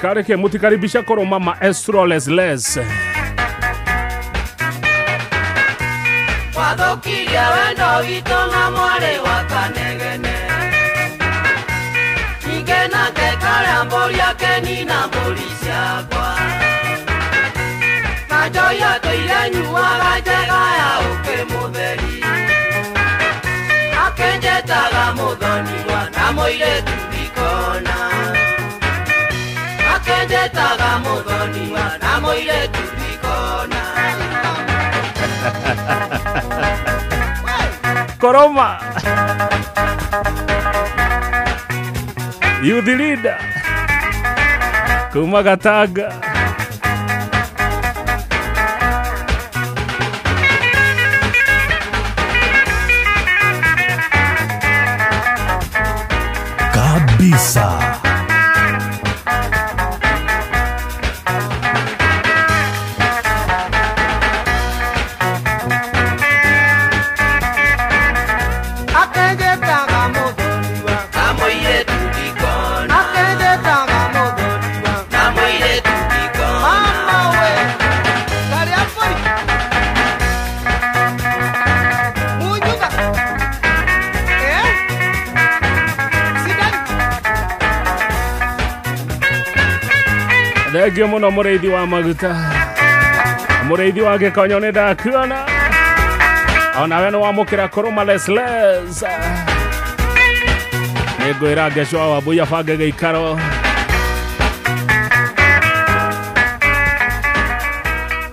Speaker 1: Kareke mutikaribisha Kũrũma Maestro Lesles.
Speaker 5: Wathũkirie wendo witũ na mwarĩ wa Kanegene, ningĩ nake karĩa mbũri akenina mbũri ciakwa. Na njohi atũire nyuaga njega ya ũkĩ mũtheri, akĩnjĩtaga mũthoniwa na mũirĩtu ikona. Akĩnjĩtaga Akenjetaga muthoniwa na mũirĩtu ndikona.
Speaker 1: Koroma youth leader kuma Gatanga.
Speaker 23: Kabisa. Thengio muno mũrĩithi wa maguta, mũrĩithi wa gĩkonyo nĩ ndakuona onawe nĩ wamũkĩra kũrũma lesles. Nĩ ngwĩra Ngecwa wa Wambui abange gĩikaro.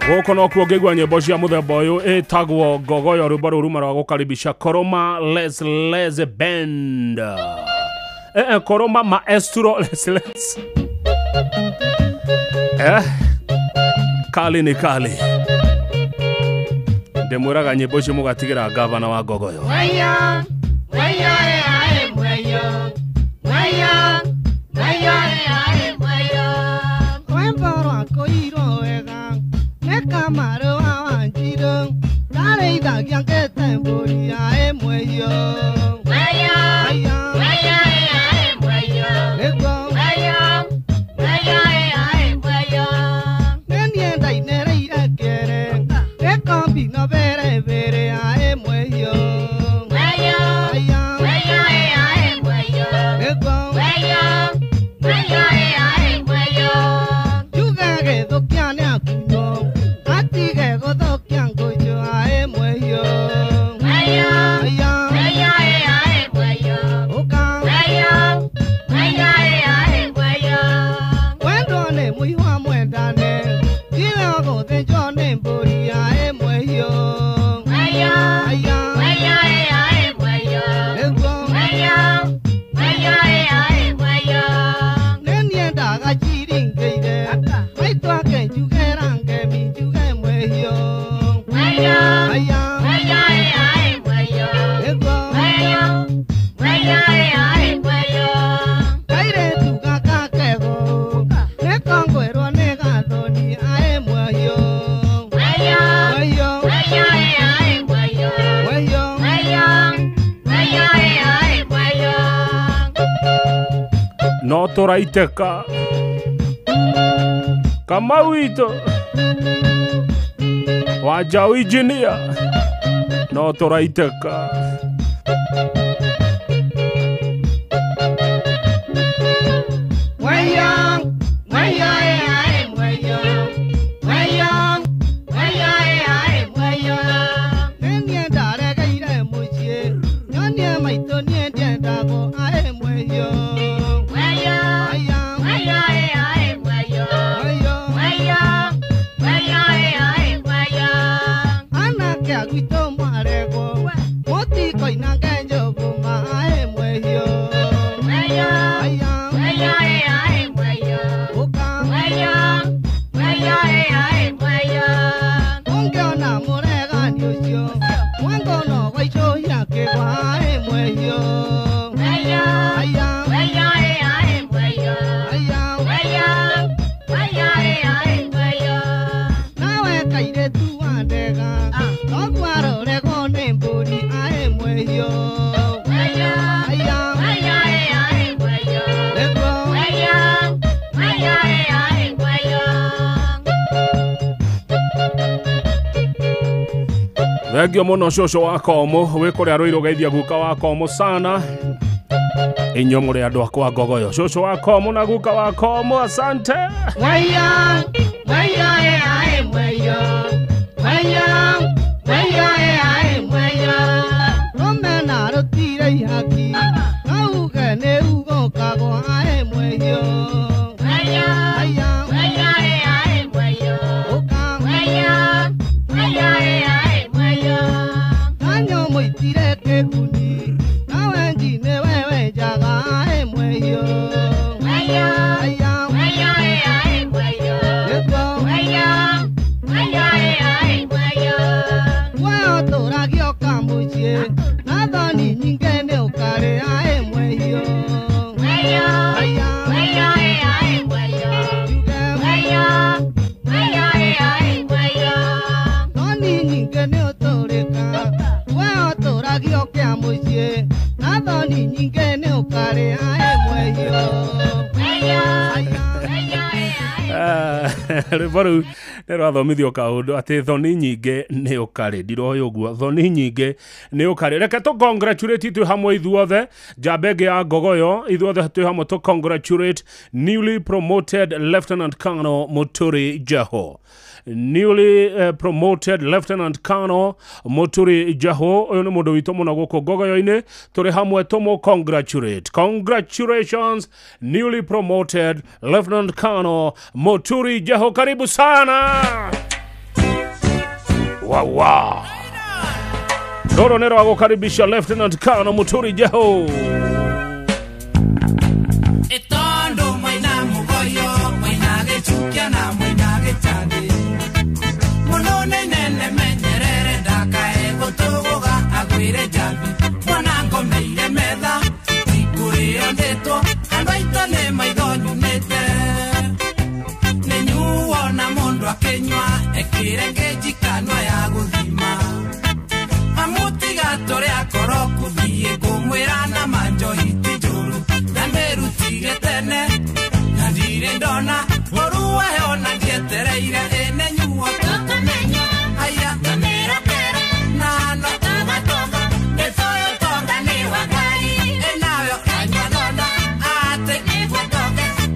Speaker 23: Gũkũ nokuo ngĩigua nyĩmbo cia mũthemba ũyũ ĩtagwo Ngogoyo, rwĩmbo rũu ruma rwa gũkaribisha Koroma Lesles Band. Koroma Maestro Lesles. Kali ni kali. Ndĩmwĩraga nyĩmbo icio mũgatigĩra gavana wa Ngogoyo.
Speaker 6: Rwĩmbo rwakũirwo wega nĩ Kamarũ wa Wanjirũ, ndarĩithagia ngĩte mbũri ya ĩmwe yo.
Speaker 1: No tũraitĩka Kamau witũ Wanjau engineer, no tũraitĩka. Thengio muno cũcũ wa Komũ, wĩ kũrĩa Rũirũ geithia guka wa Komũ sana. Inyuĩ mũrĩ andũ akwa Ngogoyo. Cũcũ wa Komũ na guka wa Komũ, asante.
Speaker 6: Mweyo. mũciĩ na thoni nyingĩ nĩ ũkarĩa ĩmwe hiyo. Thoni nyingĩ nĩ ũtũrĩka we ũtũragio kĩa mũciĩ na thoni nyingĩ nĩ ũkarĩa ĩmwe hiyo.
Speaker 1: Rwĩmbo rũu nĩ rwathomithio kaũndũ atĩ thoni nyingĩ nĩ ũkarĩ ndiroĩ ũguo thoni nyingĩ nĩ ũkarĩ. Reke tũ congratulate twĩ hamwe ithuothe njamba ĩngĩ ya Ngogoyo ithuothe twĩ hamwe tũ congratulate newly promoted Lieutenant Colonel Muturi Jeho. Newly promoted Lieutenant Colonel Muturi Jeho ũyũ nĩ mũndũ witũ mũno gũkũ Ngogoyo-inĩ tũrĩ hamwe tũmũ congratulate. Congratulations newly promoted Lieutenant Colonel Muturi Jeho, karibu sana. Wawa rũrũ nĩ rwa gũkaribisha Lieutenant Colonel Muturi Jeho.
Speaker 10: Itondo mwaina mugoyo mwaina gĩchukia na mwaina gĩcandi mũno nĩ nene menyerere ndakae gũtũgũga agwĩre njambi mwana ngomeire metha ikũrĩo ndĩtwo andũ aitũ nĩ maitho nyunĩte nĩ nyuo na mũndũ akĩnyua ekĩre kĩnjikanua ya gũthima amũtiga tũrĩ akoro kũthiĩ ngũmwĩra na manjohi ti njũru na mĩrutire tene na ndirĩ ndona ũru wayo na ndietereire ĩne nyuo aya na no nĩ toyo tonga nĩ wa Ngai ĩnayo anyua thonda atĩ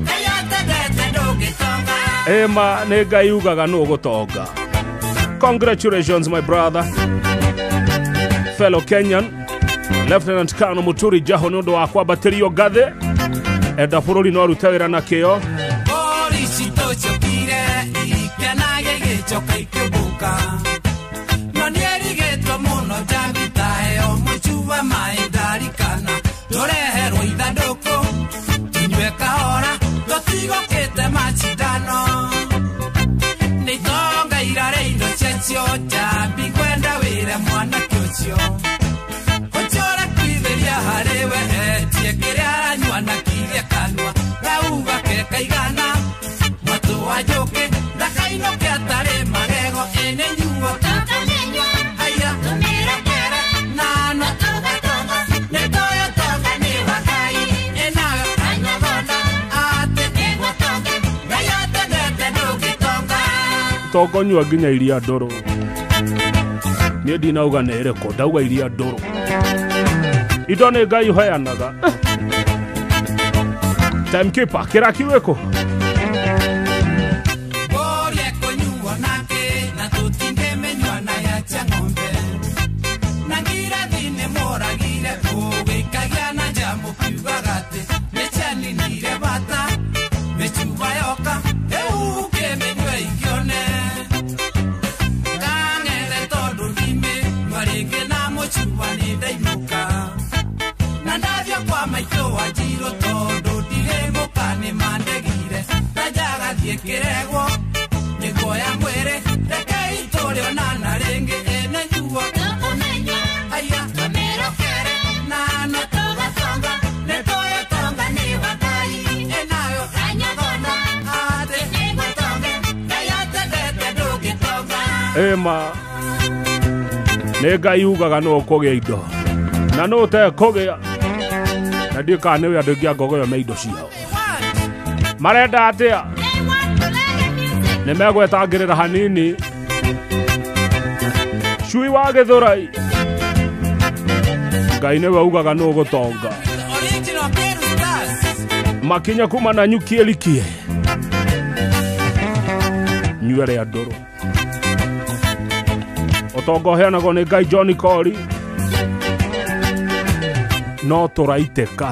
Speaker 10: Ngai atendete ndũngĩtonga.
Speaker 1: Ema nĩ Ngai ugaga nũ gũtonga. Congratulations my brother, fellow Kenyan Lieutenant Colonel Muturi Jeho nĩ ũndũ wa kwambatĩrio ngathĩ enda bũrũri no arute wĩra na kĩo.
Speaker 10: Mbũri citũciũkire ikĩanage igĩcoka ikĩũmbũka no nĩerigĩtwo mũno njambi taheo mũcuba maĩ ndarikana tũreherwo ithandũkũ tũnyue kahora tũtigũkĩte macindano nĩ itonga irarĩ indo ciacio njambi kwenda wĩre mwanake ũcio ũcio ũrakuithĩria harĩ we etie kĩrĩa aranyua na kirie kanua rauga ke kaigana mwatũ wa njũkĩ ndakainũke atarĩ magego ĩnĩ nyuo aya na no nĩ toyo tonga nĩ wa Ngai ĩnayo anyua thonda atĩ Ngai atendete ndũngĩtonga.
Speaker 1: Tokonyua nginya iria ndũrũ niĩ ndinauga nĩ ĩrĩkũ ndauga iria ndũrũ indo nĩ Ngai ũheanaga. Timekeeper kĩraki wĩkũ
Speaker 10: Mbũri ĩkũnyuo nake na tũtingĩmĩnyua na ya cia ng'ombe na ngirathi nĩ mũragire ũgĩikagia na nja mũkiugaga atĩ nĩ cianinire bata mĩcuba yoka rĩu ũkĩmĩnyue ingĩone kang'ethe tondũ ndimĩnyua rĩngĩ na mũcuba nĩ ndainũka na ndathiĩ kwa maitũ wa Njirũ tondũ ndirĩ mũka nĩ mandegire na njagathiĩ kĩregwo nĩguoya mwĩrĩ rekei tũrĩonana rĩngĩ ĩne nyuo aya na no nĩ toyo tonga nĩ wa Ngai ĩnayo atĩ Ngai atendete ndũngĩtonga.
Speaker 1: Ema nĩ Ngai ugaga nũ ũkũgĩa indo na nũ ũtekũgĩa na ndiũ kana nĩwe andũ aingĩ a Ngogoyo me indo ciao marenda atĩa nĩ megwetangĩrĩra hanini cui wa Gĩthũrai Ngai nĩwe ugaga nũ ũgũtonga
Speaker 10: Original Peru Stars
Speaker 1: makinya kuma na nyuki ĩrikie nyue rĩa ndũrũ ũtonga ũheanagwo nĩ Ngai John Kori no tũraitĩka.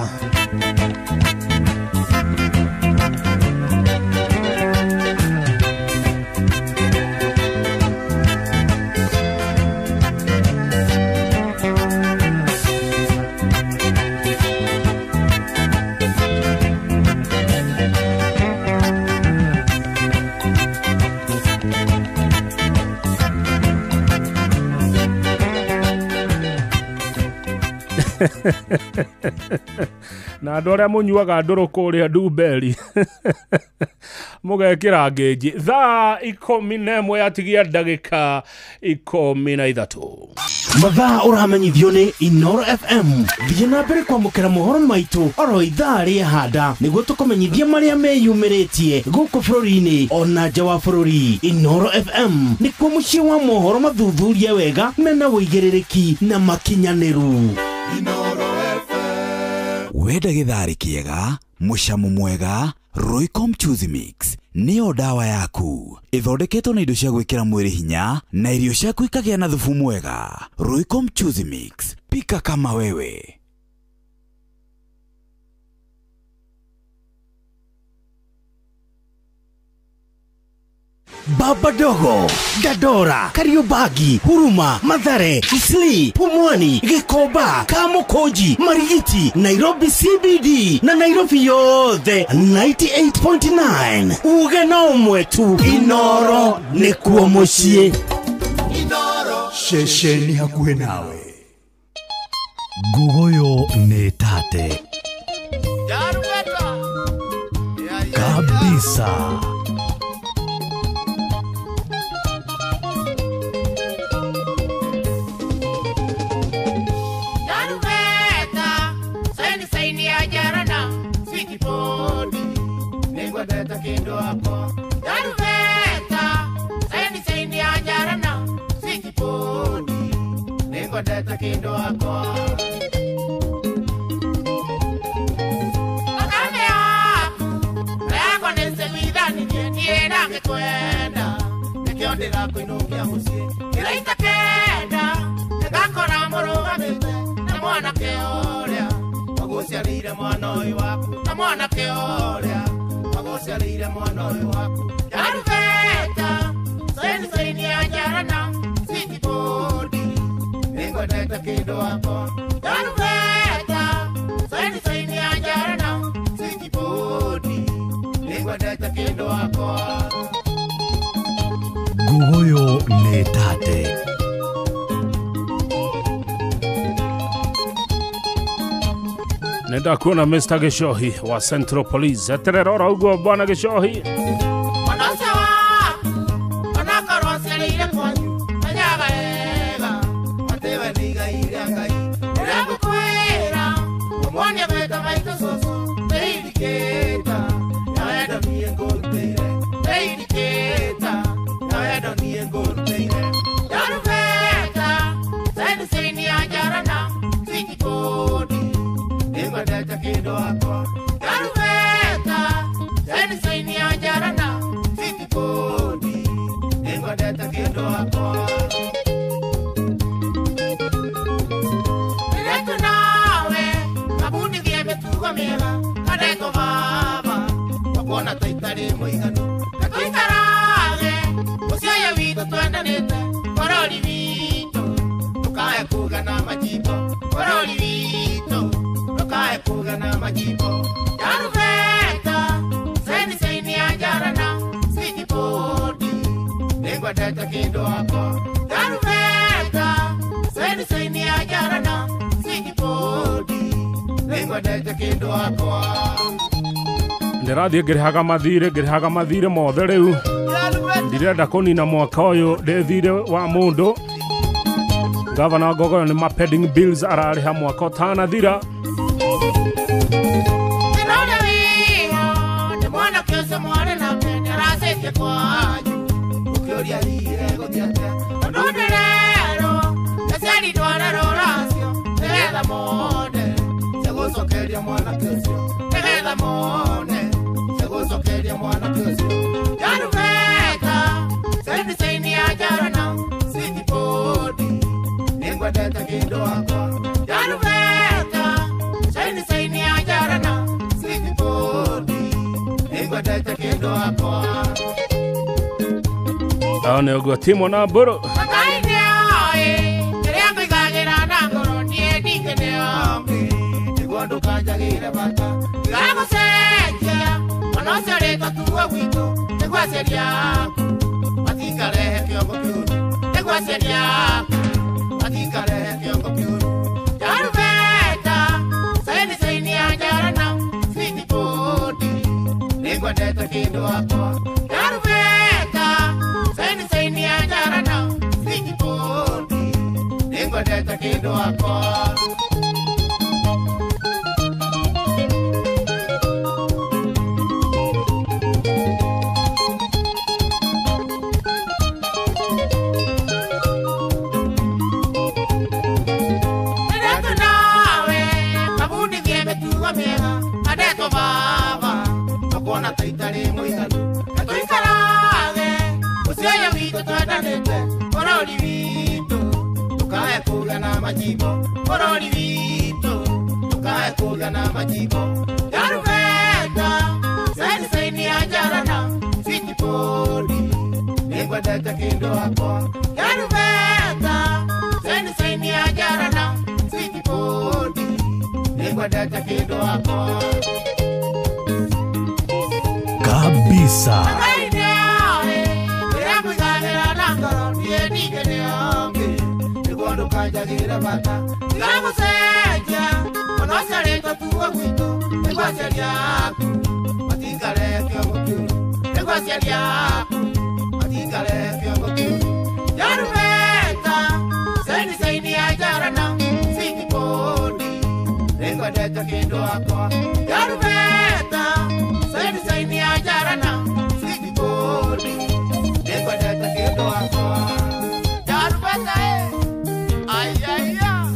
Speaker 1: Na andũ arĩa mũnyuaga ndũrũ kũrĩa Ndumberi mũgekĩra ngĩnji. Thaa 11 yatigia ndagĩka 13.
Speaker 3: Mathaa ũramenyithio nĩ Inoro FM. Thiĩ na mbere kwamũkĩra mohoro maitũ oro ithaa rĩa handa nĩguo tũkũmenyithie marĩa meyumĩrĩtie gũkũ bũrũri-inĩ ona nja wa bũrũri. Inoro FM nĩkuo mũciĩ wa mohoro mathuthurie wega mena ũigĩrĩrĩki na makinyanĩru.
Speaker 14: Wenda gĩtharĩ kĩega, mũcamo mwega, Royco Mchuzi Mix nĩyo ndawa yaku. Ĩthondeketwo na indo cia gwĩkĩra mwĩrĩ hinya na irio ciaku ikagĩa na thubu mwega. Royco Mchuzi Mix, pika kama wewe.
Speaker 3: Baba Dogo, Dadora, Kariobangi, Huruma, Mathare, Isli, Pumwani, Gikomba, Kamukunji, Marigiti, Nairobi CBD na Nairobi yothe 98.9. Uge na ũmwe tu, Inoro nĩkuo mũciĩ.
Speaker 14: Ceceni hakuhĩ nawe. Ngugoyo nĩ tate kabisa. Ngugoyo nĩ tate.
Speaker 1: Nenda kuona Mr. Gishohi wa Central Police. Eterera oro uguo bwana Gishohi. Ndĩrathiĩ ngĩrĩhaga mathirĩ mothe rĩu. Ndirenda kũnina mwaka ũyũ ndĩ thirĩ wa mũndũ. Gavana Ngogoyo nĩ ma pending bills ararĩha mwaka ũtanathira. Nĩ ũguo Timo na Mbũrũ.
Speaker 10: kĩndũ wakwa Yarubeta saini saini ya njarana sijiponi nĩngwendete kĩndũ wakwa. Bũrũri witũ tũkae kũgĩa na majimbo Yarubeta saini saini ya njarana sijiponi nĩngwendete kĩndũ wakwa Yarubeta saini saini ya njarana sijiponi nĩngwendete kĩndũ wakwa
Speaker 14: kabisa.
Speaker 10: Yarubeta saini saini ya njarana sijiponi nĩngwendete kĩndũ wakwa Yarubeta ay ay ay.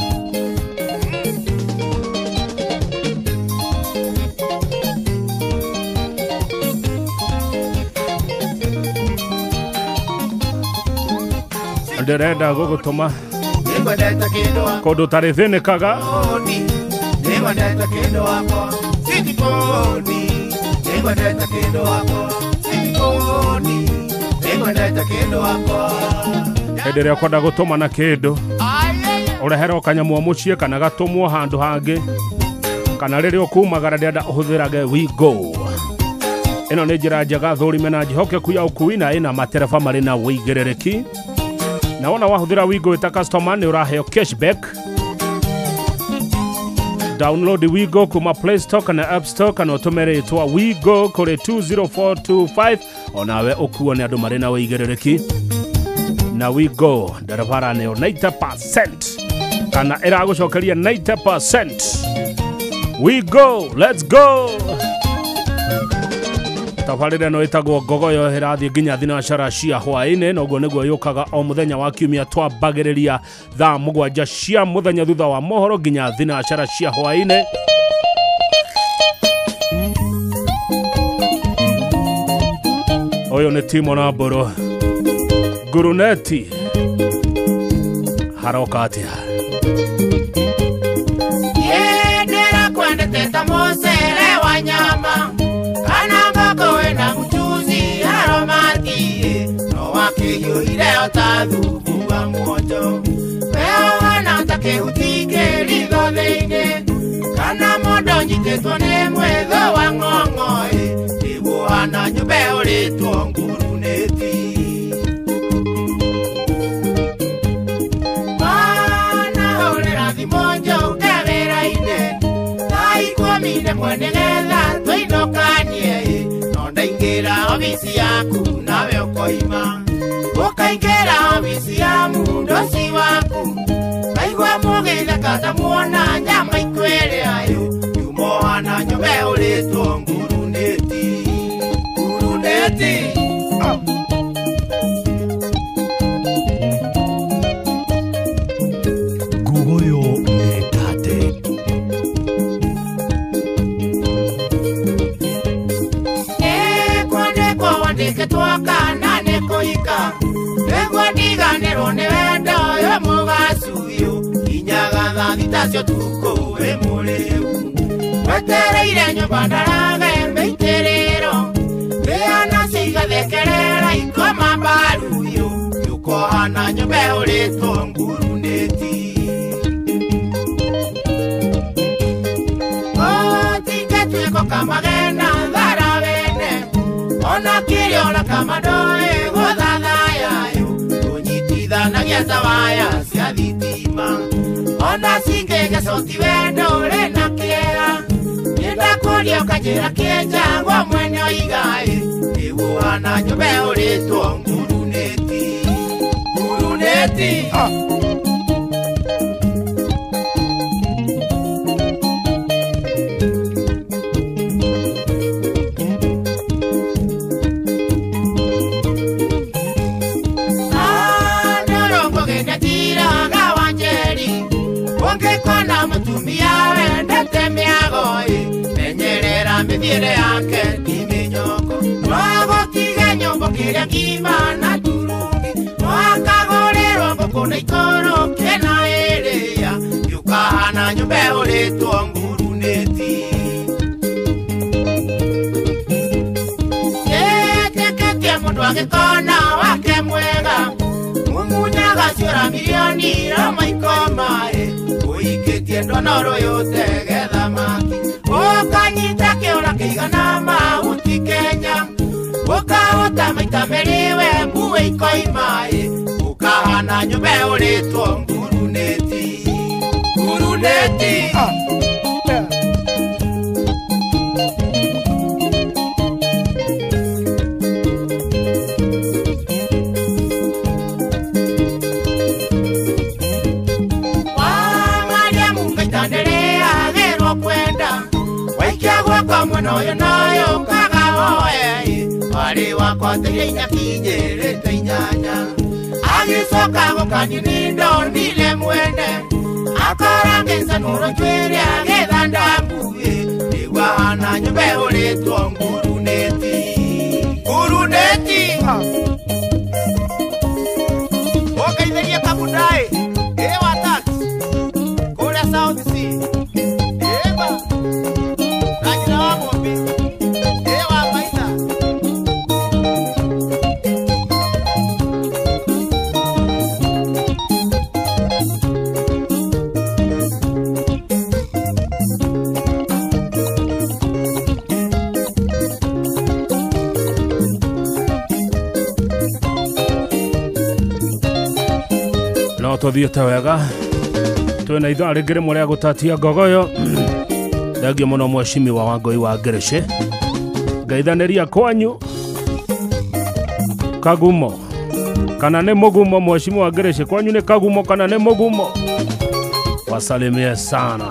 Speaker 1: Ndĩrenda gũgũtũma kũndũ tarĩ thĩnĩkaga
Speaker 10: nĩngwendete kĩndũ wakwa sijiponi nĩngwendete kĩndũ wakwa sijiponi nĩngwendete kĩndũ wakwa.
Speaker 1: Hĩndĩ ĩrĩa ũkwenda gũtũma na kĩndũ ũreherwo kanyamũ o mũciĩ kana gatũmwo handũ hangĩ kana rĩrĩa ũkumagara ndĩrenda ũhũthĩrage WeGo. Ĩno nĩ njĩra njega thũrime na njĩhokeku ya ũkui na ĩna matereba marĩ na wĩigĩrĩrĩki. Na wona wahũthĩra WeGo wĩ ta customer nĩ ũraheo cashback. Download WeGo kuma Play Store kana App Store kana ũtũme rĩtwa WeGo kũrĩ 20425 onawe ũkuo nĩ andũ marĩ na wĩigĩrĩrĩki. Na WeGo ndereba nĩyo 90% kana ĩragũcokeria 90%. WeGo, let's go. Tabarĩra ĩno ĩtagwo Ngogoyo ĩrathiĩ nginya thinacara cia hwaĩ-inĩ na ũguo nĩguo yũkaga o mũthenya wa kiumia twambagĩrĩria thaa 7 cia mũthenya thutha wa mohoro nginya thinacara cia hwaĩ-inĩ. Ũyũ nĩ Timo na Mbũrũ Nguruneti haroka atĩa?
Speaker 10: Ndĩrakwendete ta mũcere wa nyama kana mboko wĩna mũchuzi aromati no wakĩhiũhire o ta thubu wa mwonjo we ũhana ta kĩhuti kĩritho thĩinĩ kana mũndũ nyitĩtwo nĩ mwĩthũ wa ng'ong'oĩ nĩguo hana nyũmba ĩhũrĩtwo ngurunĩti. Mana hũrĩra thimũ njũke wĩra-inĩ thaa ikũmi rĩmwe nĩgetha tũinũkanie no ndaingĩra obici yaku nawe ũkoima ũkaingĩra obici ya mũndũ ũcio waku kaigua mũgĩtheka ta muona nyama ikwĩrĩa yo yuma ũhana nyũmba ĩhũrĩtwo ngurunĩti ngurunĩti.
Speaker 14: Ngogoyo nĩ
Speaker 10: kwandĩkwo kana nĩ kũhika nĩguo ndiganĩrwo nĩ wendo ũyũ mũgacuyu nginyaga thaa thita cia ũtukũ wĩ mũrĩu wetereire nyũmba ndarage mĩitĩrĩro mbĩa nacio igathekerera ikoma mbaruyu yũkohana nyũmba ĩhũrĩtwo ngurunĩti. Gũtingĩtuĩko kamagena thara wene ona kĩrĩa ona kama ndoĩ gũthathayayo tũnyitithanagia ta waya cia thitima ona cingĩgecoti wendo ũrĩ na kĩeha nĩ Nĩndakũria ũkanjĩra kĩenjagwo mwene oigaĩ Nĩguo na nyũmba ĩhũrĩtwo ngurunĩti Ngurunĩti. Ũngĩkona mũtumia wendete mĩago-ĩ, menyerera mĩthiĩre yake ti mĩnyoko. No agũtige nyũmba ũkĩrĩa ngima na turungi, no akagũrĩrwo ngũkũ na ikũrũkie na ĩrĩa, yũkahana nyũmba ĩhũrĩtwo ngurunĩti. Ĩtĩkĩtie mũndũ angĩkona wake mwega, mumunyaga ciũra mirioni roma ikoma-ĩ, ũikĩtie ndonoro yotege thamaki. Ũkanyita kĩũra kĩigana mahuti Kenya, ũkahota maita merĩ we mbue ikoima-ĩ, ũkahana nyũmba ĩhũrĩtwo ngurunĩti. Ngurunĩti. Mwena ũyũ nayo ũkaga oe, warĩ wakwa teire inyakinyĩrĩte inyanya. Agĩcoka gũkani nĩndonire mwene, akora ngĩcanũrwo njuĩrĩ agĩthanda mbuĩ, nĩguo ahana nyũmba ĩhũrĩtwo ngurunĩti. Ngurunĩti. Ũngeithĩrie Kabundaĩ, ĩ wa tax, kũrĩa South C. Ĩba.
Speaker 1: No tũthiĩte wega twĩna ithaa rĩngĩ rĩmwe rĩa gũtatia ngogoyo. Thengio mũno mweshimiwa Wangũi wa Ngerecĩ, ngaithanĩria kwanyu Kagumo kana nĩ Mũgumo. Mweshimiwa Ngerecĩ, kwanyu nĩ Kagumo kana nĩ Mũgumo? Wasalimie sana.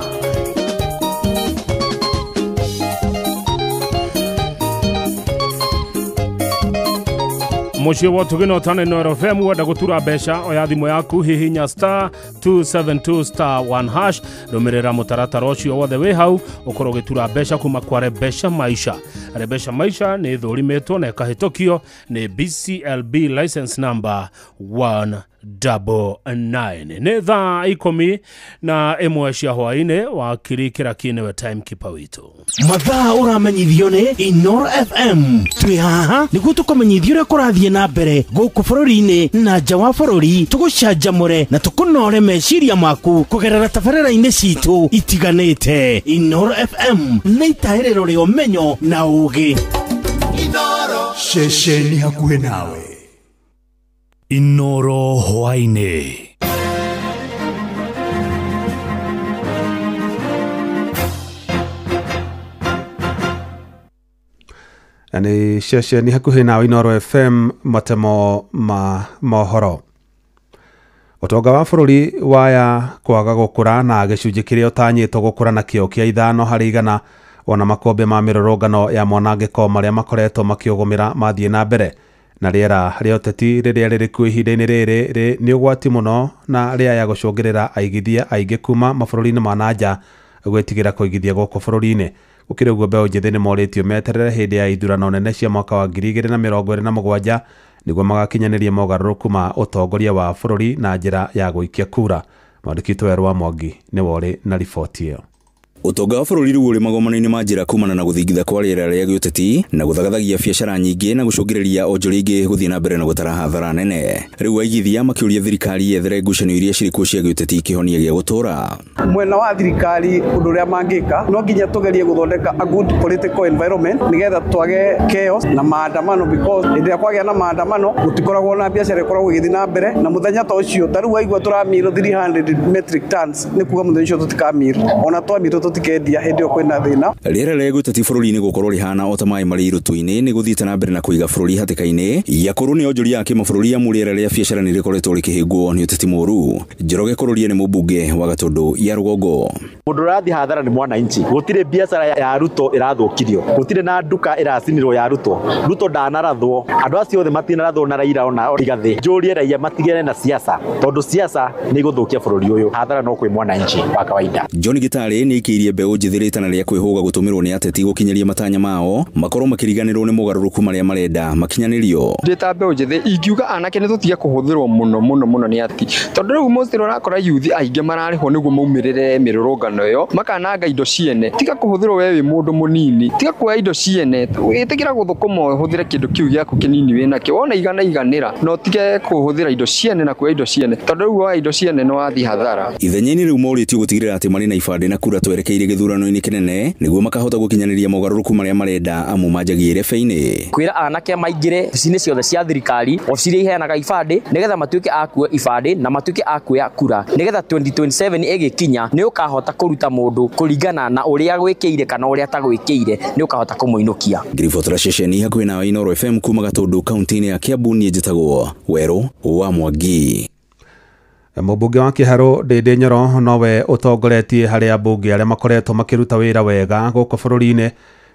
Speaker 1: Mũciĩ wa Ũtugi na Ũtana Inooro FM, wenda gũtura mbeca oya thimũ yaku, hihinya star 272 star 1 hash, rũmĩrĩra mũtaratara ũcio wothe wĩ hau, ũkorwo ũgĩtura mbeca kuma kwa Rebesha Maisha. Rebesha Maisha nĩ ĩthũrimĩtwo na ĩkahĩtũkio nĩ BCLB license number 199. Nĩ thaa 11 cia hwaĩ-inĩ. Wakiri Kĩraki nĩwe timekeeper witũ.
Speaker 3: Mathaa ũramenyithio nĩ Inooro FM. Twĩ haha nĩguo tũkũmenyithie ũrĩa kũrathiĩ na mbere gũkũ bũrũri-inĩ na nja wa bũrũri, tũgũcanjamũre na tũkũnore meciria maku kũgerera tabarĩra-inĩ citũ itiganĩte. Inooro FM nĩ itahĩrĩro rĩa ũmenyo na ũũgĩ.
Speaker 14: Ceceni hakuhĩ nawe. Inooro hwaĩ-inĩ.
Speaker 13: Na nĩ ceceni hakuhĩ nawe Inooro FM, matemo ma mohoro. Ũtonga wa bũrũri waya kwaga gũkũra na gĩcunjĩ kĩrĩa ũtanyĩtwo gũkũra nakĩo kĩa 5 harĩ igana, ona makombe ma mĩrũrũngano ya mwanangĩko marĩa makoretwo makĩũgũmĩra mathiĩ na mbere. Na rĩera rĩa ũteti rĩrĩa rĩrĩ kuo ihinda-inĩ rĩrĩ nĩ ũgwati mũno na rĩaya gũcũngĩrĩra aigithia aingĩ kuma mabũrũri-inĩ ma na nja gwĩtigĩra kũigithia gũkũ bũrũri-inĩ. Gũkĩrĩ ũguo, mbeũ njĩthĩ nĩ morĩtio meterere hĩndĩ ya ithurano nene cia mwaka wa 2027 nĩguo magakinyanĩria mogarũrũku ma ũtongoria wa bũrũri na njĩra ya gũikia kura. Mwandĩki witũ Werũ wa Mwangi nĩwe ũrĩ na riboti ĩyo.
Speaker 4: Ũtonga wa bũrũri rĩu ũrĩ magomano-inĩ ma njĩra kumana na gũthingitha kwa rĩera rĩa gĩũteti na gũthagathagia biacara nyingĩ na gũcũngĩrĩria onjoria aingĩ gũthiĩ na mbere na gũtara hathara nene. Rĩu aigithia makĩũria thirikari yethere ngucanio iria cirĩ kuo cia gĩũteti kĩhonia gĩa gũtũũra.
Speaker 25: Mwena wa thirikari ũndũ ũrĩa mangĩka no nginya tũgerie gũthondeka a good political environment nĩgetha twage chaos na maandamano, because hĩndĩ ĩrĩa kwagĩa na maandamano gũtikoragwo na biacara ĩkoragwo ĩgĩthiĩ na mbere, na mũthenya ta ũcio ta rĩu waigua tũramirwo 300 metric tons nĩ kuga mũthenya ũcio tũtikamirwo, ona twamirwo
Speaker 9: Tũtikendia hĩndĩ ĩyo kwĩna thĩna.
Speaker 11: Rĩera rĩa gũteti bũrũri-inĩ gũkorwo rĩhana o ta maĩ marĩ irũtũ-inĩ nĩ gũthiĩte na mbere na kũiga bũrũri hatĩka-inĩ ya kũrwo nĩ onjoria a kĩmabũrũri amu rĩera rĩa biacara nĩ rĩkoretwo rĩkĩhĩngwo nĩ ũteti mũũru. Njoroge Kũrũria nĩ mũmbunge wa Gatũndũ ya Rũgongo.
Speaker 15: Mũndũ ũrathiĩ hathara nĩ mwananchi. Gũtirĩ biacara ya Ruto ĩrathũkirio, gũtirĩ na nduka ĩracinirwo ya Ruto. Ruto ndanarathwo, andũ acio othe matinarathwo na Raila ona Rigathĩ. Njũrie raia matigane na siasa, tondũ siasa nĩ igũthũkia bũrũri ũyũ. Hathara no kwĩ mwananchi wa kawaida.
Speaker 11: John Gitari nĩ aikĩirie mbeũ njĩthĩ rĩtana rĩa kwĩhũga gũtũmĩrwo nĩ ateti gũkinyĩria matanya mao makorwo makĩriganĩrwo nĩ mogarũrũku marĩa marenda makinyanĩrio.
Speaker 16: Ndĩ ta mbeũ njĩthĩ ingiuga anake nĩ tũtige kũhũthĩrwo mũno mũno mũno nĩ ateti, tondũ rĩu mostly ũrakora youth aingĩ mararĩhwo nĩguo maumĩrĩre mĩrũrũngano ĩyo, makananga indo ciene. Tiga kũhũthĩrwo we wĩ mũndũ mũnini, tiga kuoya indo ciene, ĩtĩkĩra gũthũkũma ũhũthĩre kĩndũ kĩu gĩaku kĩnini wĩnakĩo, wona igana iganĩra, no ũtige kũhũthĩra indo ciene na kuoya indo ciene, tondũ rĩu woya indo ciene nĩ wathiĩ hathara.
Speaker 11: Ithenya-inĩ rĩu morĩtio gũtigĩrĩra atĩ marĩ na ibandĩ na kura twerekeire gĩthurano-inĩ kĩnene nĩguo makahota gũkinyanĩria mogarũrũku marĩa marenda amu manjagia irebe-inĩ.
Speaker 17: Kwĩra anake maingĩre obici-inĩ ciothe cia thirikari, obici iria iheanaga ibandĩ, nĩgetha matuĩke a kuoya ibandĩ na matuĩke a kuoya kura, nĩgetha 2027 ĩgĩkinya nĩ ũkahota kũruta mũndũ kũringana na ũrĩa gwĩkĩire kana ũrĩa atagwĩkĩire, nĩ ũkahota kũmũinũkia.
Speaker 11: Ngiribotera ceceni hakuhĩ nawe Inooro FM kuma Gatũndũ kaunti-inĩ ya Kiambu, niĩ njĩtagwo Werũ wa Mwangi.
Speaker 13: Mũmbunge wa Kĩharũ Ndĩndĩ Nyoro nowe ũtongoretie harĩ ambunge arĩa makoretwo makĩruta wĩra wega gũkũ bũrũri-inĩ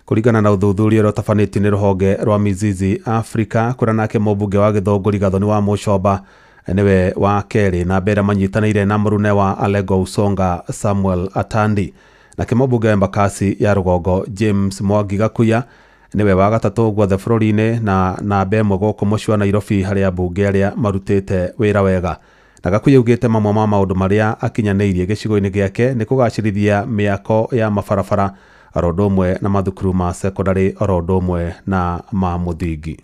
Speaker 13: kũringana na ũthuthuria ũrĩa ũtabanĩtio nĩ rũhonge rwa Mizizi Africa, kũrĩa nake mũmbunge wa Gĩthũngũri Gathoni wa Mũcomba nĩwe wa kerĩ na mbere manyitanĩire na mũrune wa Alego Usonga Samuel Atandi. Nake mũmbunge wa Embakasi ya Rũgongo James Mwangi Gakuya nĩwe wa gatatũ guothe bũrũri-inĩ na namba ĩmwe gũkũ mũciĩ wa Nairobi harĩ ambunge arĩa marutĩte wĩra wega. Na Gakuya augĩte mamwe ma maũndũ marĩa akinyanĩirie gĩcigo-inĩ gĩake nĩ kũgacĩrithia mĩako ya mabarabara oro ũndũ ũmwe na mathukuru ma sekondarĩ oro ũndũ ũmwe na ma mũthingi.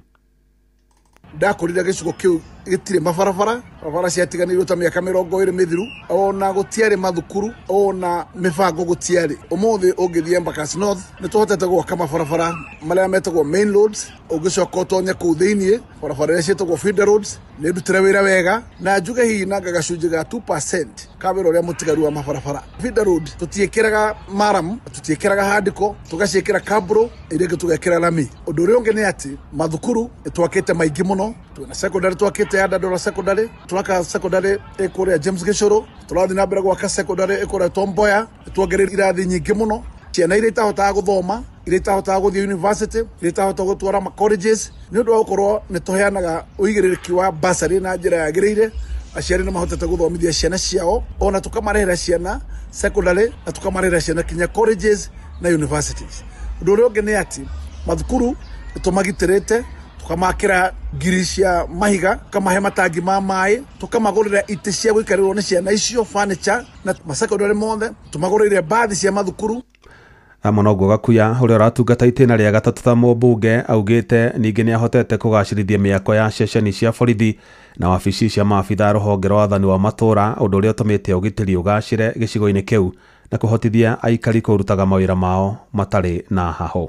Speaker 22: Ndakorire gĩcigo kĩu gĩtirĩ mabarabara, barabara ciatiganĩirio ta mĩaka 20 mĩthiru, ona gũtiarĩ mathukuru, ona mĩbango gũtiarĩ. Ũmũthĩ ũngĩthiĩ Embakasi North nĩ tũhotete gwaka mabarabara marĩa metagwo main roads, ũngĩcoka ũtonye kũu thĩiniĩ barabara iria ciĩtagwo feeder roads. Nĩ ndutire wĩra wega na njuge hihi nanga gacunjĩ ga 2% ka wĩra ũrĩa mũtigaru wa mabarabara. Feeder road tũtiĩkĩraga maram, tũtiĩkĩraga handiko, tũgaciĩkĩra kabro, iria ingĩ tũgekĩra rami. Ũndũ ũrĩa ũngĩ nĩ atĩ mathukuru nĩ twakĩte maingĩ mũno. Twĩna secondary twakĩte ya Dandora secondary, twaka secondary ĩkũrĩa James Gĩcũrũ, tũrathiĩ na mbere gwaka secondary ĩkũrĩa Tom Mboya, tuongereire irathi nyingĩ mũno. Ciana iria itahotaga gũthoma, iria itahotaga gũthiĩ university, iria itahotaga gũtwara ma colleges, nĩ ũndũ wa gũkorwo nĩ tũheanaga ũigĩrĩrĩki wa bursary na njĩra yagĩrĩire. Aciari nĩ mahotete gũthomithia ciana ciao, ona tũkamarehera ciana secondary na tũkamarehera ciana kinya colleges na universities. Ũndũ ũrĩa ũngĩ nĩ atĩ mathukuru nĩ tũmagitĩrĩte, tukamakĩra ngiri cia mahiga, tukamahe matangi ma maĩ, tukamagũrĩra itĩ cia gũikarĩrwo nĩ ciana icio, furniture na masekondary mothe, tumagũrĩire mbathi cia mathukuru.
Speaker 13: Mũno Gakuya ũrĩa ũratungata itĩna rĩa gatatũ ta mũmbunge augĩte ningĩ nĩ ahotete kũgacĩrithia mĩako ya ceceni cia borithi na wabici cia maabitha rũhonge rwa wathani wa matũũra, ũndũ ũrĩa ũtũmĩte ũgitĩri ũgacĩre gĩcigo-inĩ kĩu na kũhotithia aikari kũrutaga mawĩra mao matarĩ na hahũ.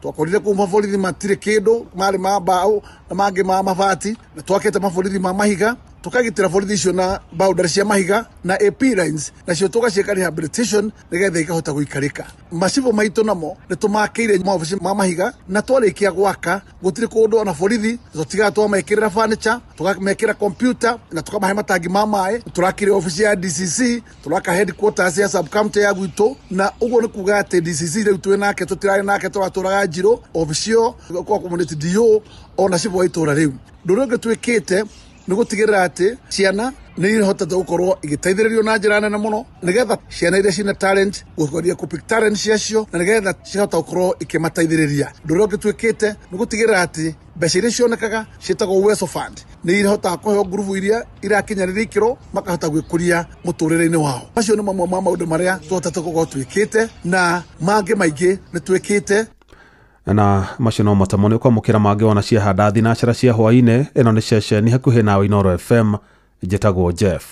Speaker 22: Twakorire kũu maborithi matirĩ kĩndũ, marĩ ma mbaũ na mangĩ ma mabati, na twakĩte maborithi ma mahiga, tukagitĩra borithi icio na boundary cia mahiga na AP lines, nacio tũgaciĩka rehabilitation nĩgetha ikahota gũikarĩka. Macibũ maitũ namo nĩ tũmakĩire maobici ma mahiga, na twarĩkia gwaka gũtirĩ kũndũ ona borithi tũtigaga twamekĩrĩra furniture, tũkamekĩra computer na tũkamahe matangi ma maĩ. Tũrakire obici ya DCC, tũraka headquarters ya sub county ya gwitũ, na ũguo nĩ kuga atĩ DCC rĩu twĩ nake, tũtirarĩ nake, tũratũraga Njirũ obici ĩyo kwa community DO ona cibũ wa itũũra rĩu. Ũndũ ũrĩa ũngĩ twĩkĩte nĩ gũtigĩrĩra atĩ ciana nĩ ihotete gũkorwo igĩteithĩrĩrio na njĩra nene mũno, nĩgetha ciana iria ciĩna talent gũkoria kũ pick talent ciacio, na nĩgetha cikahota gũkorwo ikĩmateithĩrĩria. Ũndũ ũrĩa ũngĩ twĩkĩte nĩ gũtigĩrĩra atĩ mbeca iria cionekaga ciĩtagwo Uwezo Fund nĩ ihotaga kũheo ngurubu iria irakinyanĩria ikĩro, makahota gwĩkũria mũtũrĩre-inĩ wao. Macio nĩ mamwe ma maũndũ marĩa tũhotete gũkorwo twĩkĩte, na mangĩ maingĩ nĩ twĩkĩte.
Speaker 13: Na macio no matamo nĩ ũkwamũkĩra mangĩ wona ciahanda thinacara cia hwaĩ-inĩ. Ĩno nĩ ceceni hakuhĩ nawe Inooro FM, njĩtagwo Jeff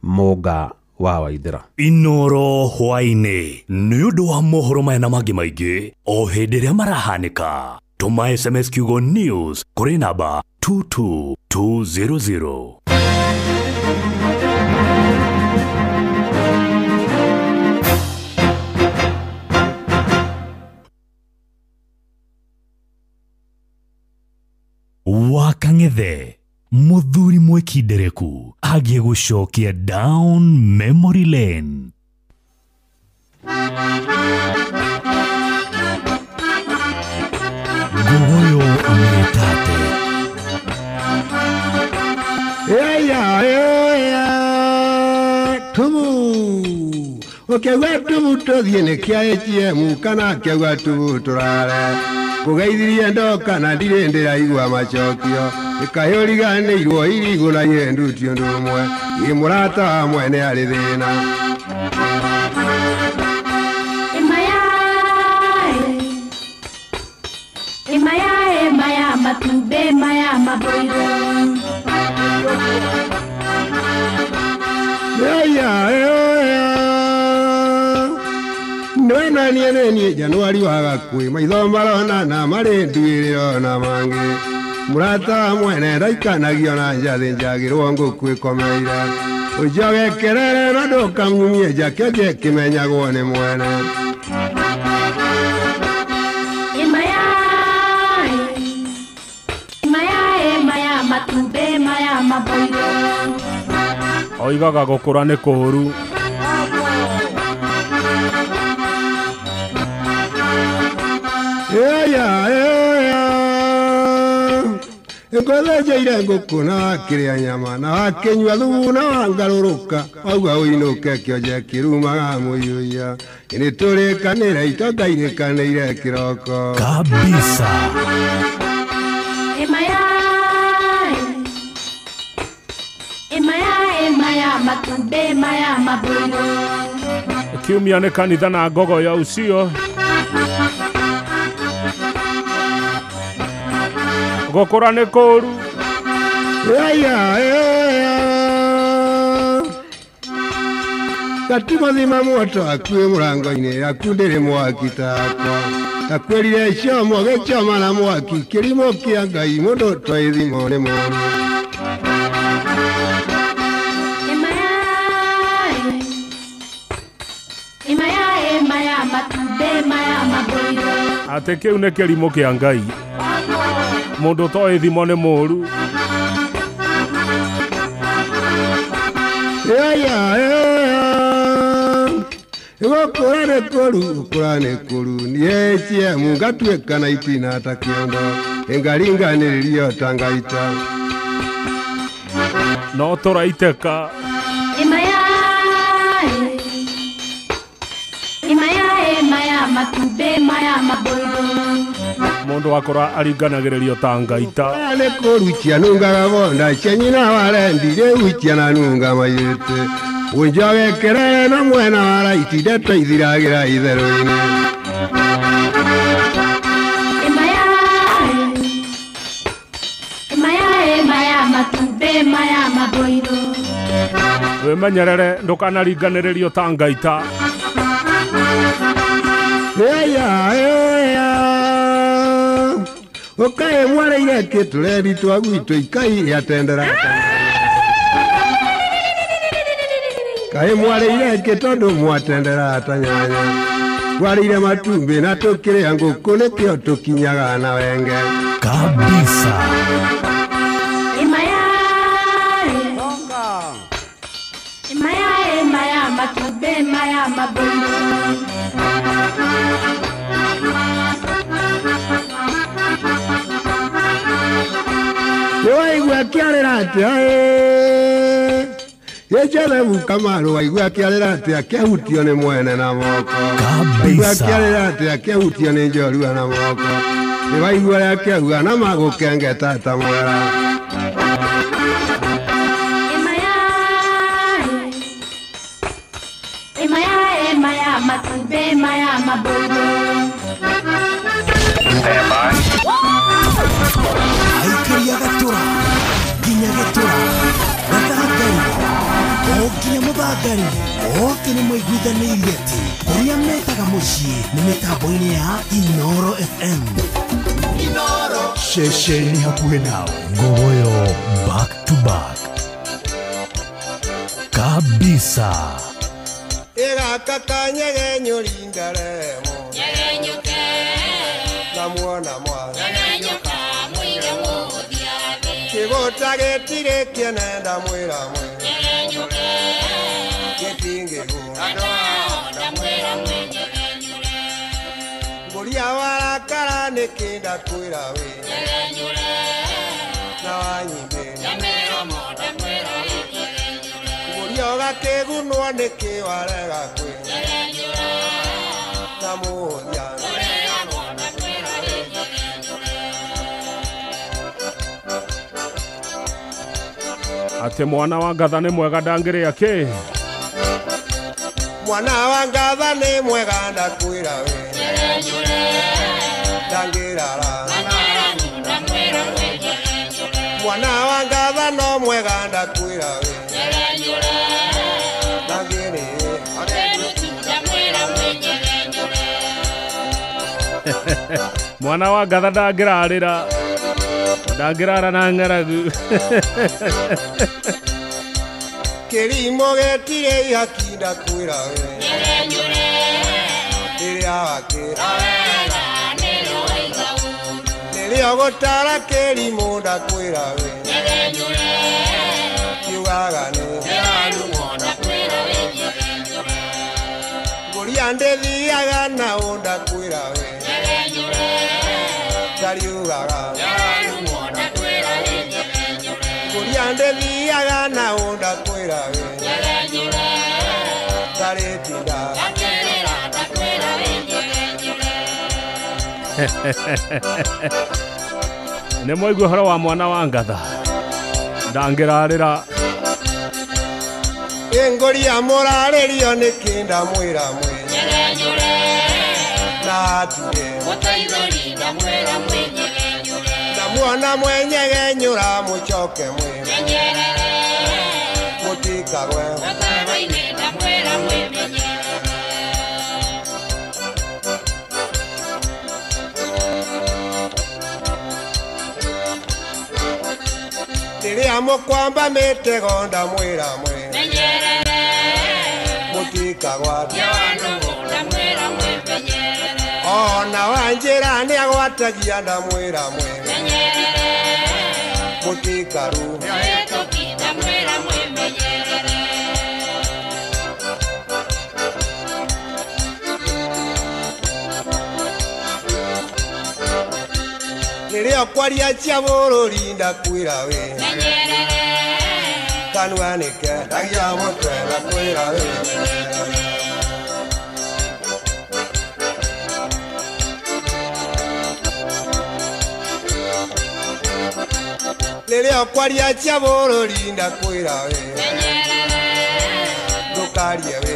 Speaker 13: Mũnga wa Waithĩra.
Speaker 27: Inooro hwaĩ-inĩ nĩ ũndũ wa mohoro maya na mangĩ maingĩ o hĩndĩ ĩrĩa marahanĩka. Tũma SMS kiugo news kũrĩ namba 22200. Ithe muthuri mwikindereku agie gucokia down memory lane. Ngogoyo nĩtate.
Speaker 2: Tumu ukiuga tumu tuthie nĩ kĩa ATM kana akiuga tumu tũrare kũgeithirie ndoka na ndirĩ ndĩraigua macokio ĩkayũriganĩirwo irigũ na nyendu ti ũndũ ũmwe ĩ mũrata wa mwene arĩ thĩna.
Speaker 7: Emaya maya matube maya maboiro.
Speaker 2: Nĩwenanie nĩniĩ Januari wa gakuĩ maitho marona na marĩ nduĩrĩro na mangĩ mũrata wa mwene ndaikanagio na njathĩ njagĩrwo ngũkũ ĩkomeire ũnjoge kerere na ndũkamunyie njakenge kĩmenyagwo nĩ mwene.
Speaker 1: Oigaga gũkũra nĩ kũũru.
Speaker 2: Ngũthĩnjĩire ngũkũ na wakĩrĩa nyama na wakĩnyua thubu na wangarũrũka wauga ũinũke kĩonje kĩrumaga mũiyũiya nĩ tũrĩkanĩre itonga irĩkanĩire kĩroko
Speaker 27: kabisa.
Speaker 1: Kiumia nĩ kanitha na ngogoyo ucio gũkũra nĩ kũũru.
Speaker 2: Gatimathima moto akuĩ mũrango-inĩ aku ndĩrĩ mwaki takwa takwĩrire ciomo gĩchoma na mwaki kĩrimũ kĩa Ngai mũndũ toĩ thimo nĩ mũũru.
Speaker 1: Atĩ kĩu nĩ kĩrimũ kĩa Ngai mũndũ toĩ thimo nĩ mũũru.
Speaker 2: Gũkũra nĩ kũũru gũkũra nĩ kũũru niĩ ATM ngatuĩka na itina ta kĩondo ĩngaringanĩrĩrio ta ngaita
Speaker 1: no tũraitĩka. Mundu akora aringanagĩrĩrio ta ngaita.
Speaker 2: Nĩ kũũru cianungaga bonda cia nyina warendi rĩu ciananunga maiyĩte ũnjoge kerere na mwena wa raiti ndeto ithiragĩra itherũ-inĩ.
Speaker 1: Wĩmenyerere ndũkanaringanĩrĩrio ta ngaita.
Speaker 2: Ũkaĩ mwareire kĩtũreri twa gwitũ ikai rĩatendera kaĩ mwareire kĩ tondũ mwatendera ta nyanya twarĩire matumbĩ na tũkĩrĩa ngũkũ nĩkĩo tũkinyaga na wenge
Speaker 27: kabisa.
Speaker 2: Waigua kĩarĩra atĩa Joseph Kamaru waigua kĩarĩra atĩa kĩahutio nĩ mwene na moko waigua kĩarĩra atĩa kĩahutio nĩ njorua na moko nĩ waigua ũrĩa kĩauga na magũkengeta ta mwera.
Speaker 14: Aikaria gatura nginya gĩtura gathangari o nginya mũthangari othe nĩ maiguithanĩirie atĩ kũrĩa metaga mũciĩ nĩ mĩtambo-inĩ ya Inoro FM.
Speaker 27: Inoro ceceni hakuhĩ nawe. Ngogoyo back to back kabisa.
Speaker 2: Ĩgaka nyegenyũri ndaremo nyegenyũke na muona mwana nyegenyũka mũige mũthiathĩ. Kĩgũta gĩtirĩ kĩene ndamwĩra mwe gĩtingĩgũra Ngũria warakara nĩkĩ ndakwĩra we na wanyimbe Ngũria ũgakĩgunwo nĩkĩ warega kwĩ na mũthia
Speaker 1: Ate mwana wa ngatha nĩ mwega ndangĩrĩa kĩ
Speaker 2: Mwana wa ngatha nĩ mwega ndakwĩra we ndangĩrara Mwana wa ngatha no mwega ndakwĩra we ndangĩrĩ
Speaker 1: Mwana wa ngatha ndangĩrarĩra ndangĩrara na ng'aragu
Speaker 2: Kĩrimũ gĩtirĩ ihaki ndakwĩra we rĩrĩa wakĩra Rĩrĩa ũgũtara kĩrimũ ndakwĩra we kiugaga nĩ Ngũria ndĩthiaga na ũ ndakwĩra we ndariugaga Ngũria ndĩthiaga na ũ ndakwĩra we ndarĩtinda
Speaker 1: Nĩ mwaigua ũhoro wa mwana wa ngatha ndangĩrarĩra
Speaker 2: Ngũria mũrarĩrio nĩkĩ ndamwĩra mwe na atire Ndamuona mwenyegenyũra mũcoke mwe mũtikagwe Rĩrĩa mũkwamba mĩtego ndamwĩra mwe mũtikagwa Ona wa njĩra nĩagwatagia ndamwĩra mwe mũtikaru Rĩrĩa ũkwaria cia bũrũri ndakwĩra we kanua nĩkendagia mũtwe ndakwĩra we Rĩrĩa ũkwaria cia bũrũri ndakwĩra we ndũkarie we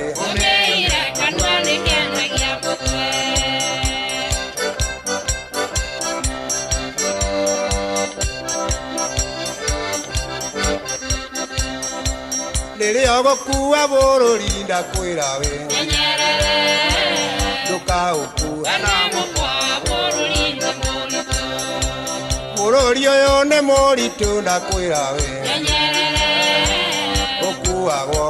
Speaker 2: Rĩrĩa ũgũkua bũrũri ndakwĩra we ndũkaũkua Bũrũri ũyũ nĩ mũritũ ndakwĩra we ũkuagwo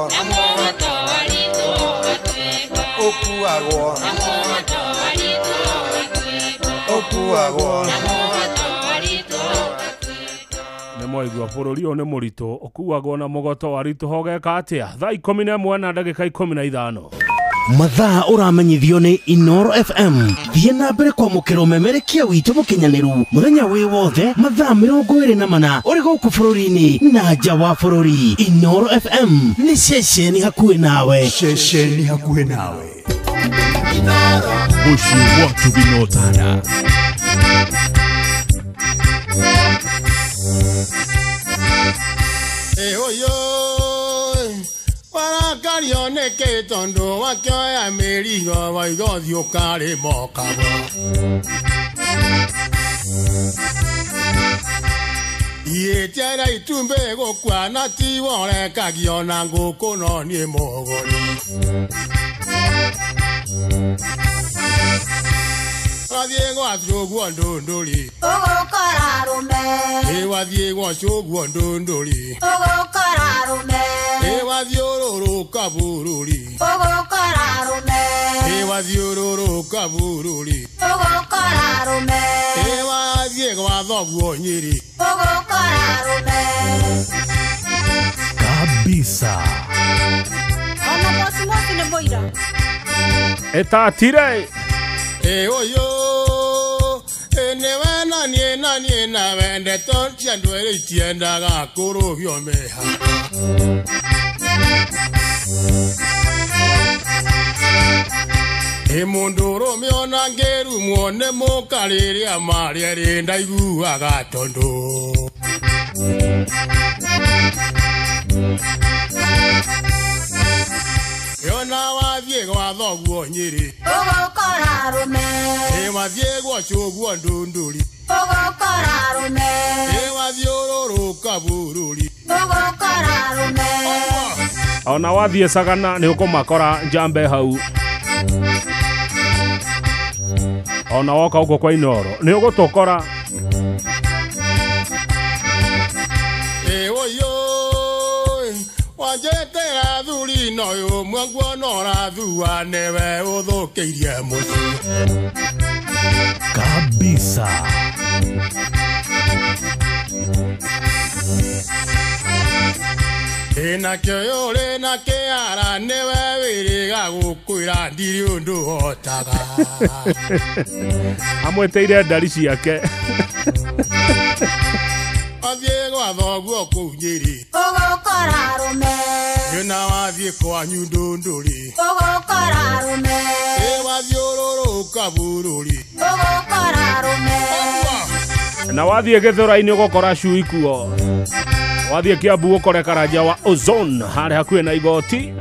Speaker 2: ũkuagwo ũkuagwo
Speaker 1: Nĩ mwaigua bũrũri ũyũ nĩ mũritũ ũkuagwo na mũgoto waritũha ũgeka atĩa thaa 11 na ndagĩka 15
Speaker 3: Mathaa ũramenyithio nĩ Inoro FM thiĩ na mbere kwamũkĩra ũmemerekia witũ mũkinyanĩru mũthenya wĩ wothe mathaa 24 ũrĩ gũkũ bũrũri-inĩ na nja wa bũrũri. Inoro FM nĩ ceceni hakuhĩ nawe,
Speaker 24: ceceni hakuhĩ nawe.
Speaker 27: Mũciĩ watu binotana
Speaker 8: Warakario nĩkĩ tondũ wakĩoya mĩrigo waiga ũthiĩ ũkarĩma ũkagwa Iĩtiara itumbĩ gũkua na tiwe ũrekagio na ngũkũ no niĩ mũgũri Wathiĩ gwa cũguo ndũndũri
Speaker 12: ũgũkora arũme
Speaker 8: Ĩ wathiĩ gwa cũguo ndũndũri
Speaker 12: ũgũkora arũme
Speaker 8: Ĩ wathiũrũrũka bũrũri
Speaker 12: ũgũkora arũme
Speaker 8: Ĩ Wathiũrũrũka bũrũri
Speaker 12: ũgũkora arũme.
Speaker 8: Ĩ wathiĩ gwa thoguo Nyĩrĩ
Speaker 12: ũgũkora arũme.
Speaker 27: Kabisa.
Speaker 12: Ona mocimoci nĩ mũira.
Speaker 1: Ĩtatire.
Speaker 8: Ĩ ũyũ nĩwe na niĩ na niĩ nawe ndeto cia andũ erĩ itiendaga kũrũgio mĩhaka. Ĩ mũndũrũme ona ngĩrumwo nĩ mũka rĩrĩa marĩ erĩ ndaiguaga tondũ ona wathiĩ gwa thoguo Nyĩrĩ
Speaker 12: ũgũkora arũme.
Speaker 8: Ĩ wathiĩ gwa cũguo Ndũndũri
Speaker 12: ũgũkora arũme.
Speaker 8: Ĩ wathiũrũrũka bũrũri
Speaker 12: ũgũkora arũme.
Speaker 1: Ona wathiĩ Sagana nĩ ũkũmakora njambe hau. Ona woka ũguo kwa Inooro nĩ ũgũtũkora.
Speaker 8: Ĩ ũyũ wanjetera thuri no ũmwe nguona ũrathua nĩwe ũthũkĩirie mũciĩ.
Speaker 27: Kabisa.
Speaker 8: Ĩ nakĩo ũrĩ na kĩara nĩwe wĩrĩga gũkwĩra ndirĩ ũndũ hotaga.
Speaker 1: Amwĩtĩire ndari ciake.
Speaker 8: Wathiĩ gwa thoguo kũu Nyĩrĩ
Speaker 12: ũgũkora arũme.
Speaker 8: Ĩ na wathiĩ kwanyu Ndũndũri
Speaker 12: ũgũkora arũme.
Speaker 8: Ĩ wathiũrũrũka bũrũri
Speaker 12: ũgũkora arũme.
Speaker 1: Na wathiĩ Gĩthũrai-inĩ ũgũkora cui kuo. Wathiĩ Kiambu ũkore Karanja wa Ozone harĩa hakuhĩ na igoti.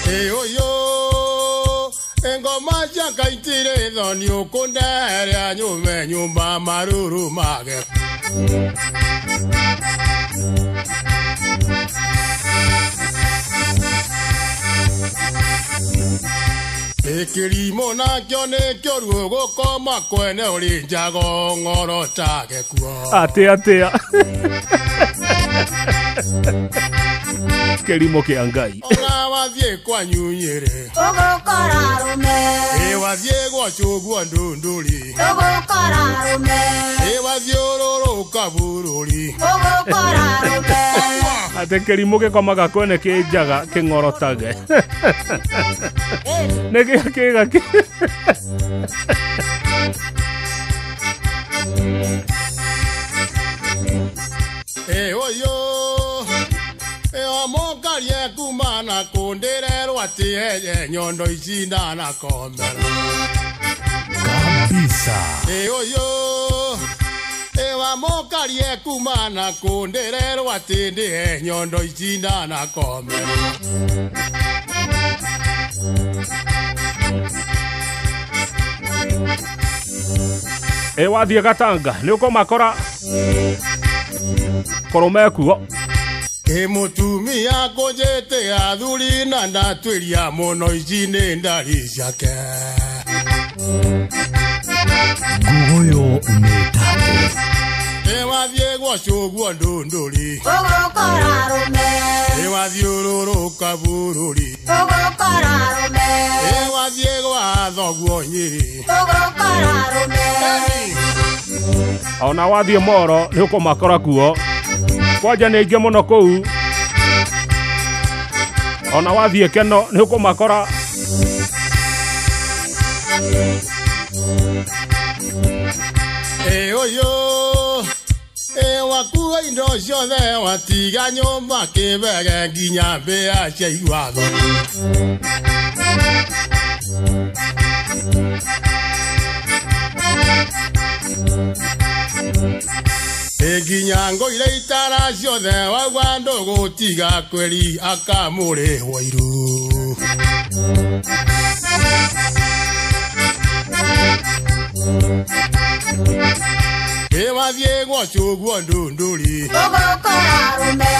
Speaker 8: Ĩ ũyũ ngoma cia Ngai itirĩ thoni ũkũndeheria nyume nyũmba marũrũ mage. Ĩ kĩrimũ nakĩo nĩkĩo ruo gũkoma kwene ũrĩ njago ng'oro ta gĩkuo.
Speaker 1: Atĩa atĩa. Kĩrimũ kĩa Ngai.
Speaker 8: Ona wathiĩ kwanyu Nyĩrĩ
Speaker 12: ũgũkora arũme.
Speaker 8: Ĩ wathiĩ gwa cũguo Ndũndũri
Speaker 12: ũgũkora arũme.
Speaker 8: Ĩ wathiũrũrũka bũrũri
Speaker 12: ũgũkora arũme.
Speaker 1: Atĩ kĩrimũ gĩkomaga kwene kĩ njaga kĩng'orotage. Nĩ gĩa kĩga kĩ.
Speaker 8: Ĩ ũyũ ĩ mũkarie kuma na kũndĩrerwo atĩ enye nyondo ici ndanakomera.
Speaker 27: Kabisa.
Speaker 8: Ĩ ũyũ ĩ wamũkarie kuma na kũndĩrerwo atĩ ndĩhe nyondo ici ndanakomera.
Speaker 1: Ĩ wathiĩ Gatanga nĩ ũkũmakora kũrũme kuo.
Speaker 8: Ĩ mũtumia kũnjĩte athuri na ndatwĩria mũno ici nĩ ndari ciake.
Speaker 27: Nguguyo nĩ tate.
Speaker 8: Ĩ wathiĩ gwa cũguo Ndũndũri
Speaker 12: ũgũkora arũme.
Speaker 8: Ĩ wathiũrũrũka bũrũri
Speaker 12: ũgũkora arũme.
Speaker 8: Ĩ wathiĩ gwa thoguo Nyĩrĩ
Speaker 12: ũgũkora arũme.
Speaker 1: Ona wathiĩ Moro nĩ ũkũmakora kuo. Kwanja nĩ aingĩ mũno kũu. Ona wathiĩ Keno nĩ ũkũmakora.
Speaker 8: Ĩ ũyũ ĩ wakua indo ciothe watiga nyũmba kĩbege nginya mbĩa ciaigua thoni. Ĩ nginya ngũire itara ciothe wauga ndũgũtiga kweri akamũrĩhwo iru. Ĩ wathiĩ gwa cũguo Ndũndũri
Speaker 12: ũgũkora arũme.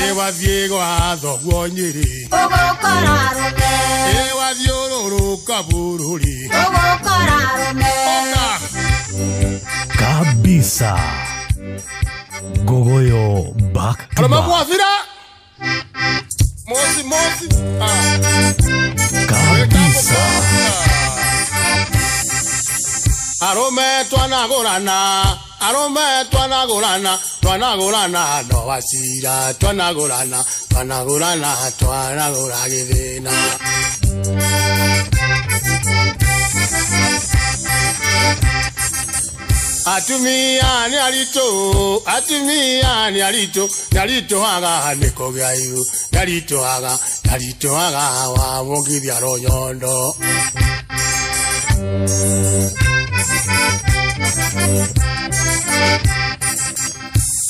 Speaker 8: Ĩ wathiĩ gwa thoguo Nyĩrĩ
Speaker 12: ũgũkora arũme.
Speaker 8: Ĩ wathiũrũrũka bũrũri
Speaker 12: ũgũkora arũme.
Speaker 27: Kabisa. Gogoyo back to back.
Speaker 8: Mosi mosi.
Speaker 27: Kabisa.
Speaker 8: Arũme twanagũrana, arũme twanagũrana, twanagũrana no wacira, twanagũrana, twanagũrana, twanagũra gĩthĩna. Atumia nĩ aritũ, atumia nĩ aritũ, nĩ aritũhaga nĩ kũgĩa ihu, nĩ aritũhaga, nĩ aritũhaga wamũngithia rũnyondo.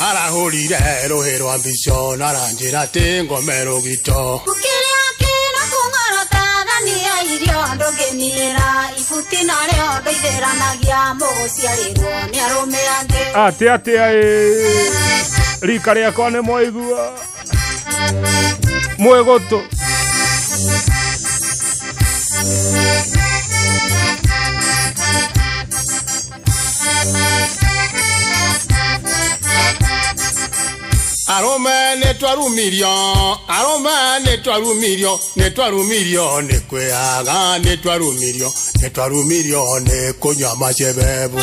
Speaker 8: Arahũrire rũhĩ rwa mbico na aranjĩra atĩ ngome rũgito.
Speaker 12: Kĩrĩa kĩna kũng'orota thania irio ndũngĩnina ibuti narĩo ndũithĩranagia mũgũciarĩrwo nĩ arũme angĩ.
Speaker 1: Atĩ atĩa ĩ rika rĩakwa nĩ mwaigua mwĩ gũtũ.
Speaker 8: Arũme nĩ twarumirio, arũme nĩ twarumirio, nĩ twarumirio nĩ kwĩaga, nĩ twarumirio, nĩ twarumirio nĩ kũnyua macebebu.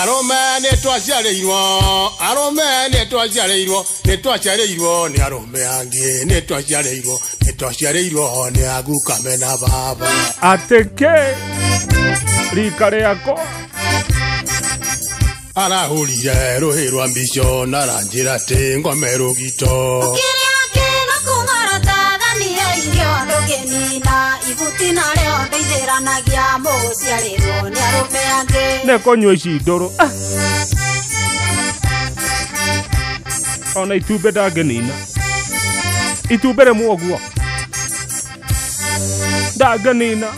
Speaker 8: Arũme nĩ twaciarĩirwo, arũme nĩ twaciarĩirwo, nĩ twaciarĩirwo nĩ arũme angĩ, nĩ twaciarĩirwo, nĩ twaciarĩirwo nĩ aguka mena baba.
Speaker 1: Atĩ kĩ rika rĩakwa.
Speaker 8: Arahũrire rũhĩ rwa mbico na aranjĩra atĩ ngome rũgito.
Speaker 12: Kĩrĩa kĩna kũng'orota thania irio ndũngĩnina ibuti narĩo ndũithĩranagia mũgũciarĩrwo nĩ arũme angĩ.
Speaker 1: Nĩ kũnyua ici ndũrũ. Ona itumbĩ ndangĩnina. Itumbĩ rĩmwe ũguo ndangĩnina.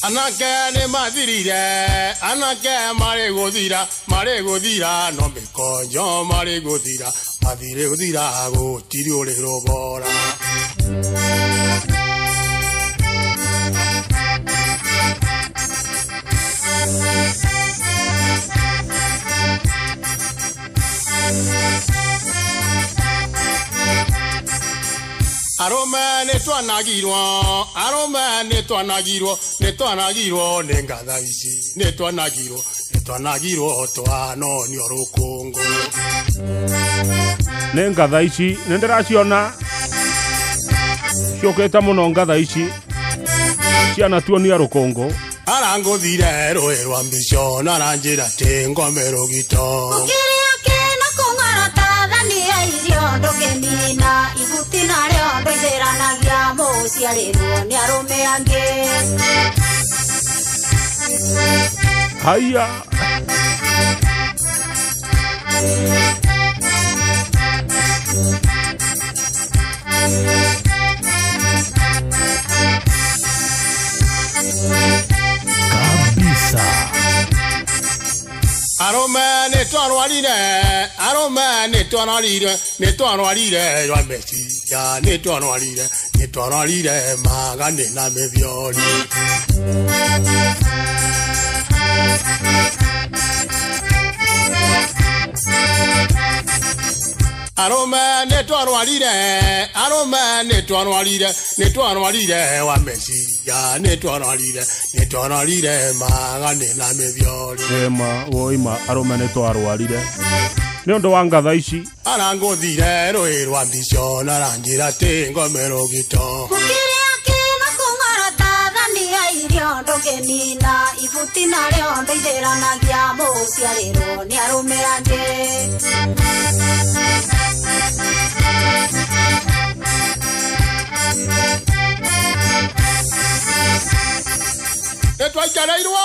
Speaker 8: Anake nĩ mathirire, anake marĩ gũthira, marĩ gũthira no mĩkonjo marĩ gũthira, mathirĩ gũthira gũtirĩ ũrĩ rũbora. Arũme nĩ twanagirwo, arũme nĩ twanagirwo, nĩ twanagirwo nĩ ngatha ici, nĩ twanagirwo, nĩ twanagirwo twanonio rũkũngũ.
Speaker 1: Nĩ ngatha ici, nĩ ndĩraciona ciũkĩte mũno ngatha ici cianatuonia rũkũngũ.
Speaker 8: Arangũthire rũhĩ rwa mbico na aranjĩra atĩ ngome rũgito.
Speaker 12: Kĩrĩa kĩna kũng'orota thania irio ndũngĩnina ibuti narĩo ndũithĩranagia mũgũciarĩrwo nĩ arũme angĩ.
Speaker 1: Haiya.
Speaker 27: Kabisa.
Speaker 8: Arũme nĩ twarwarire, arũme nĩ twarwarire, nĩ twarwarire rwa meciria, nĩ twarwarire, nĩ twarwarire magane na mĩthiori. Arũme nĩ twarwarire, arũme nĩ twarwarire, nĩ twarwarire wa meciria, nĩ twarwarire, nĩ twarwarire magane na mĩthiori.
Speaker 1: Ĩma woima arũme nĩ twarwarire nĩ ũndũ wa ngatha ici.
Speaker 8: Arangũthire rũhĩ rwa mbico na aranjĩra atĩ ngome rũgito.
Speaker 12: Kĩrĩa kĩna kũng'orota thania irio ndũngĩnina ibuti narĩo ndũithĩranagia mũgũciarĩrwo nĩ arũme angĩ.
Speaker 8: Nĩ twaikarĩirwo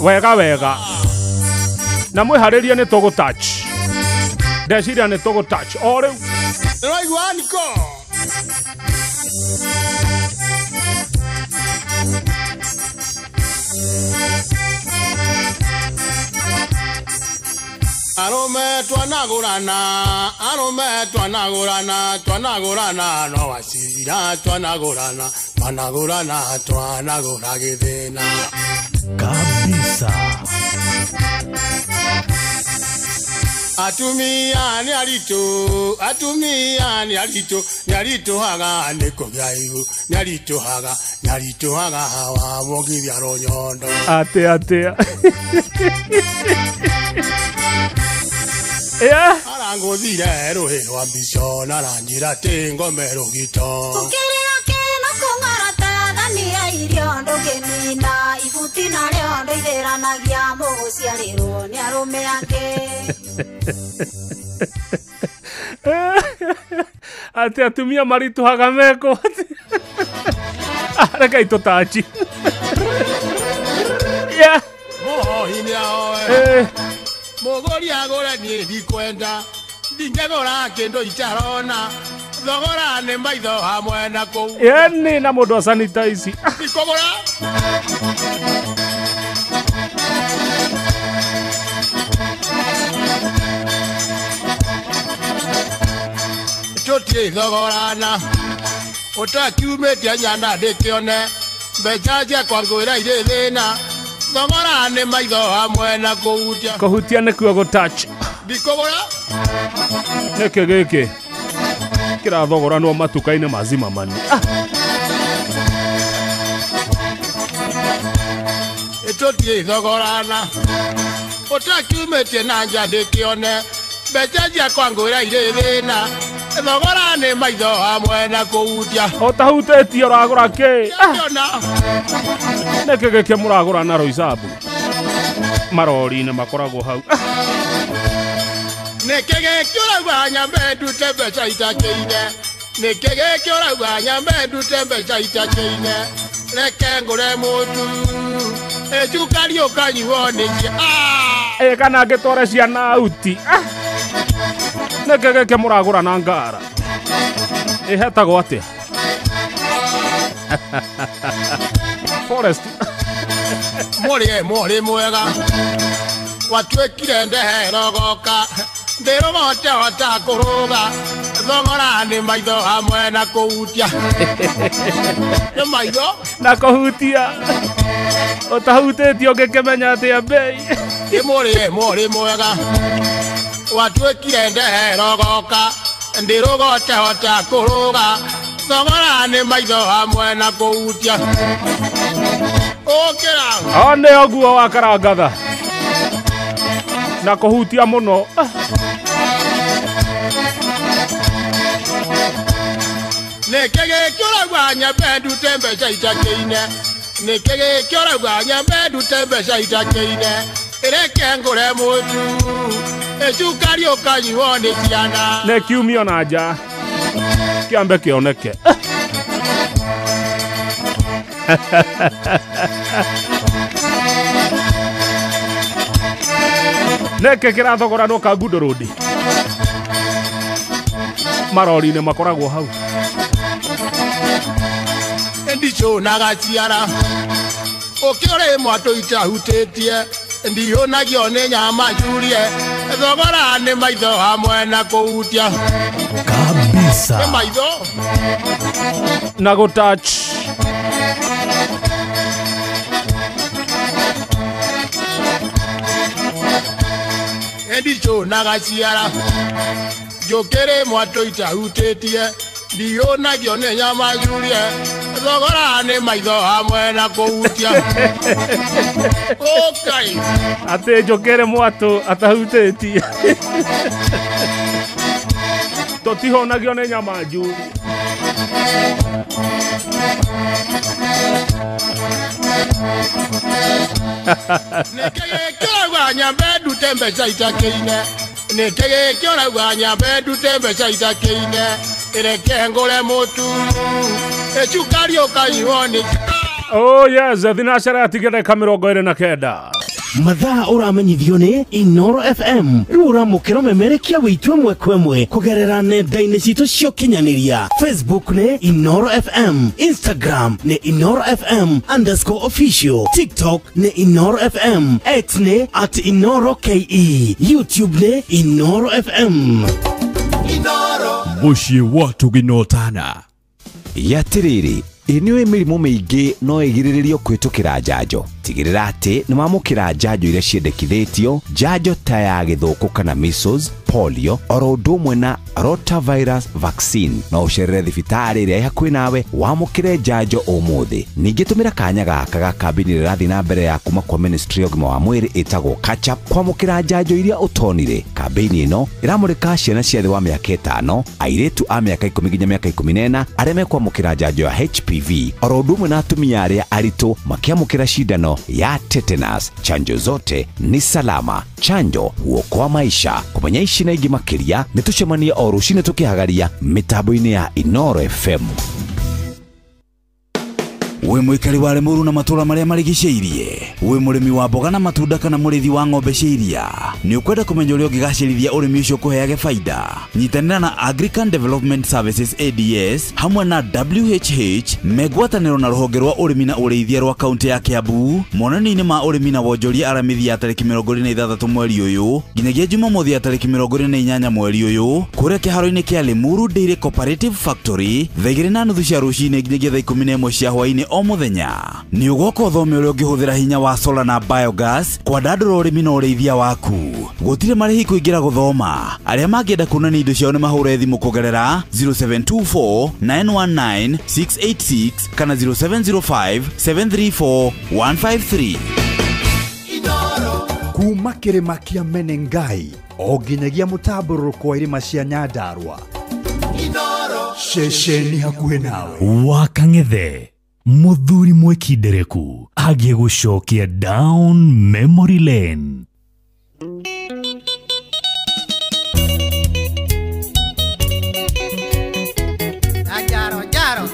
Speaker 1: wega wega na mwĩharĩrie nĩ tũgũ touch, ndeciria nĩ tũgũ touch o rĩu.
Speaker 8: Nĩraigua niko. Arũme twanagũrana, arũme twanagũrana, twanagũrana no wacira, twanagũrana, twanagũrana, twanagũra gĩthĩna
Speaker 27: kabisa.
Speaker 8: Atumia nĩ aritũ, atumia nĩ aritũ, nĩ aritũhaga nĩ kũgĩa ihu, nĩ aritũhaga, nĩ aritũhaga wamũgithia rũnyondo.
Speaker 1: Atĩa atĩa. Yeah.
Speaker 8: Arangũthire rũhĩ rwa mbico na aranjĩra atĩ ngome rũgito.
Speaker 12: Ũkĩrĩra kĩno kũng'orota thania irio ndũngĩnina ibuti narĩo ndũithĩranagia mũgũciarĩrwo nĩ arũme angĩ.
Speaker 1: Atĩ atumia maritũhaga meko atĩ. Reke itũtanji. Yeah.
Speaker 8: Mũhoi nĩahoe. Mũgũri agũre niĩ ndikwenda, ndingĩgũra kĩndũ itarona, thogora nĩ maitho hamwe na kũu.
Speaker 1: Ĩni na mũndũ asanitize.
Speaker 8: Ndikũgũra. Tũtirĩ thogorana, ũtakiumĩtie nyana ndĩkĩone, mbeca ciakwa ngwĩra irĩ thĩna. Thogora nĩ maitho hamwe na kũhutia.
Speaker 1: Kũhutia nĩkuo gũtouch.
Speaker 8: Ndikũgũra.
Speaker 1: Nĩkĩ gĩkĩ kĩrathogoranwo matuka-inĩ ma Zimmerman?
Speaker 8: Tũtirĩ thogorana, ũtakiumĩtie na nja ndĩkĩone, mbeca ciakwa ngwĩra irĩ thĩna. Thogora nĩ maitho hamwe na kũhutia.
Speaker 1: Ũtahutĩtie ũragũra kĩ? Nĩkĩ gĩkĩ mũragũra na Roysambu? Marori-inĩ makoragwo hau.
Speaker 8: Nĩkĩ gĩkĩ ũrauga nyambe ndute mbeca itakĩine? Nĩkĩ gĩkĩ ũrauga nyambe ndute mbeca itakĩine? Reke ngũre mũtu, ĩcukari ũkanyuo nĩkĩ?
Speaker 1: Ĩ kana ngĩtware ciana auti. Nĩkĩ gĩkĩ mũragũra na ngara? Ĩhetagwo atĩa? Forest.
Speaker 8: Mũrĩ mũrĩ mwega, watuĩkire ndehe rogoka, ndĩrũgotehota kũrũga, thogora nĩ maitho hamwe na kũhutia. Nĩ maitho
Speaker 1: na kũhutia. Ũtahutĩtie ũngĩkĩmenya atĩa mbei?
Speaker 8: Ĩ mũrĩ mũrĩ mwega, watuĩkire ndehe rogoka, ndĩrũgotehota kũrũga, thogora nĩ maitho hamwe na kũhutia. Ũkĩra.
Speaker 1: O nĩ ũguo wa karangatha na kũhutia mũno.
Speaker 8: Nĩkĩ gĩkĩ ũrauga nyambe ndute mbeca itakĩine? Nĩkĩ gĩkĩ ũrauga nyambe ndute mbeca itakĩine? Reke ngũre mũtu, ĩcukari ũkanyuo nĩ ciana.
Speaker 1: Nĩ kiumio na nja kĩambe kĩoneke. Nĩkĩ kĩrathogoranwo Kangundo Road? Marori-inĩ makoragwo hau.
Speaker 8: Ndicunaga ciara, ũkĩũrĩ mwatũ itahutĩtie, ndihũnagio nĩ nyama njurie, thogora nĩ maitho hamwe na kũhutia.
Speaker 27: Kabisa.
Speaker 8: Nĩ maitho
Speaker 1: na gũtouch.
Speaker 8: Ndicunaga ciara, njũkĩrĩ mwatũ itahutĩtie, ndihũnagio nĩ nyama njurie, thogora nĩ maitho hamwe na kũhutia. Ũkai.
Speaker 1: Atĩ njũkĩrĩ mwatũ atahutĩtie. Tũtihũnagio nĩ nyama njurie.
Speaker 8: Nĩkĩ gĩkĩ ũrauga nyambe ndute mbeca itakĩine? Nĩkĩ gĩkĩ ũrauga nyambe ndute mbeca itakĩine? Reke ngũre mũtu, ĩcukari ũkanyuo nĩ.
Speaker 1: Oh yes, thinacara yatigĩrĩka 29.
Speaker 3: Mathaa ũramenyithio nĩ Inoro FM rĩu ũramũkĩra memerekia wĩitũ ĩmwe kwa ĩmwe kũgerera nenda-inĩ citũ cia ũkinyanĩria. Facebook nĩ Inoro FM, Instagram nĩ Inoro FM _official, TikTok nĩ Inoro FM, X nĩ @InoroKE, YouTube nĩ Inoro FM.
Speaker 5: Mũciĩ wa tũginotana.
Speaker 18: Gĩatĩrĩrĩ, ĩ nĩũĩ mĩrimũ mĩingĩ no ĩgirĩrĩrio kũhĩtũkĩra njanjo. Tigĩrĩra atĩ nĩ wamũkĩra njanjo iria ciendekithĩtio, njanjo ta ya gĩthũkũ kana measles, polio, oro ũndũ ũmwe na rotavirus vaccine. No ũcerere thibitarĩ ĩrĩa ĩ hakuhĩ nawe wamũkĩre njanjo ũmũthĩ. Ningĩ tũmĩra kanya gaka ga kambĩini ĩrĩa ĩrathiĩ na mbere ya kuma kwa Ministry ya ũgima wa mwĩrĩ ĩtagwo Catch Up kwamũkĩra njanjo iria ũtonire. Kambĩini ĩno ĩramũrĩka ciana cia thĩ wa mĩaka 5, airĩtu a mĩaka 10 nginya mĩaka 14 arĩa mekwamũkĩra njanjo ya HPV, oro ũndũ ũmwe na atumia arĩa aritũ makĩamũkĩra cindano ya tetanus. Chanjo zote ni salama. Chanjo huokoa maisha. Kũmenya ici na ingĩ makĩria nĩ tũcemanie o rũcinĩ tũkĩhagaria mĩtambo-inĩ ya Inoro FM.
Speaker 14: Wĩ mũikari wa Limuru na matũra marĩa marigicĩirie, wĩ mũrĩmi wa mboga na matunda kana mũrĩithi wa ng'ombe cia iria, nĩ ũkwenda kũmenya ũrĩa ũngĩgacĩrithia ũrĩmi ũcio ũkũheage baida? Nyitanĩra na Agrican Development Services ADS hamwe na WHH megwatanĩro na rũhonge rwa ũrĩmi na ũrĩithia rwa kaunti ya Kiambu monanio-inĩ ma ũrĩmi na wonjoria Aramithi ya tarĩki 26 mweri ũyũ nginyagia Jumamothi ya tarĩki 28 mweri ũyũ kũrĩa kĩharo-inĩ kĩa Limuru Dairy Cooperative Factory thaa 2:30 cia rũcinĩ nginyagia thaa 11 cia hwaĩ-inĩ o mũthenya. Nĩ ũgoka ũthome ũrĩa ũngĩhũthĩra hinya wa solar na biogas kwandandũra ũrĩmi na ũrĩithia waku. Gũtirĩ marĩhi kũingĩra gũthoma. Arĩa mangĩenda kuonania indo ciao nĩ mahũre thimũ kũgerera 0724 919 686 kana 0705 734 153.
Speaker 19: Kuma kĩrĩma kĩa Menengai o nginyagia mũtambũrũko wa irĩma cia Nyandarua, ceceni hakuhĩ nawe.
Speaker 27: Wa Kang'ethe muthuri mwekindereku agĩgũcokia down memory lane.
Speaker 6: Jaro, jaro.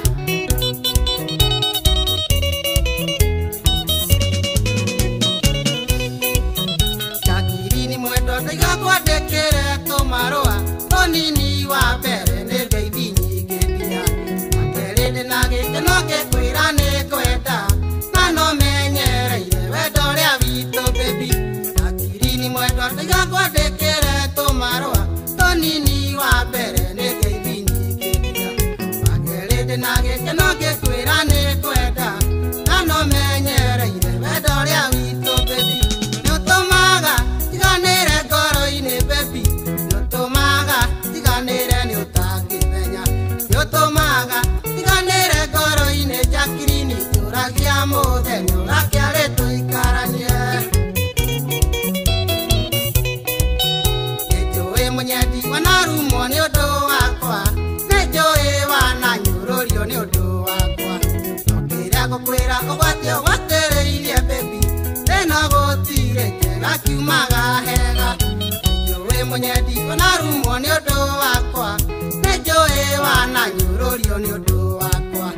Speaker 6: Jakirini mwendo ndaiga kwandĩkĩre tũmarũa tũnini wa mbere nĩ ngeithi nyingĩ nginya wakerĩ ndĩna gĩkeno ngĩkwĩra nĩ ngwenda na no menyereire wendo ũrĩa witũ baby. Jakirini mwendo ndaiga kwandĩkĩre tũmarũa tũnini wa mbere nĩ ngeithi nyingĩ nginya wakerĩ ndĩna gĩkeno ngĩkwĩra nĩ ngwenda na no menyereire wendo ũrĩa witũ baby. Nĩũtũmaga tiganĩre ngoro-inĩ baby, nĩũtũmaga tiganĩre nĩũtangĩmenya, nĩũtũmaga tiganĩre ngoro-inĩ Jacqueline njũragia mũthenya ũgakĩarĩ tũikaranie. Nĩnjũĩ mũnyendi wanarumwo nĩ ũndũ wakwa, nĩnjũĩ wananyũrũrio nĩ ũndũ wakwa, no kĩrĩa ngũkwĩra ũgwati ũgwatĩrĩirie baby, thĩna gũtirĩ kĩega kiumaga hega. Nĩnjũĩ mũnyendi wanarumwo nĩ ũndũ wakwa, nĩnjũĩ wananyũrũrio nĩ ũndũ wakwa,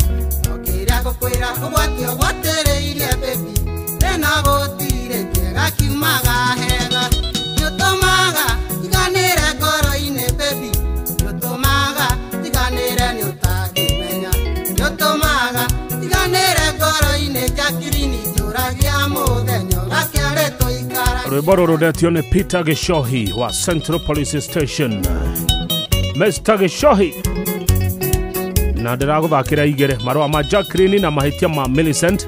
Speaker 6: no kĩrĩa ngũkwĩra ũgwati ũgwatĩrĩirie baby, thĩna gũtirĩ kĩega kiumaga hega. Nĩũtũmaga tiganĩre ngoro-inĩ baby, nĩũtũmaga tiganĩre nĩũtangĩmenya, nĩũtũmaga tiganĩre ngoro-inĩ Jacqueline njũragia mũthenya ũgakĩarĩ tũikaranie.
Speaker 1: Rwĩmbo rũrũ rũretio nĩ Peter Gichohi wa Central Police Station. Mr. Gichohi na ndĩragũthakĩra igĩrĩ marũa ma Jacqueline na mahĩtia ma Millicent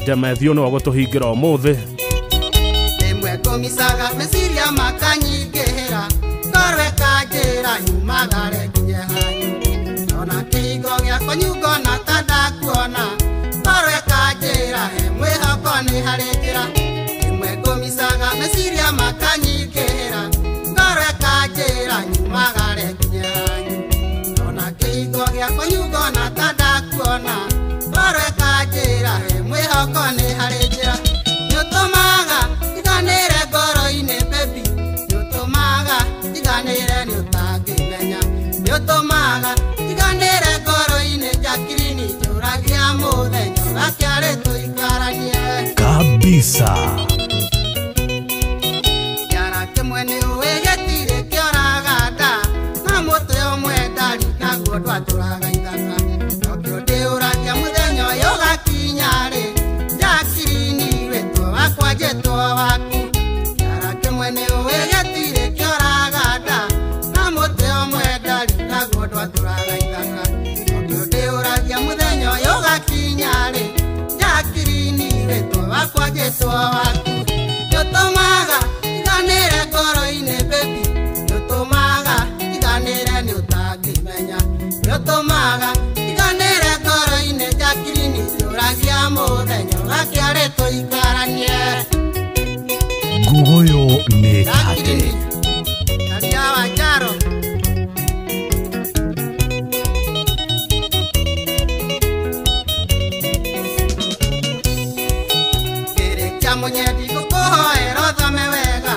Speaker 1: Ndemethio nĩwe ũgũtũhingĩra ũmũthĩ.
Speaker 6: Rĩmwe ngũmicaga meciria makanyingĩhĩra ngorwo ĩkanjĩra nyumagare nginye hanyu, ona kĩhingo gĩakwa nyungona ta ndakuona ngorwo ĩkanjĩra he mwĩhoko nĩ harĩ njĩra. Rĩmwe ngũmicaga meciria makanyingĩhĩra ngorwo ĩkanjĩra nyumagare nginye hanyu, ona kĩhingo gĩakwa nyungona ta ndakuona ngorwo ĩkanjĩra he mwĩhoko nĩ harĩ njĩra. Nĩũtũmaga tiganĩre ngoro-inĩ baby, nĩũtũmaga tiganĩre nĩũtangĩmenya, nĩũtũmaga tiganĩre ngoro-inĩ Jacqueline njũragia mũthenya ũgakĩarĩ tũikaranie
Speaker 27: kabisa.
Speaker 6: Ndwatũraga ithaka Nokĩo ndĩũragia mũthenya ũyũ ũgakinya-rĩ Jacqueline wĩtwo wakwa njĩtwo waku Kĩara kĩmwe nĩ ũĩ gĩtirĩ kĩoraga nda Na mũtĩ ũmwe ndarigagwo ndwatũraga ithaka Nokĩo ndĩũragia mũthenya ũyũ ũgakinya-rĩ Jacqueline wĩtwo wakwa njĩtwo waku Nĩũtũmaga njiganĩre ngoro-inĩ baby Nĩũtũmaga njiganĩre nĩ ũtangĩmenya Nĩũtũmaga njiganĩre ngoro-inĩ Jacqueline njũragia mũthenya ũgakĩarĩ tũikaranie
Speaker 27: Ngugoyo nĩ tate.
Speaker 6: Karia wa Njaro Kĩrĩkia mũnyendi ngũkũhoera ũthome wega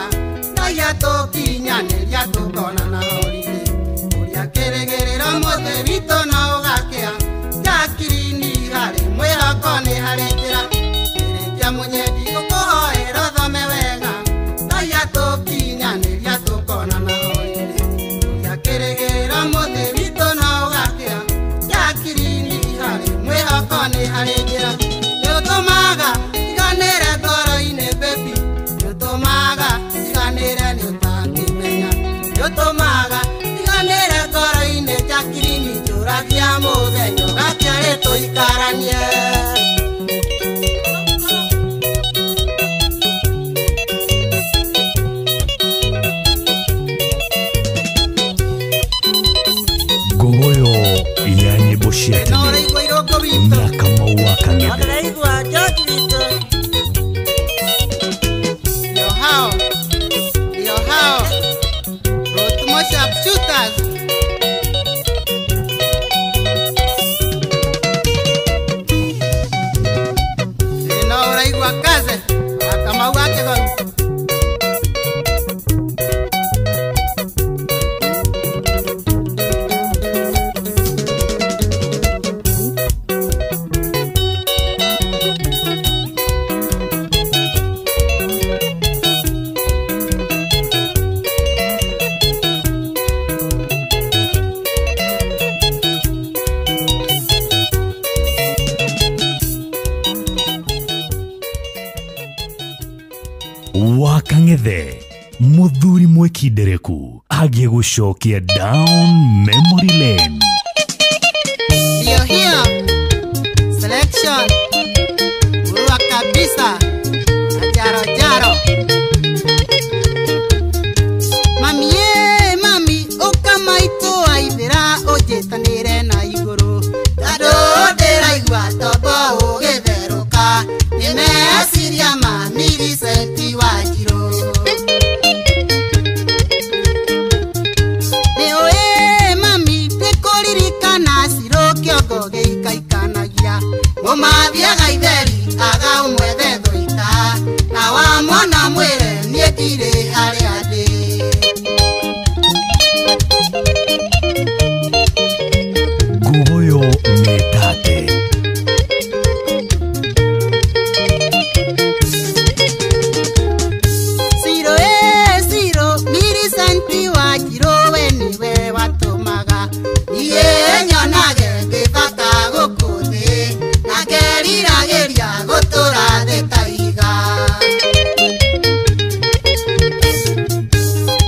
Speaker 6: Ngai atũkinyanĩria tũkonana holiday Ũrĩa kĩrĩgĩrĩro mũthĩ witũ no ũgakĩa Jacqueline harĩ mwĩhoko nĩ harĩ njĩra Kĩrĩkia mũnyendi ngũkũhoera ũthome wega Ngai atũkinyanĩria tũkonana holiday Ũrĩa kĩrĩgĩrĩro mũthĩ witũ no ũgakĩa Jacqueline harĩ mwĩhoko nĩ harĩ njĩra Nĩũtũmaga njiganĩre ngoro-inĩ baby Nĩũtũmaga njiganĩre nĩ ũtangĩmenya Nĩũtũmaga njiganĩre ngoro-inĩ Jacqueline njũragia mũthenya ũgakĩarĩ tũikaranie
Speaker 27: Ngugoyo ya nyĩmbo cia tene na Kamau wa Kang'ethe.
Speaker 6: Ndĩraigua George witũ Ndio hao Ndio hao Rotumo Sharpshooters Ĩno ũraigua kaze Kamau wa Kĩgonyi
Speaker 27: Wa Kang'ethe mũthuri mwĩkindereku agĩgũcokia down memory lane.
Speaker 6: Ndio hiyo selection murua kabisa na jaro jaro. Mami ye mami ũkamaitũ aithĩra ũnjĩtanĩre na igũrũ tondũ ndĩraigua tombo ũgĩtherũka nĩ meciria ma Millicent Wanjiru. Nĩ ũĩ mami ndĩkũririkana Ciro kĩongo gĩikaikanagia mũmathiaga itheri aga ũmwethe thũita na wamwona mwĩre niĩ ndirĩ harĩa ndĩ.
Speaker 27: Ngugoyo nĩ tate.
Speaker 6: Ciro e Ciro Millicent Wanjiru we nĩwe watũmaga niĩ nyonage ngĩbata gũkũ thĩ na ngeriragĩria gũtũra thĩ ta ihiga.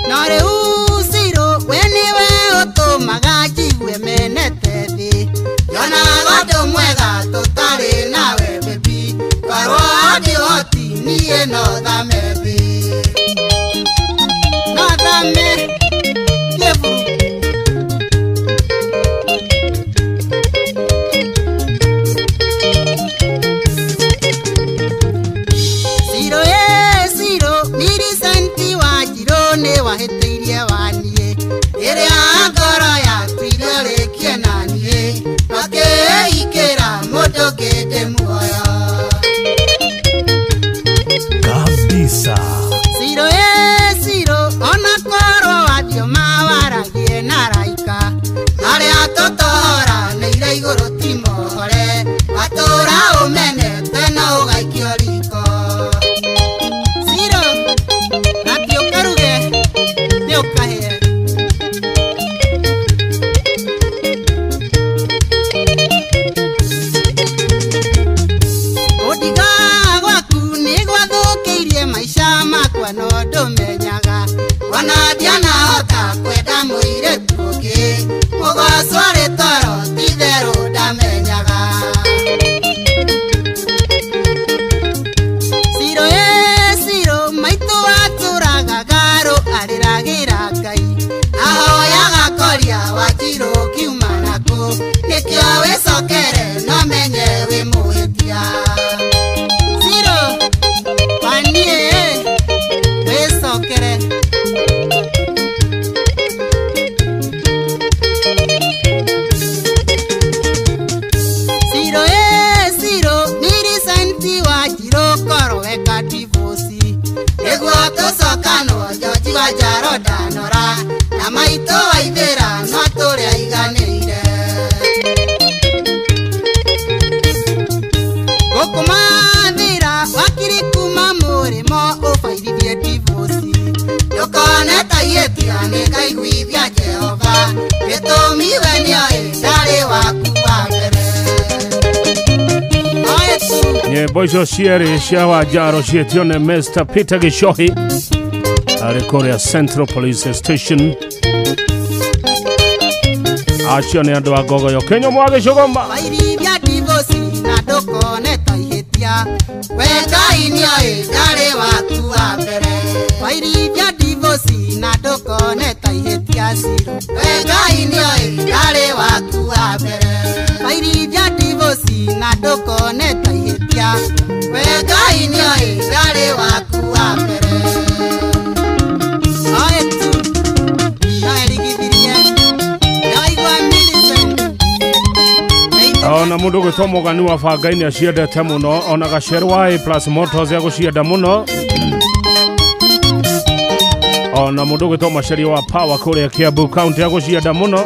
Speaker 6: No rĩu Ciro we nĩwe ũtũmaga njigue menete thĩ nyonaga ũndũ mwega tũtarĩ nawe baby korwo ndĩhoti niĩ no thame thĩ no thame kĩburu. Ciro e Ciro Millicent Wanjiru nĩ wahĩtĩirie waniĩ rĩrĩa ngoro yakuire ũrĩkie na niĩ makĩikĩra mũndũ ũngĩ ndĩ muoyo.
Speaker 27: Kabisa.
Speaker 6: Ciro e Ciro ona korwo wathiũ mawaragie na araika arĩa tũtoranĩire igũrũ ti mohore watũra ũmenete no ũgaikio riko. Ciro atĩ ũkaruge nĩ ũkahĩe. Wanjirũ kiuma nakũ nĩkĩo wĩcokere no menye wĩ mũhĩtia. Zero waniĩ wĩcokere. Zero zero Millicent Wanjirũ korwo weka divorce nĩguo tũcokanwo George wa Njaro ndanora na maitũ waithĩra no tũrĩa aiganĩire. Gũkũmathĩra wakiri kuma mũrĩmo ũbairithie divorce ndũkone ta ihĩtia nĩngaiguithia Jehova gĩtũmi we nĩoĩ ndarĩ waku wa mbere.
Speaker 1: Nyĩmbo icio cierĩ cia Wanjaro ciĩtio nĩ Mr. Peter Gichohi arĩ kũrĩa Central Police Station. Acio nĩ andũ a Ngogoyo Kenya mwagĩcũgoma.
Speaker 6: Wairithia divorce na ndũkone ta ihĩtia we Ngai nĩoĩ ndarĩ waku wa mbere. Wairithia divorce na ndũkone ta ihĩtia Zero we Ngai nĩoĩ ndarĩ waku wa mbere. Wairithia divorce na ndũkone ta ihĩtia we Ngai nĩoĩ ndarĩ waku wa mbere. Oe tu no erigithirie ndaigua Millicent.
Speaker 1: Ona mundu gwitwo Mũgani wa Bangai aciendete mũno, ona Gacerwa wa A Plus Motors agũcienda mũno, ona mundu gwitwo Maceria wa Power kũrĩa Kiambu County agũcienda mũno.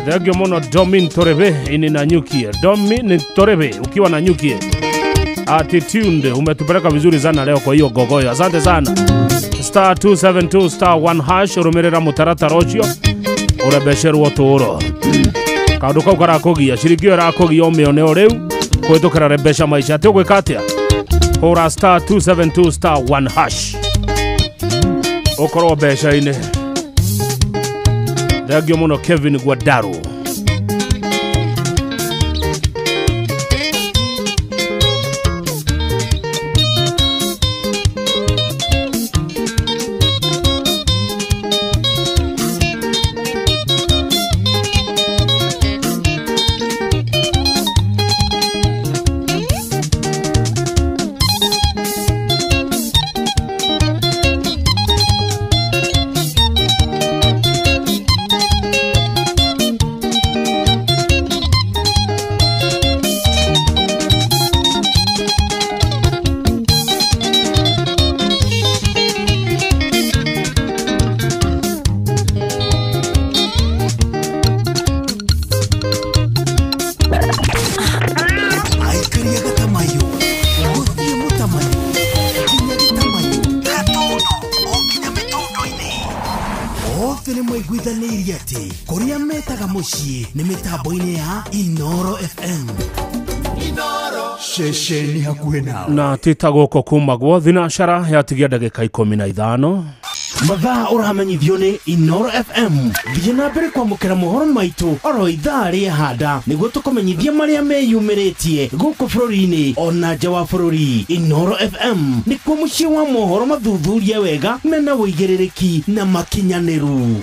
Speaker 1: Thengio mũno Domin Torebe ini na Nyukie. Domin Torebe ukiwa na Nyukie attitude umetupeleka vizuri sana leo kwa hiyo Ngogoyo. Asante sana. Star 272 star 1 hash urumirira mutaratara ucio urebecerwo turo kaundu kau karakugia ciringi ĩyo ĩrakugia ũmĩone o rĩu kũhĩtũkĩra Rebesha Maisha. Atĩ ũgwĩka atĩa? Hũra star 272 star 1 hash ũkorwo mbeca-inĩ. Thengio mũno Kevin Guadaru.
Speaker 3: Nĩ mĩtambo-inĩ ya Inoro FM.
Speaker 19: Ceceni hakuhĩ nawe.
Speaker 1: Na tita gũkũ kumagwo thinacara yatigia ndagĩka 15.
Speaker 3: Mathaa ũramenyithio nĩ Inoro FM. Thiĩ na mbere kwamũkĩra mohoro maitũ oro ithaa rĩa handa nĩguo tũkũmenyithie marĩa meyumĩrĩtie gũkũ bũrũri-inĩ ona nja wa bũrũri. Inoro FM nĩkuo mũciĩ wa mohoro mathuthurie wega mena ũigĩrĩrĩki na makinyanĩru.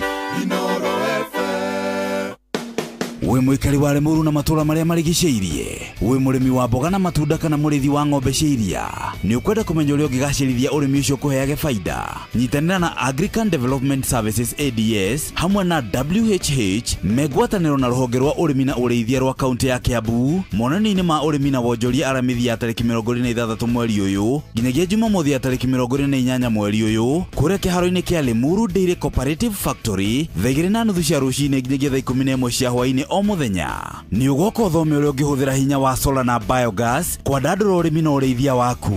Speaker 14: Wĩ mũikari wa Limuru na matũra marĩa marigicĩirie, wĩ mũrĩmi wa mboga na matunda kana mũrĩithi wa ng'ombe cia iria, nĩ ũkwenda kũmenya ũrĩa ũngĩgacĩrithia ũrĩmi ũcio ũkũheage faida? Nyitanĩra na Agrican Development Services ADS hamwe na WHH megwatanĩro na rũhonge rwa ũrĩmi na ũrĩithia rwa kaunti ya Kiambu monanio-inĩ ma ũrĩmi na wonjoria Aramithi ya tarĩki 26 mweri ũyũ nginyagia Jumamothi ya tarĩki 28 mweri ũyũ kũrĩa kĩharo-inĩ kĩa Limuru Dairy Cooperative Factory thaa 2:30 cia rũcinĩ nginyagia thaa 11 cia hwaĩ-inĩ o mũthenya. Nĩ ũgoka ũthome ũrĩa ũngĩhũthĩra hinya wa solar na biogas kwandandũra ũrĩmi na ũrĩithia waku.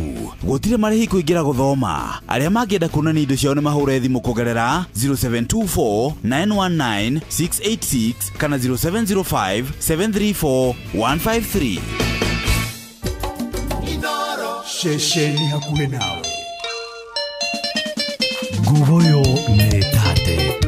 Speaker 14: Gũtirĩ marĩhi kũingĩra gũthoma. Arĩa mangĩenda kuonania indo ciao nĩ mahũre thimũ kũgerera 0724 919 686 kana 0705 734 153.
Speaker 19: Ceceni hakuhĩ nawe.
Speaker 27: Nguvoyo nĩ tate.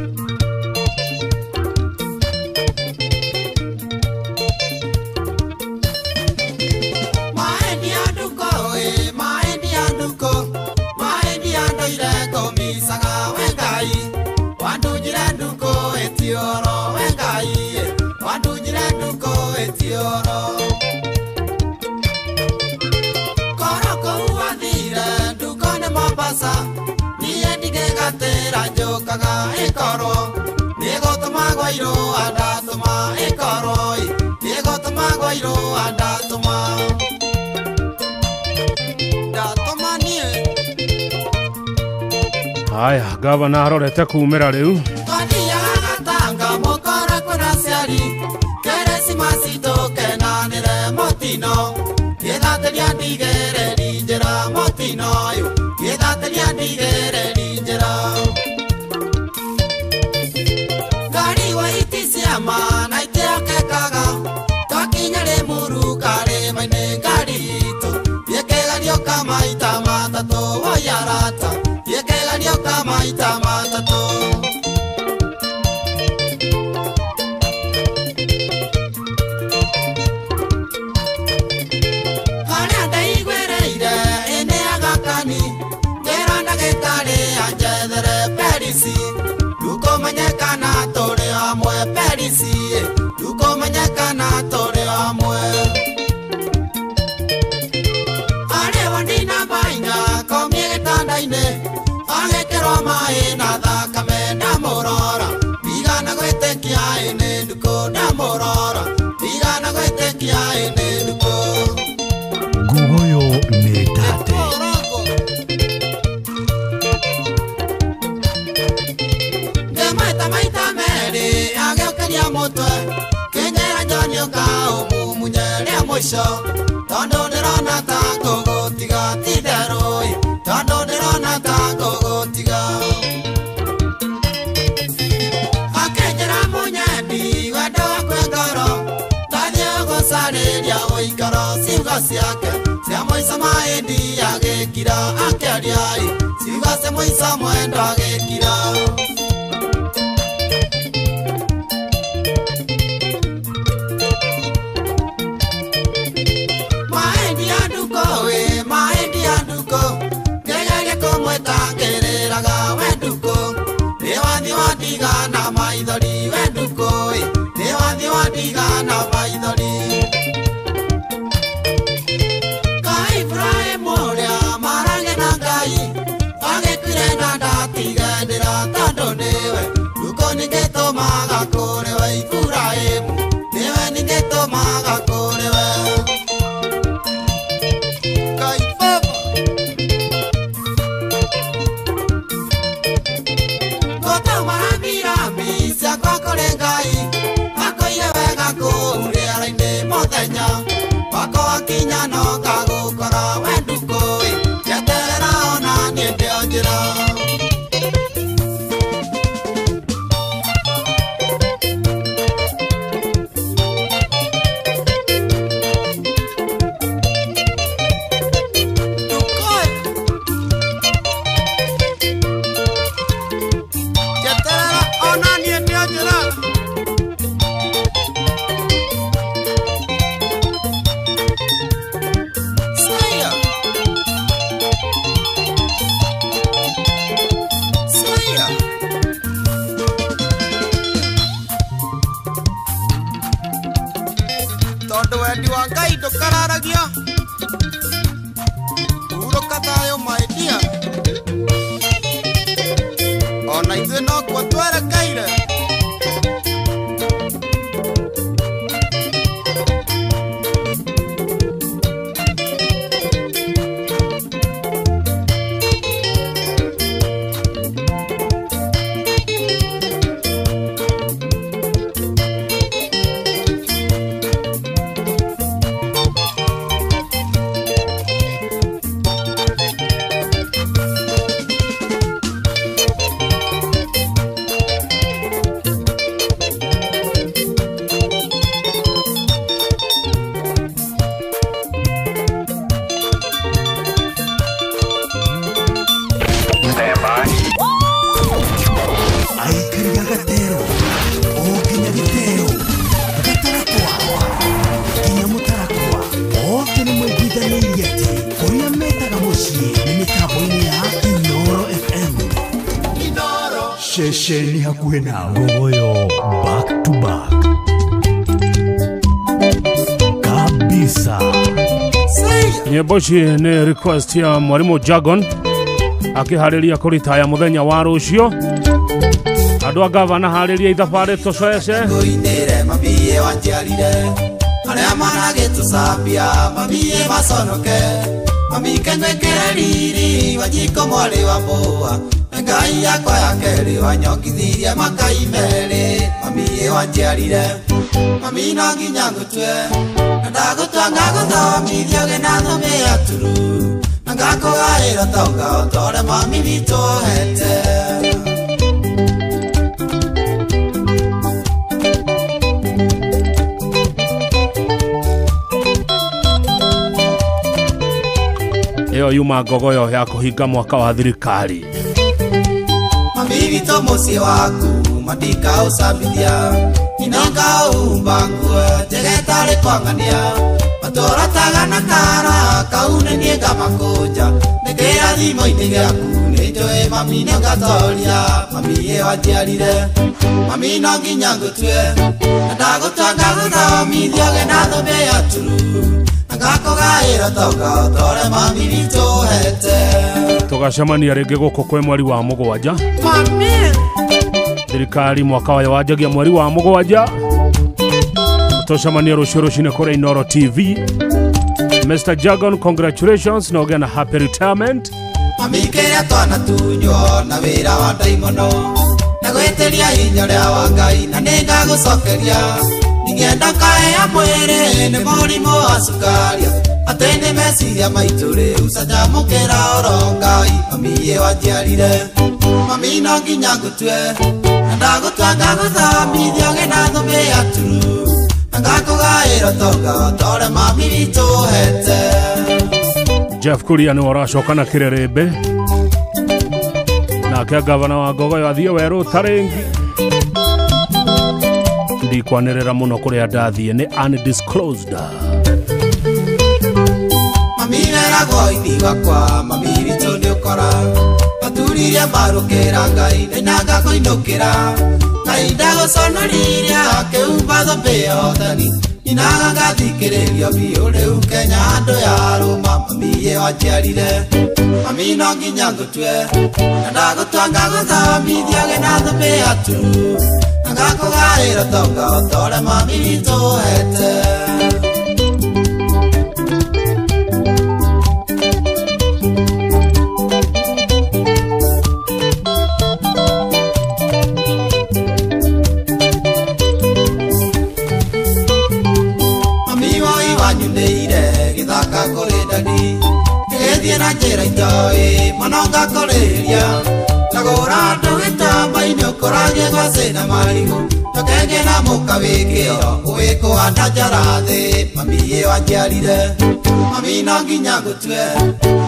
Speaker 4: Gatĩra njũkaga ĩkorwo nĩgũtũmagwo irũa ndatũma ĩkorwo nĩgũtũmagwo irũa ndatũma ndatũma niĩ.
Speaker 1: Haya, gavana arorete kumĩra rĩu.
Speaker 4: Twathiaga gatanga mũkora kwĩna aciari Keresimasi tũkenanĩre mũtino gĩthatĩria ndigĩrĩri njĩra mũtino ũyũ gĩthatĩria ndigĩrĩri njĩra ngari wa iti ciama na itiokekaga twakinya Rĩmuru karĩma-inĩ ngari itũ ĩkĩgerio kamaita matatũ woi arata ĩkĩgerio kamaita matatũ. Harĩa ndaiguĩrĩire ĩnĩ agakani ngĩra ndagĩtarĩ anjethere perisi ndukũmenyekana tũrĩ hamwe perisi ndukũmenyekana tũrĩ hamwe. Arĩwa ndina mainga komie gĩtanda-inĩ agĩkĩrwo maĩ na thakame ndamũrora ndigana gwĩtĩkia ĩnĩ ndukũ ndamũrora ndigana gwĩtĩkia ĩnĩ ndukũ.
Speaker 27: Ngugoyo nĩ tate.
Speaker 4: Ngĩmaita maita merĩ agĩũkĩria mũtwe kĩnyĩra John ũka ũmumunye rĩa mũico tondũ ndĩrona ta ngũgũtiga ti therũ ĩ tondũ ndĩrona ta ngũgũtiga. Akĩnjĩra mũnyendi wendo wakwe ngoro ndathiĩ gũcarĩria ũikaro ciugo ciake cia mũico maĩndi agĩkira akĩaria ĩ ciugo cia mũico mwendo agĩkira. Maendi ya nduko we maendi ya nduko ngegeria kũmwĩtangĩrĩraga we nduko nĩ wathiĩ wandiga na maithori we nduko ĩ nĩ wathiĩ wandiga na maithori. Ka Ibrahimu ũrĩa marage na Ngai agĩkuire na ndatiganĩra tondũ nĩwe nduko ningĩtũmaga kũrĩ we Ibrahimu nĩwe ningĩtũmaga kũrĩ we. Ciakwa kũrĩ Ngai akoire wega kũu rĩera-inĩ mũthenya wakwa wakinya no ngagũkora we ndukũ ĩ njeterera ona niĩ ndĩ o njĩra. Njeterera ona niĩ ndĩ o njĩra. Slayer. Slayer. Tondũ wendi wa Ngai ndũkararagia hurũka thayũ my dear ona ithuĩ nokuo twerekeire.
Speaker 14: Aikaria gatero o nginya gĩteo gatarakwa nginya mũtarakwa othe nĩ maiguithanĩirie atĩ kũrĩa metaga mũciĩ nĩ mĩtambo-inĩ ya Inoro FM.
Speaker 19: Ceceni hakuhĩ nawe.
Speaker 27: Ngugoyo back to back kabisa.
Speaker 1: Nyĩmbo ici nĩ request ya mwalimu Jagon. Akĩharĩria kũritaya mũthenya wa rũciũ. Andũ a gavana harĩria ithabarĩ tũcece.
Speaker 4: Ngũinĩre mamiye wanjiarire arĩa maragĩtũcambia mamiye maconoke mami kengwĩkĩre riri wanjiko mwarĩ wa mbũa Ngai yakwa ya kerĩ wanyongithirie makai merĩ mamiye wanjiarire mami no nginya ngũtue na ndagũtua ngagũthomithia ũgĩ na thũmbĩ ya turu na ngakũgaĩra tonga o ta ũrĩa mami witũ ohete.
Speaker 1: Ĩyo yuma ngogoyo ya kũhinga mwaka wa thirikari.
Speaker 4: Mami witũ mũciĩ waku mandikaũcambithia inangaũhumba nguo njega ĩtarĩ kwang'ania matũrataga na kara kau nĩ niĩ ngamakũnja nĩ kĩrathimo-inĩ gĩaku nĩ njũĩ mami nĩ ngatoria mami ĩ wanjiarire mami no nginya ngũtue na ndagũtua ngagũthomithia ũgĩ na thũmbĩ ya turu na ngakũgaĩra tonga o ta ũrĩa mami witũ ũhete.
Speaker 1: Tũgacemania rĩngĩ gũkũ kwĩ mweri wa mũgwanja. Thirikari mwaka wayo wanjagia mweri wa mũgwanja. Tũcemanie rũciũ rũcinĩ kũrĩa Inooro TV. Mr. Jagon, congratulations na ũgĩe na happy retirement.
Speaker 4: Mami kĩrĩa twanatunywo na wĩra wa ndaimono na gwĩtĩria hinya ũrĩa wa Ngai na nĩngagũcokeria ningĩenda kahea mwĩrĩ nĩ mũrimũ wa cukari atĩ nĩ meciria maitũ rĩu canjamũkĩra oro Ngai mami ĩ wanjiarire mami no nginya ngũtue na ndagũtua ngagũthomithia ũgĩ na thũmbĩ ya turu na ngakũgaĩra tonga o ta ũrĩa mami witũ ũhete.
Speaker 1: Jeff Kuria nĩ ũracoka na kĩrĩrĩmbĩ. Nake gavana wa Ngogoyo athiĩ werũ ta rĩngĩ. Ndikwanĩrĩra mũno kũrĩa ndathiĩ nĩ undisclosed.
Speaker 4: Mami weragwo ithi wakwa mami witũ nĩ ũkora maturirie mbarũkĩra Ngai ndainaga kũinũkĩra Ngai ndagũconoririe akĩhumba thũmbĩ ya ũtheri ninaga ngathikĩrĩrio biũ rĩu Kenya andũ ya rũma mami ĩ wanjiarire mami no nginya ngũtue na ndagũtua ngagũthomithia ũgĩ na thũmbĩ ya turu na ngakũgaĩra tonga o ta ũrĩa mami witũ ũhete. Mami woi wanyunĩire gĩthaka kũrĩ ndadi ngĩgĩthiĩ na njĩra itoĩ mũno ngakũrĩria ngagũra andũ gĩtamba-inĩ ũkũragie gwacĩ na marigũ tũkenge na mũka wĩkĩo ũĩ kũhanda njara thĩ mami ĩ wanjiarire mami no nginya ngũtue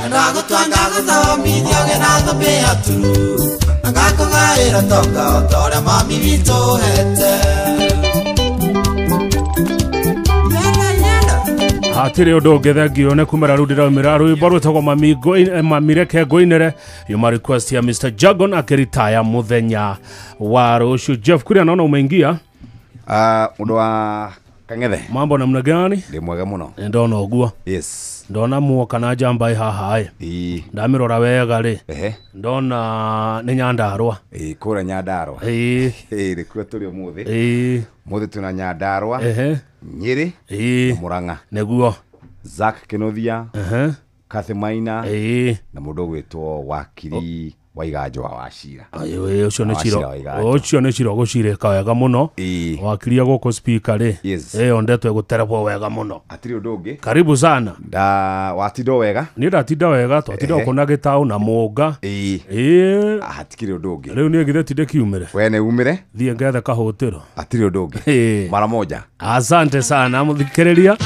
Speaker 4: na ndagũtua ngagũthomithia ũgĩ na thũmbĩ ya turu na ngakũgaĩra tonga o ta ũrĩa mami witũ ũhete.
Speaker 1: Hatirĩ ũndũ ũngĩ thengio nĩ kumĩra rĩu ndĩraumĩra rwĩmbo rwĩtagwo mami reke ngũinĩre yuma request ya Mr. Jagon akĩritaya mũthenya wa rũciũ. Jeff Kuria naona umeingia.
Speaker 18: Mũndũ wa Kang'ethe,
Speaker 1: mambo namna gani?
Speaker 18: Ndĩ mwega mũno.
Speaker 1: Ndona ũguo.
Speaker 18: Yes.
Speaker 1: Ndona muoka na njamba ĩ haha ĩ. Ndamĩrora wega rĩ. Ndona nĩ Nyandarũa.
Speaker 18: Ĩ kũrĩa Nyandarũa.
Speaker 1: Ĩ.
Speaker 18: Ĩ nĩkuo tũrĩ ũmũthĩ.
Speaker 1: Ĩ.
Speaker 18: Mũthĩ twĩna Nyandarũa. Nyĩrĩ.
Speaker 1: Ĩ.
Speaker 18: Na Mũrang'a.
Speaker 1: Nĩguo.
Speaker 18: Zack Kĩnuthia. Kathy Maina.
Speaker 1: Ĩ.
Speaker 18: Na mũndũ ũgwĩtwo wakiri Waiganjo wa Wachira.
Speaker 1: Ũcio nĩ Ciro. Ũcio nĩ Ciro gũcirĩka wega mũno. Wakiria gũkũ speaker rĩ. Ĩyo ndeto ĩgũterebwo wega mũno.
Speaker 18: Hatirĩ ũndũ ũngĩ.
Speaker 1: Karibu sana.
Speaker 18: Nda watinda wega?
Speaker 1: Niĩ ndatinda wega, twatinda gũkũ na gĩtaũ na mũnga. Ĩ.
Speaker 18: Hatikĩrĩ ũndũ ũngĩ.
Speaker 1: Rĩu niĩ githĩ ti ndĩkiumĩre?
Speaker 18: We nĩ umĩre?
Speaker 1: Thiĩ ngethe kahũtĩro.
Speaker 18: Hatirĩ ũndũ ũngĩ. Mara moja.
Speaker 1: Asante sana mũthikĩrĩria.